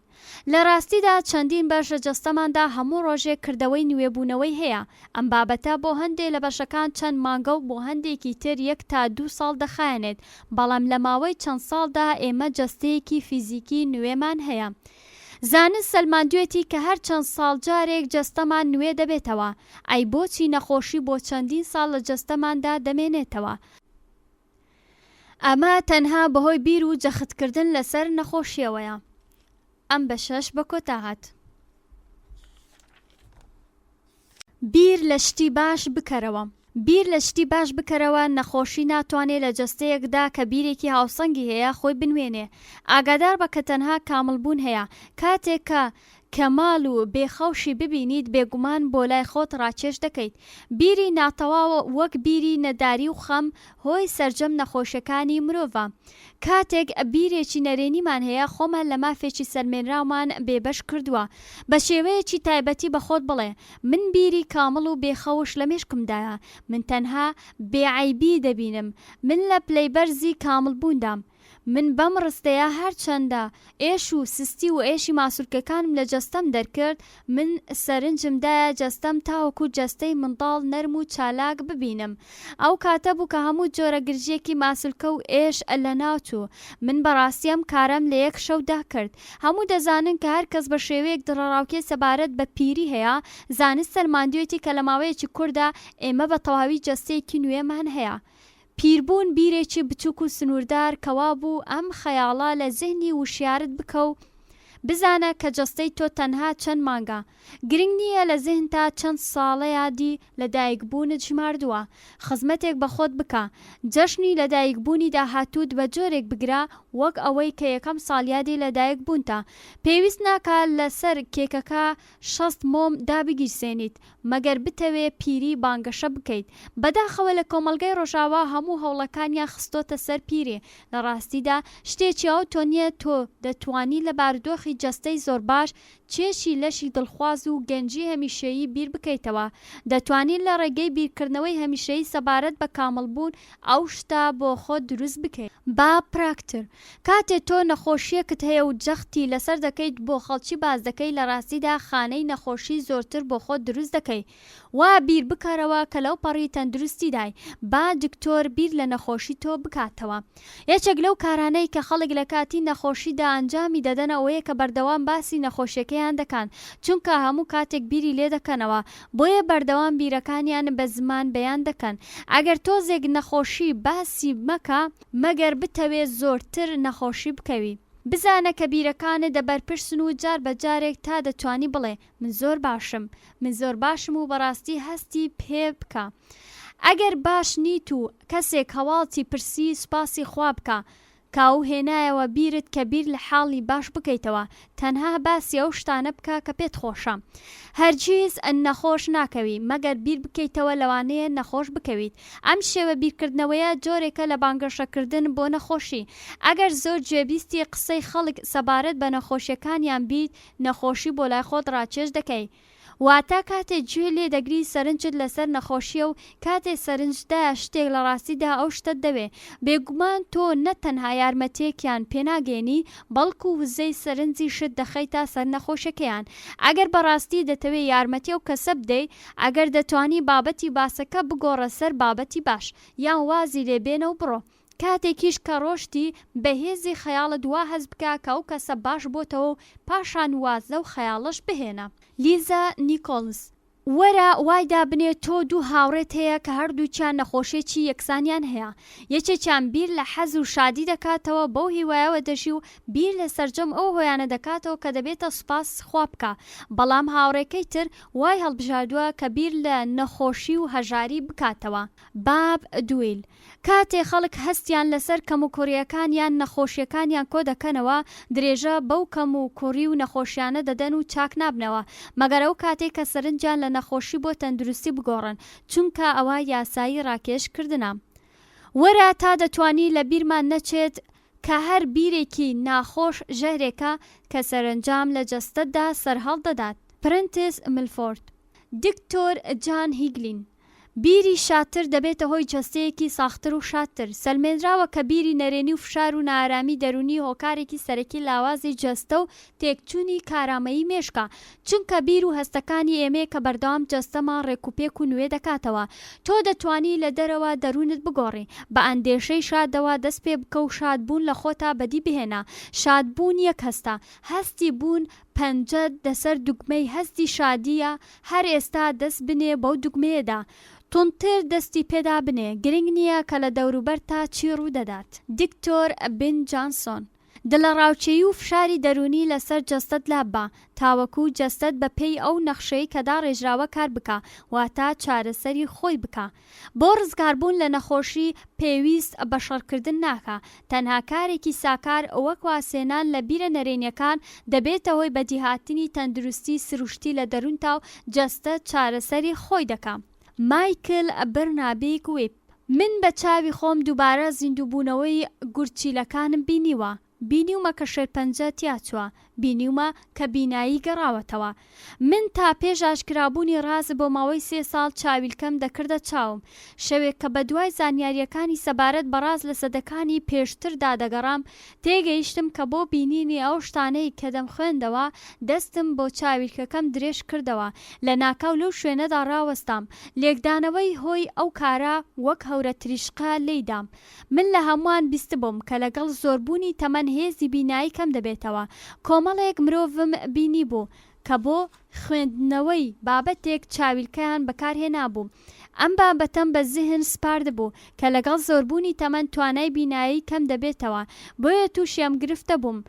لە ڕاستیدا چەندین بەش لە جەستەماندا هەموو ڕۆژێک کردەوەی نوێبوونەوەی هەیە، ئەم بابەتە بۆ هەندێ لە بەشەکان چەند مانگە و بۆ هەندێکی تر یەک تا دوو ساڵ دەخایەنێت، بەڵام لە ماوەی چەند ساڵدا ئێمە جەستەیەکی فیزیکی نوێمان هەیە. زانست سەلماندوێتی کە هەر چەند ساڵ جارێک جەستەمان نوێ دەبێتەوە، ئەی بۆچی نەخۆشی بۆ چەندین ساڵ لە جەستەماندا دەمێنێتەوە؟ ئەمە تەنها بەهۆی بیر و جەختکردن لەسەر نەخۆشیەوەیە. ئەم بەشەش بە کۆتا هات. بیر لە شتی باش بکەرەوە. بیر لە شتی باش بکەرەوە، نەخۆشی ناتوانێ لە جەستەیەکدا کە بیرێکی هاوسەنگی هەیە خۆی بنوێنێ. ئاگاداربە کە تەنها کامڵ بوون هەیە. کاتێک کە کەمال و بێ خەوشی ببینیت بێگومان بۆ لای خۆت ڕاکێش دەکەیت. بیری ناتەواو وەک بیری نەداری و خەم هۆی سەرجەم نەخۆشیەکانی مرۆڤە. کاتێک بیرێکی نەرێنیمان هەیە خۆمان لە مافێکی سەلمێنراومان بێ بەش کردووە. بە شێوەیەکی تایبەتی بە خۆت بڵێ، من بیری کامڵ و بێ خەوش لە مێشکمدایە. من تەنها بێ عەیبی دەبینم. من لە پلەی بەرزی کامڵ بووندام. من بەم ڕستەیە هەرچەندە ئێش و سستی و ئێشی ماسولکەکانم لە جەستەم دەرکرد، من سەرنجم دایە جەستەم تاوەکو جەستەی منداڵ نەرم و چالاک ببینم. ئەو کاتە بوو کە هەموو جۆرە گرژییەکی ماسولکە و ئێش لەناو چوو. من بەڕاستی ئەم کارەم لە یەک شەودا کرد. هەموو دەزانن کە هەر کەس بە شێوەیەک دڵەڕاوکێ سەبارەت بە پیری هەیە، زانست سەلماندوویەتی کە لە ماوەیەکی کورتدا ئێمە بە تەواوی جەستەیەکی نوێمان هەیە. پیربوون بیرێکی بچوک و سنووردار کەوابوو ئەم خەیاڵە لە زهنی وشیارت بکە و بزانە کە جەستەی تۆ تەنها چەند مانگە گرنگ نییە لە زهنتا چەند ساڵەیادی لە دایک بوونت ژماردووە خزمەتێک بە خۆت بکە جەژنی لە دایک بوونی داهاتووت بە جۆرێک بگرە وەک ئەوەی کە یەکەم ساڵیادی لە دایک بوونتە پێویست ناکا لەسەر کێکەکە 60 مۆم دابگیرسێنیت مەگەر بتەوێ پیری بانگەشە بکەیت. بەداخەوە لە کۆمەڵگای ڕۆژاوا هەموو هەوڵەکانیان خستۆتە سەر پیری. لە ڕاستیدا شتێکی ئەوتۆ نیە تۆ دەتوانی لە بارودۆخی جەستەی زۆر باش، کێشی لەشی دڵخواز و گەنجی هەمیشەیی بیر بکەیتەوە. دەتوانی لە ڕێگەی بیرکردنەوەی هەمیشەیی سەبارەت بە کامڵ بوون ئەو شتە بۆ خۆت دروست بکەیت. با پراکتر، کاتێ تۆ نەخۆشیەکت هەیە و جەختی لەسەر دەکەیت بۆ خەڵکی باس دەکەی لە ڕاستیدا خانەی نەخۆشی زۆرتر بۆ خۆت دروست دەکەی وا بیر بکەرەوە کە لەو پەڕی تەندروستیدای با دکتۆر بیر لە نەخۆشی تۆ بکاتەوە یەکێک لەو کارانەی کە خەڵک لە کاتی نەخۆشیدا ئەنجامی دەدەن ئەوەیە کە بەردەوام باسی نەخۆشیەکەیان دەکان چونکە هەموو کاتێک بیری لێ دەکەنەوە بۆیە بەردەوام بیرەکانیان بە زمان بەیان دەکەن ئەگەر تۆزێک نەخۆشی باسی مەکە مەگەر بتەوێ زۆرتر نەخۆشی بکەوی. بزانە کە بیرەکانت دە بەرپرسن و جار بە جارێک تا دەتوانی بڵێ، من زۆر باشم. من زۆر باشم و بەڕاستی هەستی پێ بکە. ئەگەر باش نیت و کەسێک هەواڵتی پرسی سوپاسی خوا بکە. کاو هێنایەوە بیرت کە بیر لە حاڵی باش بکەیتەوە تەنها باسی ئەو شتانە بکە کە پێت خۆشە هەرگیز نەخۆش ناکەوی مەگەر بیر بکەیتەوە لەوانەیە نەخۆش بکەویت ئەم شێوە بیرکردنەوەیە جۆرێکە لە بانگەشەکردن بۆ نەخۆشی ئەگەر زۆر گوێبیستی قسەی خەڵک سەبارەت بە نەخۆشیەکانیان بیت نەخۆشی بۆ لای خۆت ڕاکێش دەکەی واتە کاتێ گوێ لێ دەگری سەرنجت لەسەر نەخۆشیە و کاتێ سەرنجدایە شتێک لە ڕاستیدا ئەو شتەت دەوێ بێگومان تۆ نە تەنها یارمەتیەکیان پێناگەیەنی بەڵکو وزەی سەرنجیشت دەخەیتە سەر نەخۆشیەکەیان ئەگەر بەڕاستی دەتەوێ یارمەتی ئەو کەسە بدەی ئەگەر دەتوانی بابەتی باسەکە بگۆڕە سەر بابەتی باش یان وازی لێ بێنە و بڕۆ کاتێکیش کە ڕۆشتی بە هێزی خەیاڵت وا هەست بکە کە ئەو کەسە باش بۆتەوە و پاشان واز لەو خەیاڵەش بهێنە. لیزا نیکۆڵز. وەرە وای دابنێ تۆ دوو هاوڕێت هەیە کە هەردووکیان نەخۆشیەکی یەکسانیان هەیە، یەکێکیان بیر لە حەز و شادی دەکاتەوە بەو هیوایەوە دەژی و بیر لە سەرجەم ئەو هۆیانە دەکاتەوە کە دەبێتە سوپاس خوا بکا، بەڵام هاوڕێکەی تر وای هەڵبژاردووە کە بیر لە نەخۆشی و هەژاری بکاتەوە. باب دویل، کاتێ خەڵک هەستیان لەسەر کەموکوڕییەکان یان نەخۆشییەکانیان کۆدەکەنەوە، درێژە بەو کەموکوڕی و نەخۆشیانە دەدەن و چاک نابنەوە، مەگەر ئەو کاتەی کە سەرنجیان لە نەخۆشی بۆ تەندروستی بگۆڕن، چونکە ئەوە یاسایی ڕاکێش کردنە. وەرە تا دەتوانی لە بیرمان نەچێت کە هەر بیرێکی ناخۆش ژەهرێکە کە سەرەنجام لە جەستەتدا سەرهەڵدەدات. پرنتس ملفۆرد. دکتۆر جان هیگلین. بیری شادتر دەبێتە هۆی جەستەیەکی ساختر و شادتر. سەلمێنراوە کە بیری نەرێنی و فشار و نائارامی دەروونی هۆکارێکی سەرەکی لاوازی جەستە و تێکچوونی کارامەیی مێشکە. چونکە بیر و هەستەکانی ئێمەیە کە بەردەوام جەستەمان ڕێکوپێک و نوێ دەکاتەوە. تۆ دەتوانی لە دەرەوە دەروونت بگۆڕی. بە ئەندێشەی شادەوە دەست پێ بکە و شادبوون لە خۆتا بەدی بهێنە. شادبوون یەک هەستە. هەستی بوون پەنجەت لەسەر دوگمەی هەستی شادییە، هەر ئێستا دەست بنێ بەو دوگمەیەدا. توندتر دەستی پێدا بنێ، گرنگ نییە کە لە دەوروبەرتا چی ڕوو دەدات. دکتۆر بن جانسۆن، دڵەڕاوکێی و فشاری دەروونی لەسەر جەستەت لاببە، تاوەکو جەستەت بە پێی ئەو نەخشەی کە داڕێژراوە کار بکا، واتە چارەسەری خۆی بکا. بۆ ڕزگاربوون لە نەخۆشی پێویست بە شەڕکردن ناکا، تەنها کارێکی ساکار وەک وازهێنان لە بیرە نەرێنیەکان دەبێتە هۆی بەدیهاتنی تەندروستی سروشتی لە دەروونتا و جەستە چارەسەری خۆی دەکا. مایکل برنابیک ویب، من بە چاوی خۆم دووبارە زیندووبوونەوەی گورچیلەکانم بینیوە، بینیومە کە شێرپەنجە تیاچووە، بینیومە کە بینایی گەڕاوەتەوە. من تا پێش ئاشکرابوونی ڕاز بۆ ماوەی سێ ساڵ چاویلکەم دەکردە چاوم. شەوێک کە بەدوای زانیارییەکانی سەبارەت بە ڕاز لە سەدەکانی پێشتردا دەگەڕام، تێگەیشتم کە بۆ بینینی ئەو شتانەی کە دەمخوێندەوە، دەستم بۆ چاویلکەکەم درێژ کردەوە. لەناکاو لەو شوێنەدا ڕاوەستام. لێکدانەوەی هۆی ئەو کارە وەک هەورەتریشقە لێی دام. من لە هەمووان بیستبووم کە لەگەڵ زۆربوونی تەمەن هێزی بینایی کەم دەبێتەوە. کۆمەڵێک مرۆڤم بینیبوو کە بۆ خوێندنەوەی بابەتێک چاویلکەیان بەکارهێنابوو. ئەم بابەتەم بە زیهن سپاردبوو کە لەگەڵ زۆربوونی تەمەن توانای بینایی کەم دەبێتەوە، بۆیە تووشی ئەم گرفتە بووم.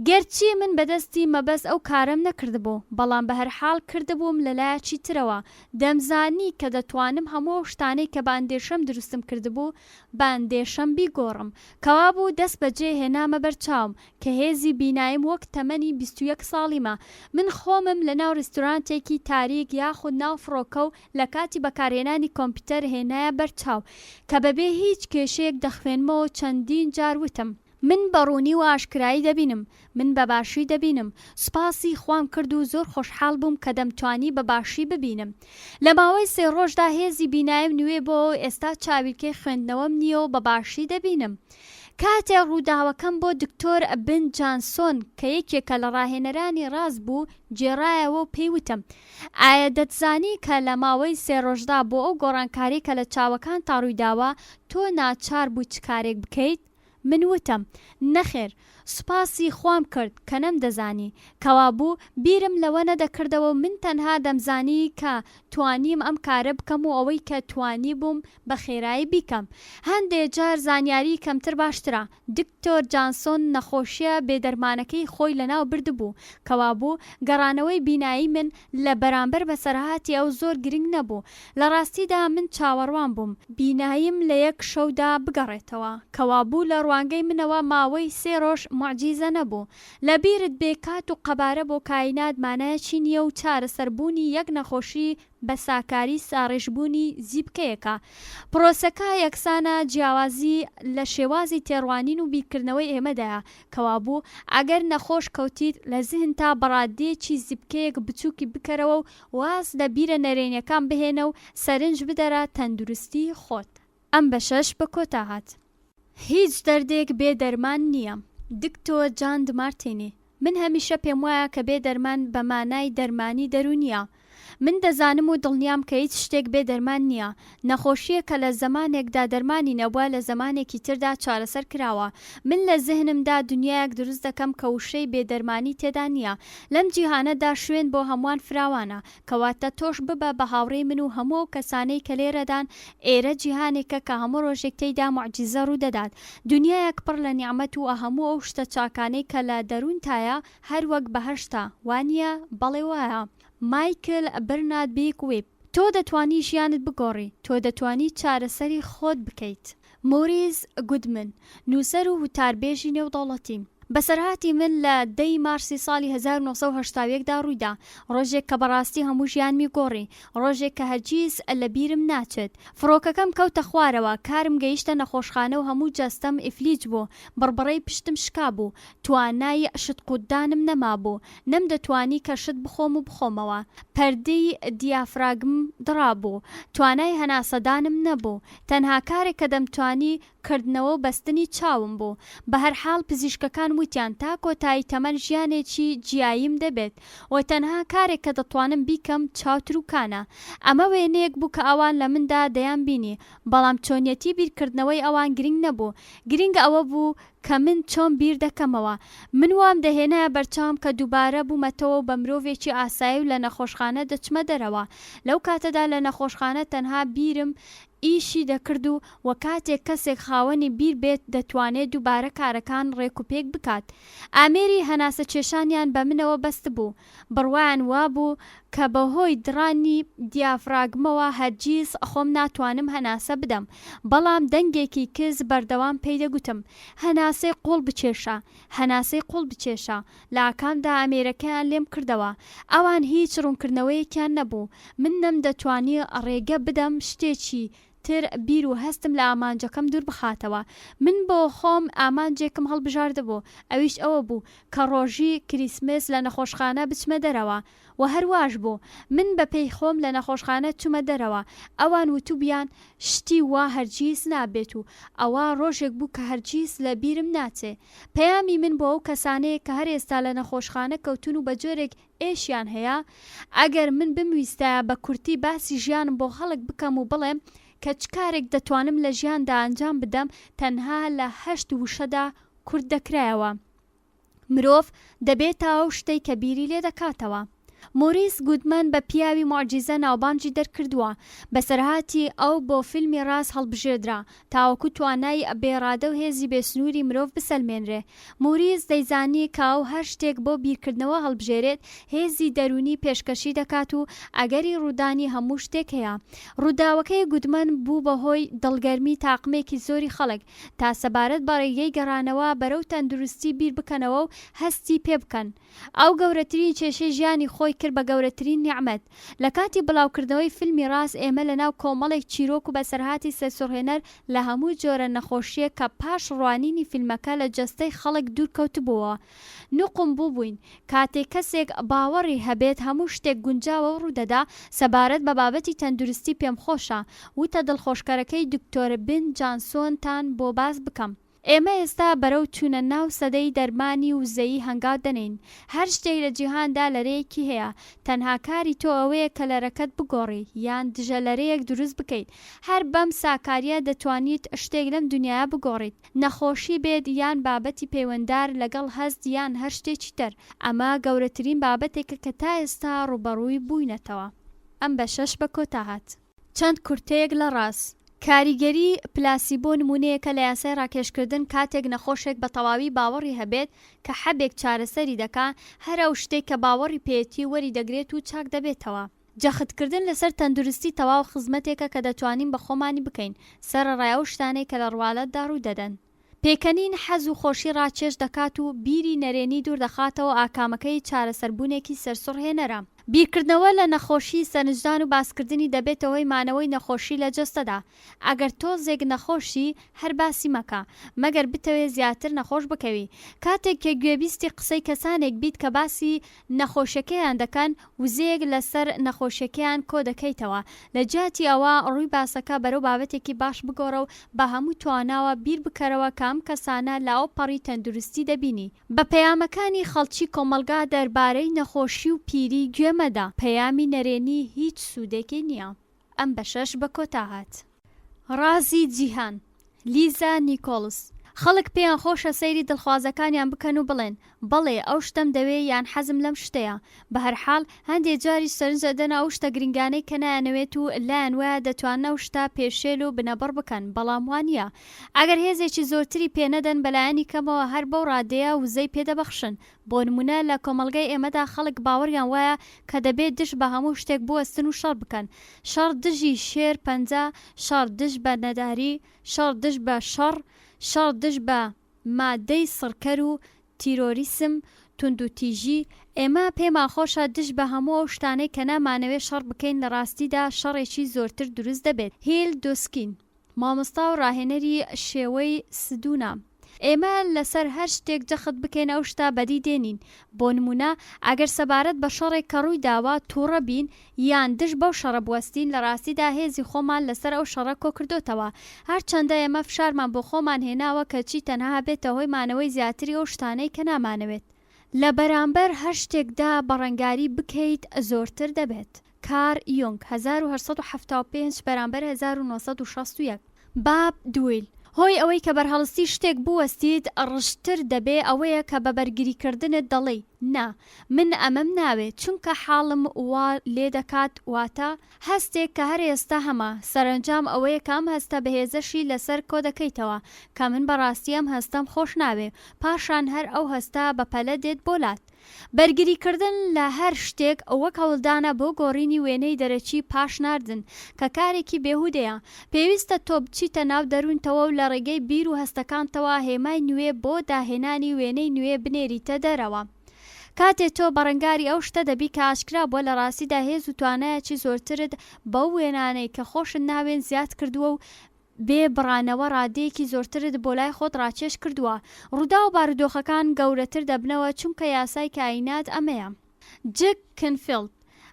گەرچی من بەدەستی مەبەست ئەو کارەم نەکردبوو، بەڵام بەهەرحاڵ کردبووم لەلایەکی ترەوە دەمزانی کە دەتوانم هەموو ئەو شتانەی کە بە ئەندێشەم دروستم کردبوو بە ئەندێشەم بیگۆڕم. کەوابوو دەست بەجێ هێنامە بەر چاوم کە هێزی بیناییم وەک تەمەنی 21 ساڵیمە. من خۆمم لە ناو ڕیستورانتێکی تاریک یاخود ناو فڕۆکە و لە کاتی بەکارهێنانی کۆمپیوتەر هێنایە بەر چاو کە بەبێ هیچ کێشەیەک دەخوێنمەوە چەندین جار وتم. من بە ڕوونی و ئاشکرایی دەبینم، من بە باشی دەبینم، سوپاسی خوام کرد و زۆر خۆشحاڵ بووم کە دەمتوانی بە باشی ببینم. لە ماوەی سێ ڕۆژدا هێزی بیناییم نوێ بۆوە و ئێستا چاویلکەی خوێندنەوەم نییە و بە باشی دەبینم. کاتێ ڕووداوەکەم بۆ دکتۆر بن جانسۆن کە یەکێکە لە ڕاهێنەرانی ڕاز بوو گێڕایەوە و پێی وتم، ئایا دەتزانی کە لە ماوەی سێ ڕۆژدا بۆ ئەو گۆڕانکاریەی کە لە چاوەکانتا ڕوویداوە تۆ ناچار بووی چ کارێک بکەیت؟ من وتم، نەخێر، سوپاسی خوام کرد کە نەمدەزانی. کەوابوو بیرم لەوە نەدەکردەوە و من تەنها دەمزانی کە توانیم ئەم کارە بکەم و ئەوەی کە توانیبووم بە خێرایی بیکەم. هەندێ جار زانیاری کەمتر باشترە. دکتۆر جانسۆن نەخۆشیە بێ دەرمانەکەی خۆی لەناو بردبوو، کەوابوو گەڕانەوەی بینایی من لە بەرامبەر بەسەرهاتی ئەو زۆر گرنگ نەبوو. لە ڕاستیدا من چاوەڕوان بووم بیناییم لە یەک شەودا بگەڕێتەوە، کەوابوو لە ڕوانگەی منەوە ماوەی سێ ڕۆژ موعجیزە نەبوو. لە بیرت بێ کات و قەبارە بۆ کاینات مانایەکی نییە و چارەسەربوونی یەک نەخۆشی بە ساکاری ساڕێژبوونی زیپکەیەکە. پرۆسەکە یەکسانە، جیاوازی لە شێوازی تێڕوانین و بیرکردنەوەی ئێمەدایە. کەوابوو ئەگەر نەخۆش کەوتیت لە زهنتا بە ڕاددەیەکی زیپکەیەک بچووکی بکەرەوە و واز لە بیرە نەرێنیەکان بهێنە و سەرنج بدەرە تەندروستی خۆت. ئەم بەشەش بە کۆتا هات. هیچ دەردێک بێ دەرمان نییە. دکتۆر جان دمارتینی، من هەمیشە پێموایە کە بێ دەرمان بە مانای دەرمانی دەروونییە. من دەزانم و دڵنیام کە هیچ شتێک بێ دەرمان نییە. نەخۆشییەک کە لە زەمانێکدا دەرمانی نەبووە لە زەمانێکی تردا چارەسەر کراوە. من لە زهنمدا دنیایەک دروست دەکەم کە وشەی بێ دەرمانی تێدا نییە. لەم جیهانەدا شوێن بۆ هەمووان فراوانە. کەواتە تۆش ببە بە هاوڕێی من و هەموو ئەو کەسانەی کە لێرەدان، ئێرە جیهانێکە کە هەموو ڕۆژێک تێیدا موعجیزە ڕوو دەدات. دنیایەک پڕ لە نیعمەت و هەموو ئەو شتە چاکانەی کە لە دەروونتایە هەر وەک بەهەشتە، وانییە؟ بەڵێ وایە. مایکل برنارد بیک ویب. تۆ دەتوانی ژیانت بگۆڕی، تۆ دەتوانی چارەسەری خۆت بکەیت. مۆریس گودمن، نووسەر و وتاربێژی نێودەوڵەتی. بەسەرهاتی من لە دە ی مارسی ساڵی 1981 دا ڕوویدا، ڕۆژێک کە بەڕاستی هەموو ژیانمی گۆڕی، ڕۆژێک کە هەرگیز لە بیرم ناچێت. فڕۆکەکەم کەوتە خوارەوە، کارم گەیشتە نەخۆشخانە و هەموو جەستەم ئیفلیج بوو، بڕبڕەی پشتم شکابوو، توانای شت قوتدانم نەمابوو، نەمدەتوانی کە شت بخۆم و بخۆمەوە. پەردەی دیافراگمم دڕابوو، توانای هەناسەدانم نەبوو. تەنها کارێک کە دەمتوانی کردنەوە و بەستنی چاوم بوو. بەهەرحاڵ پزیشکەکان وتیان تا کۆتایی تەمەن ژیانێکی جیاییم دەبێت و تەنها کارێک کە دەتوانم بیکەم چاوتروکانە. ئەمە وێنەیەک بوو کە ئەوان لە مندا دەیانبینی، بەڵام چۆنیەتی بیرکردنەوەی ئەوان گرنگ نەبوو. گرنگ ئەوە بوو کە من چۆن بیر دەکەمەوە. من وام دەهێنایە بەرچاوم کە دووبارە بوومەتەوە و بە مرۆڤێکی ئاسایی و لە نەخۆشخانە دەچمە دەرەوە. لەو کاتەدا لە نەخۆشخانە تەنها بیرم ئیشی دەکرد و وە کاتێک کەسێک خاوەنی بیر بێت دەتوانێت دووبارە کارەکان ڕێک و پێک بکات. ئامێری هەناسەکێشانیان بە منەوە بەستبوو. بڕوایان وابوو کە بەهۆی دڕانی دیافراگمەوە هەرگیز خۆم ناتوانم هەناسە بدەم، بەڵام دەنگێکی کز بەردەوام پێی دەگوتم، هەناسەی قووڵ بکێشە، هەناسەی قووڵ بکێشە. لە ئاکامدا ئامێرەکەیان لێم کردەوە. ئەوان هیچ ڕوونکردنەوەیەکیان نەبوو. من نەمدەتوانی ڕێگە بدەم شتێکی تر بیر و هەستم لە ئامانجەکەم دوور بخاتەوە. من بۆ خۆم ئامانجێکم هەڵبژاردبوو، ئەویش ئەوە بوو کە ڕۆژی کریسمس لە نەخۆشخانە بچمە دەرەوە. وە هەر واش بوو. من بە پێی خۆم لە نەخۆشخانە چوومە دەرەوە. ئەوان وتوبیان شتی وا هەرگیز نابێت و ئەوە ڕۆژێک بوو کە هەرگیز لە بیرم ناچێ. پەیامی من بۆ ئەو کەسانەیە کە هەر ئێستا لە نەخۆشخانە کەوتوون و بە جۆرێک ئێشیان هەیە، ئەگەر من بمویستایە بە کورتی باسی ژیانم بۆ خەڵک بکەم و بڵێم کە چ کارێک دەتوانم لە ژیاندا ئەنجام بدەم تەنها لە هەشت وشەدا کورت دەکرایەوە. مرۆڤ دەبێتە ئەو شتەی کە بیری لێ دەکاتەوە. مۆریس گودمەن بە پیاوی موعجیزە ناوبانگی دەرکردووە، بەسەرهاتی ئەو بۆ فیلمی ڕاز هەڵبژێردرا، تاوەکو توانای بێ ڕادە و هێزی بێ سنووری مرۆڤ بسەلمێنرێ. موریس دەیزانی کە ئەو هەر شتێک بۆ بیرکردنەوە هەڵبژێرێت، هێزی دەروونی پێشکەشی دەکات و ئەگەری ڕوودانی هەموو شتێک هەیە. ڕووداوەکەی گودمەن بوو بە هۆی دڵگەرمی تاقمێکی زۆری خەڵک، تا سەبارەت بە ڕێگەی گەڕانەوە بەرەو تەندروستی بیر بکەنەوە و هەستی پێ بکەن. ئەو گەورەترین کێشەی ژیانی خۆی کرد بە گەورەترین نیعمەت. لە کاتی بڵاوکردنەوەی فیلمی ڕاز ئێمە لەناو کۆمەڵێک چیرۆک و بەسەرهاتی سەرسوڕهێنەر لە هەموو جۆرە نەخۆشییەک کە پاش ڕوانینی فیلمەکە لە جەستەی خەڵک دوورکەوتبووەوە نوقم بووبووین. کاتێک کەسێک باوەڕی هەبێت هەموو شتێک گونجاوە و ڕوودەدا، سەبارەت بە بابەتی تەندروستی پێمخۆشە وتە دڵخۆشکەرەکەی دکتۆر بن جانسۆنتان بۆ باس بکەم. ئێمە ئێستا بەرەو چوونە ناو سەدەی دەرمانی وزەیی هەنگاو دەنێین. هەر شتێک لە جیهاندا لەرەیەکی هەیە. تەنها کاری تۆ ئەوەیە کە لەرەکەت بگۆڕی یان دژە لەرەیەک دروست بکەیت. هەر بەم ساکارییە دەتوانیت شتێک لەم دونیایە بگۆڕیت. نەخۆشی بێت یان بابەتی پەیوەندار لەگەڵ هەست یان هەر شتێکی تر. ئەمە گەورەترین بابەتێکە کە تا ئێستا ڕووبەڕووی بووینەتەوە. ئەم بەشەش بە کۆتا هات. چەند کورتەیەک لە ڕاز. کاریگەری پلاسیبۆ نموونەیەکە لە یاسای ڕاکێشکردن کاتێک نەخۆشێک بە تەواوی باوەڕی هەبێت کە حەبێک چارەسەری دەکا هەر ئەو شتەی کە باوەڕی پێیەتی وەری دەگرێت و چاک دەبێتەوە. جەختکردن لەسەر تەندروستی تەواو خزمەتێکە کە دەتوانین بە خۆمانی بکەین سەرەڕای ئەو شتانەی کە لە ڕوالەتدا ڕوو دەدەن. پێکەنین حەز و خۆشی ڕاکێش دەکات و بیری نەرێنی دوور دەخاتەوە ئاکامەکەی چارەسەربوونێکی سەرسوڕهێنەرە. بیرکردنەوە لە نەخۆشی سەرنجدان و باسکردنی دەبێتە هۆی مانەوەی نەخۆشی لە جەستەدا. ئەگەر تۆزێک نەخۆشی هەر باسی مەکە، مەگەر بتەوێ زیاتر نەخۆش بکەوی. کاتێک کە گوێبیستی قسەی کەسانێک بیت کە باسی نەخۆشیەکەیان دەکەن، وزەیەک لەسەر نەخۆشیەکەیان کۆدەکەیتەوە. لە جیاتی ئەوە ڕووی باسەکە بەرەو بابەتێکی باش بگۆڕە و بە هەموو تواناوە بیر بکەرەوە کە ئەم کەسانە لە ئەوپەڕی تەندروستی دەبینی. بە پەیامەکانی خەڵکی کۆمەڵگا دەربارەی نەخۆشی و پیری گوێ. گوێ مەدە، پەیامی نەرێنی هیچ سوودێکی نییە. ئەم بەشەش بە کۆتا هات. ڕازی جیهان، لیزا نیکۆڵس، خەڵک پێیان خۆشە سەیری دڵخوازەکانیان بکەن و بڵێن، بەڵێ ئەو شتەم دەوێ یان حەزم لەم شتەیە. بەهەرحاڵ، هەندێ جاریش سەرنج ئەدەنە ئەو شتە گرنگانەی کە نایانەوێت و لایان وایە دەتوانن ئەو شتە پێشێل و بنەبڕ بکەن، بەڵام وا نییە. ئەگەر هێزێکی زۆرتری پێ نەدەن بەلایەنی کەمەوە هەر بەو ڕادەیە وزەی پێ دەبەخشن. بۆ نموونە لە کۆمەڵگای ئێمەدا خەڵک باوەڕیان وایە کە دەبێ دژ بە هەموو شتێک بوەستن و شەڕ بکەن. شەڕ دژی شێر پەنجە، شەڕ دژ بە نەداری، شەڕ دژ بە شەڕ، شەڕ دژ بە مادەی سڕکەر و تیرۆریسم، توندوتیژی، ئێمە پێمان خۆشە دژ بە هەموو ئەو شتانەی کە نامانەوێ شەڕ بکەین لە ڕاستیدا شەڕێکی زۆرتر دروست دەبێت. هیل دۆسکین. مامۆستا و ڕاهێنەری شێوەی سدونا. ئێمە لەسەر هەر شتێک جەخت بکەین ئەو شتە بەدی دێنین. بۆ نموونە ئەگەر سەبارەت بە شەڕێک کە ڕووی داوە تووڕە بین یان دژ بەو شەڕە بوەستین لە ڕاستیدا هێزی خۆمان لەسەر ئەو شەڕە کۆکردۆتەوە. هەرچەندە ئێمە فشارمان بۆ خۆمان هێناوە کەچی تەنها ئەبێتە هۆی مانەوەی زیاتری ئەو شتانەی کە نامانەوێت. لە بەرامبەر هەر شتێکدا بەڕەنگاری بکەیت زۆرتر دەبێت. کار یونگ، 1875 بەرامبەر 1961. باب دویل، هۆی ئەوەی کە بەرهەڵستی شتێک بوەستیت ڕژدتر دەبێ ئەوەیە کە بە بەرگریکردنت دەڵێی، نا، من ئەمەم ناوێ، چونکە حاڵم وا لێ دەکات واتە هەستێک کە هەر ئێستا هەمە، سەرەنجام ئەوەیە کە ئەم هەستە بەهێزەشی لەسەر کۆدەکەیتەوە کە من بەڕاستی ئەم هەستەم خۆش ناوێ، پاشان هەر ئەو هەستە بەپەلە دێت بۆ لات. بەرگریکردن لە هەر شتێک وەک هەوڵدانە بۆ گۆڕینی وێنەی دەرەکی پاش ناردن، کە کارێکی بێهودەیە. پێویستە تۆ بچیتە ناو دەروونتەوە و لە ڕێگەی بیر و هەستەکانتەوە هێمای نوێ بۆ داهێنانی وێنەی نوێ بنێریتە دەرەوە. کاتێ تۆ بەڕەنگاری ئەو شتە دەبی کە ئاشکرا بووە لە ڕاستیدا هێز و توانایەکی زۆرترت بەو وێنانەی کە خۆشت ناوێن زیاد کردووە و بێ بڕانەوە ڕادەیەکی زۆرترت بۆ لای خۆت ڕاکێش کردووە، ڕووداو و بارودۆخەکان گەورەتر دەبنەوە چونکە یاسای کائینات ئەمەیە. جک کنفیڵد،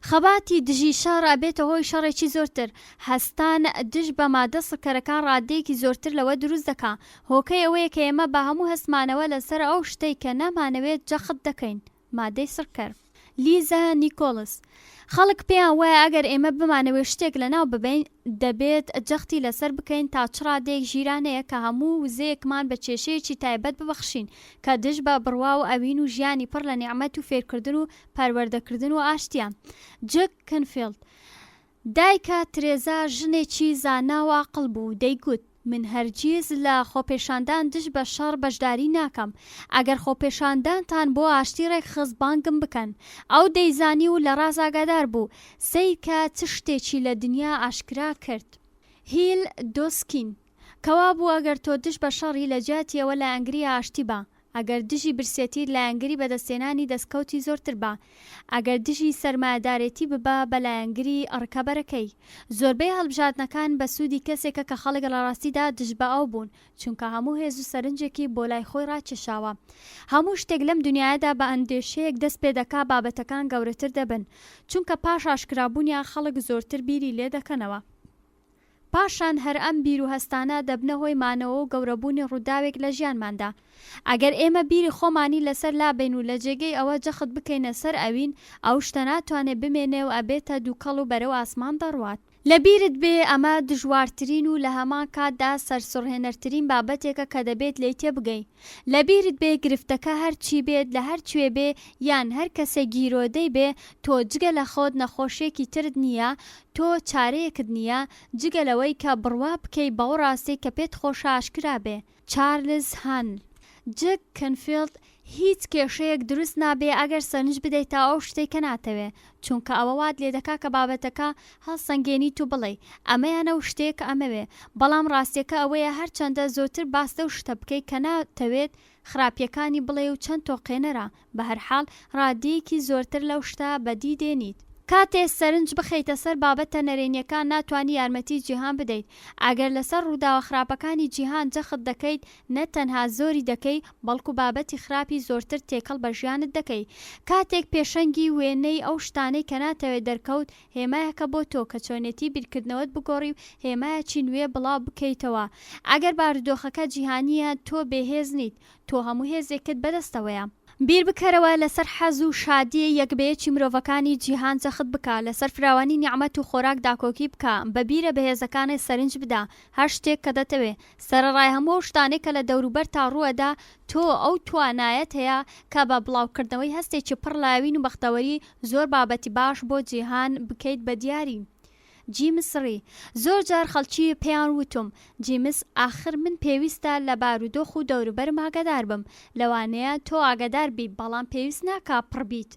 خەباتی دژی شەڕ ئەبێتە هۆی شەڕێکی زۆرتر، هەستان دژ بە مادە سڕکەرەکان ڕادەیەکی زۆرتر لەوە دروست دەکا، هۆکەی ئەوەیە کە ئێمە بە هەموو هەستمانەوە لەسەر ئەو شتەی کە نامانەوێت جەخت دەکەین. مادەی سڕکەر. لیزا نیکۆڵس، خەڵک پێیان وایە ئەگەر ئێمە بمانەوێت شتێک لەناو ببەین، دەبێت جەختی لەسەر بکەین تا چ ڕادەیەک ژیرانەیە کە هەموو وزەیەکمان بە کێشەیەکی تایبەت ببەخشین کە دژ بە بڕوا و ئەوین و ژیانی پڕ لە نیعمەت و فێرکردن و پەروەردەکردن و ئاشتییە. جک کنفیڵد، دایکە ترێزا ژنێکی زانا و ئاقڵ بوو، دەیگوت، من هەرگیز لە خۆپێشاندان دژ بە شەڕ بەشداری ناکەم، ئەگەر خۆپێشاندانتان بۆ ئاشتی ڕێکخست بانگم بکەن. ئەو دەیزانی و لە ڕاز ئاگادار بوو، سەیرکە چ شتێکی لە دنیا ئاشکرا کرد. هیل دۆسکین، کەوابوو ئەگەر تۆ دژ بە شەڕی، لە جیاتی ئەوە لایەنگری ئاشتی بە. ئەگەر دژی برسێتیت لایەنگری بەدەستهێنانی دەستکەوتی زۆرتر بە. ئەگەر دژی سەرمایەدارێتی ببە بە لایەنگری ڕکەبەرەکەی. زۆربەی هەڵبژاردنەکان بە سوودی کەسێکە کە خەڵک لە ڕاستیدا دژ بە ئەو بوون، چونکە هەموو هێز و سەرنجێکی بۆ لای خۆی ڕاکێشاوە. هەموو شتێک لەم دونیایەدا بە ئەندێشەیەک دەست پێدەکا بابەتەکان گەورەتر دەبن، چونکە پاش ئاشکرابوونیان خەڵک زۆرتر بیری لێدەکەنەوە. پاشان هەر ئەم بیر و هەستانە دەبنە هۆی مانەوە و گەورەبوونی ڕووداوێک لە ژیانماندا. ئەگەر ئێمە بیری خۆمانی لەسەر لابەین و لە جێگەی ئەوە جەخت بکەینە سەر ئەوین، ئەو شتە ناتوانێ بمێنێ و ئەبێتە دووکەڵ و بەرەو ئاسمان دەڕوات. لە بیرت بێ ئەمە دژوارترین و لە هەمان کاتدا سەرسوڕهێنەرترین بابەتێکە کە دەبێت لێی تێبگەی. لە بیرت بێ گرفتەکە هەر چی بێت لە هەر کوێ بێ یان هەر کەسێک گیرۆدەی بێ تۆ جگە لە خۆت نەخۆشیەکی ترت نییە تۆ چارەیەکت نییە جگە لەوەی کە بڕوا بکەی بەو ڕاستەی کە پێت خۆشە ئاشکرا بێ چارلز هانل جک کنفیڵد هیچ کێشەیەک دروست نابێ ئەگەر سەرنج بدەیتە ئەو شتەی کە ناتەوێ چونکە ئەوە وات لێدەکا کە بابەتەکە هەڵسەنگێنیت و بڵێی ئەمەیان ئەو شتەیە کە ئەمەوێ بەڵام ڕاستیەکە ئەوەیە هەرچەندە زۆرتر باس لەو شتە بکەی کە ناتەوێت خراپیەکانی بڵێی و چەند تۆقێنەرە بەهەرحاڵ ڕادەیەکی زۆرتر لەو شتە بەدی دێنیت. کاتێ سەرنج بخەیتە سەر بابەتە نەرێنیەکان ناتوانی یارمەتی جیهان بدەیت ئەگەر لەسەر ڕووداوە خراپەکانی جیهان جەخت دەکەیت نە تەنها زۆری دەکەی بەڵکو بابەتی خراپی زۆرتر تێکەڵ بە ژیانت دەکەی. کاتێک پێشەنگی وێنەی ئەو شتانەی کە ناتەوێت دەرکەوت هێمایەکە بۆ تۆ کە چۆنێتی بیرکردنەوەت بگۆڕی و هێمایەکی نوێ بڵاو بکەیتەوە. ئەگەر بارودۆخەکە جیهانییە تۆ بێ هێز نیت تۆ هەموو هێزێکت بەدەستەوەیە. بیر بکەرەوە لەسەر حەز و شادیی یەک بە یەکی مرۆڤەکانی جیهان جەخت بکە، لەسەر فراوانی نیعمەت و خۆراک داکۆکی بکە، بە بیرە بەهێزەکانت سەرنج بدە، هەر شتێک کە دەتەوێ، سەرەڕای هەموو ئەو شتانەی کە لە دەوروبەرتا ڕووئەدا، تۆ ئەو توانایەت هەیە کە بە بڵاوکردنەوەی هەستێکی پڕ لە ئەوین و بەختەوەری زۆر بابەتی باش بۆ جیهان بکەیت بە دیاری. جیمس ڕی، زۆر جار خەڵکی پێیان وتوم، جیمس ئاخر من پێویستە لە بارودۆخ و دەوروبەرم ئاگادار بم، لەوانەیە تۆ ئاگادار بی بەڵام پێویست ناکا پڕ بیت.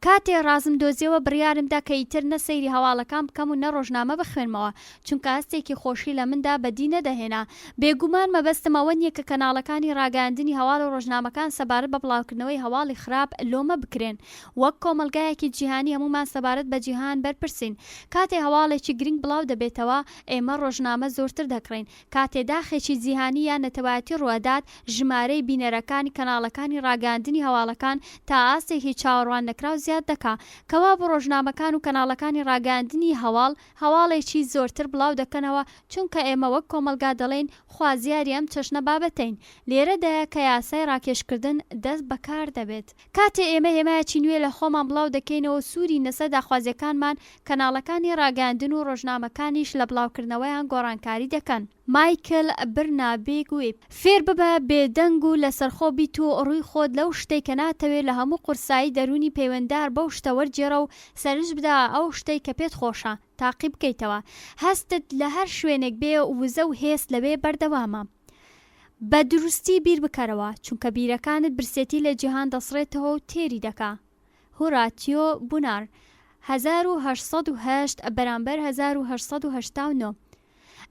کاتێ ڕازم دۆزیەوە بڕیارم دا کە ئیتر نە سەیری هەواڵەکان بکەم و نە ڕۆژنامە بخوێنمەوە، چونکە هەستێکی خۆشی لە مندا بەدی نەدەهێنا. بێگومان مەبەستم ئەوە نیە کە کەناڵەکانی ڕاگەیاندنی هەواڵ و ڕۆژنامەکان سەبارەت بە بڵاوکردنەوەی هەواڵی خراپ لۆمە بکرێن. وەک کۆمەڵگایەکی جیهانی هەموومان سەبارەت بە جیهان بەرپرسین. کاتێ هەواڵێکی گرنگ بڵاو دەبێتەوە، ئێمە ڕۆژنامە زۆرتر دەکڕین. کاتێ داخێکی جیهانی یان نەتەوایەتی ڕووئەدات، ژمارەی بینەرەکانی کەناڵەکانی ڕاگەیاندنی هەواڵەکان تا ئاستێکی چاوەڕوان نەکراو زیاد دەکا. کەوابوو ڕۆژنامەکان و کەناڵەکانی ڕاگەیاندنی هەواڵ، هەواڵێکی زۆرتر بڵاو دەکەنەوە، چونکە ئێمە وەک کۆمەڵگا دەڵێین خوازیاری ئەم چەشنە بابەتەین. لێرەدایە کە یاسای ڕاکێشکردن دەست بەکار دەبێت. کاتێ ئێمە هێمایەکی نوێ لە خۆمان بڵاو دەکەینەوە و سوورین لەسەر داخوازیەکانمان، کەناڵەکانی ڕاگەیاندن و ڕۆژنامەکانیش لە بڵاوکردنەوەیان گۆڕانکاری دەکەن. مایکل برنابیگ ویب، فێر ببە بێدەنگ و لەسەرخۆ بیت و ڕووی خۆت لەو شتەی کە ناتەوێ لە هەموو قورسایی دەروونی پەیوەنددار بەو شتە وەرگێڕە و سەرنج بدە ئەو شتەی کە پێت خۆشە تاقی بکەیتەوە. هەستت لە هەر شوێنێک بێ وزە و هێزت لەوێ بەردەوامە. بە دروستی بیر بکەرەوە، چونکە بیرەکانت برسێتی لە جیهان دەسڕێتەوە و تێری دەکا. هوراتیۆ بونار، 1808 بەرامبەر 1889.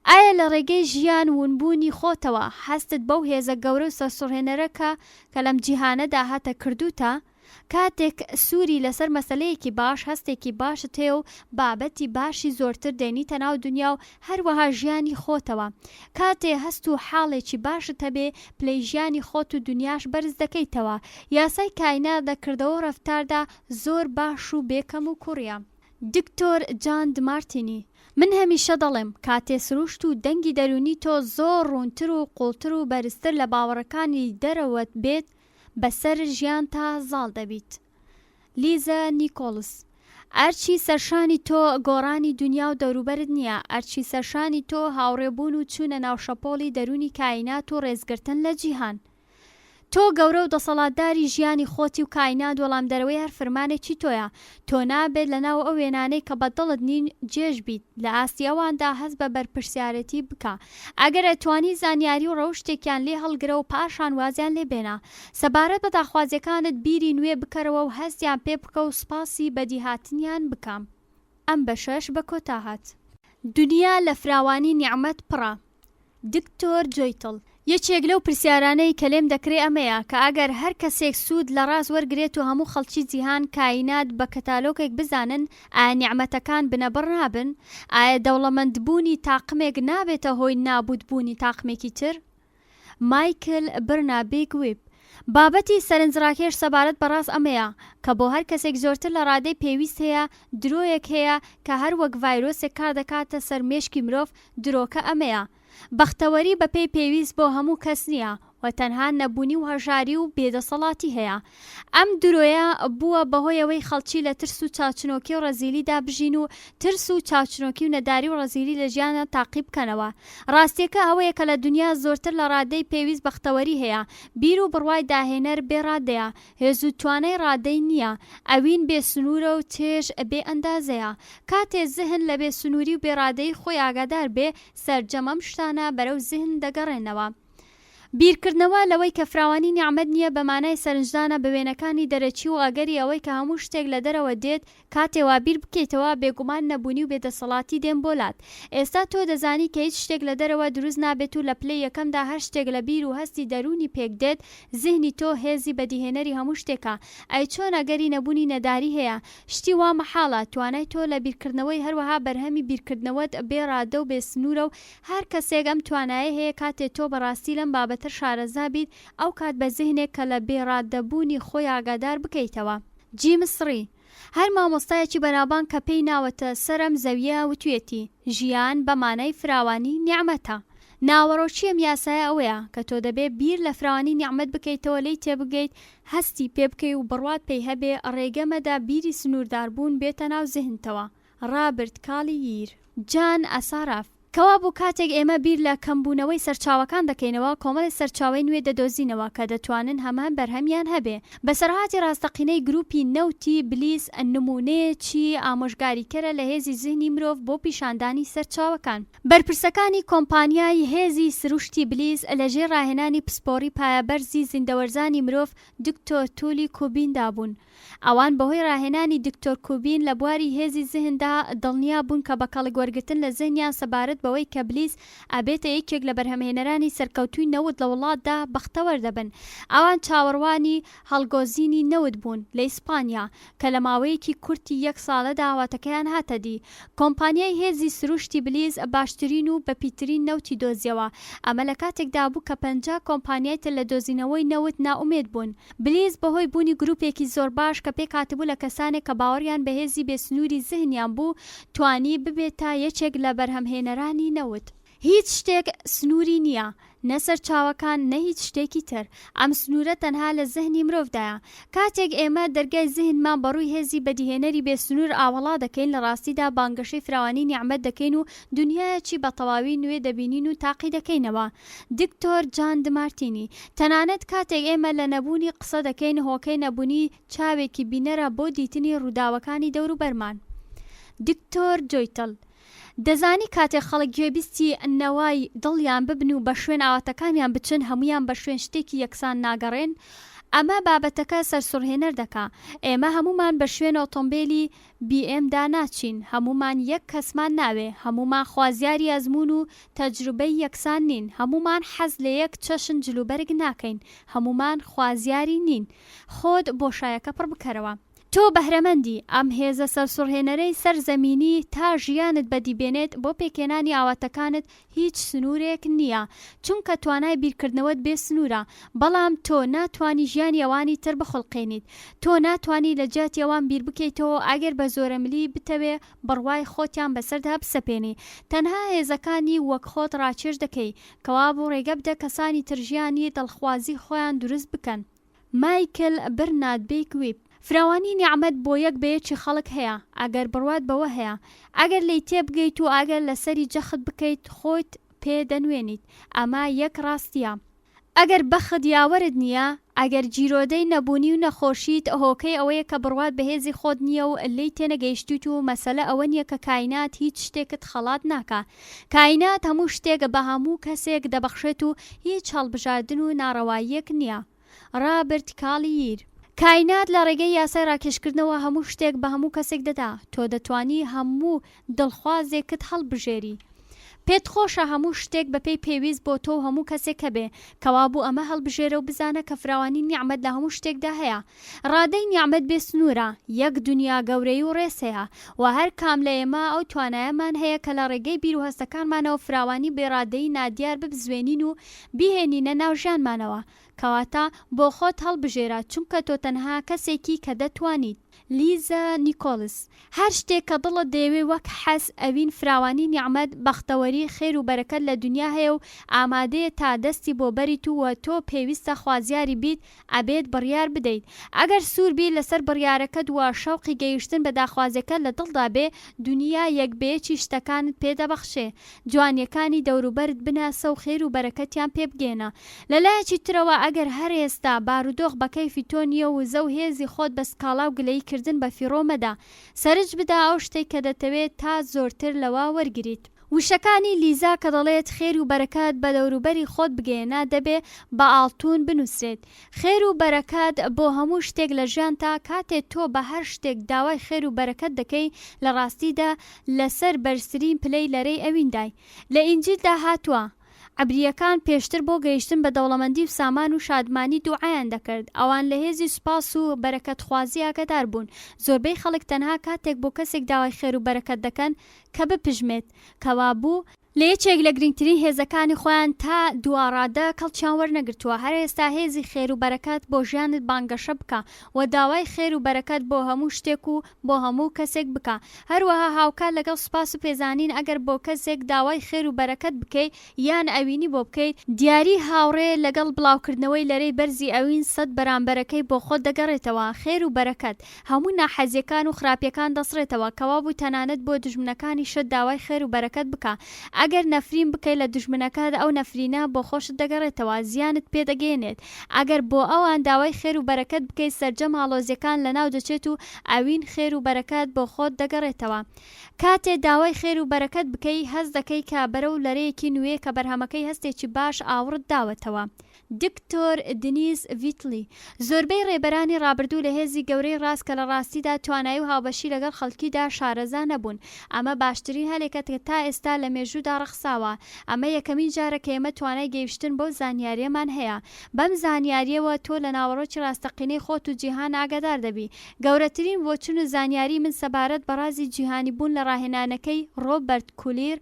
ئایا لە ڕێگەی ژیان ونبوونی خۆتەوە هەستت بەو هێزە گەورە و سەرسوڕهێنەرە کە کە لەم جیهانەدا هەتە کردووتە؟ کاتێک سووری لەسەر مەسەلەیەکی باش هەستێکی باشت هەیە و بابەتی باشی زۆرتر دێنیتە ناو دونیا و هەروەها ژیانی خۆتەوە. کاتێ هەست و حاڵێکی باشت هەبێ پلەی ژیانی خۆت و دونیاش بەرز دەکەیتەوە. یاسای کاینات لە کردەوە و ڕەفتاردا زۆر باش و بێ کەم و کوڕیە. دکتۆر جان دمارتینی، من هەمیشە دەڵێم کاتێ سروشت و دەنگی دەروونی تۆ زۆر ڕوونتر و قوڵتر و بەرزتر لە باوەڕەکانی دەرەوەت بێت بەسەر ژیانتا زاڵ دەبیت. لیزا نیکۆڵس، ئەرکی سەرشانی تۆ گۆڕانی دونیا و دەوروبەرت نییە، ئەرکی سەرشانی تۆ هاوڕێ بوون و چوونە ناو شەپۆڵی دەروونی کائینات و ڕێزگرتن لە جیهان. تۆ گەورە و دەسەڵاتداری ژیانی خۆتی و کائینات وەڵامدەرەوەی هەر فرمانێکی تۆیە. تۆ نابێت لەناو ئەو وێنانەی کە بە دڵت نین جێژ بیت، لە ئاستی ئەواندا هەست بە بەرپرسیارێتی بکە. ئەگەر ئەتوانی زانیاری و ڕەوشتێکیان لێ هەڵگرە و پاشان وازیان لێ بێنە. سەبارەت بە داخوازیەکانت بیری نوێ بکەرەوە و هەستیان پێ بکە و سوپاسی بەدیهاتنیان بکە. ئەم بەشەش بە کۆتا هات. دونیا لە فراوانی نیعمەت پڕە. دکتۆر جۆیتڵ، یەکێک لەو پرسیارانەی کە لێم دەکرێ ئەمەیە کە ئەگەر هەر کەسێک سوود لە ڕاز وەرگرێت و هەموو خەڵکی جیهان کاینات بە کەتالۆگێک بزانن ئایا نیعمەتەکان بنەبڕ نابن؟ ئایا دەوڵەمەندبوونی تاقمێک نابێتە هۆی نابوودبوونی تاقمێکی تر؟ مایکل برنابیگ ویب، بابەتی سەرنجڕاکێش سەبارەت بە ڕاز ئەمەیە کە بۆ هەر کەسێک زۆرتر لە ڕادەی پێویست هەیە، درۆیەک هەیە کە هەر وەک ڤایرۆسێک کاردەکاتە سەر مێشکی مرۆڤ، درۆکە ئەمەیە بەختەوەری بەپێی پێویست بۆ هەموو کەس نییە و تەنها نەبوونی و هەژاری و بێدەسەڵاتی هەیە. ئەم درۆیە بووە بەهۆی ئەوەی خەڵکی لە ترس و چاوچنۆکی و ڕەزیلیدا بژین و ترس و چاوچنۆکی و نەداری و ڕەزیلی لە ژیانیان تاقی بکەنەوە. ڕاستیەکە ئەوەیە کە لە دونیا زۆرتر لە ڕادەی پێویست بەختەوەری هەیە. بیر و بڕوای داهێنەر بێ ڕادەیە. هێز و توانای ڕادەی نییە. ئەوین بێ سنوورە و چێژ بێ ئەندازەیە. کاتێ زهن لە بێ سنووری و بێ ڕادەیی خۆی ئاگادار بێ، سەرجەم ئەم شتانە بەرەو زهن دەگەڕێنەوە. بیرکردنەوە لەوەی کە فراوانی نیعمەت نییە بە مانای سەرنجدانە بە وێنەکانی دەرەکی و ئەگەری ئەوەی کە هەموو شتێک لە دەرەوە دێت، کاتێ وا بیر بکەیتەوە بێگومان نەبوونی و بێدەسەڵاتی دێن بۆ لات. ئێستا تۆ دەزانی کە هیچ شتێک لە دەرەوە دروست نابێت و لە پلەی یەکەمدا هەر شتێک لە بیر و هەستی دەروونی پێک دێت، زهنی تۆ هێزی بەدیهێنەری هەموو شتێکە. ئەی چۆن ئەگەری نەبوونی نەداری هەیە؟ شتی وا مەحاڵە. توانای تۆ لە بیرکردنەوەی هەروەها بەرهەمی بیرکردنەوەت بێ ڕادە و بێ سنوورە و هەر کەسێک ئەم توانایەی هەیە کاتێ تۆ بەڕاستی لەم بابەتە شارەزا بیت ئەو کات بە زهنێک کە لە بێ ڕادە بوونی خۆی ئاگادار بکەیتەوە. جیمس ڕی، هەر مامۆستایەکی بەناوبانگ کە پێی ناوەتە سەر ئەم زەویە وتویەتی، ژیان بە مانای فراوانی نیعمەتە. ناوەڕۆکی ئەم یاسایە ئەوەیە کە تۆ دەبێ بیر لە فراوانی نیعمەت بکەیتەوە لێی تێبگەیت هەستی پێ بکەی و بڕوات پێی هەبێ ڕێگە مەدە بیری سنوورداربوون بێتە ناو زهنتەوە ڕابرت کاڵی ییر. جان ئەساراف. کەوابوو کاتێک ئێمە بیر لە کەمبوونەوەی سەرچاوەکان دەکەینەوە، کۆمەڵێ سەرچاوەی نوێ دەدۆزینەوە کە دەتوانن هەمان بەرهەمیان هەبێ. بەسەرهاتی ڕاستەقینەی گرووپی نەوتی بلیس نموونەیەکی ئامۆژگاریکەرە لە هێزی زهنی مرۆڤ بۆ پیشاندانی سەرچاوەکان. بەرپرسەکانی کۆمپانیای هێزی سروشتی بلیس لە ژێر ڕاهێنانی پسپۆڕی پایەبەرزی زیندەوەرزانی مرۆڤ دکتۆر تولی کوبیندا بوون. ئەوان بەهۆی ڕاهێنانی دکتۆر کوبین لە بواری هێزی زهندا دڵنیا بوون کە بە کەڵک وەرگرتن لە زهنیان سەبارەت بەوەی کە بلیس ئەبێتە یەکێک لە بەرهەمهێنەرانی سەرکەوتووی نەوت لە وڵاتدا بەختەوەر دەبن. ئەوان چاوەڕوانی هەڵگۆزینی نەوت بوون لە ئیسپانیا کە لە ماوەیەکی کورتی یەک ساڵەدا ئاواتەکەیان هاتە دی. کۆمپانیای هێزی سروشتی بلیس باشترین و بەپیترین نەوتی دۆزیەوە. ئەمە لە کاتێکدا بوو کە 50 کۆمپانیای تر لە دۆزینەوەی نەوت نائومێد بوون. بلیس بەهۆی بوونی گروپێکی زۆر باش کە پێکهاتبوو لە کەسانێک کە باوەڕیان بە هێزی بێ سنووری زهنیان بوو، توانی ببێتە یەکێک لە بەرهەمهێنەرانی نەوت. هیچ شتێک سنووری نییە، نە سەرچاوەکان، نە هیچ شتێکی تر. ئەم سنوورە تەنها لە زهنی مرۆڤدایە. کاتێک ئێمە دەرگای زهنمان بە ڕووی هێزی بەدیهێنەری بێ سنوور ئاوەڵا دەکەین، لە ڕاستیدا بانگەشەی فراوانی نیعمەت دەکەین و دونیایەکی بە تەواوی نوێ دەبینین و تاقی دەکەینەوە. دکتۆر جان دمارتینی، تەنانەت کاتێک ئێمە لە نەبوونی قسە دەکەین، هۆکەی نەبوونی چاوێکی بینەرە بۆ دیتنی ڕووداوەکانی دەوروبەرمان. دکتۆر جۆیتڵ، دەزانی کاتێک خەڵک گوێبیستی نەوای دڵیان ببن و بە شوێن ئاواتەکانیان بچن، هەموویان بە شوێن شتێکی یەکسان ناگەڕێن؟ ئەمە بابەتەکە سەرسوڕهێنەر دەکا. ئێمە هەموومان بە شوێن ئۆتۆمبێلی بی ئێم دا ناچین، هەموومان یەک کەسمان ناوێ، هەموومان خوازیاری ئەزموون و تەجروبەی یەکسان نین، هەموومان حەز لە یەک چەشن جلوبەرگ ناکەین، هەموومان خوازیاری نین. خۆت بۆشایەکە پڕ بکەرەوە. تۆ بەهرەمەندی، ئەم هێزە سەرسوڕهێنەرەی سەر زەمینی تا ژیانت بەدی بێنێت بۆ پێکهێنانی ئاواتەکانت هیچ سنوورێک نییە، چونکە توانای بیرکردنەوەت بێ سنوورە، بەڵام تۆ ناتوانی ژیانی ئەوانی تر بخوڵقێنیت، تۆ ناتوانی لە جیاتی ئەوان بیربکەیتەوە ئەگەر بە زۆرەملی بتەوێ بڕوای خۆتیان بەسەردا بسەپێنی تەنها هێزەکانی وەک خۆت ڕاکێش دەکەی، کەوابوو ڕێگە بدە کەسانی تر ژیانی دڵخوازی خۆیان دروست بکەن. مایکل برنارد بیک ویب، فراوانی نیعمەت بۆ یەک بە یەکی خەڵک هەیە، ئەگەر بڕوات بەوە هەیە، ئەگەر لێی تێبگەیت و ئەگەر لەسەری جەخت بکەیت خۆت پێ دەنوێنیت، ئەمە یەک ڕاستییە. ئەگەر بەخت یاوەرت نییە، ئەگەر گیرۆدەی نەبوونی و نەخۆشیت، هۆکەی ئەوەیە کە بڕوات بە هێزی خۆت نییە و لێی تێنەگەیشتوویت و مەسەلە ئەوە نییە کە کاینات هیچ شتێکت خەڵات ناکا. کاینات هەموو شتێک بە هەموو کەسێک دەبەخشێت و هیچ هەڵبژاردن و ناڕەواییەک نییە. ڕابرت کاڵییر. کاینات لە ڕێگەی یاسای ڕاکێشکردنەوە هەموو شتێک بە هەموو کەسێک دەدا، تۆ دەتوانی هەموو دڵخوازێکت هەڵبژێری. پێت خۆشە هەموو شتێک بەپێی پێویست بۆ تۆ و هەموو کەسێک هەبێ، کەوابوو ئەمە هەڵبژێرە و بزانە کە فراوانی نیعمەت لە هەموو شتێکدا هەیە. ڕادەی نیعمەت بێ سنوورە، یەک دونیا گەورەیی و ڕێز هەیە، وە هەر کام لە ئێمە ئەو توانایەمان هەیە کە لە ڕێگەی بیر و هەستەکانمانەوە فراوانی بێ ڕادەی نادیار ببزوێنین و بیهێنینە ناو ژیانمانەوە. کەواتە بۆ خۆت هەڵبژێرە چونکە تۆ تەنها کەسێکی کە دەتوانیت. لیزا نیکۆڵس، هەر شتێک کە دڵت دەیەوێ وەک حەز، ئەوین، فراوانی نیعمەت، بەختەوەری، خێر و بەرەکەت لە دونیا هەیە و ئامادەیە تا دەستی بۆ بەریت و وە تۆ پێویستە خوازیاری بیت ئەبێت بڕیار بدەیت ئەگەر سوور بی لەسەر بڕیارەکەت وە شەوقی گەیشتن بە داخوازیەکەت لە دڵدا بێ دونیا یەک بەیەکی شتەکانت پێ دەبەخشێ جوانیەکانی دەوروبەرت بناسە و خێر و بەرەکەتیان پێ بگەیەنە لە لایەکی ترەوە ئەگەر هەر ئێستا بارودۆخ بە کەیفی تۆ نیە و وزە و هێزی خۆت بە سکاڵا و گلەیی کردن بە فیڕۆ مەدە سەرنج بدە ئەو شتەی کە دەتەوێ تا زۆرتر لەوە وەرگریت. وشەکانی لیزا کە دەڵێت خێر و بەرەکەت بە دەوروبەری خۆت بگەیەنە دەبێ بە ئاڵتون بنوسرێت. خێر و بەرەکەت بۆ هەموو شتێک لە ژیانتا کاتێ تۆ بە هەر شتێک داوای خێر و بەرەکەت دەکەی لە ڕاستیدا لەسەر بەرزترین پلەی لەرەی ئەویندای. لە ئینجیلدا هاتووە، عەبرییەکان پێشتر بۆ گەیشتن بە دەوڵەمەندی و سامان و شادمانی دوعایان دەکرد. ئەوان لە هێزی سوپاس و بەرەکەتخوازی ئاگادار بوون. زۆربەی خەڵک تەنها کاتێک بۆ کەسێک داوای خێر و بەرەکەت دەکەن کە بپژمێت. کەوابوو. لە یەکێک لە گرنگترین هێزەکانی خۆیان تا دوا ڕادە کەڵکیان وەرنەگرتووە، هەر ئێستا هێزی خێر و بەرەکەت بۆ ژیانت بانگەشە بکە و داوای خێر و بەرەکەت بۆ هەموو شتێک و بۆ هەموو کەسێک بکە، هەروەها هاوکات لەگەڵ سوپاس و پێزانین ئەگەر بۆ کەسێک داوای خێر و بەرەکەت بکەیت یان ئەوینی بۆ بکەیت، دیاری هاوڕێ لەگەڵ بڵاوکردنەوەی لەرەی بەرزی ئەوین سەت بەرامبەرەکەی بۆ خۆت دەگەڕێتەوە، خێر و بەرەکەت هەموو ناحەزیەکان و خراپیەکان دەسڕێتەوە، کەوابوو تەنانەت بۆ دوژمنەکانیشت داوای خێر و بەرەکەت بکە، ئەگەر نەفرین بکەی لە دوژمنەکەت ئەو نەفرینە بۆ خۆشت دەگەڕێتەوە زیانت پێ دەگەیەنێت، ئەگەر بۆ ئەوان داوای خێر و بەرەکەت بکەیت سەرجەم ئاڵۆزیەکان لەناو دەچێت و ئەوین خێر و بەرەکەت بۆ خۆت دەگەڕێتەوە. کاتێ داوای خێر و بەرەکەت بکەی هەست دەکەی کە بەرەو لەرەیەکی نوێ کە بەرهەمەکەی هەستێکی باش ئاوڕت داوەتەوە. دکتۆر دنیس ڤیتلی، زۆربەی ڕێبەرانی ڕابردوو لە هێزی گەورەی ڕاست کە لە ڕاستیدا توانایی و هاوبەشی لەگەڵ خەڵکیدا شارەزا نەبوون. ئەمە باشترین هەلێکە کە تا ئێستا لە مێژوودا ڕەخساوە. ئەمە یەکەمین جارە کە ئێمە توانای گەیشتن بەو زانیارییەمان هەیە. بەم زانیارییەوە تۆ لە ناوەڕۆکی ڕاستەقینەی خۆت و جیهان ئاگادار دەبی. گەورەترین بۆچون و زانیاریی من سەبارەت بە ڕازی جیهانیبوون لە ڕاهێنانەکەی ڕۆبەرت کولیر،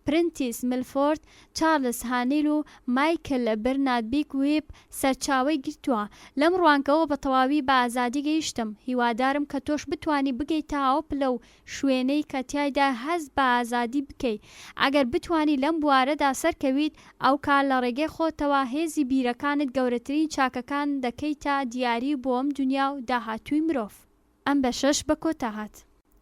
پرنتیس میلفۆرد، چارلس هانیل و مایکل برنارد بیگ ویب سەرچاوەی گرتووە. لەم ڕوانگەوە بە تەواوی بە ئازادی گەیشتم. هیوادارم کە تۆش بتوانی بگەیتە ئەو پلە و شوێنەی کە تیایدا هەست بە ئازادی بکەی. ئەگەر بتوانی لەم بوارەدا سەرکەویت، ئەوکات لە ڕێگەی خۆتەوە هێزی بیرەکانت گەورەترین چاکەکان دەکەیتە دیاری بۆ ئەم دونیا و داهاتووی مرۆڤ. ئەم بەشەش بە کۆتا هات.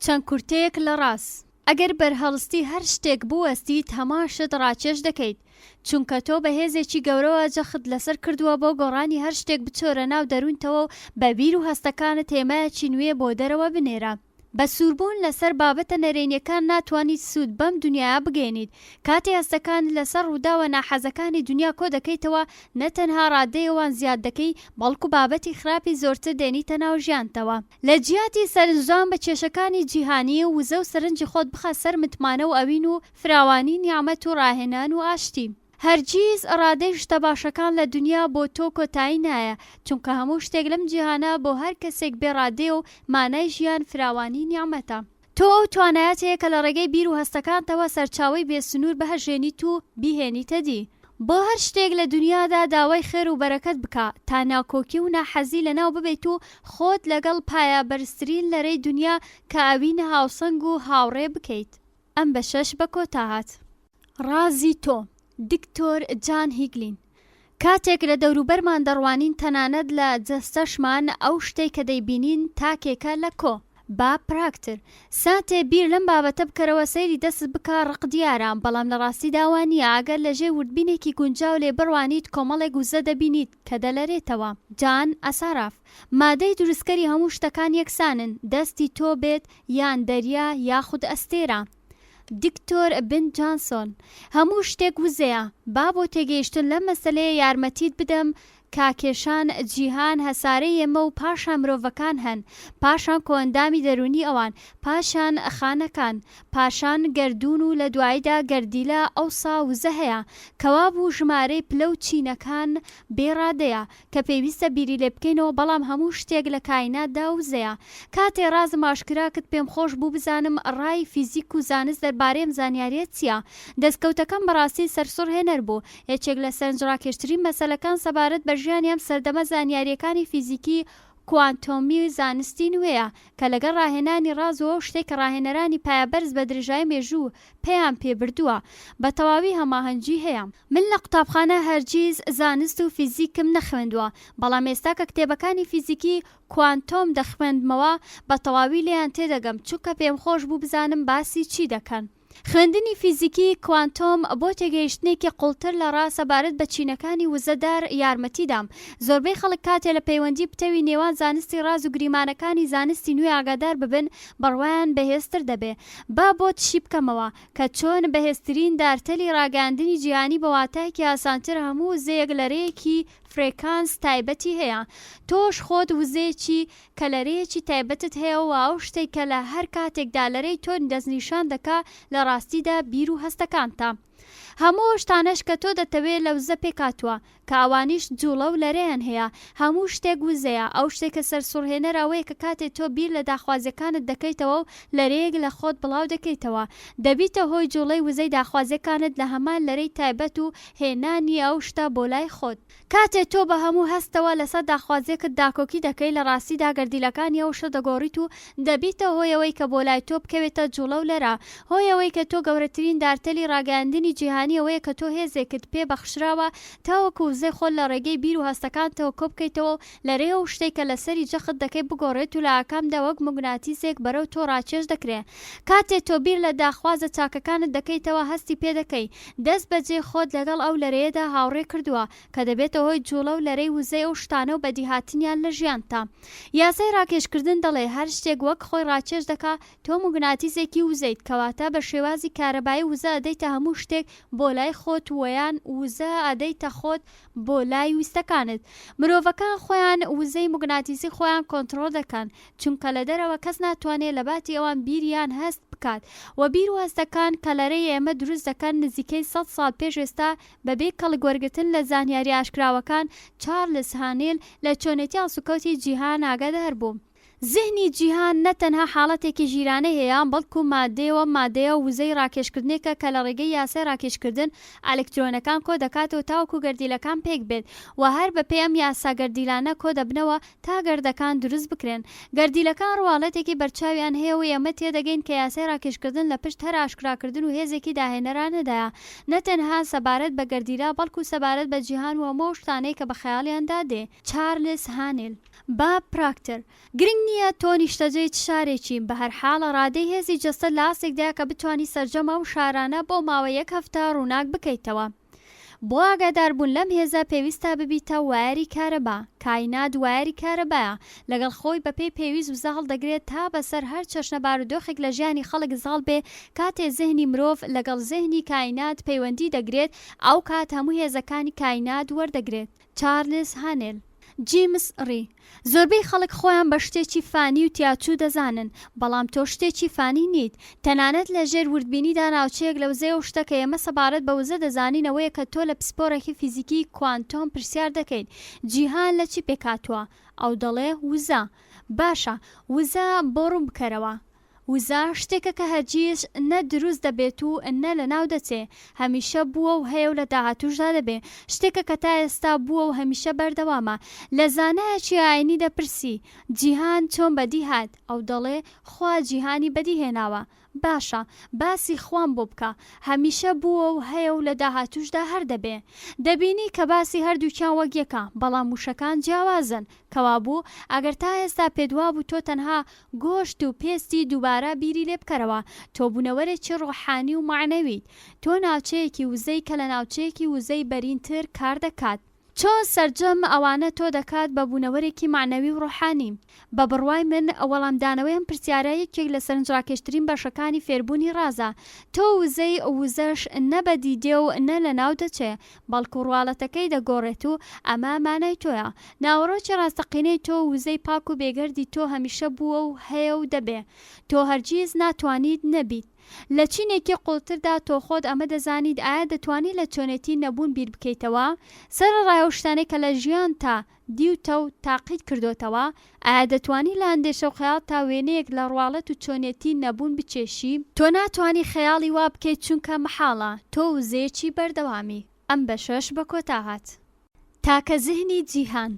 چەند کورتەیەک لە ڕاز. ئەگەر بەرهەڵستی هەر شتێک بوەستیت هەمان شت ڕاکێش دەکەیت، چونکە تۆ بە هێزێکی گەورەوە جەخت لەسەر کردووە بۆ گۆڕانی هەر شتێک بچۆرە ناو دەروونتەوە و بە بیر و هەستەکانت هێمایەکی نوێ بۆ دەرەوە بنێرە. بە سووربوون لەسەر بابەتە نەرێنیەکان ناتوانیت سوود بەم دونیایە بگەیەنیت، کاتێ هەستەکانت لەسەر ڕووداوە ناحەزەکانی دونیا کۆدەکەیتەوە نە تەنها ڕادەی ئەوان زیاد دەکەی بەڵکو بابەتی خراپی زۆرتر دێنیتە ناو ژیانتەوە. لە جیاتی سەرنجدان بە کێشەکانی جیهانی، وزە و سەرنجی خۆت بخە سەر متمانە و ئەوین و فراوانی نیعمەت و ڕاهێنان و ئاشتی. هەرگیز ڕادەی شتە باشەکان لە دونیا بۆ تۆ کۆتایی نایە، چونکە هەموو شتێک لەم جیهانە بۆ هەر کەسێک بێ ڕادەیە و مانای ژیان فراوانی نیعمەتە. تۆ ئەو توانایەت هەیە کە لە ڕێگەی بیر و هەستەکانتەوە سەرچاوەی بێ سنوور بهەژێنیت و بیهێنیتە دی. بۆ هەر شتێک لە دونیادا داوای خێر و بەرەکەت بکە تا ناکۆکی و ناحەزی لەناو ببەیت و خۆت لەگەڵ پایە بەرزترین لەرەی دونیا کە ئەوینە هاوسەنگ و هاوڕێ بکەیت. ئەم بەشەش بە کۆتا هات. ڕازی تۆ، دکتۆر جان هیگلین. کاتێک لە دەوروبەرمان دەڕوانین تەنانەت لە جەستەشمان ئەو شتەی کە دەیبینین تاکێکە لە کۆ. با پراکتر. ساتێ بیر لەم بابەتە بکەرەوە سەیری دەستت بکە ڕق دیارە بەڵام لە ڕاستیدا وا نییە ئەگەر لە ژێر وردبینێکی گونجاو لێ بڕوانیت کۆمەڵێک وزە دەبینیت کە دەلەرێتەوە. جان ئەساراف. مادەی دروستکەری هەموو شتەکان یەکسانن دەستی تۆ بێت یان دەریا یاخود ئەستێرە. دکتۆر بن جانسۆن، هەموو شتێک وزەیە، با بۆ تێگەیشتن لەم مەسەلەیە یارمەتیت بدەم کاکێشان، جیهان، هەسارەی ئێمە و پاشان مرۆڤەکان هەن، پاشان کۆئەندامی دەروونی ئەوان، پاشان خانەکان، پاشان گەردوون و لە دواییدا گەردیلە، ئەوسا وزە هەیە. کەوابوو ژمارەی پلە و چینەکان بێ ڕادەیە. کە پێویستە بیری لێ بکەینەوە بەڵام هەموو شتێک لە کایناتدا وزەیە. کاتێ ڕازم ئاشکرا کرد پێم خۆش بوو بزانم ڕای فیزیک و زانست دەربارەی ئەم زانیاریە چیە. دەستکەوتەکەم بەڕاستی سەرسوڕهێنەر بوو. یەکێک لە سەرنجڕاکێشترین مەسەلەکان سەبارەت بە ژیانی ئەم سەردەمە زانیاریەکانی فیزیکی کوانتۆمی و زانستی نوێیە کە لەگەڵ ڕاهێنانی ڕاز و ئەو شتەی کە ڕاهێنەرانی پایەبەرز بە درێژایی مێژوو پەیان پێ بردووە بە تەواوی هەماهەنگی هەیە. من لە قوتابخانە هەرگیز زانست و فیزیکم نەخوێندووە، بەڵام ئێستا کە کتێبەکانی فیزیکی کوانتۆم دەخوێندمەوە بە تەواوی لێیان تێدەگەم چونکە پێمخۆش بوو بزانم باسی چی دەکەن. خوێندنی فیزیکی کوانتۆم بۆ تێگەیشتنێکی قوڵتر لە ڕا سەبارەت بە چینەکانی وزەدار یارمەتی دام. زۆربەی خەڵک کاتێ لە پەیوەندی پتەوی نێوان زانستی ڕاز و گریمانەکانی زانستی نوێ ئاگادار ببن، بڕوایان بەهێزتر دەبێ. با بۆت شی بکەمەوە کە چۆن بەهێزترین دارتەلی ڕاگەیاندنی جیهانی بە واتایەکی ئاسانتر هەموو وزەیەک لەرەیەکی فرێکانس تایبەتی هەیە. تۆش خۆت وزەیەکی کە لەرەیەکی تایبەتت هەیە و ئەو شتەی کە لە هەر کاتێکدا لەرەی تۆ دەستنیشان دەکا لە ڕاستیدا بیر و هەستەکانتە. هەموو ئەو شتانەش کە تۆ دەتەوێ لە وزە پێکهاتووە. کە ئەوانیش جوڵە و لەرەیان هەیە. هەموو شتێک وزەیە. ئەو شتەی کە سەرسوڕهێنەرە ئەوەیە کە کاتێ تۆ بیر لە داخوازیەکانت دەکەیتەوە و لەرەیەک لە خۆت بڵاو دەکەیتەوە، دەبیتە هۆی جوڵەی وزەی داخوازیەکانت لە هەمان لەرەی تایبەت و هێنانی ئەو شتە بۆ لای خۆت. کاتێ تۆ بە هەموو هەستەوە لەسەر داخوازیەکت داکۆکی دەکەی، لە ڕاستیدا گەردیلەکانی ئەو شتە دەگۆڕیت و دەبیتە هۆی ئەوەی کە بۆ لای تۆ بکەوێتە جوڵە و لەرە. هۆی ئەوەی کە تۆ گەورەترین دارتەلی ڕاگەیاندنی جیهانی ئەوەیە کە تۆ هێزێکت پێ بەخشراوە تاوەکو وزەی خۆت لە ڕێگەی بیر و هەستەکانتەوە کۆبکەیتەوە و لەرەی ئەو شتەی کە لەسەری جەخت دەکەی بگۆڕێت و لە ئاکامدا وەک موگناتیسێک بەرەو تۆ ڕاکێش دەکرێ. کاتێ تۆ بیر لە داخوازە چاکەکانت دەکەیتەوە هەستی پێ دەکەی دەست بەجێ خۆت لەگەڵ ئەو لەرەیەدا هاوڕێ کردووە کە دەبێتە هۆی جوڵە و لەرەی وزەی ئەو شتانە و بەدیهاتنیان لە ژیانتا. یاسای ڕاکێشکردن دەڵێ هەر شتێک وەک خۆی ڕاکێش دەکا، تۆ موگناتیسێکی وزەیت کەواتە بە شێوازی کارەبایی وزە ئەدەیتە هەموو شتێک بۆ لای خۆت وەیان وزە ئەدەیتە خۆت بۆ لای ویستەکانت. مرۆڤەکان خۆیان وزەی موگناتیسی خۆیان کۆنتڕۆڵ دەکەن چونکە لە دەرەوە کەس ناتوانێ لە باتی ئەوان بیر یان هەست بکات وە بیر و هەستەکان کە لەرەی ئێمە دروست دەکەن نزیکەی سەد ساڵ پێش ئێستا بە بێ کەڵک وەرگرتن لە زانیاریە ئاشکراوەکان چارلس هانیل لە چۆنێتی هەڵسوکەوتی جیهان ئاگادار بوو. زهنی جیهان نە تەنها حاڵەتێکی ژیرانەی هەیە، بەڵکو ماددەیە و ئەم ماددەیە وزەی ڕاکێشکردنێکە کە لە ڕێگەی یاسای ڕاکێشکردن ئەلکترۆنەکان کۆدەکاتەوە تاوەکو گەردیلەکان پێک بێت و هەر بەپێی ئەم یاسا گەردیلانە کۆدەبنەوە تا گەردەکان دروست بکرێن. گەردیلەکان ڕواڵەتێکی بەرچاویان هەیە و ئێمە تێدەگەین کە یاسای ڕاکێشکردن لە پشت هەر ئاشکراکردن و هێزێکی داهێنەرانەدایە، نە تەنها سەبارەت بە گەردیلە بەڵکو سەبارەت بە جیهان و هەموو ئەو شتانەی کە بە خەیاڵیاندا دێ. چارلس هانیل. باب پراکتەر، گرنگ نییە تۆ نیشتەجێی چ شارێکی، بەهەرحاڵ ڕادەی هێزی جەستەت لە ئاستێکدایە کە بتوانی سەرجەم ئەو شارانە بۆ ماوەی یەک هەفتە ڕووناک بکەیتەوە. بۆ ئاگاداربوون لەم هێزە پێویستە ببیتە وایەری کارەبا. کاینات وایەری کارەبایە، لەگەڵ خۆی بەپێی پێویست وزە هەڵدەگرێت تا بەسەر هەر چەشنە بارودۆخێک لە ژیانی خەڵک زاڵ بێ، کاتێ زهنی مرۆڤ لەگەڵ زهنی کاینات پەیوەندی دەگرێت ئەوکات هەموو هێزەکانی کاینات وەردەگرێت. چارلز هانێل. جیمس ڕی، زۆربەی خەڵک خۆیان بە شتێکی فانی و تیاچوو دەزانن، بەڵام تۆ شتێکی فانی نیت. تەنانەت لە ژێر وردبینیدا ناوچەیەک لە وزەی ئەو شتە کە ئێمە سەبارەت بە وزە دەزانین ئەوەیە کە تۆ لە پسپۆڕێکی فیزیکی کوانتۆم پرسیار دەکەیت جیهان لە چی پێکهاتووە؟ ئەو دەڵێ وزە. باشە، وزە بۆ ڕوون بکەرەوە. وزە شتێکە کە هەرگیز نە دروست دەبێت و نە لەناو دەچێ، هەمیشە بووە و هەیە و لە داهاتووشدا دەبێ. شتێکە کە تا ئێستا بووە و هەمیشە بەردەوامە. لە زانایەکی ئایینی دەپرسی، جیهان چۆن بەدی هات؟ ئەو دەڵێ، خوا جیهانی بەدی هێناوە. باشە، باسی خوام بۆ بکە. هەمیشە بووە و هەیە و لە داهاتووشدا هەر دەبێ. دەبینی کە باسی هەردووکیان وەک یەکە، بەڵام وشەکان جیاوازن. کەوابوو، ئەگەر تا ئێستا پێت وابوو تۆ تەنها گۆشت و پێستی دووبارە بیری لێ بکەرەوە، تۆ بوونەوەرێکی ڕۆحانی و مەعنەویت. تۆ ناوچەیەکی وزەی کە لە ناوچەیەکی وزەی بەرینتر کار دەکات. چۆن سەرجەم ئەوانە تۆ دەکات بە بوونەوەرێکی مەعنەوی و ڕۆحانی؟ بە بڕوای من وەڵامدانەوەی ئەم پرسیارە یەکێک لە سەرنجڕاکێشترین بەشەکانی فێربوونی ڕازە. تۆ وزەی، وزەش نە بەدی دێ و نە لەناو دەچێ. بەڵکو ڕواڵەتەکەی دەگۆڕێت و ئەمە مانای تۆیە. ناوەڕۆکی ڕاستەقینەی تۆ و وزەی پاک و بێگەردی تۆ هەمیشە بووە و هەیە و دەبێ. تۆ هەرگیز ناتوانیت نەبیت. لە چینێکی قوڵتردا تۆ خۆت ئەمە دەزانیت ئایا دەتوانی لە چۆنێتی نەبوون بیر بکەیتەوە؟ سەرەڕای ئەو شتانەی کە لە ژیانتا دیوتە و تاقیت کردۆتەوە؟ ئایا دەتوانی لە ئەندێشە و خەیاڵتا وێنەیەک لە ڕواڵەت و چۆنێتی نەبوون بکێشی؟ تۆ ناتوانی خەیاڵی وا بکەیت چونکە مەحاڵە، تۆ وزەیەکی بەردەوامی. ئەم بەشەش بە کۆتا هات. تاکە زهنی جیهان،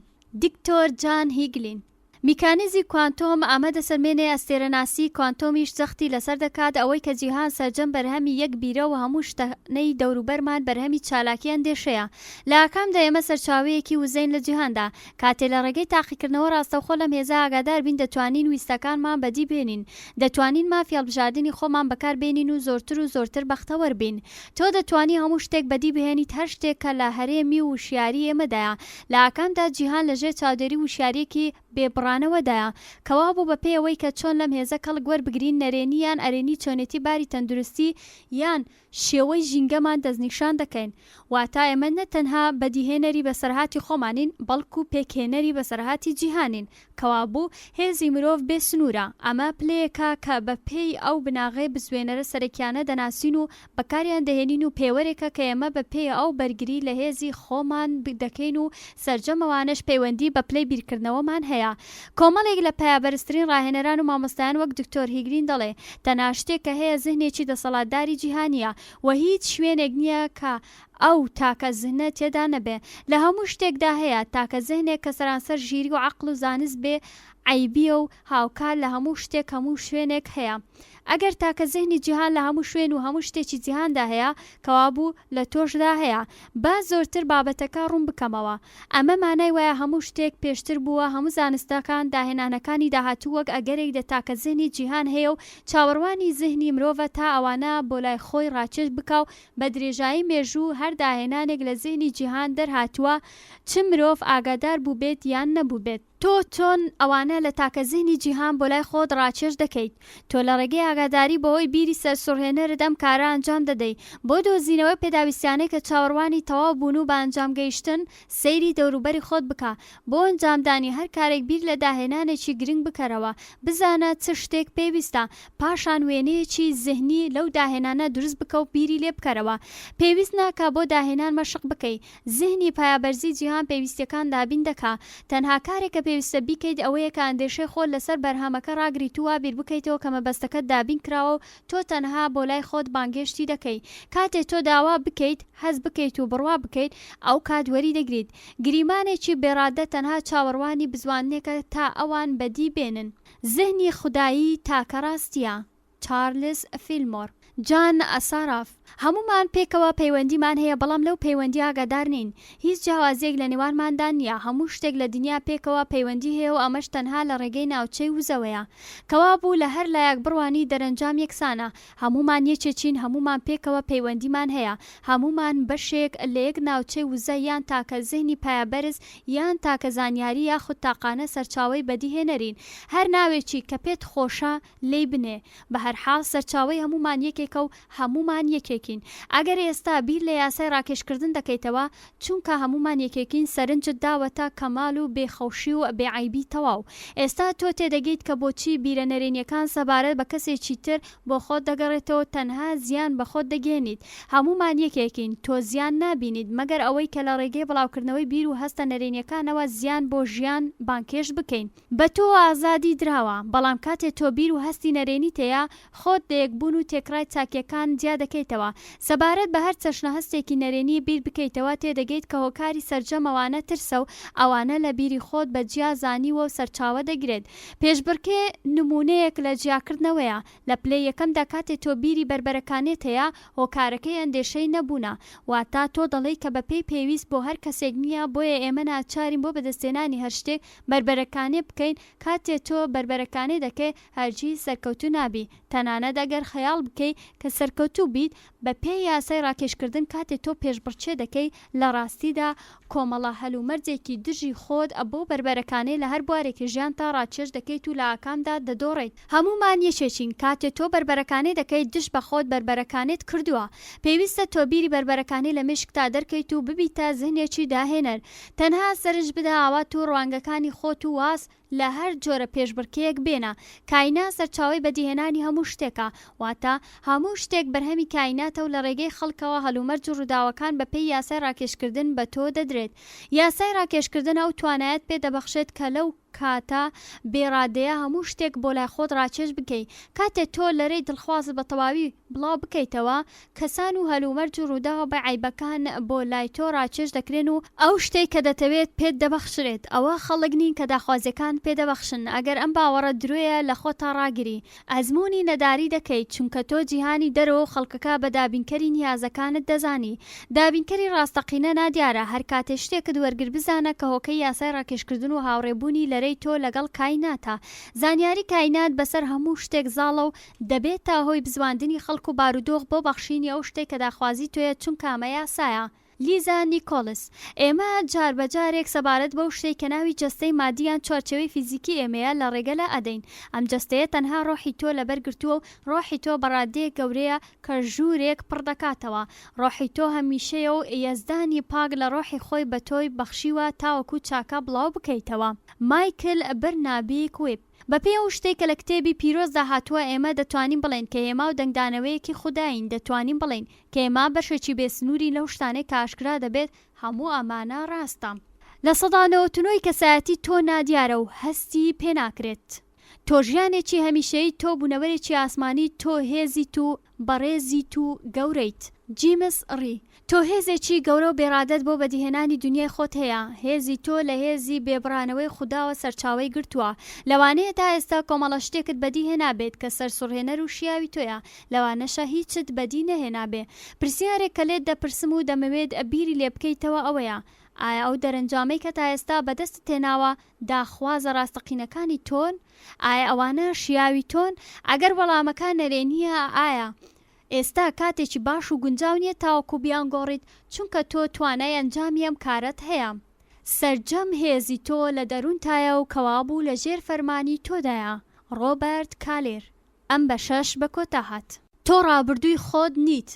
دکتۆر جان هیگلین. میکانیزی کوانتۆم ئەمە دەسەلمێنێ، ئەستێرەناسی کوانتۆمیش جەختی لەسەر دەکات ئەوەی کە جیهان سەرجەم بەرهەمی یەک بیرە و هەموو شتانەی دەوروبەرمان بەرهەمی چالاکی ئەندێشەیە. لە ئاکامدا ئێمە سەرچاوەیەکی وزەین لە جیهاندا. کاتێ لە ڕێگەی تاقیکردنەوە ڕاستەوخۆ لەم هێزە ئاگادار بین دەتوانین ویستەکانمان بەدی بێنین. دەتوانین مافی هەڵبژاردنی خۆمان بەکار بێنین و زۆرتر و زۆرتر بەختەوەر بین. تۆ دەتوانی هەموو شتێک بەدی بهێنیت هەر شتێک کە لە هەرێمی وشیاری ئێمەدایە. لە ئاکامدا جیهان لە ژێر چاودێری وشیارییەکی بێ بڕانەوەدایە. گۆڕانەوەدایە. کەوابوو بەپێی ئەوەی کە چۆن لەم هێزە کەڵک وەربگرین نەرێنی یان ئەرێنی چۆنێتی باری تەندروستی یان شێوەی ژینگەمان دەستنیشان دەکەین. واتە ئێمە نە تەنها بەدیهێنەری بەسەرهاتی خۆمانین، بەڵکو پێکهێنەری بەسەرهاتی جیهانین. کەوابوو هێزی مرۆڤ بێ سنوورە. ئەمە پلەیەکە کە بە پێی ئەو بناغەی بزوێنەرە سەرەکیانە دەناسین و بەکاریان دەهێنین و پێوەرێکە کە ئێمە بە پێی ئەو بەرگری لە هێزی خۆمان دەکەین و سەرجەم ئەوانەش پەیوەندی بە پلەی بیرکردنەوەمان هەیە. کۆمەڵێک لە پایەبەرزترین ڕاهێنەران و مامۆستایان وەک دکتۆر هیگرین دەڵێ تەنها شتێک کە هەیە زهنێکی دەسەڵاتداری جیهانییە و هیچ شوێنێک نییە کە ئەو تاکە زهنە تێدا نەبێ. لە هەموو شتێکدا هەیە تاکە زهنێک کە سەرانسەر ژیری و عەقڵ و زانست بێ عەیبییە و هاوکات لە هەموو شتێک هەموو شوێنێک هەیە. ئەگەر تاکە زهنی جیهان لە هەموو شوێن و هەموو شتێکی جیهاندا هەیە، کەوابوو لە تۆشدا هەیە. با زۆرتر بابەتەکە ڕوون بکەمەوە. ئەمە مانای وایە هەموو شتێک پێشتر بووە، هەموو زانستەکان، داهێنانەکانی داهاتوو وەک ئەگەرێک لە تاکە زهنی جیهان هەیە و چاوەڕوانی زهنی مرۆڤە تا ئەوانە بۆ لای خۆی ڕاکێش بکا و بە درێژایی مێژوو هەر داهێنانێک لە زهنی جیهان دەرهاتووە چ مرۆڤ ئاگادار بووبێت یان نەبووبێت. تۆ چۆن ئەوانە لە تاکە زهنی جیهان بۆ لای خۆت ڕاکێش دەکەیت؟ تۆ لە ڕێگەی ئاگاداری بەهۆی بیری سەرسوڕهێنەرت ئەم کارە ئەنجام دەدەی. بۆ دۆزینەوەی پێداویستیانەی کە چاوەڕوانی تەواو بوون و بە ئەنجام گەیشتن، سەیری دەوروبەری خۆت بکە. بۆ ئەنجامدانی هەر کارێک بیر لە داهێنانێکی گرنگ بکەرەوە. بزانە چ شتێک پێویستە. پاشان وێنەیەکی زهنی لەو داهێنانە دروست بکە و بیری لێ بکەرەوە. پێویست ناکا بۆ داهێنان مەشق بکەی. زهنی پایەبەرزی جیهان پێویستیەکان دابین دەکا. تەنها کارێک کە پێویستە بیکەیت ئەوەیە کە ئەندێشەی خۆت لەسەر بەرهەمەکە ڕاگریت و وا بیربکەیتەوە کە مەبەستەکەت دابین کراوە و تۆ تەنها بۆ لای خۆت بانگهێشتی دەکەی. کاتێ تۆ داوا بکەیت، هەست بکەیت و بڕوا بکەیت، ئەوکات وەریدەگریت. گریمانێکی بێ ڕادە تەنها چاوەڕوانی بزواندنێکە تا ئەوان بەدی بێنن. زهنی خودایی تاکە ڕاستیە. چارلز فیلمۆر. جان ساراف، هەموومان پێکەوە پەیوەندیمان هەیە بەڵام لەو پەیوەندییە ئاگادار نین. هیچ جیاوازییەک لە نێوانماندا نییە، هەموو شتێک لە دنیا پێکەوە پەیوەندی هەیە و ئەمەش تەنها لە ڕێگەی ناوچەی وزەوەیە. کەوابوو لە هەر لایەک بڕوانی دەرەنجام یەکسانە. هەموومان یەکێکین، هەموومان پێکەوە پەیوەندیمان هەیە. هەموومان بەشێک لە یەک ناوچەی وزە یان تاکە زهنی پایەبەرز یان تاکە زانیاری یاخود تاقانە سەرچاوەی بەدیهێنەرین. هەر ناوێکی کە پێت خۆشە لێی بنێ. بەهەرحاڵ سەرچاوەی هەموومان یەکێکە و هەموومان یەکێکین. ئەگەر ئێستا بیر لە یاسای ڕاکێشکردن دەکەیتەوە، چونکە هەموومان یەکێکین سەرنجت داوەتە کەمال و بێ خەوشی و بێ عەیبی تەواو. ئێستا تۆ تێدەگەیت کە بۆچی بیرە نەرێنیەکان سەبارەت بە کەسێکی تر بۆ خۆت دەگەڕێتەوە تەنها زیان بە خۆت دەگەیەنیت. هەموومان یەکێکین. تۆ زیان نابینیت مەگەر ئەوەی کە لە ڕێگەی بڵاوکردنەوەی بیر و هەستە نەرێنیەکانەوە زیان بۆ ژیان بانگهێشت بکەین. بە تۆ ئازادی دراوە، بەڵام کاتێ تۆ بیر و هەستی نەرێنیت هەیە، خۆت لە یەکبوون و تێکڕای چاکییەکان جیا دەکەیتەوە. سەبارەت بە هەر چەشنە هەستێکی نەرێنی بیر بکەیتەوە، تێدەگەیت کە هۆکاری سەرجەم ئەوانە ترسە و ئەوانە لە بیری خۆت بە جیا زانیوە و سەرچاوە دەگرێت. پێشبڕکێ نموونەیەک لە جیاکردنەوەیە. لە پلەی یەکەمدا کاتێ تۆ بیری بەربەرەکانێت هەیە، هۆکارەکەی ئەندێشەی نەبوونە. واتە تۆ دەڵێی کە بەپێی پێویست بۆ هەر کەسێک نییە، بۆیە ئێمە ناچارین بۆ بەدەستهێنانی هەر شتێک بەربەرەکانێ بکەین، کاتێ تۆ بەربەرەکانێ دەکەی هەرگیز سەرکەوتوو نابی، تەنانەت ئەگەر خەیاڵ بکەی کە سەرکەوتوو بیت، بە پێی یاسای ڕاکێشکردن کاتێ تۆ پێشبڕکێ دەکەی لە ڕاستیدا کۆمەڵە هەلومەرجێکی دژی خۆت بۆ بەربەرەکانێ لە هەر بوارێکی ژیانتا ڕاکێش دەکەیت و لە ئاکامدا دەدۆڕێیت. هەموومان یەکێکین، کاتێ تۆ بەربەرەکانێ دەکەیت دژ بە خۆت بەربەرەکانێت کردووە. پێویستە تۆ بیری بەربەرەکانێ لە مێشکتا دەرکەیت و ببیتە زهنێکی داهێنەر. تەنها سەرنج بدە ئاوات و ڕوانگەکانی خۆت و واز لە هەر جۆرە پێشبڕکێیەک بێنە. کاینات سەرچاوەی بەدیهێنانی هەموو شتێکە. واتە، هەموو شتێک بەرهەمی کایناتە و لە ڕێگەی خەڵکەوە هەلومەرج و ڕووداوەکان بە پێی یاسای ڕاکێشکردن بە تۆ دەدرێت. یاسای ڕاکێشکردن ئەو توانایەت پێ دەبەخشێت کە لەو کاتە بێ ڕادەیە هەموو شتێک بۆ لای خۆت ڕاکێش بکەی. کاتێ تۆ لەرەی دڵخوازت بە تەواوی بڵاو بکەیتەوە، کەسان و هەلومەرج و ڕووداوە بە عەیبەکان بۆ لای تۆ ڕاکێش دەکرێن و ئەو شتەی کە دەتەوێت پێت دەبەخشرێت. ئەوە خەڵک نین کە داخوازیەکانت پێ دەبەخشن. ئەگەر ئەم باوەڕە درۆیە لە خۆتا ڕاگری، ئەزموونی نەداری دەکەیت، چونکە تۆ جیهانی دەرەوە و خەڵکەکە بە دابینکەری نیازەکانت دەزانی. دابینکەری ڕاستەقینە نادیارە، هەر کاتێ شتێکت وەرگرت بزانە کە هۆکەی یاسای ڕاکێشکردن و هاوڕێبوونی لەرەی تۆ لەگەڵ کایناتە. زانیاری کاینات بەسەر هەموو شتێک زاڵە و دەبێتە هۆی بزواندنی خەڵک و بارودۆخ بۆ بەخشینی ئەو شتەی کە داخوازی تۆیە چونکە ئەمە یاسایە. لیزا نیکۆڵس، ئێمە جار بە جارێک سەبارەت بەو شتەی کە ناوی جەستەی مادی یان چوارچێوەی فیزیکی ئێمەیە لە ڕێگە لا ئەدەین. ئەم جەستەیە تەنها ڕۆحی تۆ لەبەر گرتووە و ڕۆحی تۆ بە ڕادەیەک گەورەیە کە ژوورێک پڕ دەکاتەوە. ڕۆحی تۆ هەمیشەیە و یەزدانی پاک لە ڕۆحی خۆی بە تۆی بەخشیوە تاوەکو چاکە بڵاو بکەیتەوە. مایکل برنابی کویپ. بەپێی ئەو شتەی کە لە کتێبی پیرۆزدا هاتووە ئێمە دەتوانین بڵێین کە هێما و دەنگدانەوەیەکی خودایین، دەتوانین بڵێین کە ئێمە بەشێکی بێ سنوورین لەو شتانەی کە ئاشکرا دەبێت، هەموو ئەمانە ڕاستە. 99% ی کەسایەتی تۆ نادیارە و هەستی پێ ناکرێت. تۆ ژیانێکی هەمیشەییت تۆ بوونەوەرێکی ئاسمانیت تۆ هێزیت و بەڕێزیت و گەورەیت. جیمس ڕی، تۆ هێزێکی گەورە و بێڕادەت بۆ بەدیهێنانی دونیای خۆت هەیە، هێزی تۆ لە هێزی بێبڕانەوەی خوداوە سەرچاوەی گرتووە. لەوانەیە تا ئێستا کۆمەڵە شتێکت بەدی هێنابێت کە سەرسوڕهێنەر و شیاوی تۆیە، لەوانەشە هیچت بەدی نەهێنابێ. پرسیارێک کە لێت دەپرسم و دەمەوێت بیری لێبکەیتەوە ئەوەیە، ئایا ئەو دەرەنجامەی کە تا ئێستا بەدەستت هێناوە داخوازە ڕاستەقینەکانی تۆن؟ ئایا ئەوانە شیاوی تۆن؟ ئەگەر وەڵامەکە نەرێنییە، ئایا ئێستا کاتێکی باش و گونجاو نییە تاوەکو بیانگۆڕیت، چونکە تۆ توانای ئەنجامی ئەم کارەت هەیە؟ سەرجەم هێزی تۆ لە دەروونتایە و کەوابوو لە ژێر فەرمانی تۆدایە. ڕۆبەرت کالیر. ئەم بەشەش بە کۆتا هات. تۆ ڕابردووی خۆت نیت.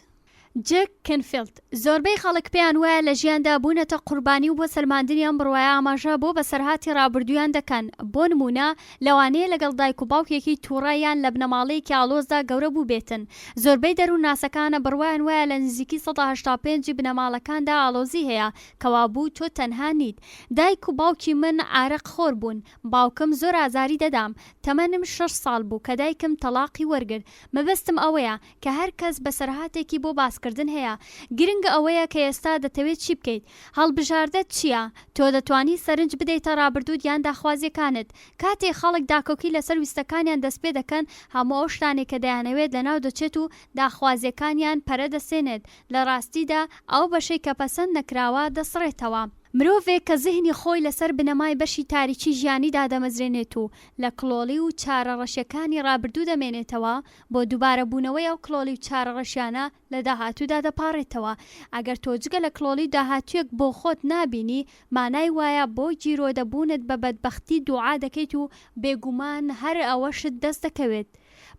جەک کنفیڵد، زۆربەی خەڵک پێیان وایە لە ژیاندا بوونەتە قوربانی و بۆ سەلماندنی ئەم بڕوایە ئاماژە بۆ بەسەرهاتی ڕابردوویان دەکەن، بۆ نموونە لەوانەیە لەگەڵ دایک و باوکێکی تووڕە یان لە بنەماڵەیەکی ئاڵۆزدا گەورە بووبێتن. زۆربەی دەروونناسەکان بڕوایان وایە لە نزیکی 85% ی بنەماڵەکاندا ئاڵۆزی هەیە، کەوابوو تۆ تەنها نیت. دایک و باوکی من عارەق خۆر بوون. باوکم زۆر ئازاری دەدام. تەمەنم شەش ساڵ بوو کە دایکم تەڵاقی وەرگرت. مەبەستم ئەوەیە کە هەر کەس بەسەرهاتێکی بۆ باسکردن هەیە. گرنگ ئەوەیە کە ئێستا دەتەوێت چی بکەیت. هەڵبژاردەت چییە؟ تۆ دەتوانی سەرنج بدەیتە ڕابردووت یان داخوازییەکانت. کاتێ خەڵک داکۆکی لەسەر ویستەکانیان دەستپێدەکەن، هەموو ئەو شتانەی کە دەیانەوێت لەناو دەچێت و داخوازییەکانیان پەرە دەسێنێت. لە ڕاستیدا ئەو بەشەی کە پەسەند نەکراوە دەسڕێتەوە. مرۆڤێک کە زهنی خۆی لەسەر بنەمای بەشی تاریکی ژیانی دادەمەزرێنێت و لە کڵۆڵی و چارەڕەشیەکانی ڕابردوو دەمێنێتەوە، بۆ دووبارە بوونەوەی ئەو کڵۆڵی و چارەڕەشیانە لە داهاتوودا دەپاڕێتەوە. ئەگەر تۆ جگە لە کڵۆڵی داهاتوویەک بۆ خۆت نابینی، مانای وایە بۆ گیرۆدە بوونت بە بەدبەختی دووعا دەکەیت و بێگومان هەر ئەوەشت دەست دەکەوێت.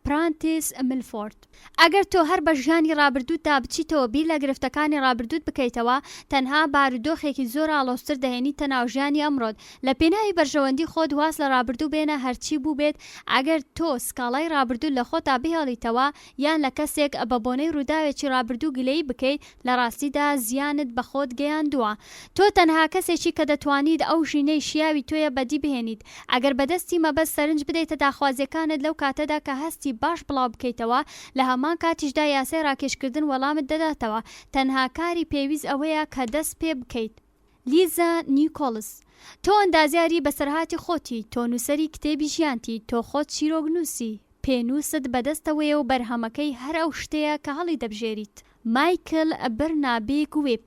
پرانتیس ملفۆرد. ئەگەر تۆ هەر بە ژیانی ڕابردووتدا بچیتەوە بیر لە گرفتەکانی ڕابردووت بکەیتەوە، تەنها بارودۆخێکی زۆر ئاڵۆزتر دەهێنیتە ناو ژیانی ئەمڕۆت. لە پێناوی بەرژەوەندی خۆت واز لە ڕابردوو بێنە هەرچی بووبێت، ئەگەر تۆ سکاڵای ڕابردوو لە خۆتا بهێڵیتەوە یان لە کەسێک بە بۆنەی ڕووداوێکی ڕابردوو گلەیی بکەیت لە ڕاستیدا زیانت بە خۆت گەیاندووە. تۆ تەنها کەسێکی کە دەتوانیت ئەو ژینەی شیاوی تۆیە بەدی بهێنیت. ئەگەر بە دەستی مەبەست سەرنج بدەیتە داخوازییەکانت لەو کاتەدا کە هەستی باش بڵاو بکەیتەوە، لە هەمان کاتیشدا یاسای ڕاکێشکردن وەڵامت دەداتەوە. تەنها کاری پێویست ئەوەیە کە دەست پێ بکەیت. لیزا نیکۆڵس، تۆ ئەندازیاری بەسەرهاتی خۆتی، تۆ نووسەری کتێبی ژیانتی، تۆ خۆت چیرۆکنووسی، پێنووست بەدەستەوەیە و بەرهەمەکەی هەر ئەو شتەیە کە هەڵیدەبژێریت. مایکل برنابیک ویب،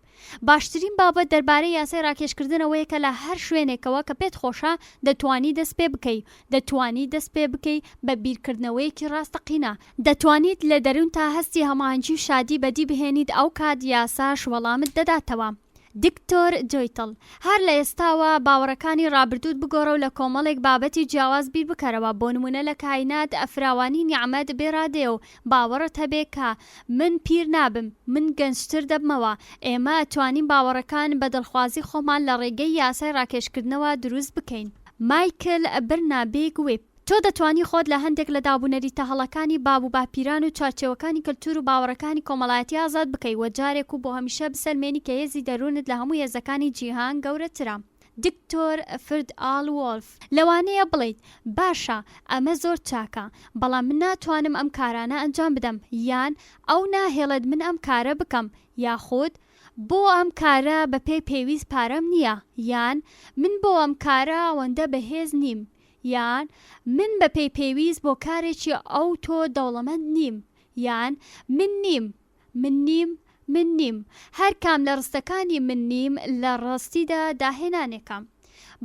باشترین بابەت دەربارەی یاسای ڕاکێشکردن ئەوەیە کە لە هەر شوێنێکەوە کە پێت خۆشە دەتوانی دەست پێ بکەی، دەتوانی دەست پێ بکەی بە بیرکردنەوەیەکی ڕاستەقینە، دەتوانیت لە دەروونتا هەستی هەماهەنگی و شادی بەدی بهێنیت ئەوکات یاساش وەڵامت دەداتەوە. دکتۆر جۆیتڵ، هەر لە ئێستاوە باوەڕەکانی ڕابردووت بگۆڕە و لە کۆمەڵێک بابەتی جیاواز بیر بکەرەوە، بۆ نموونە لە کاینات فراوانی نیعمەت بێ ڕادەیە و باوەڕت هەبێ کە من پیر نابم، من گەنجتر دەبمەوە. ئێمە ئەتوانین باوەڕەکان بە دڵخوازی خۆمان لە ڕێگەی یاسای ڕاکێشکردنەوە دروست بکەین. مایکل برنابیگ ویب. تۆ دەتوانی خۆت لە هەندێک لە دابونەریتە هەڵەکانی باب و باپیران و چوارچێوەکانی کەلتور و باوەڕەکانی کۆمەڵایەتی ئازاد بکەی و جارێک و بۆ هەمیشە بسەلمێنی کە هێزی دەروونت لە هەموو هێزەکانی جیهان گەورەترە. دکتۆر فردئال وۆلف، لەوانەیە بڵێیت، باشە، ئەمە زۆر چاکە، بەڵام من ناتوانم ئەم کارانە ئەنجام بدەم، یان ئەو ناهێڵێت من ئەم کارە بکەم، یاخود بۆ ئەم کارە بەپێی پێویست پارەم نییە، یان من بۆ ئەم کارە ئەوەندە بەهێز نیم، یان من بە پێی پێویست بۆ کارێکی ئەوتۆ دەوڵەمەند نیم، یان من نیم، من نیم، من نیم. هەر کام لە ڕستەکانی من نیم لە ڕاستیدا داهێنانێکە.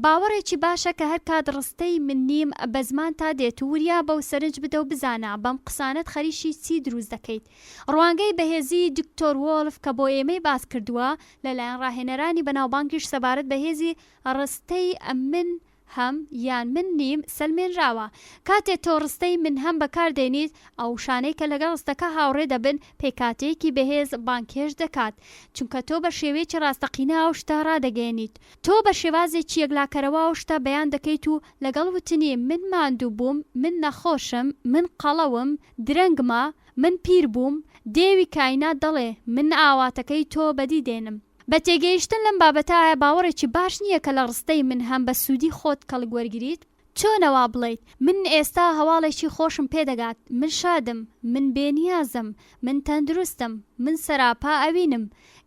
باوەڕێکی باشە کە هەرکات ڕستەی من نیم بە زمانتا دێت و وریابە و سەرنج بدە و بزانە بەم قسانەت خەریکی چی دروست دەکەیت. ڕوانگەی بەهێزی دکتۆر وۆڵف کە بۆ ئێمەی باس کردووە لەلایەن ڕاهێنەرانی بەناوبانگیش سەبارەت بە هێزی ڕستەی من هەم یان من نیم سەلمێنراوە. کاتێ تۆ ڕستەی من هەم بەکار دێنیت، ئەو وشانەی کە لەگەڵ ڕستەکە هاوڕێ دەبن پێکهاتەیەکی بەهێز بانگهێشت دەکات، چونکە تۆ بە شێوەیەکی ڕاستەقینە ئەو شتە ڕادەگەیەنیت. تۆ بە شێوازێکی یەکلاکەرەوە ئەو شتە بەیان دەکەیت و لەگەڵ وتنی من ماندوو بووم، من نەخۆشم، من قەڵەوم، درەنگمە، من پیر بووم، دێوی کاینات دەڵێ من ئاواتەکەی تۆ بەدی دێنم. بە تێگەیشتن لەم بابەتە ئایا باوەڕێکی باش نییە کە لە ڕستەی من هەم بە سوودی خۆت کەڵک وەرگریت؟ چۆنە وا بڵێیت، من ئێستا هەواڵێکی خۆشم پێ دەگات، من شادم، من بێ نیازم، من تەندروستم، من سەراپا ئەوینم،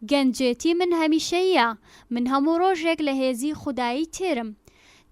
گەنجێتی من هەمیشەییە، من هەموو ڕۆژێک لە هێزی خودایی تێرم.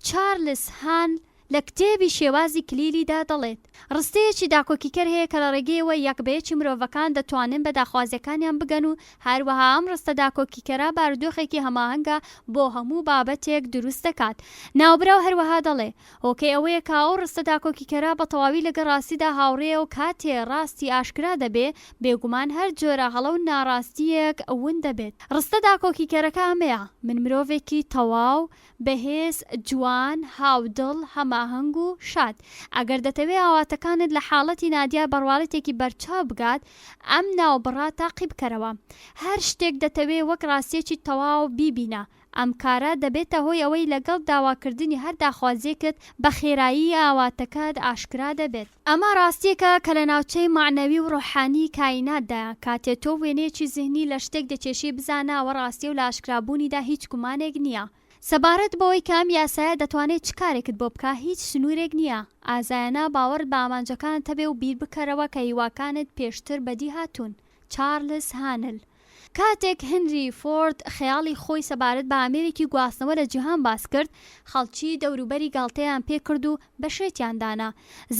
چارلس هان لە کتێبی شێوازی کلیلی دا دەڵێت، ڕستەیەکی داکۆکیکەر هەیە کە لە ڕێگەیەوە یەک بە یەکی مرۆڤەکان دەتوانن بە داخوازییەکانیان بگەن و هەروەها ئەم ڕستە داکۆکیکەرە بارودۆخێکی هەماهەنگە بۆ هەموو بابەتێک دروست دەکات. ناوبراو هەروەها دەڵێ، هۆکەی ئەوەیە کە ئەو ڕستە داکۆکیکەرە بە تەواوی لەگەڵ ڕاستیدا هاوڕێیە و کاتێ ڕاستی ئاشکرا دەبێ، بێگومان هەر جۆرە هەڵە و ناڕاستییەک ون دەبێت. ڕستە داکۆکیکەرەکە ئەمەیە، من مرۆڤێکی تەواو، بەهێز، جوان، هاودڵ، هەماهەنگ و شاد. ئەگەر دەتەوێ ئاواتەکانت لە حاڵەتی نادیار بە ڕواڵەتێکی بەرچاو بگات، ئەم ناوبڕە تاقی بکەرەوە. هەر شتێک دەتەوێ وەک ڕاستییەکی تەواو بیبینە. ئەم کارە دەبێتە هۆی ئەوەی لەگەڵ داواکردنی هەر داخوازییەکت بە خێرایی ئاواتەکەت ئاشکرا دەبێت. ئەمە ڕاستییەکە کە لە ناوچەی مەعنەوی و ڕۆحانی کائیناتدایە، کاتێ تۆ وێنەیەکی زیهنی لە شتێک دەکێشی بزانە ئەوە ڕاستییە و لە ئاشکرابوونیدا هیچ گومانێک نییە. سەبارەت بەوەی کە ئەم یاسایە دەتوانێ چ کارێکت بۆ بکا هیچ سنوورێک نییە، ئازایانە باوەڕت بە ئامانجەکانت هەبێ و بیر بکەرەوە کە هیواکانت پێشتر بەدی هاتوون. چارلس هانل. کاتێک هنری فۆرد خەیاڵی خۆی سەبارەت بە ئامێرێکی گواستنەوە لە جیهان باس کرد، خەڵکی دەوروبەری گاڵتەیان پێ کرد و بە شێتیان دانا.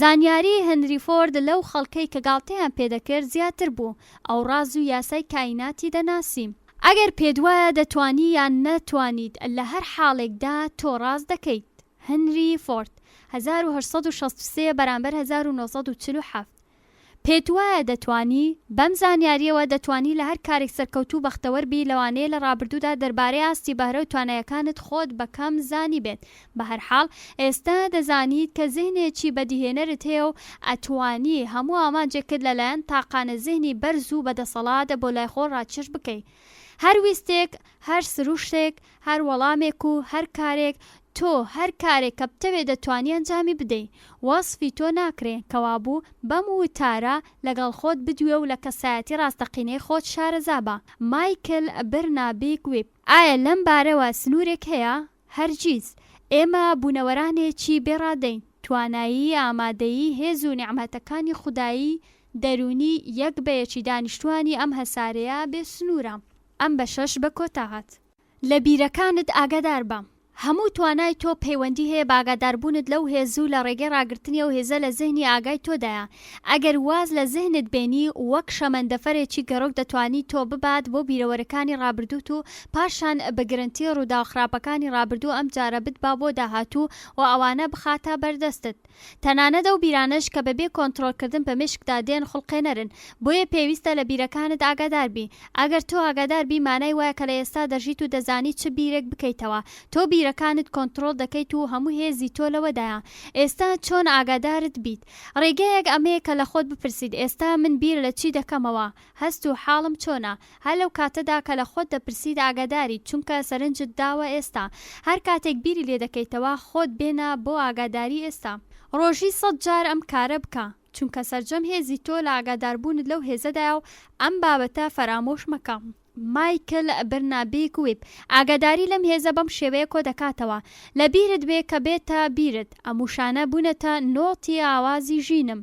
زانیاریی هنری فۆرد لەو خەڵکەی کە گاڵتەیان پێ دەکرد زیاتر بوو. ئەو ڕاز و یاسای کائیناتی دەناسی. ئەگەر پێت وایە دەتوانی یان نەتوانیت، لە هەر حاڵێکدا تۆ ڕاست دەکەیت. هنری فۆرد، 1863 بەرامبەر 1947. پێت وایە دەتوانی؟ بەم زانیارییەوە دەتوانی لە هەر کارێک سەرکەوتوو و بەختەوەر بی، لەوانەیە لە ڕابردوودا دەربارەی ئاستی بەهرە و توانایەکانت خۆت بە کەم زانیبێت، بەهەرحاڵ ئێستا دەزانیت کە زیهنێکی بەدیهێنەرت هەیە و ئەتوانی هەموو ئامانجێکت لەلایەن تاقانە زیهنی بەرز و بەدەسەڵات بۆ لای خۆت ڕاکێش بکەی. هەر ویستێک، هەر سروشتێک، هەر وەڵامێک و هەر کارێک، تۆ هەر کارێک کە بتەوێ دەتوانی ئەنجامی بدەی. وەسفی تۆ ناکرێ، کەوابوو بەم وتارە لەگەڵ خۆت بدوێ و لە کەسایەتی ڕاستەقینەی خۆت شارەزا بە. مایکل برنابیک ویب. ئایا لەم بارەوە سنوورێک هەیە؟ هەرگیز. ئێمە بوونەوەرانێکی بێ ڕادەین. توانایی، ئامادەیی، هێز و نیعمەتەکانی خودایی دەروونی یەک بە یەکی دانیشتووانی ئەم هەسارەیە بێ سنوورە. ئەم بەشەش بە کۆتا هات. لە بیرەکانت ئاگادار بە. هەموو توانای تۆ پەیوەندی هەیە بە ئاگاداربوونت لەو هێز و لە ڕێگەی ڕاگرتنی ئەو هێزە لە زهنی ئاگای تۆدایە. ئەگەر واز لە زهنت بێنی وەک شەمەندەفەرێکی گەڕۆک دەتوانی تۆ ببات بۆ بیرەوەرەکانی ڕابردووت و پاشان بە گرنتی ڕووداوە خراپەکانی ڕابردوو ئەمجارە بتبا بۆ داهاتوو و ئەوانە بخاتە بەردەستت. تەنانەت ئەو بیرانەش کە بەبێ کۆنترۆڵکردن بە مێشکدا دێن خوڵقێنەرن، بۆیە پێویستە لە بیرەکانت ئاگادار بی. ئەگەر تۆ ئاگادار بی مانای وایە کە لە ئێستا دەژیت و دەزانی چ بیرێک بکەیتەوە. تۆ بیرەکانت کۆنترۆڵ دەکەیت و هەموو هێزی تۆ لەوەدایە ئێستا چۆن ئاگادارت بیت. ڕێگەیەک ئەمەیە کە لە خۆت بپرسیت ئێستا من بیر لە چی دەکەمەوە؟ هەست و حاڵم چۆنە؟ هەر لەو کاتەدا کە لە خۆت دەپرسیت ئاگاداریت چونکە سەرنجت داوە ئێستا. هەر کاتێک بیری لێ دەکەیتەوە خۆت بێنە بۆ ئاگاداری ئێستا. ڕۆژی سەت جار ئەم کارە بکە چونکە سەرجەم هێزی تۆ لە ئاگاداربوونت لەو هێزەدایە و ئەم بابەتە فەرامۆش مەکە. مایکل برنابیک ویب ئاگاداری لەم هێزە بەم شێوەیە کۆدەکاتەوە، لە بیرت بێ کە بێتە بیرت، ئەم وشانە بوونەتە نۆتی ئاوازی ژینم.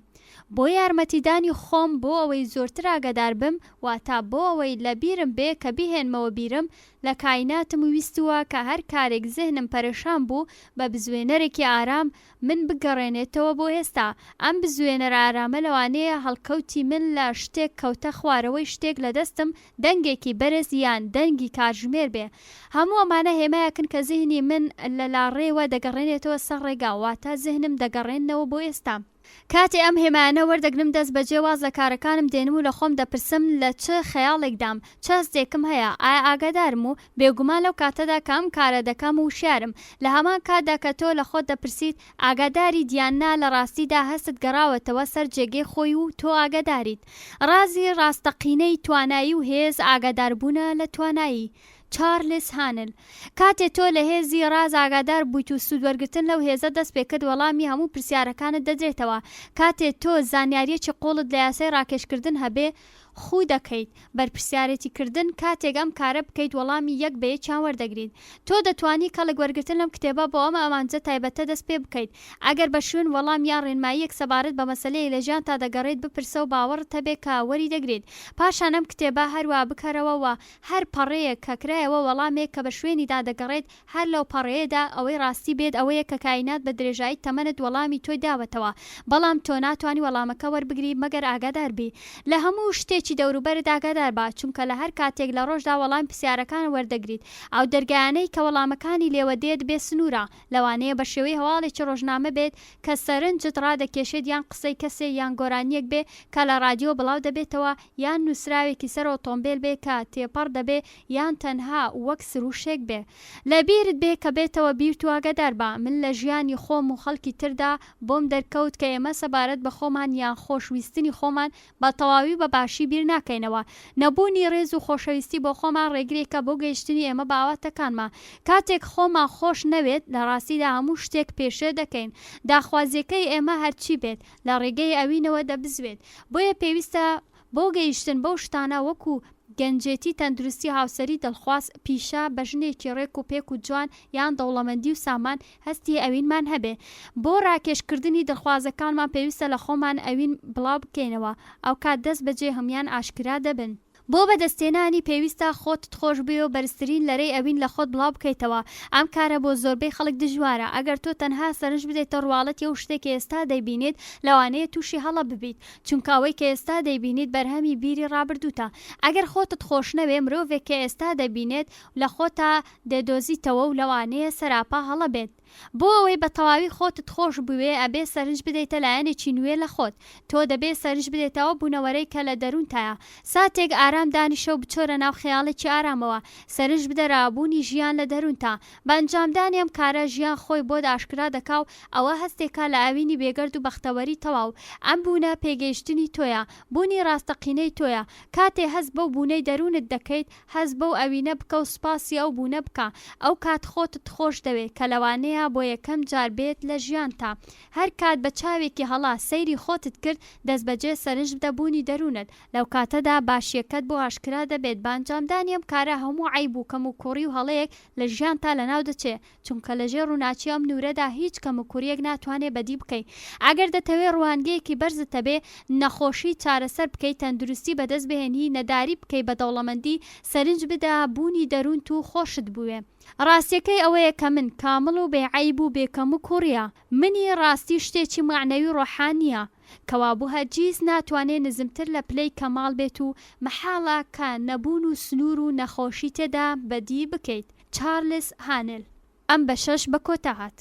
بۆ یارمەتیدانی خۆم بۆ ئەوەی زۆرتر ئاگادار بم، واتا بۆ ئەوەی لە بیرم بێ کە بیهێنمەوە بیرم، لە کایناتم ویستووە کە هەر کارێک زهنم پەرێشان بوو بە بزوێنەرێکی ئارام من بگەڕێنێتەوە بۆ ئێستا. ئەم بزوێنەرە ئارامە لەوانەیە هەڵکەوتی من لە شتێک کەوتە خوارەوەی شتێک لە دەستم دەنگێکی بەرز یان دەنگی کاتژمێر بێ. هەموو ئەمانە هێمایەکن کە زهنی من لە لاڕێوە دەگەڕێنێتەوە سەر ڕێگا، واتە زهنم دەگەڕێننەوە بۆ ئێستا. کاتێ ئەم هێمایانە وەردەگرم دەست بەجێ واز لە کارەکانم دێنم و لە خۆم دەپرسم لە چ خەیاڵێکدام، چ هەستێکم هەیە، ئایا ئاگادارم و بێگومان لەو کاتەدا کە ئەم کارە دەکەم وشیارم. لە هەمان کاتدا کە تۆ لە خۆت دەپرسیت ئاگاداریت یان نا لە ڕاستیدا هەستت گەڕاوەتەوە سەر جێگەی خۆی و تۆ ئاگاداریت. ڕازی ڕاستەقینەی توانایی و هێز ئاگاداربوونە لە توانایی. چارلس هانل. کاتێ تۆ لە هێزی ڕاز ئاگادار بوویت و سوود وەرگرتن لەو هێزە دەست پێکرد وەڵامی هەموو پرسیارەکانت دەدرێتەوە. کاتێ تۆ زانیاریەکی قوڵت لە یاسای ڕاکێشکردن هەبێ خوو دەکەیت بەرپرسیارێتی کردن کاتێک ئەم کارە بکەیت وەڵامی یەک بە یەکیان وەردەگریت. تۆ دەتوانی کەڵک وەرگرتن لەم کتێبە بۆ ئەم ئامانجە تایبەتە دەست پێ بکەیت. ئەگەر بە شوێن وەڵام یان ڕێنماییەک سەبارەت بە مەسەلەیەک لە ژیانتا دەگەڕێیت بپرسە و باوەڕت هەبێ کە وەری دەگریت. پاشان ئەم کتێبە هەروا بکەرەوە و هەر پەڕەیەک کە کرایەوە وەڵامێک کە بە شوێنیدا دەگەڕێیت هەر لەو پەڕەیەدا ئەوەی ڕاستی بێت ئەوەیە کە کائینات بە درێژایی تەمەنت وەڵامی تۆی داوەتەوە بەڵام تۆ ناتوانی وەڵامەکە وەربگری مەگەر ئاگادار بی لە هەموو شتێکی دەوروبەرت ئاگادار بە چونکە لە هەر کاتێک لە ڕۆژدا وەڵامی پرسیارەکان وەردەگریت ئەو دەرگایانەی کە وەڵامەکانی لێوە دێت بێ سنوورە لەوانەیە بە شێوەی هەواڵێکی ڕۆژنامە بێت کە سەرنجت ڕادەکێشێت یان قسەی کەسێ یان گۆرانییەک بێ کە لە ڕادیۆ بڵاو دەبێتەوە یان نووسراوێکی سەر ئۆتۆمبێل بێ کە تێپەڕ دەبێ یان تەنها وەک سروشێک بێ. لە بیرت بێ کە بێتەوە بیرت و ئاگادار بە. من لە ژیانی خۆم و خەڵکی تردا بۆم دەرکەوت کە ئێمە سەبارەت بە خۆمان یان خۆش ویستنی خۆمان بە تەواوی و بە باشی بیر ناکەینەوە. نەبوونی ڕێز و خۆشەویستی بۆ خۆمان ڕێگرێکە بۆ گەیشتنی ئێمە بە ئاواتەکانمان. کاتێک خۆمان خۆش نەوێت لە ڕاستیدا هەموو شتێک پێشێل دەکەین. داخوازیەکەی ئێمە هەرچی بێت لە ڕێگەی ئەوینەوە دەبزوێت. بۆیە پێویستە بۆ گەیشتن بەو شتانە وەکو، گەنجێتی، تەندروستی، هاوسەری دڵخواز، پیشە، بە ژنێکی ڕێک و پێک و جوان، یان دەوڵەمەندی و سامان، هەستی ئەوینمان هەبێ. بۆ ڕاکێش کردنی دڵخوازەکانمان پێویستە لە خۆمان ئەوین بڵاو بکەینەوە، ئەوکات دەست بەجێ هەموان ئاشکرا دەبن. بۆ بەدەستهێنانی پێویستە خۆتت خۆش بوێ و بەرزترین لەرەی ئەوین لە خۆت بڵاو بکەیتەوە، ئەم کارە بۆ زۆربەی خەڵک دژوارە، ئەگەر تۆ تەنها سەرنج بدەیتە ڕواڵەتی ئەو شتەی کە ئێستا دەیبینیت لەوانەیە تووشی هەڵە ببیت، چونکە ئەوەی کە ئێستا دەیبینیت بەرهەمی بیری ڕابردووتە. ئەگەر خۆتت خۆش نەوێ مرۆڤێک کە ئێستا دەبینێت لە خۆتا دەدۆزیتەوە و لەوانەیە سەراپا هەڵە بێت. بۆ ئەوەی بە تەواوی خۆتت خۆش بوێ ئەبێ سەرنج بدەیتە لایەنێکی نوێ لە خۆت. تۆ دەبێ سەرنج بدەیتە ئەو بوونەوەرەی کە لە دەروونتایە. ساتێک ئارام دانیشە و بچۆرە ناو خەیاڵێکی ئارامەوە. سەرنج بدەرە بوونی ژیان لە دەروونتا. بە ئەنجامدانی ئەم کارە ژیان خۆی بۆت ئاشکرا دەکا و ئەوە هەستێکە لە ئەوینی بێگەرد و بەختەوەری تەواو. ئەم بوونە پێگەیشتنی تۆیە. بوونی ڕاستەقینەی تۆیە. کاتێ هەست بەو بوونەی دەروونت دەکەیت، هەست بەو ئەوینە بکە و سوپاسی ئەو بوونە بکە. ئەو کات خۆتت خۆش دەوێ کە لەوانەیە بۆ یەکەم جار بێت لە ژیانتا. هەر کات بە چاوێکی هەڵە سەیری خۆتت کرد، دەستبەجێ سەرنج بدە بوونی دەروونت. لەو کاتەدا باشییەکەت بۆ ئاشکرا دەبێت. بە ئەنجامدانی ئەم کارە هەموو عەیب و کەموکوڕی و هەڵەیەک لە ژیانتا لەناو دەچێ. چونکە لە ژێر ڕووناکی ئەم نوورەدا هیچ کەموکوڕییەک ناتوانێ بەدی بکەی. ئەگەر دەتەوێ ڕوانگەیەکی بەرزت هەبێ، نەخۆشی چارەسەر بکەی، تەندروستی بەدەست بهێنی، نەداری بکەی بە دەوڵەمەندی، سەرنج بدە بوونی دەروونت و خۆشت بوێ. ڕاستیەکەی ئەوەیە کە من کامڵ و بێ عەیب و بێ کەموکوڕیە. منی ڕاستی شتێکی مەعنەوی ڕۆحانیە. کەوابوو هەرگیز ناتوانێ نزمتر لە پلەی کەماڵ بێت و مەحاڵە کە نەبوون و سنوور و نەخۆشی تێدا بەدی بکەیت. چارلس هانل. ئەم بەشەش بە کۆتا هات.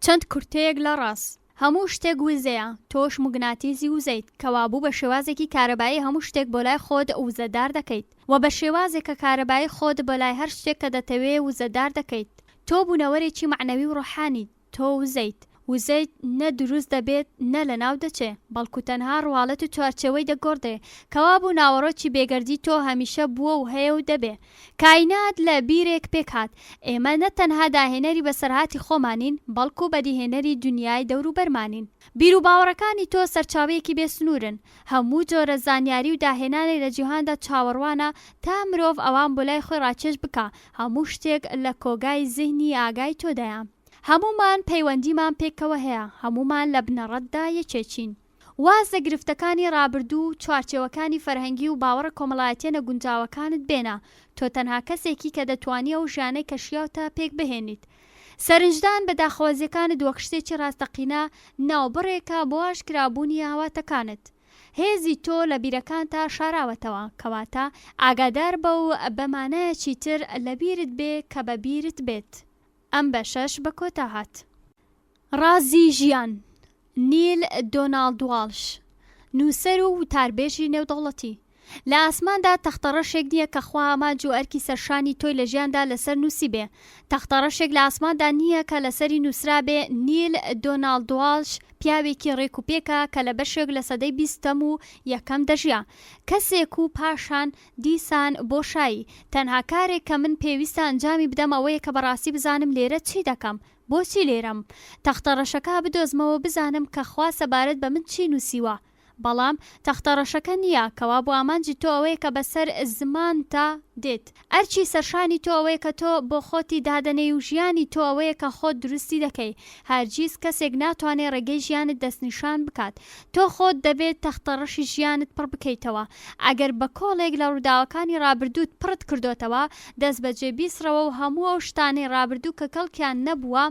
چەند کورتەیەک لە ڕاز. هەموو شتێک وزەیە، تۆش موگناتیزی وزەیت، کەوابوو بە شێوازێکی کارەبایی هەموو شتێک بۆ لای خۆت وزەدار دەکەیت. وە بە شێوازێکە کارەبایی خۆت بۆ لای هەر شتێک کە دەتەوێ وزەدار دەکەیت. تۆ بوونەوەرێکی مەعنەوی و ڕۆحانیت. تۆ وزەیت. وزەیت نە دروست دەبێت نە لەناو دەچێ، بەڵکو تەنها ڕواڵەت و چوارچێوەی دەگۆڕدرێ. کەوابوو ناوەڕۆکی بێگەردی تۆ هەمیشە بووە و هەیە و دەبێ. کاینات لە بیرێک پێکهات. ئێمە نە تەنها داهێنەری بەسەرهاتی خۆمانین، بەڵکو بەدیهێنەری دونیای دەوروبەرمانین. بیروباوەڕەکانی تۆ سەرچاوەیەکی بێ سنوورن. هەموو جۆرە زانیاری و داهێنانێک لە جیهاندا چاوەڕوانە تا مرۆڤ ئەوان بۆ لای خۆی ڕاکێش بکا. هەموو شتێک لە کۆگای زهنی ئاگای تۆدایە. هەموومان پەیوەندیمان پێکەوە هەیە، هەموومان لە بنەڕەتدا یەکێکین. واز لە گرفتەکانی ڕابردوو و چوارچێوەکانی فەرهەنگی و باوەڕە کۆمەڵایەتیە نەگونجاوەکانت بێنە، تۆ تەنها کەسێکی کە دەتوانی ئەو ژیانەی کە شیاوتە پێکبهێنیت. سەرنجدان بە داخوازیەکانت وەک شتێکی ڕاستەقینە ناوبڕێکە بۆ ئاشکرابوونی ئاواتەکانت. هێزی تۆ لە بیرەکانتا شاراوەتەوە، کەواتە ئاگاداربە و بە مانایەکی تر لەبیرت بێ کە بە بیرت بێت. ئەم بەشەش بە کۆتا هات. ڕازی ژیان، نیل دۆناڵد واڵش، نووسەر و وتاربێژی نێودەوڵەتی، لە ئاسماندا تەختەڕەشێک نییە کە خوا ئامانج و ئەرکی سەرشانی تۆی لە ژیاندا لەسەر نووسیبێ. تەختەڕەشێک لە ئاسماندا نییە کە لەسەری نووسرابێ نیل دۆناڵد واڵش پیاوێکی ڕێک و پێکە کە لە بەشێک لە سەدەی بیستەم و یەکەم دەژیا. کەسێک و پاشان دیسان بۆشایی. تەنها کارێک کە من پێویستە ئەنجامی بدەم ئەوەیە کە بەڕاستی بزانم لێرە چی دەکەم. بۆچی لێرەم؟ تەختە ڕەشەکە بدۆزمەوە بزانم کە خوا سەبارەت بە من چی نووسیوە. بەڵام تەختە ڕەشەکە نییە، کەوابوو ئامانجی تۆ ئەوەیە کە بەسەر زمانتا دێت. ئەرکی سەرشانی تۆ ئەوەیە کە تۆ بۆ خۆتی دادەنێی و ژیانی تۆ ئەوەیە کە خۆت دروستی دەکەی. هەرگیز کەسێک ناتوانێ ڕێگەی ژیانت دەستنیشان بکات. تۆ خۆت دەبێت تەختە ڕەشی ژیانت پڕ بکەیتەوە. ئەگەر بە کۆڵێک لە ڕووداوەکانی ڕابردووت پڕت کردۆتەوە، دەستبەجێ بیسڕەوە و هەموو ئەو شتانەی ڕابردوو کە کەڵکیان نەبووە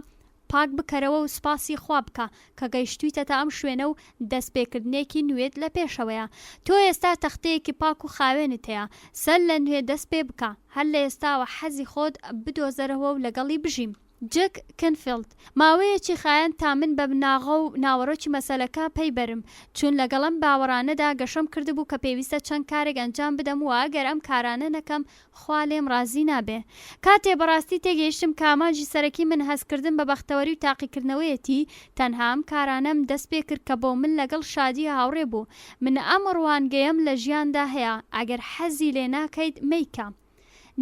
پاک بکەرەوە و سوپاسی خوا بکە کە گەیشتوویتەتە ئەم شوێنە و دەستپێکردنێکی نوێت لە پێشەوەیە. تۆ ئێستا تەختەیەکی پاک و خاوێنت هەیە. سەر لە نوێ دەست پێ بکە. هەر لە ئێستاوە حەزی خۆت بدۆزەرەوە و لەگەڵی بژی. جک کنفیڵد، ماوەیەکی خایاند تا من بە بناغە و ناوەڕۆکی مەسەلەکە پەی بەرم، چون لەگەڵ ئەم باوەڕانەدا گەشەم کردبوو کە پێویستە چەند کارێک ئەنجام بدەم و ئەگەر ئەم کارانە نەکەم خوا لێم ڕازی نابێ. کاتێ بەڕاستی تێگەیشتم کە ئامانجی سەرەکی من هەستکردن بە بەختەوەری و تاقیکردنەوەیەتی، تەنها ئەم کارانەم دەست پێ کرد کە بۆ من لەگەڵ شادی هاوڕێ بوو. من ئەم ڕوانگەیەم لە ژیاندا هەیە، ئەگەر حەزی لێ ناکەیت مەیکە.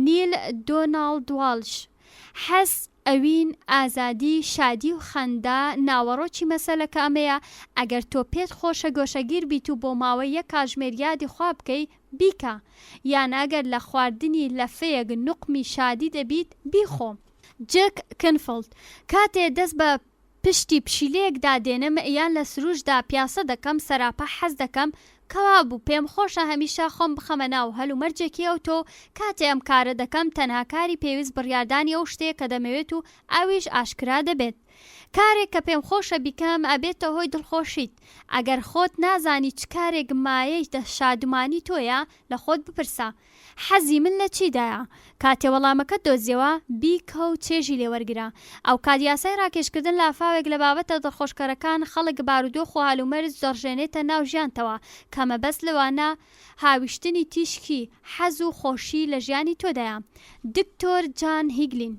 نیل دۆناڵد واڵش، حەز، ئەوین، ئازادی، شادی و خەندە، ناوەڕۆکی مەسەلەکە ئەمەیە، ئەگەر تۆ پێت خۆشە گۆشەگیر بیت و بۆ ماوەی یەک کاژمێر یادی خوا بکەی، بیکە، یان ئەگەر لە خواردنی لەفەیەک نوقمی شادی دەبیت، بیخۆ. جک کنفڵد، کاتێ دەست بە پشتی پشیلەیەکدا دێنم یان لە سروشتدا پیاسە دەکەم سەراپا حەز دەکەم، کەوابوو پێم خۆشە هەمیشە خۆم بخەمە ناو هەلومەرجێکی ئەوتۆ و کاتێ ئەم کارە دەکەم تەنها کاری پێویست بڕیاردانی ئەو شتەیە کە دەمەوێت و ئەویش ئاشکرا دەبێت. کارێک کە پێم خۆشە بیکەم ئەبێتە هۆی دڵخۆشیت. ئەگەر خۆت نازانی چ کارێک مایەی شادومانی تۆیە لە خۆت بپرسە حەزی من لە چیدایە؟ کاتێ وەڵامەکەت دۆزیەوە بیکە و چێژی لێ وەرگرە. ئەوکات یاسای ڕاکێشکردن لافاوێک لە بابەتە دڵخۆشکەرەکان خەڵک بارودۆخ و هەلومەرج دەڕژێنێتە ناو ژیانتەوە کە مەبەست لەوانە هاویشتنی تیشکی حەز و خۆشی لە ژیانی تۆدایە. دکتۆر جان هیگلین.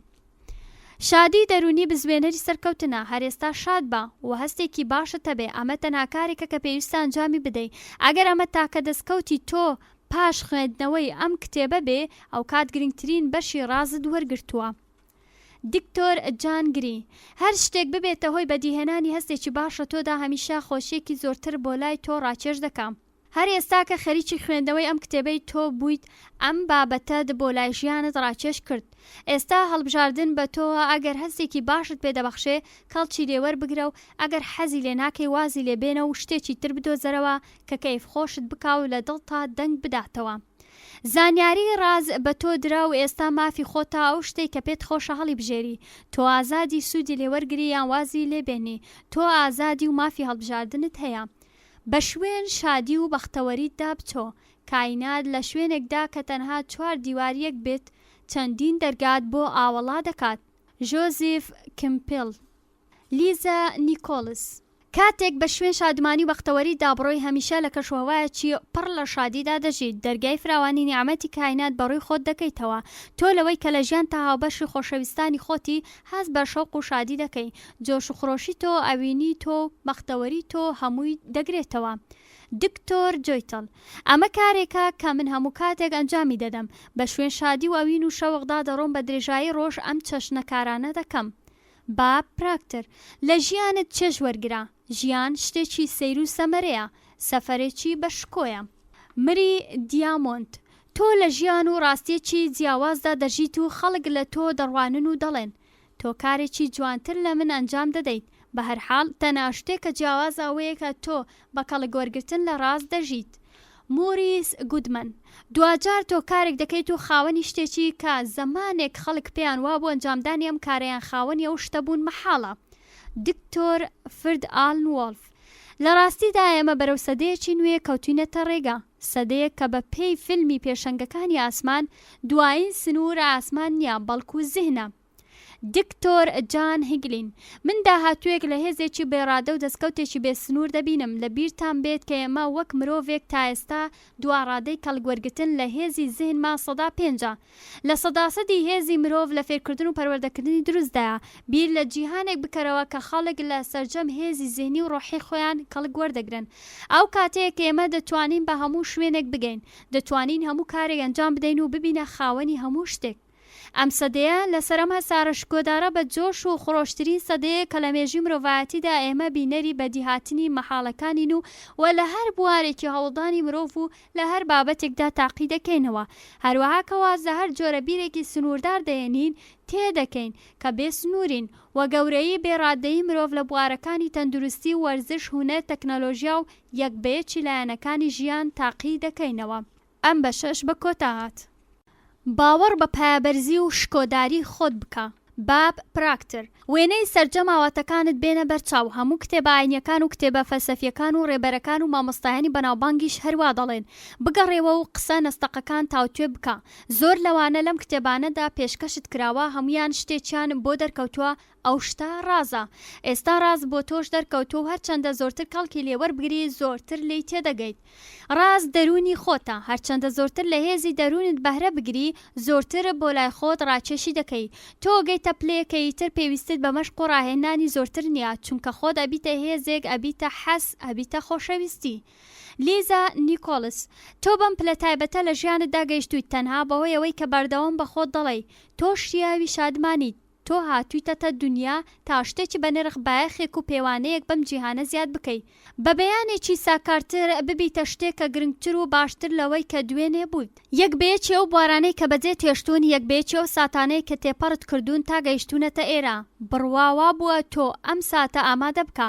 شادی دەروونی بزوێنەری سەرکەوتنە، هەر ئێستا شاد بە، و هەستێکی باشت هەبێ، ئەمە تەنها کارێکە کە پێویستە ئەنجامی بدەی، ئەگەر ئەمە تاکە دەستکەوتی تۆ پاش خوێندنەوەی ئەم کتێبە بێ، ئەوکات گرنگترین بەشی ڕازت وەرگرتووە. دکتۆر جان گری، هەر شتێک ببێتە هۆی بەدیهێنانی هەستێکی باش لە تۆدا هەمیشە خۆشییەکی زۆرتر بۆ لای تۆ ڕاکێش دەکا. هەر ئێستا کە خەریکی خوێندنەوەی ئەم کتێبەی تۆ بوویت ئەم بابەتەت بۆ لای ژیانت ڕاکێش کرد. ئێستا هەڵبژاردن بە تۆوە ئەگەر هەستێکی باشت پێ دەبەخشێ کەڵکی لێ وەربگرە و ئەگەر حەزی لێ ناکەی وازی لێ بێنە و شتێکی تر بدۆزەرەوە کە کەیف خۆشت بکا و لە دڵتا دەنگ بداتەوە. زانیاری ڕاز بە تۆ درا و ئێستا مافی خۆتە ئەو شتەی کە پێت خۆشە هەڵیبژێری. تۆ ئازادی سوودی لێ وەرگری یان وازی لێ بێنی. تۆ ئازادی و مافی هەڵبژاردنت هەیە. بە شوێن شادی و بەختەوەریتدا بچۆ، کاینات لە شوێنێکدا کە تەنها چوار دیوارییەک بێت، چەندین دەرگات بۆ ئاوەڵا دەکات. ژۆزیف کمپیڵ. لیزا نیکۆڵس. کاتێک بە شوێن شادمانی و بەختەوەریتدا بڕۆی هەمیشە لە کەشوهەوایەکی پڕ لە شادیدا دەژیت، دەرگای فراوانی نیعمەتی کاینات بە ڕووی خۆت دەکەیتەوە، تۆ لەوەی کە لە ژیانتا هاوبەشی خۆشەویستانی خۆتی هەست بە شەوق و شادی دەکەی، جۆش و خرۆشی تۆ، ئەوینی تۆ و بەختەوەری تۆ هەمووی دەگرێتەوە. دکتۆر جۆیتڵ، ئەمە کارێکە کە من هەموو کاتێک ئەنجامی دەدەم، بە شوێن شادی و ئەوین و شەوقدا دەڕۆم بە درێژایی ڕۆژ ئەم چەشنە کارانە دەکەم. باب پراکتەر، لە ژیانت چێژ وەرگرە، ژیان شتێکی سەیر و سەمەرەیە، سەفەرێکی بە شکۆیە. مری دیامۆند، تۆ لە ژیان و ڕاستییەکی جیاوازدا دەژیت و خەڵک لە تۆ دەڕوانن و دەڵێن، تۆ کارێکی جوانتر لە من ئەنجام دەدەیت. بەهەرحاڵ تەنها شتێک کە جیاوازە ئەوەیە کە تۆ بە کەڵک وەرگرتن لە ڕاز دەژیت. مۆریس گودمەن، دواجار تۆ کارێک دەکەیت و خاوەنی شتێکی کە زەمانێک خەڵک پێیان وابوو ئەنجامدانی ئەم کارە یان خاوەنی ئەو شتە بوون مەحاڵە. دکتۆر فرد ئالن وۆڵف، لە ڕاستیدا ئێمە بەرەو سەدەیەکی نوێ کەوتوینەتە ڕێگا، سەدەیەک کە بە پێی فیلمی پێشەنگەکانی ئاسمان، دوایین سنوور ئاسمان نییە بەڵکو زیهنە. دکتۆر جان هیگلین، من داهاتوویەک لە هێزێکی بێ ڕادە و دەستکەوتێکی بێ سنوور دەبینم، لە بیرتان بێت کە ئێمە وەک مرۆڤێک تا ئێستا دوا ڕادەی کەڵک وەرگرتن لە هێزی زهنمان سەدا پێنجە. لە سەداسەدی هێزی مرۆڤ لە فێرکردن و پەروەردەکردنی دروستدایە. بیر لە جیهانێک بکەرەوە کە خەڵک لە سەرجەم هێزی زهنی و ڕۆحی خۆیان کەڵک وەردەگرن. ئەو کاتەیە کە ئێمە دەتوانین بە هەموو شوێنێک بگەین. دەتوانین هەموو کارێک ئەنجام بدەین و ببینە خاوەنی هەموو شتێک. ئەم سەدەیە لەسەر ئەم هەسارە شکۆدارە بە جۆش و خڕۆشترین سەدەیە کە لە مێژووی مرۆڤایەتیدا ئێمە بینەری بەدیهاتنی مەحاڵەکانین و و لە هەر بوارێکی هەوڵدانی مرۆڤ و لە هەر بابەتێکدا تاقی دەکەینەوە هەروەها کە واز لە هەر جۆرە بیرێکی سنووردار دەهێنین تێدەکەین کە بێ سنوورین و گەورەیی بێ ڕادەی مرۆڤ لە بوارەکانی تەندروستی وەرزش هونەر تەکنەلۆژیا و یەک بە یەکی لایەنەکانی ژیان تاقی دەکەینەوە. ئەم بەشەش بە کۆتا هات. باوەڕ بە پایەبەرزی و شکۆداری خۆت بکە. باب پراکتر. وێنەی سەرجەم ئاواتەکانت بێنە بەرچاو، هەموو کتێبە ئاینیەکان و کتێبە فەلسەفیەکان و ڕێبەرەکان و مامۆستایانی بەناوبانگیش هەروا دەڵێن. بگەڕێوە و قسە نەستەقەکان تاوتوێ بکە. زۆر لەوانە لەم کتێبانەدا پێشکەشت کراوە هەموویان شتێکیان بۆ دەرکەوتووە ئەو شتە ڕازە. ئێستا ڕاز بۆ تۆش دەرکەوتووە و هەرچەندە زۆرتر کەڵکی لێ وەربگری زۆرتر لێی تێدەگەیت. ڕاز دەروونی خۆتە، هەرچەندە زۆرتر لە هێزی دەروونت بەهرە بگری زۆرتر بۆ لای خۆت ڕاکێشی دەکەی. تۆ گەیتە پلەیەک کە ئیتر پێویستت بە مەشق و ڕاهێنانی زۆرتر نییە، چونکە خۆت ئەبیتە هێزێک، ئەبیتە حەز، ئەبیتە خۆشەویستی. لیزا نیکۆڵس، تۆ بەم پلە تایبەتە لە ژیانتدا گەیشتوویت تەنها بەهۆی ئەوەی کە بەردەوام بە خۆت دەڵێی تۆ شیاوی شادمانیت، تۆ هاتوویتەتە دونیا تا شتێکی بە نرخ بایەخێک و پێوانەیەک بەم جیهانە زیاد بکەی. بە بەیانێکی ساکارتر ببیتە شتێک کە گرنگتر و باشتر لەوەی کە دوێنێ بوویت. یەک بە یەکی ئەو بوارانەی کە بەجێت هێشتوون، یەک بە یەکی ئەو ساتانەی کە تێپەڕت کردوون تا گەیشتوونەتە ئێرە، بڕوا وابووە تۆ ئەم ساتە ئامادە بکە.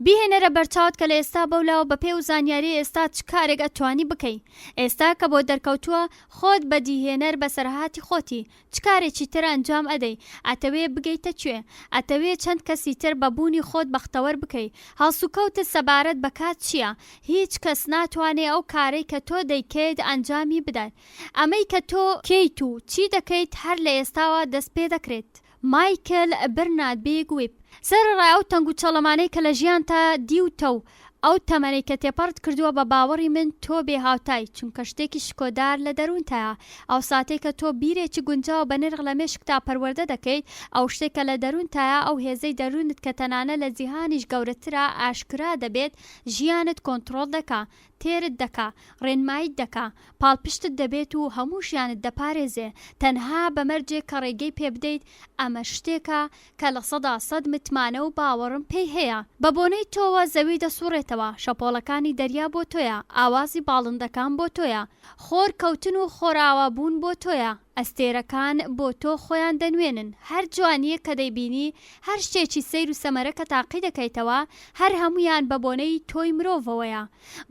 بیهێنەرە بەرچاوت کە لە ئێستا بەولاوە بە پێی ئەو زانیاریەی ئێستا چ کارێک ئەتوانی بکەی. ئێستا کە بۆت دەرکەوتووە خۆت بەدیهێنەر بەسەرهاتی خۆتی، چ کارێکی تر ئەنجام ئەدەی؟ ئەتەوێ بگەیتە کوێ؟ ئەتەوێ چەند کەسی تر بە بوونی خۆت بەختەوەر بکەی؟ هەڵسوکەوتت سەبارەت بە کات چییە؟ هیچ کەس ناتوانێ ئەو کارەی کە تۆ دەیکەیت ئەنجامی بدات. ئەمەی کە تۆ کێیت و چی دەکەیت هەر لە ئێستاوە دەست پێدەکرێت. مایکل برنارد بیگ ویب، سەرەڕای ئەو تەنگوچەڵەمانەی کە لە ژیانتا دیوتە و ئەو تەمەنەی کە تێپەڕت کردووە بە باوەڕی من تۆ بێ هاوتای چونکە شتێکی شکۆدار لە دەروونتایە ئەو ساتەی کە تۆ بیرێکی گونجاو بە نرخ لە مێشکتا پەروەردە دەکەیت ئەو شتەی کە لە دەروونتایە ئەو هێزەی دەروونت کە تەنانەت لە جیهانیش گەورەترە ئاشکرا دەبێت ژیانت کۆنتڕۆڵ دەکا تێرت دەکا، ڕێنماییت دەکا، پاڵپشتت دەبێت و هەموو ژیانت دەپارێزێ، تەنها بە مەرجێک کە ڕێگەی پێ بدەیت، ئەمە شتێکە کە 100% متمانە و باوەڕم پێی هەیە. بە بۆنەی تۆوە زەوی دەسوڕێتەوە، شەپۆڵەکانی دەریا بۆ تۆیە، ئاوازی باڵندەکان بۆ تۆیە، خۆر کەوتن و خۆرئاوا بوون بۆ تۆیە، ئەستێرەکان بۆ تۆ خۆیان دەنوێنن، هەر جوانییەک کە دەیبینی، هەر شتێکی سەیر و سەمەرە کە تاقی دەکەیتەوە، هەر هەموویان بە بۆنەی تۆی مرۆڤەوەیە.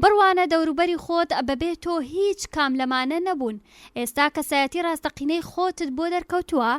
بڕوانە دەوروبەری خۆت، بەبێ تۆ هیچ کام لەمانە نەبوون. ئێستا کەسایەتی ڕاستەقینەی خۆتت بۆ دەرکەوتووە.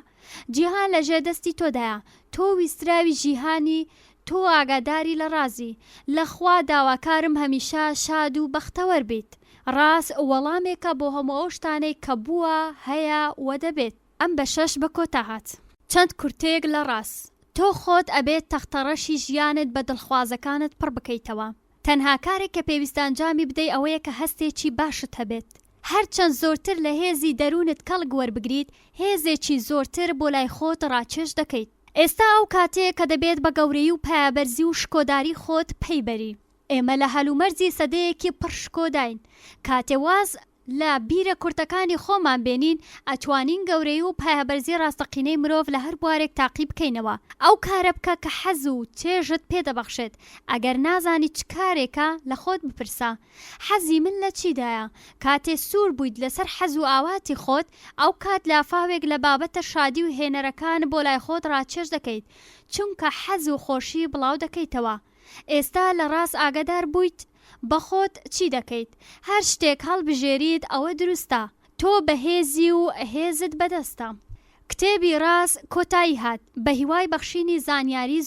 جیهان لە ژێر دەستی تۆدایە. تۆ ویستراوی جیهانی، تۆ ئاگاداری لە ڕازی. لە خوا داواکارم هەمیشە شاد و بەختەوەر بیت. ڕاز وەڵامێکە بۆ هەموو ئەو شتانەی کە بووە، هەیە و دەبێت. ئەم بەشەش بە کۆتا هات. چەند کورتەیەک لە ڕاز. تۆ خۆت ئەبێت تەختەڕەشی ژیانت بە دڵخوازەکانت پڕ بکەیتەوە. تەنها کارێک کە پێویستە ئەنجامی بدەی ئەوەیە کە هەستێکی باشت هەبێت. هەرچەند زۆرتر لە هێزی دەروونت کەڵک وەربگریت، هێزێکی زۆرتر بۆ لای خۆت ڕاکێش دەکەیت. ئێستا ئەو کاتەیە کە دەبێت بە گەورەیی و پایەبەرزی و شکۆداری خۆت پەی بەری. ئێمە لە هەلومەرجی سەدەیەکی پڕ شکۆداین. کاتێ واز. لە بیرە کورتەکانی خۆمان بێنین، ئەتوانین گەورەیی و پایەبەرزی ڕاستەقینەی مرۆڤ لە هەر بوارێک تاقی بکەینەوە. ئەو کارە بکە کە حەز و چێژت پێ دەبەخشێت. ئەگەر نازانی چ کارێکە، لە خۆت بپرسە، حەزی من لە چیدایە؟ کاتێ سوور بوویت لەسەر حەز و ئاواتی خۆت، ئەو کات لافاوێک لە بابەتە شادی و هێنەرەکان بۆ لای خۆت ڕاکێش دەکەیت، چونکە حەز و خۆشی بڵاو دەکەیتەوە. ئێستا لە ڕاست ئاگادار بوویت بە خۆت چی دەکەیت؟ هەر شتێک هەڵبژێریت ئەوە دروستە. تۆ بەهێزی و هێزت بەدەستە. کتێبی ڕاز کۆتایی هات. بە هیوای بەخشینی زانیاری.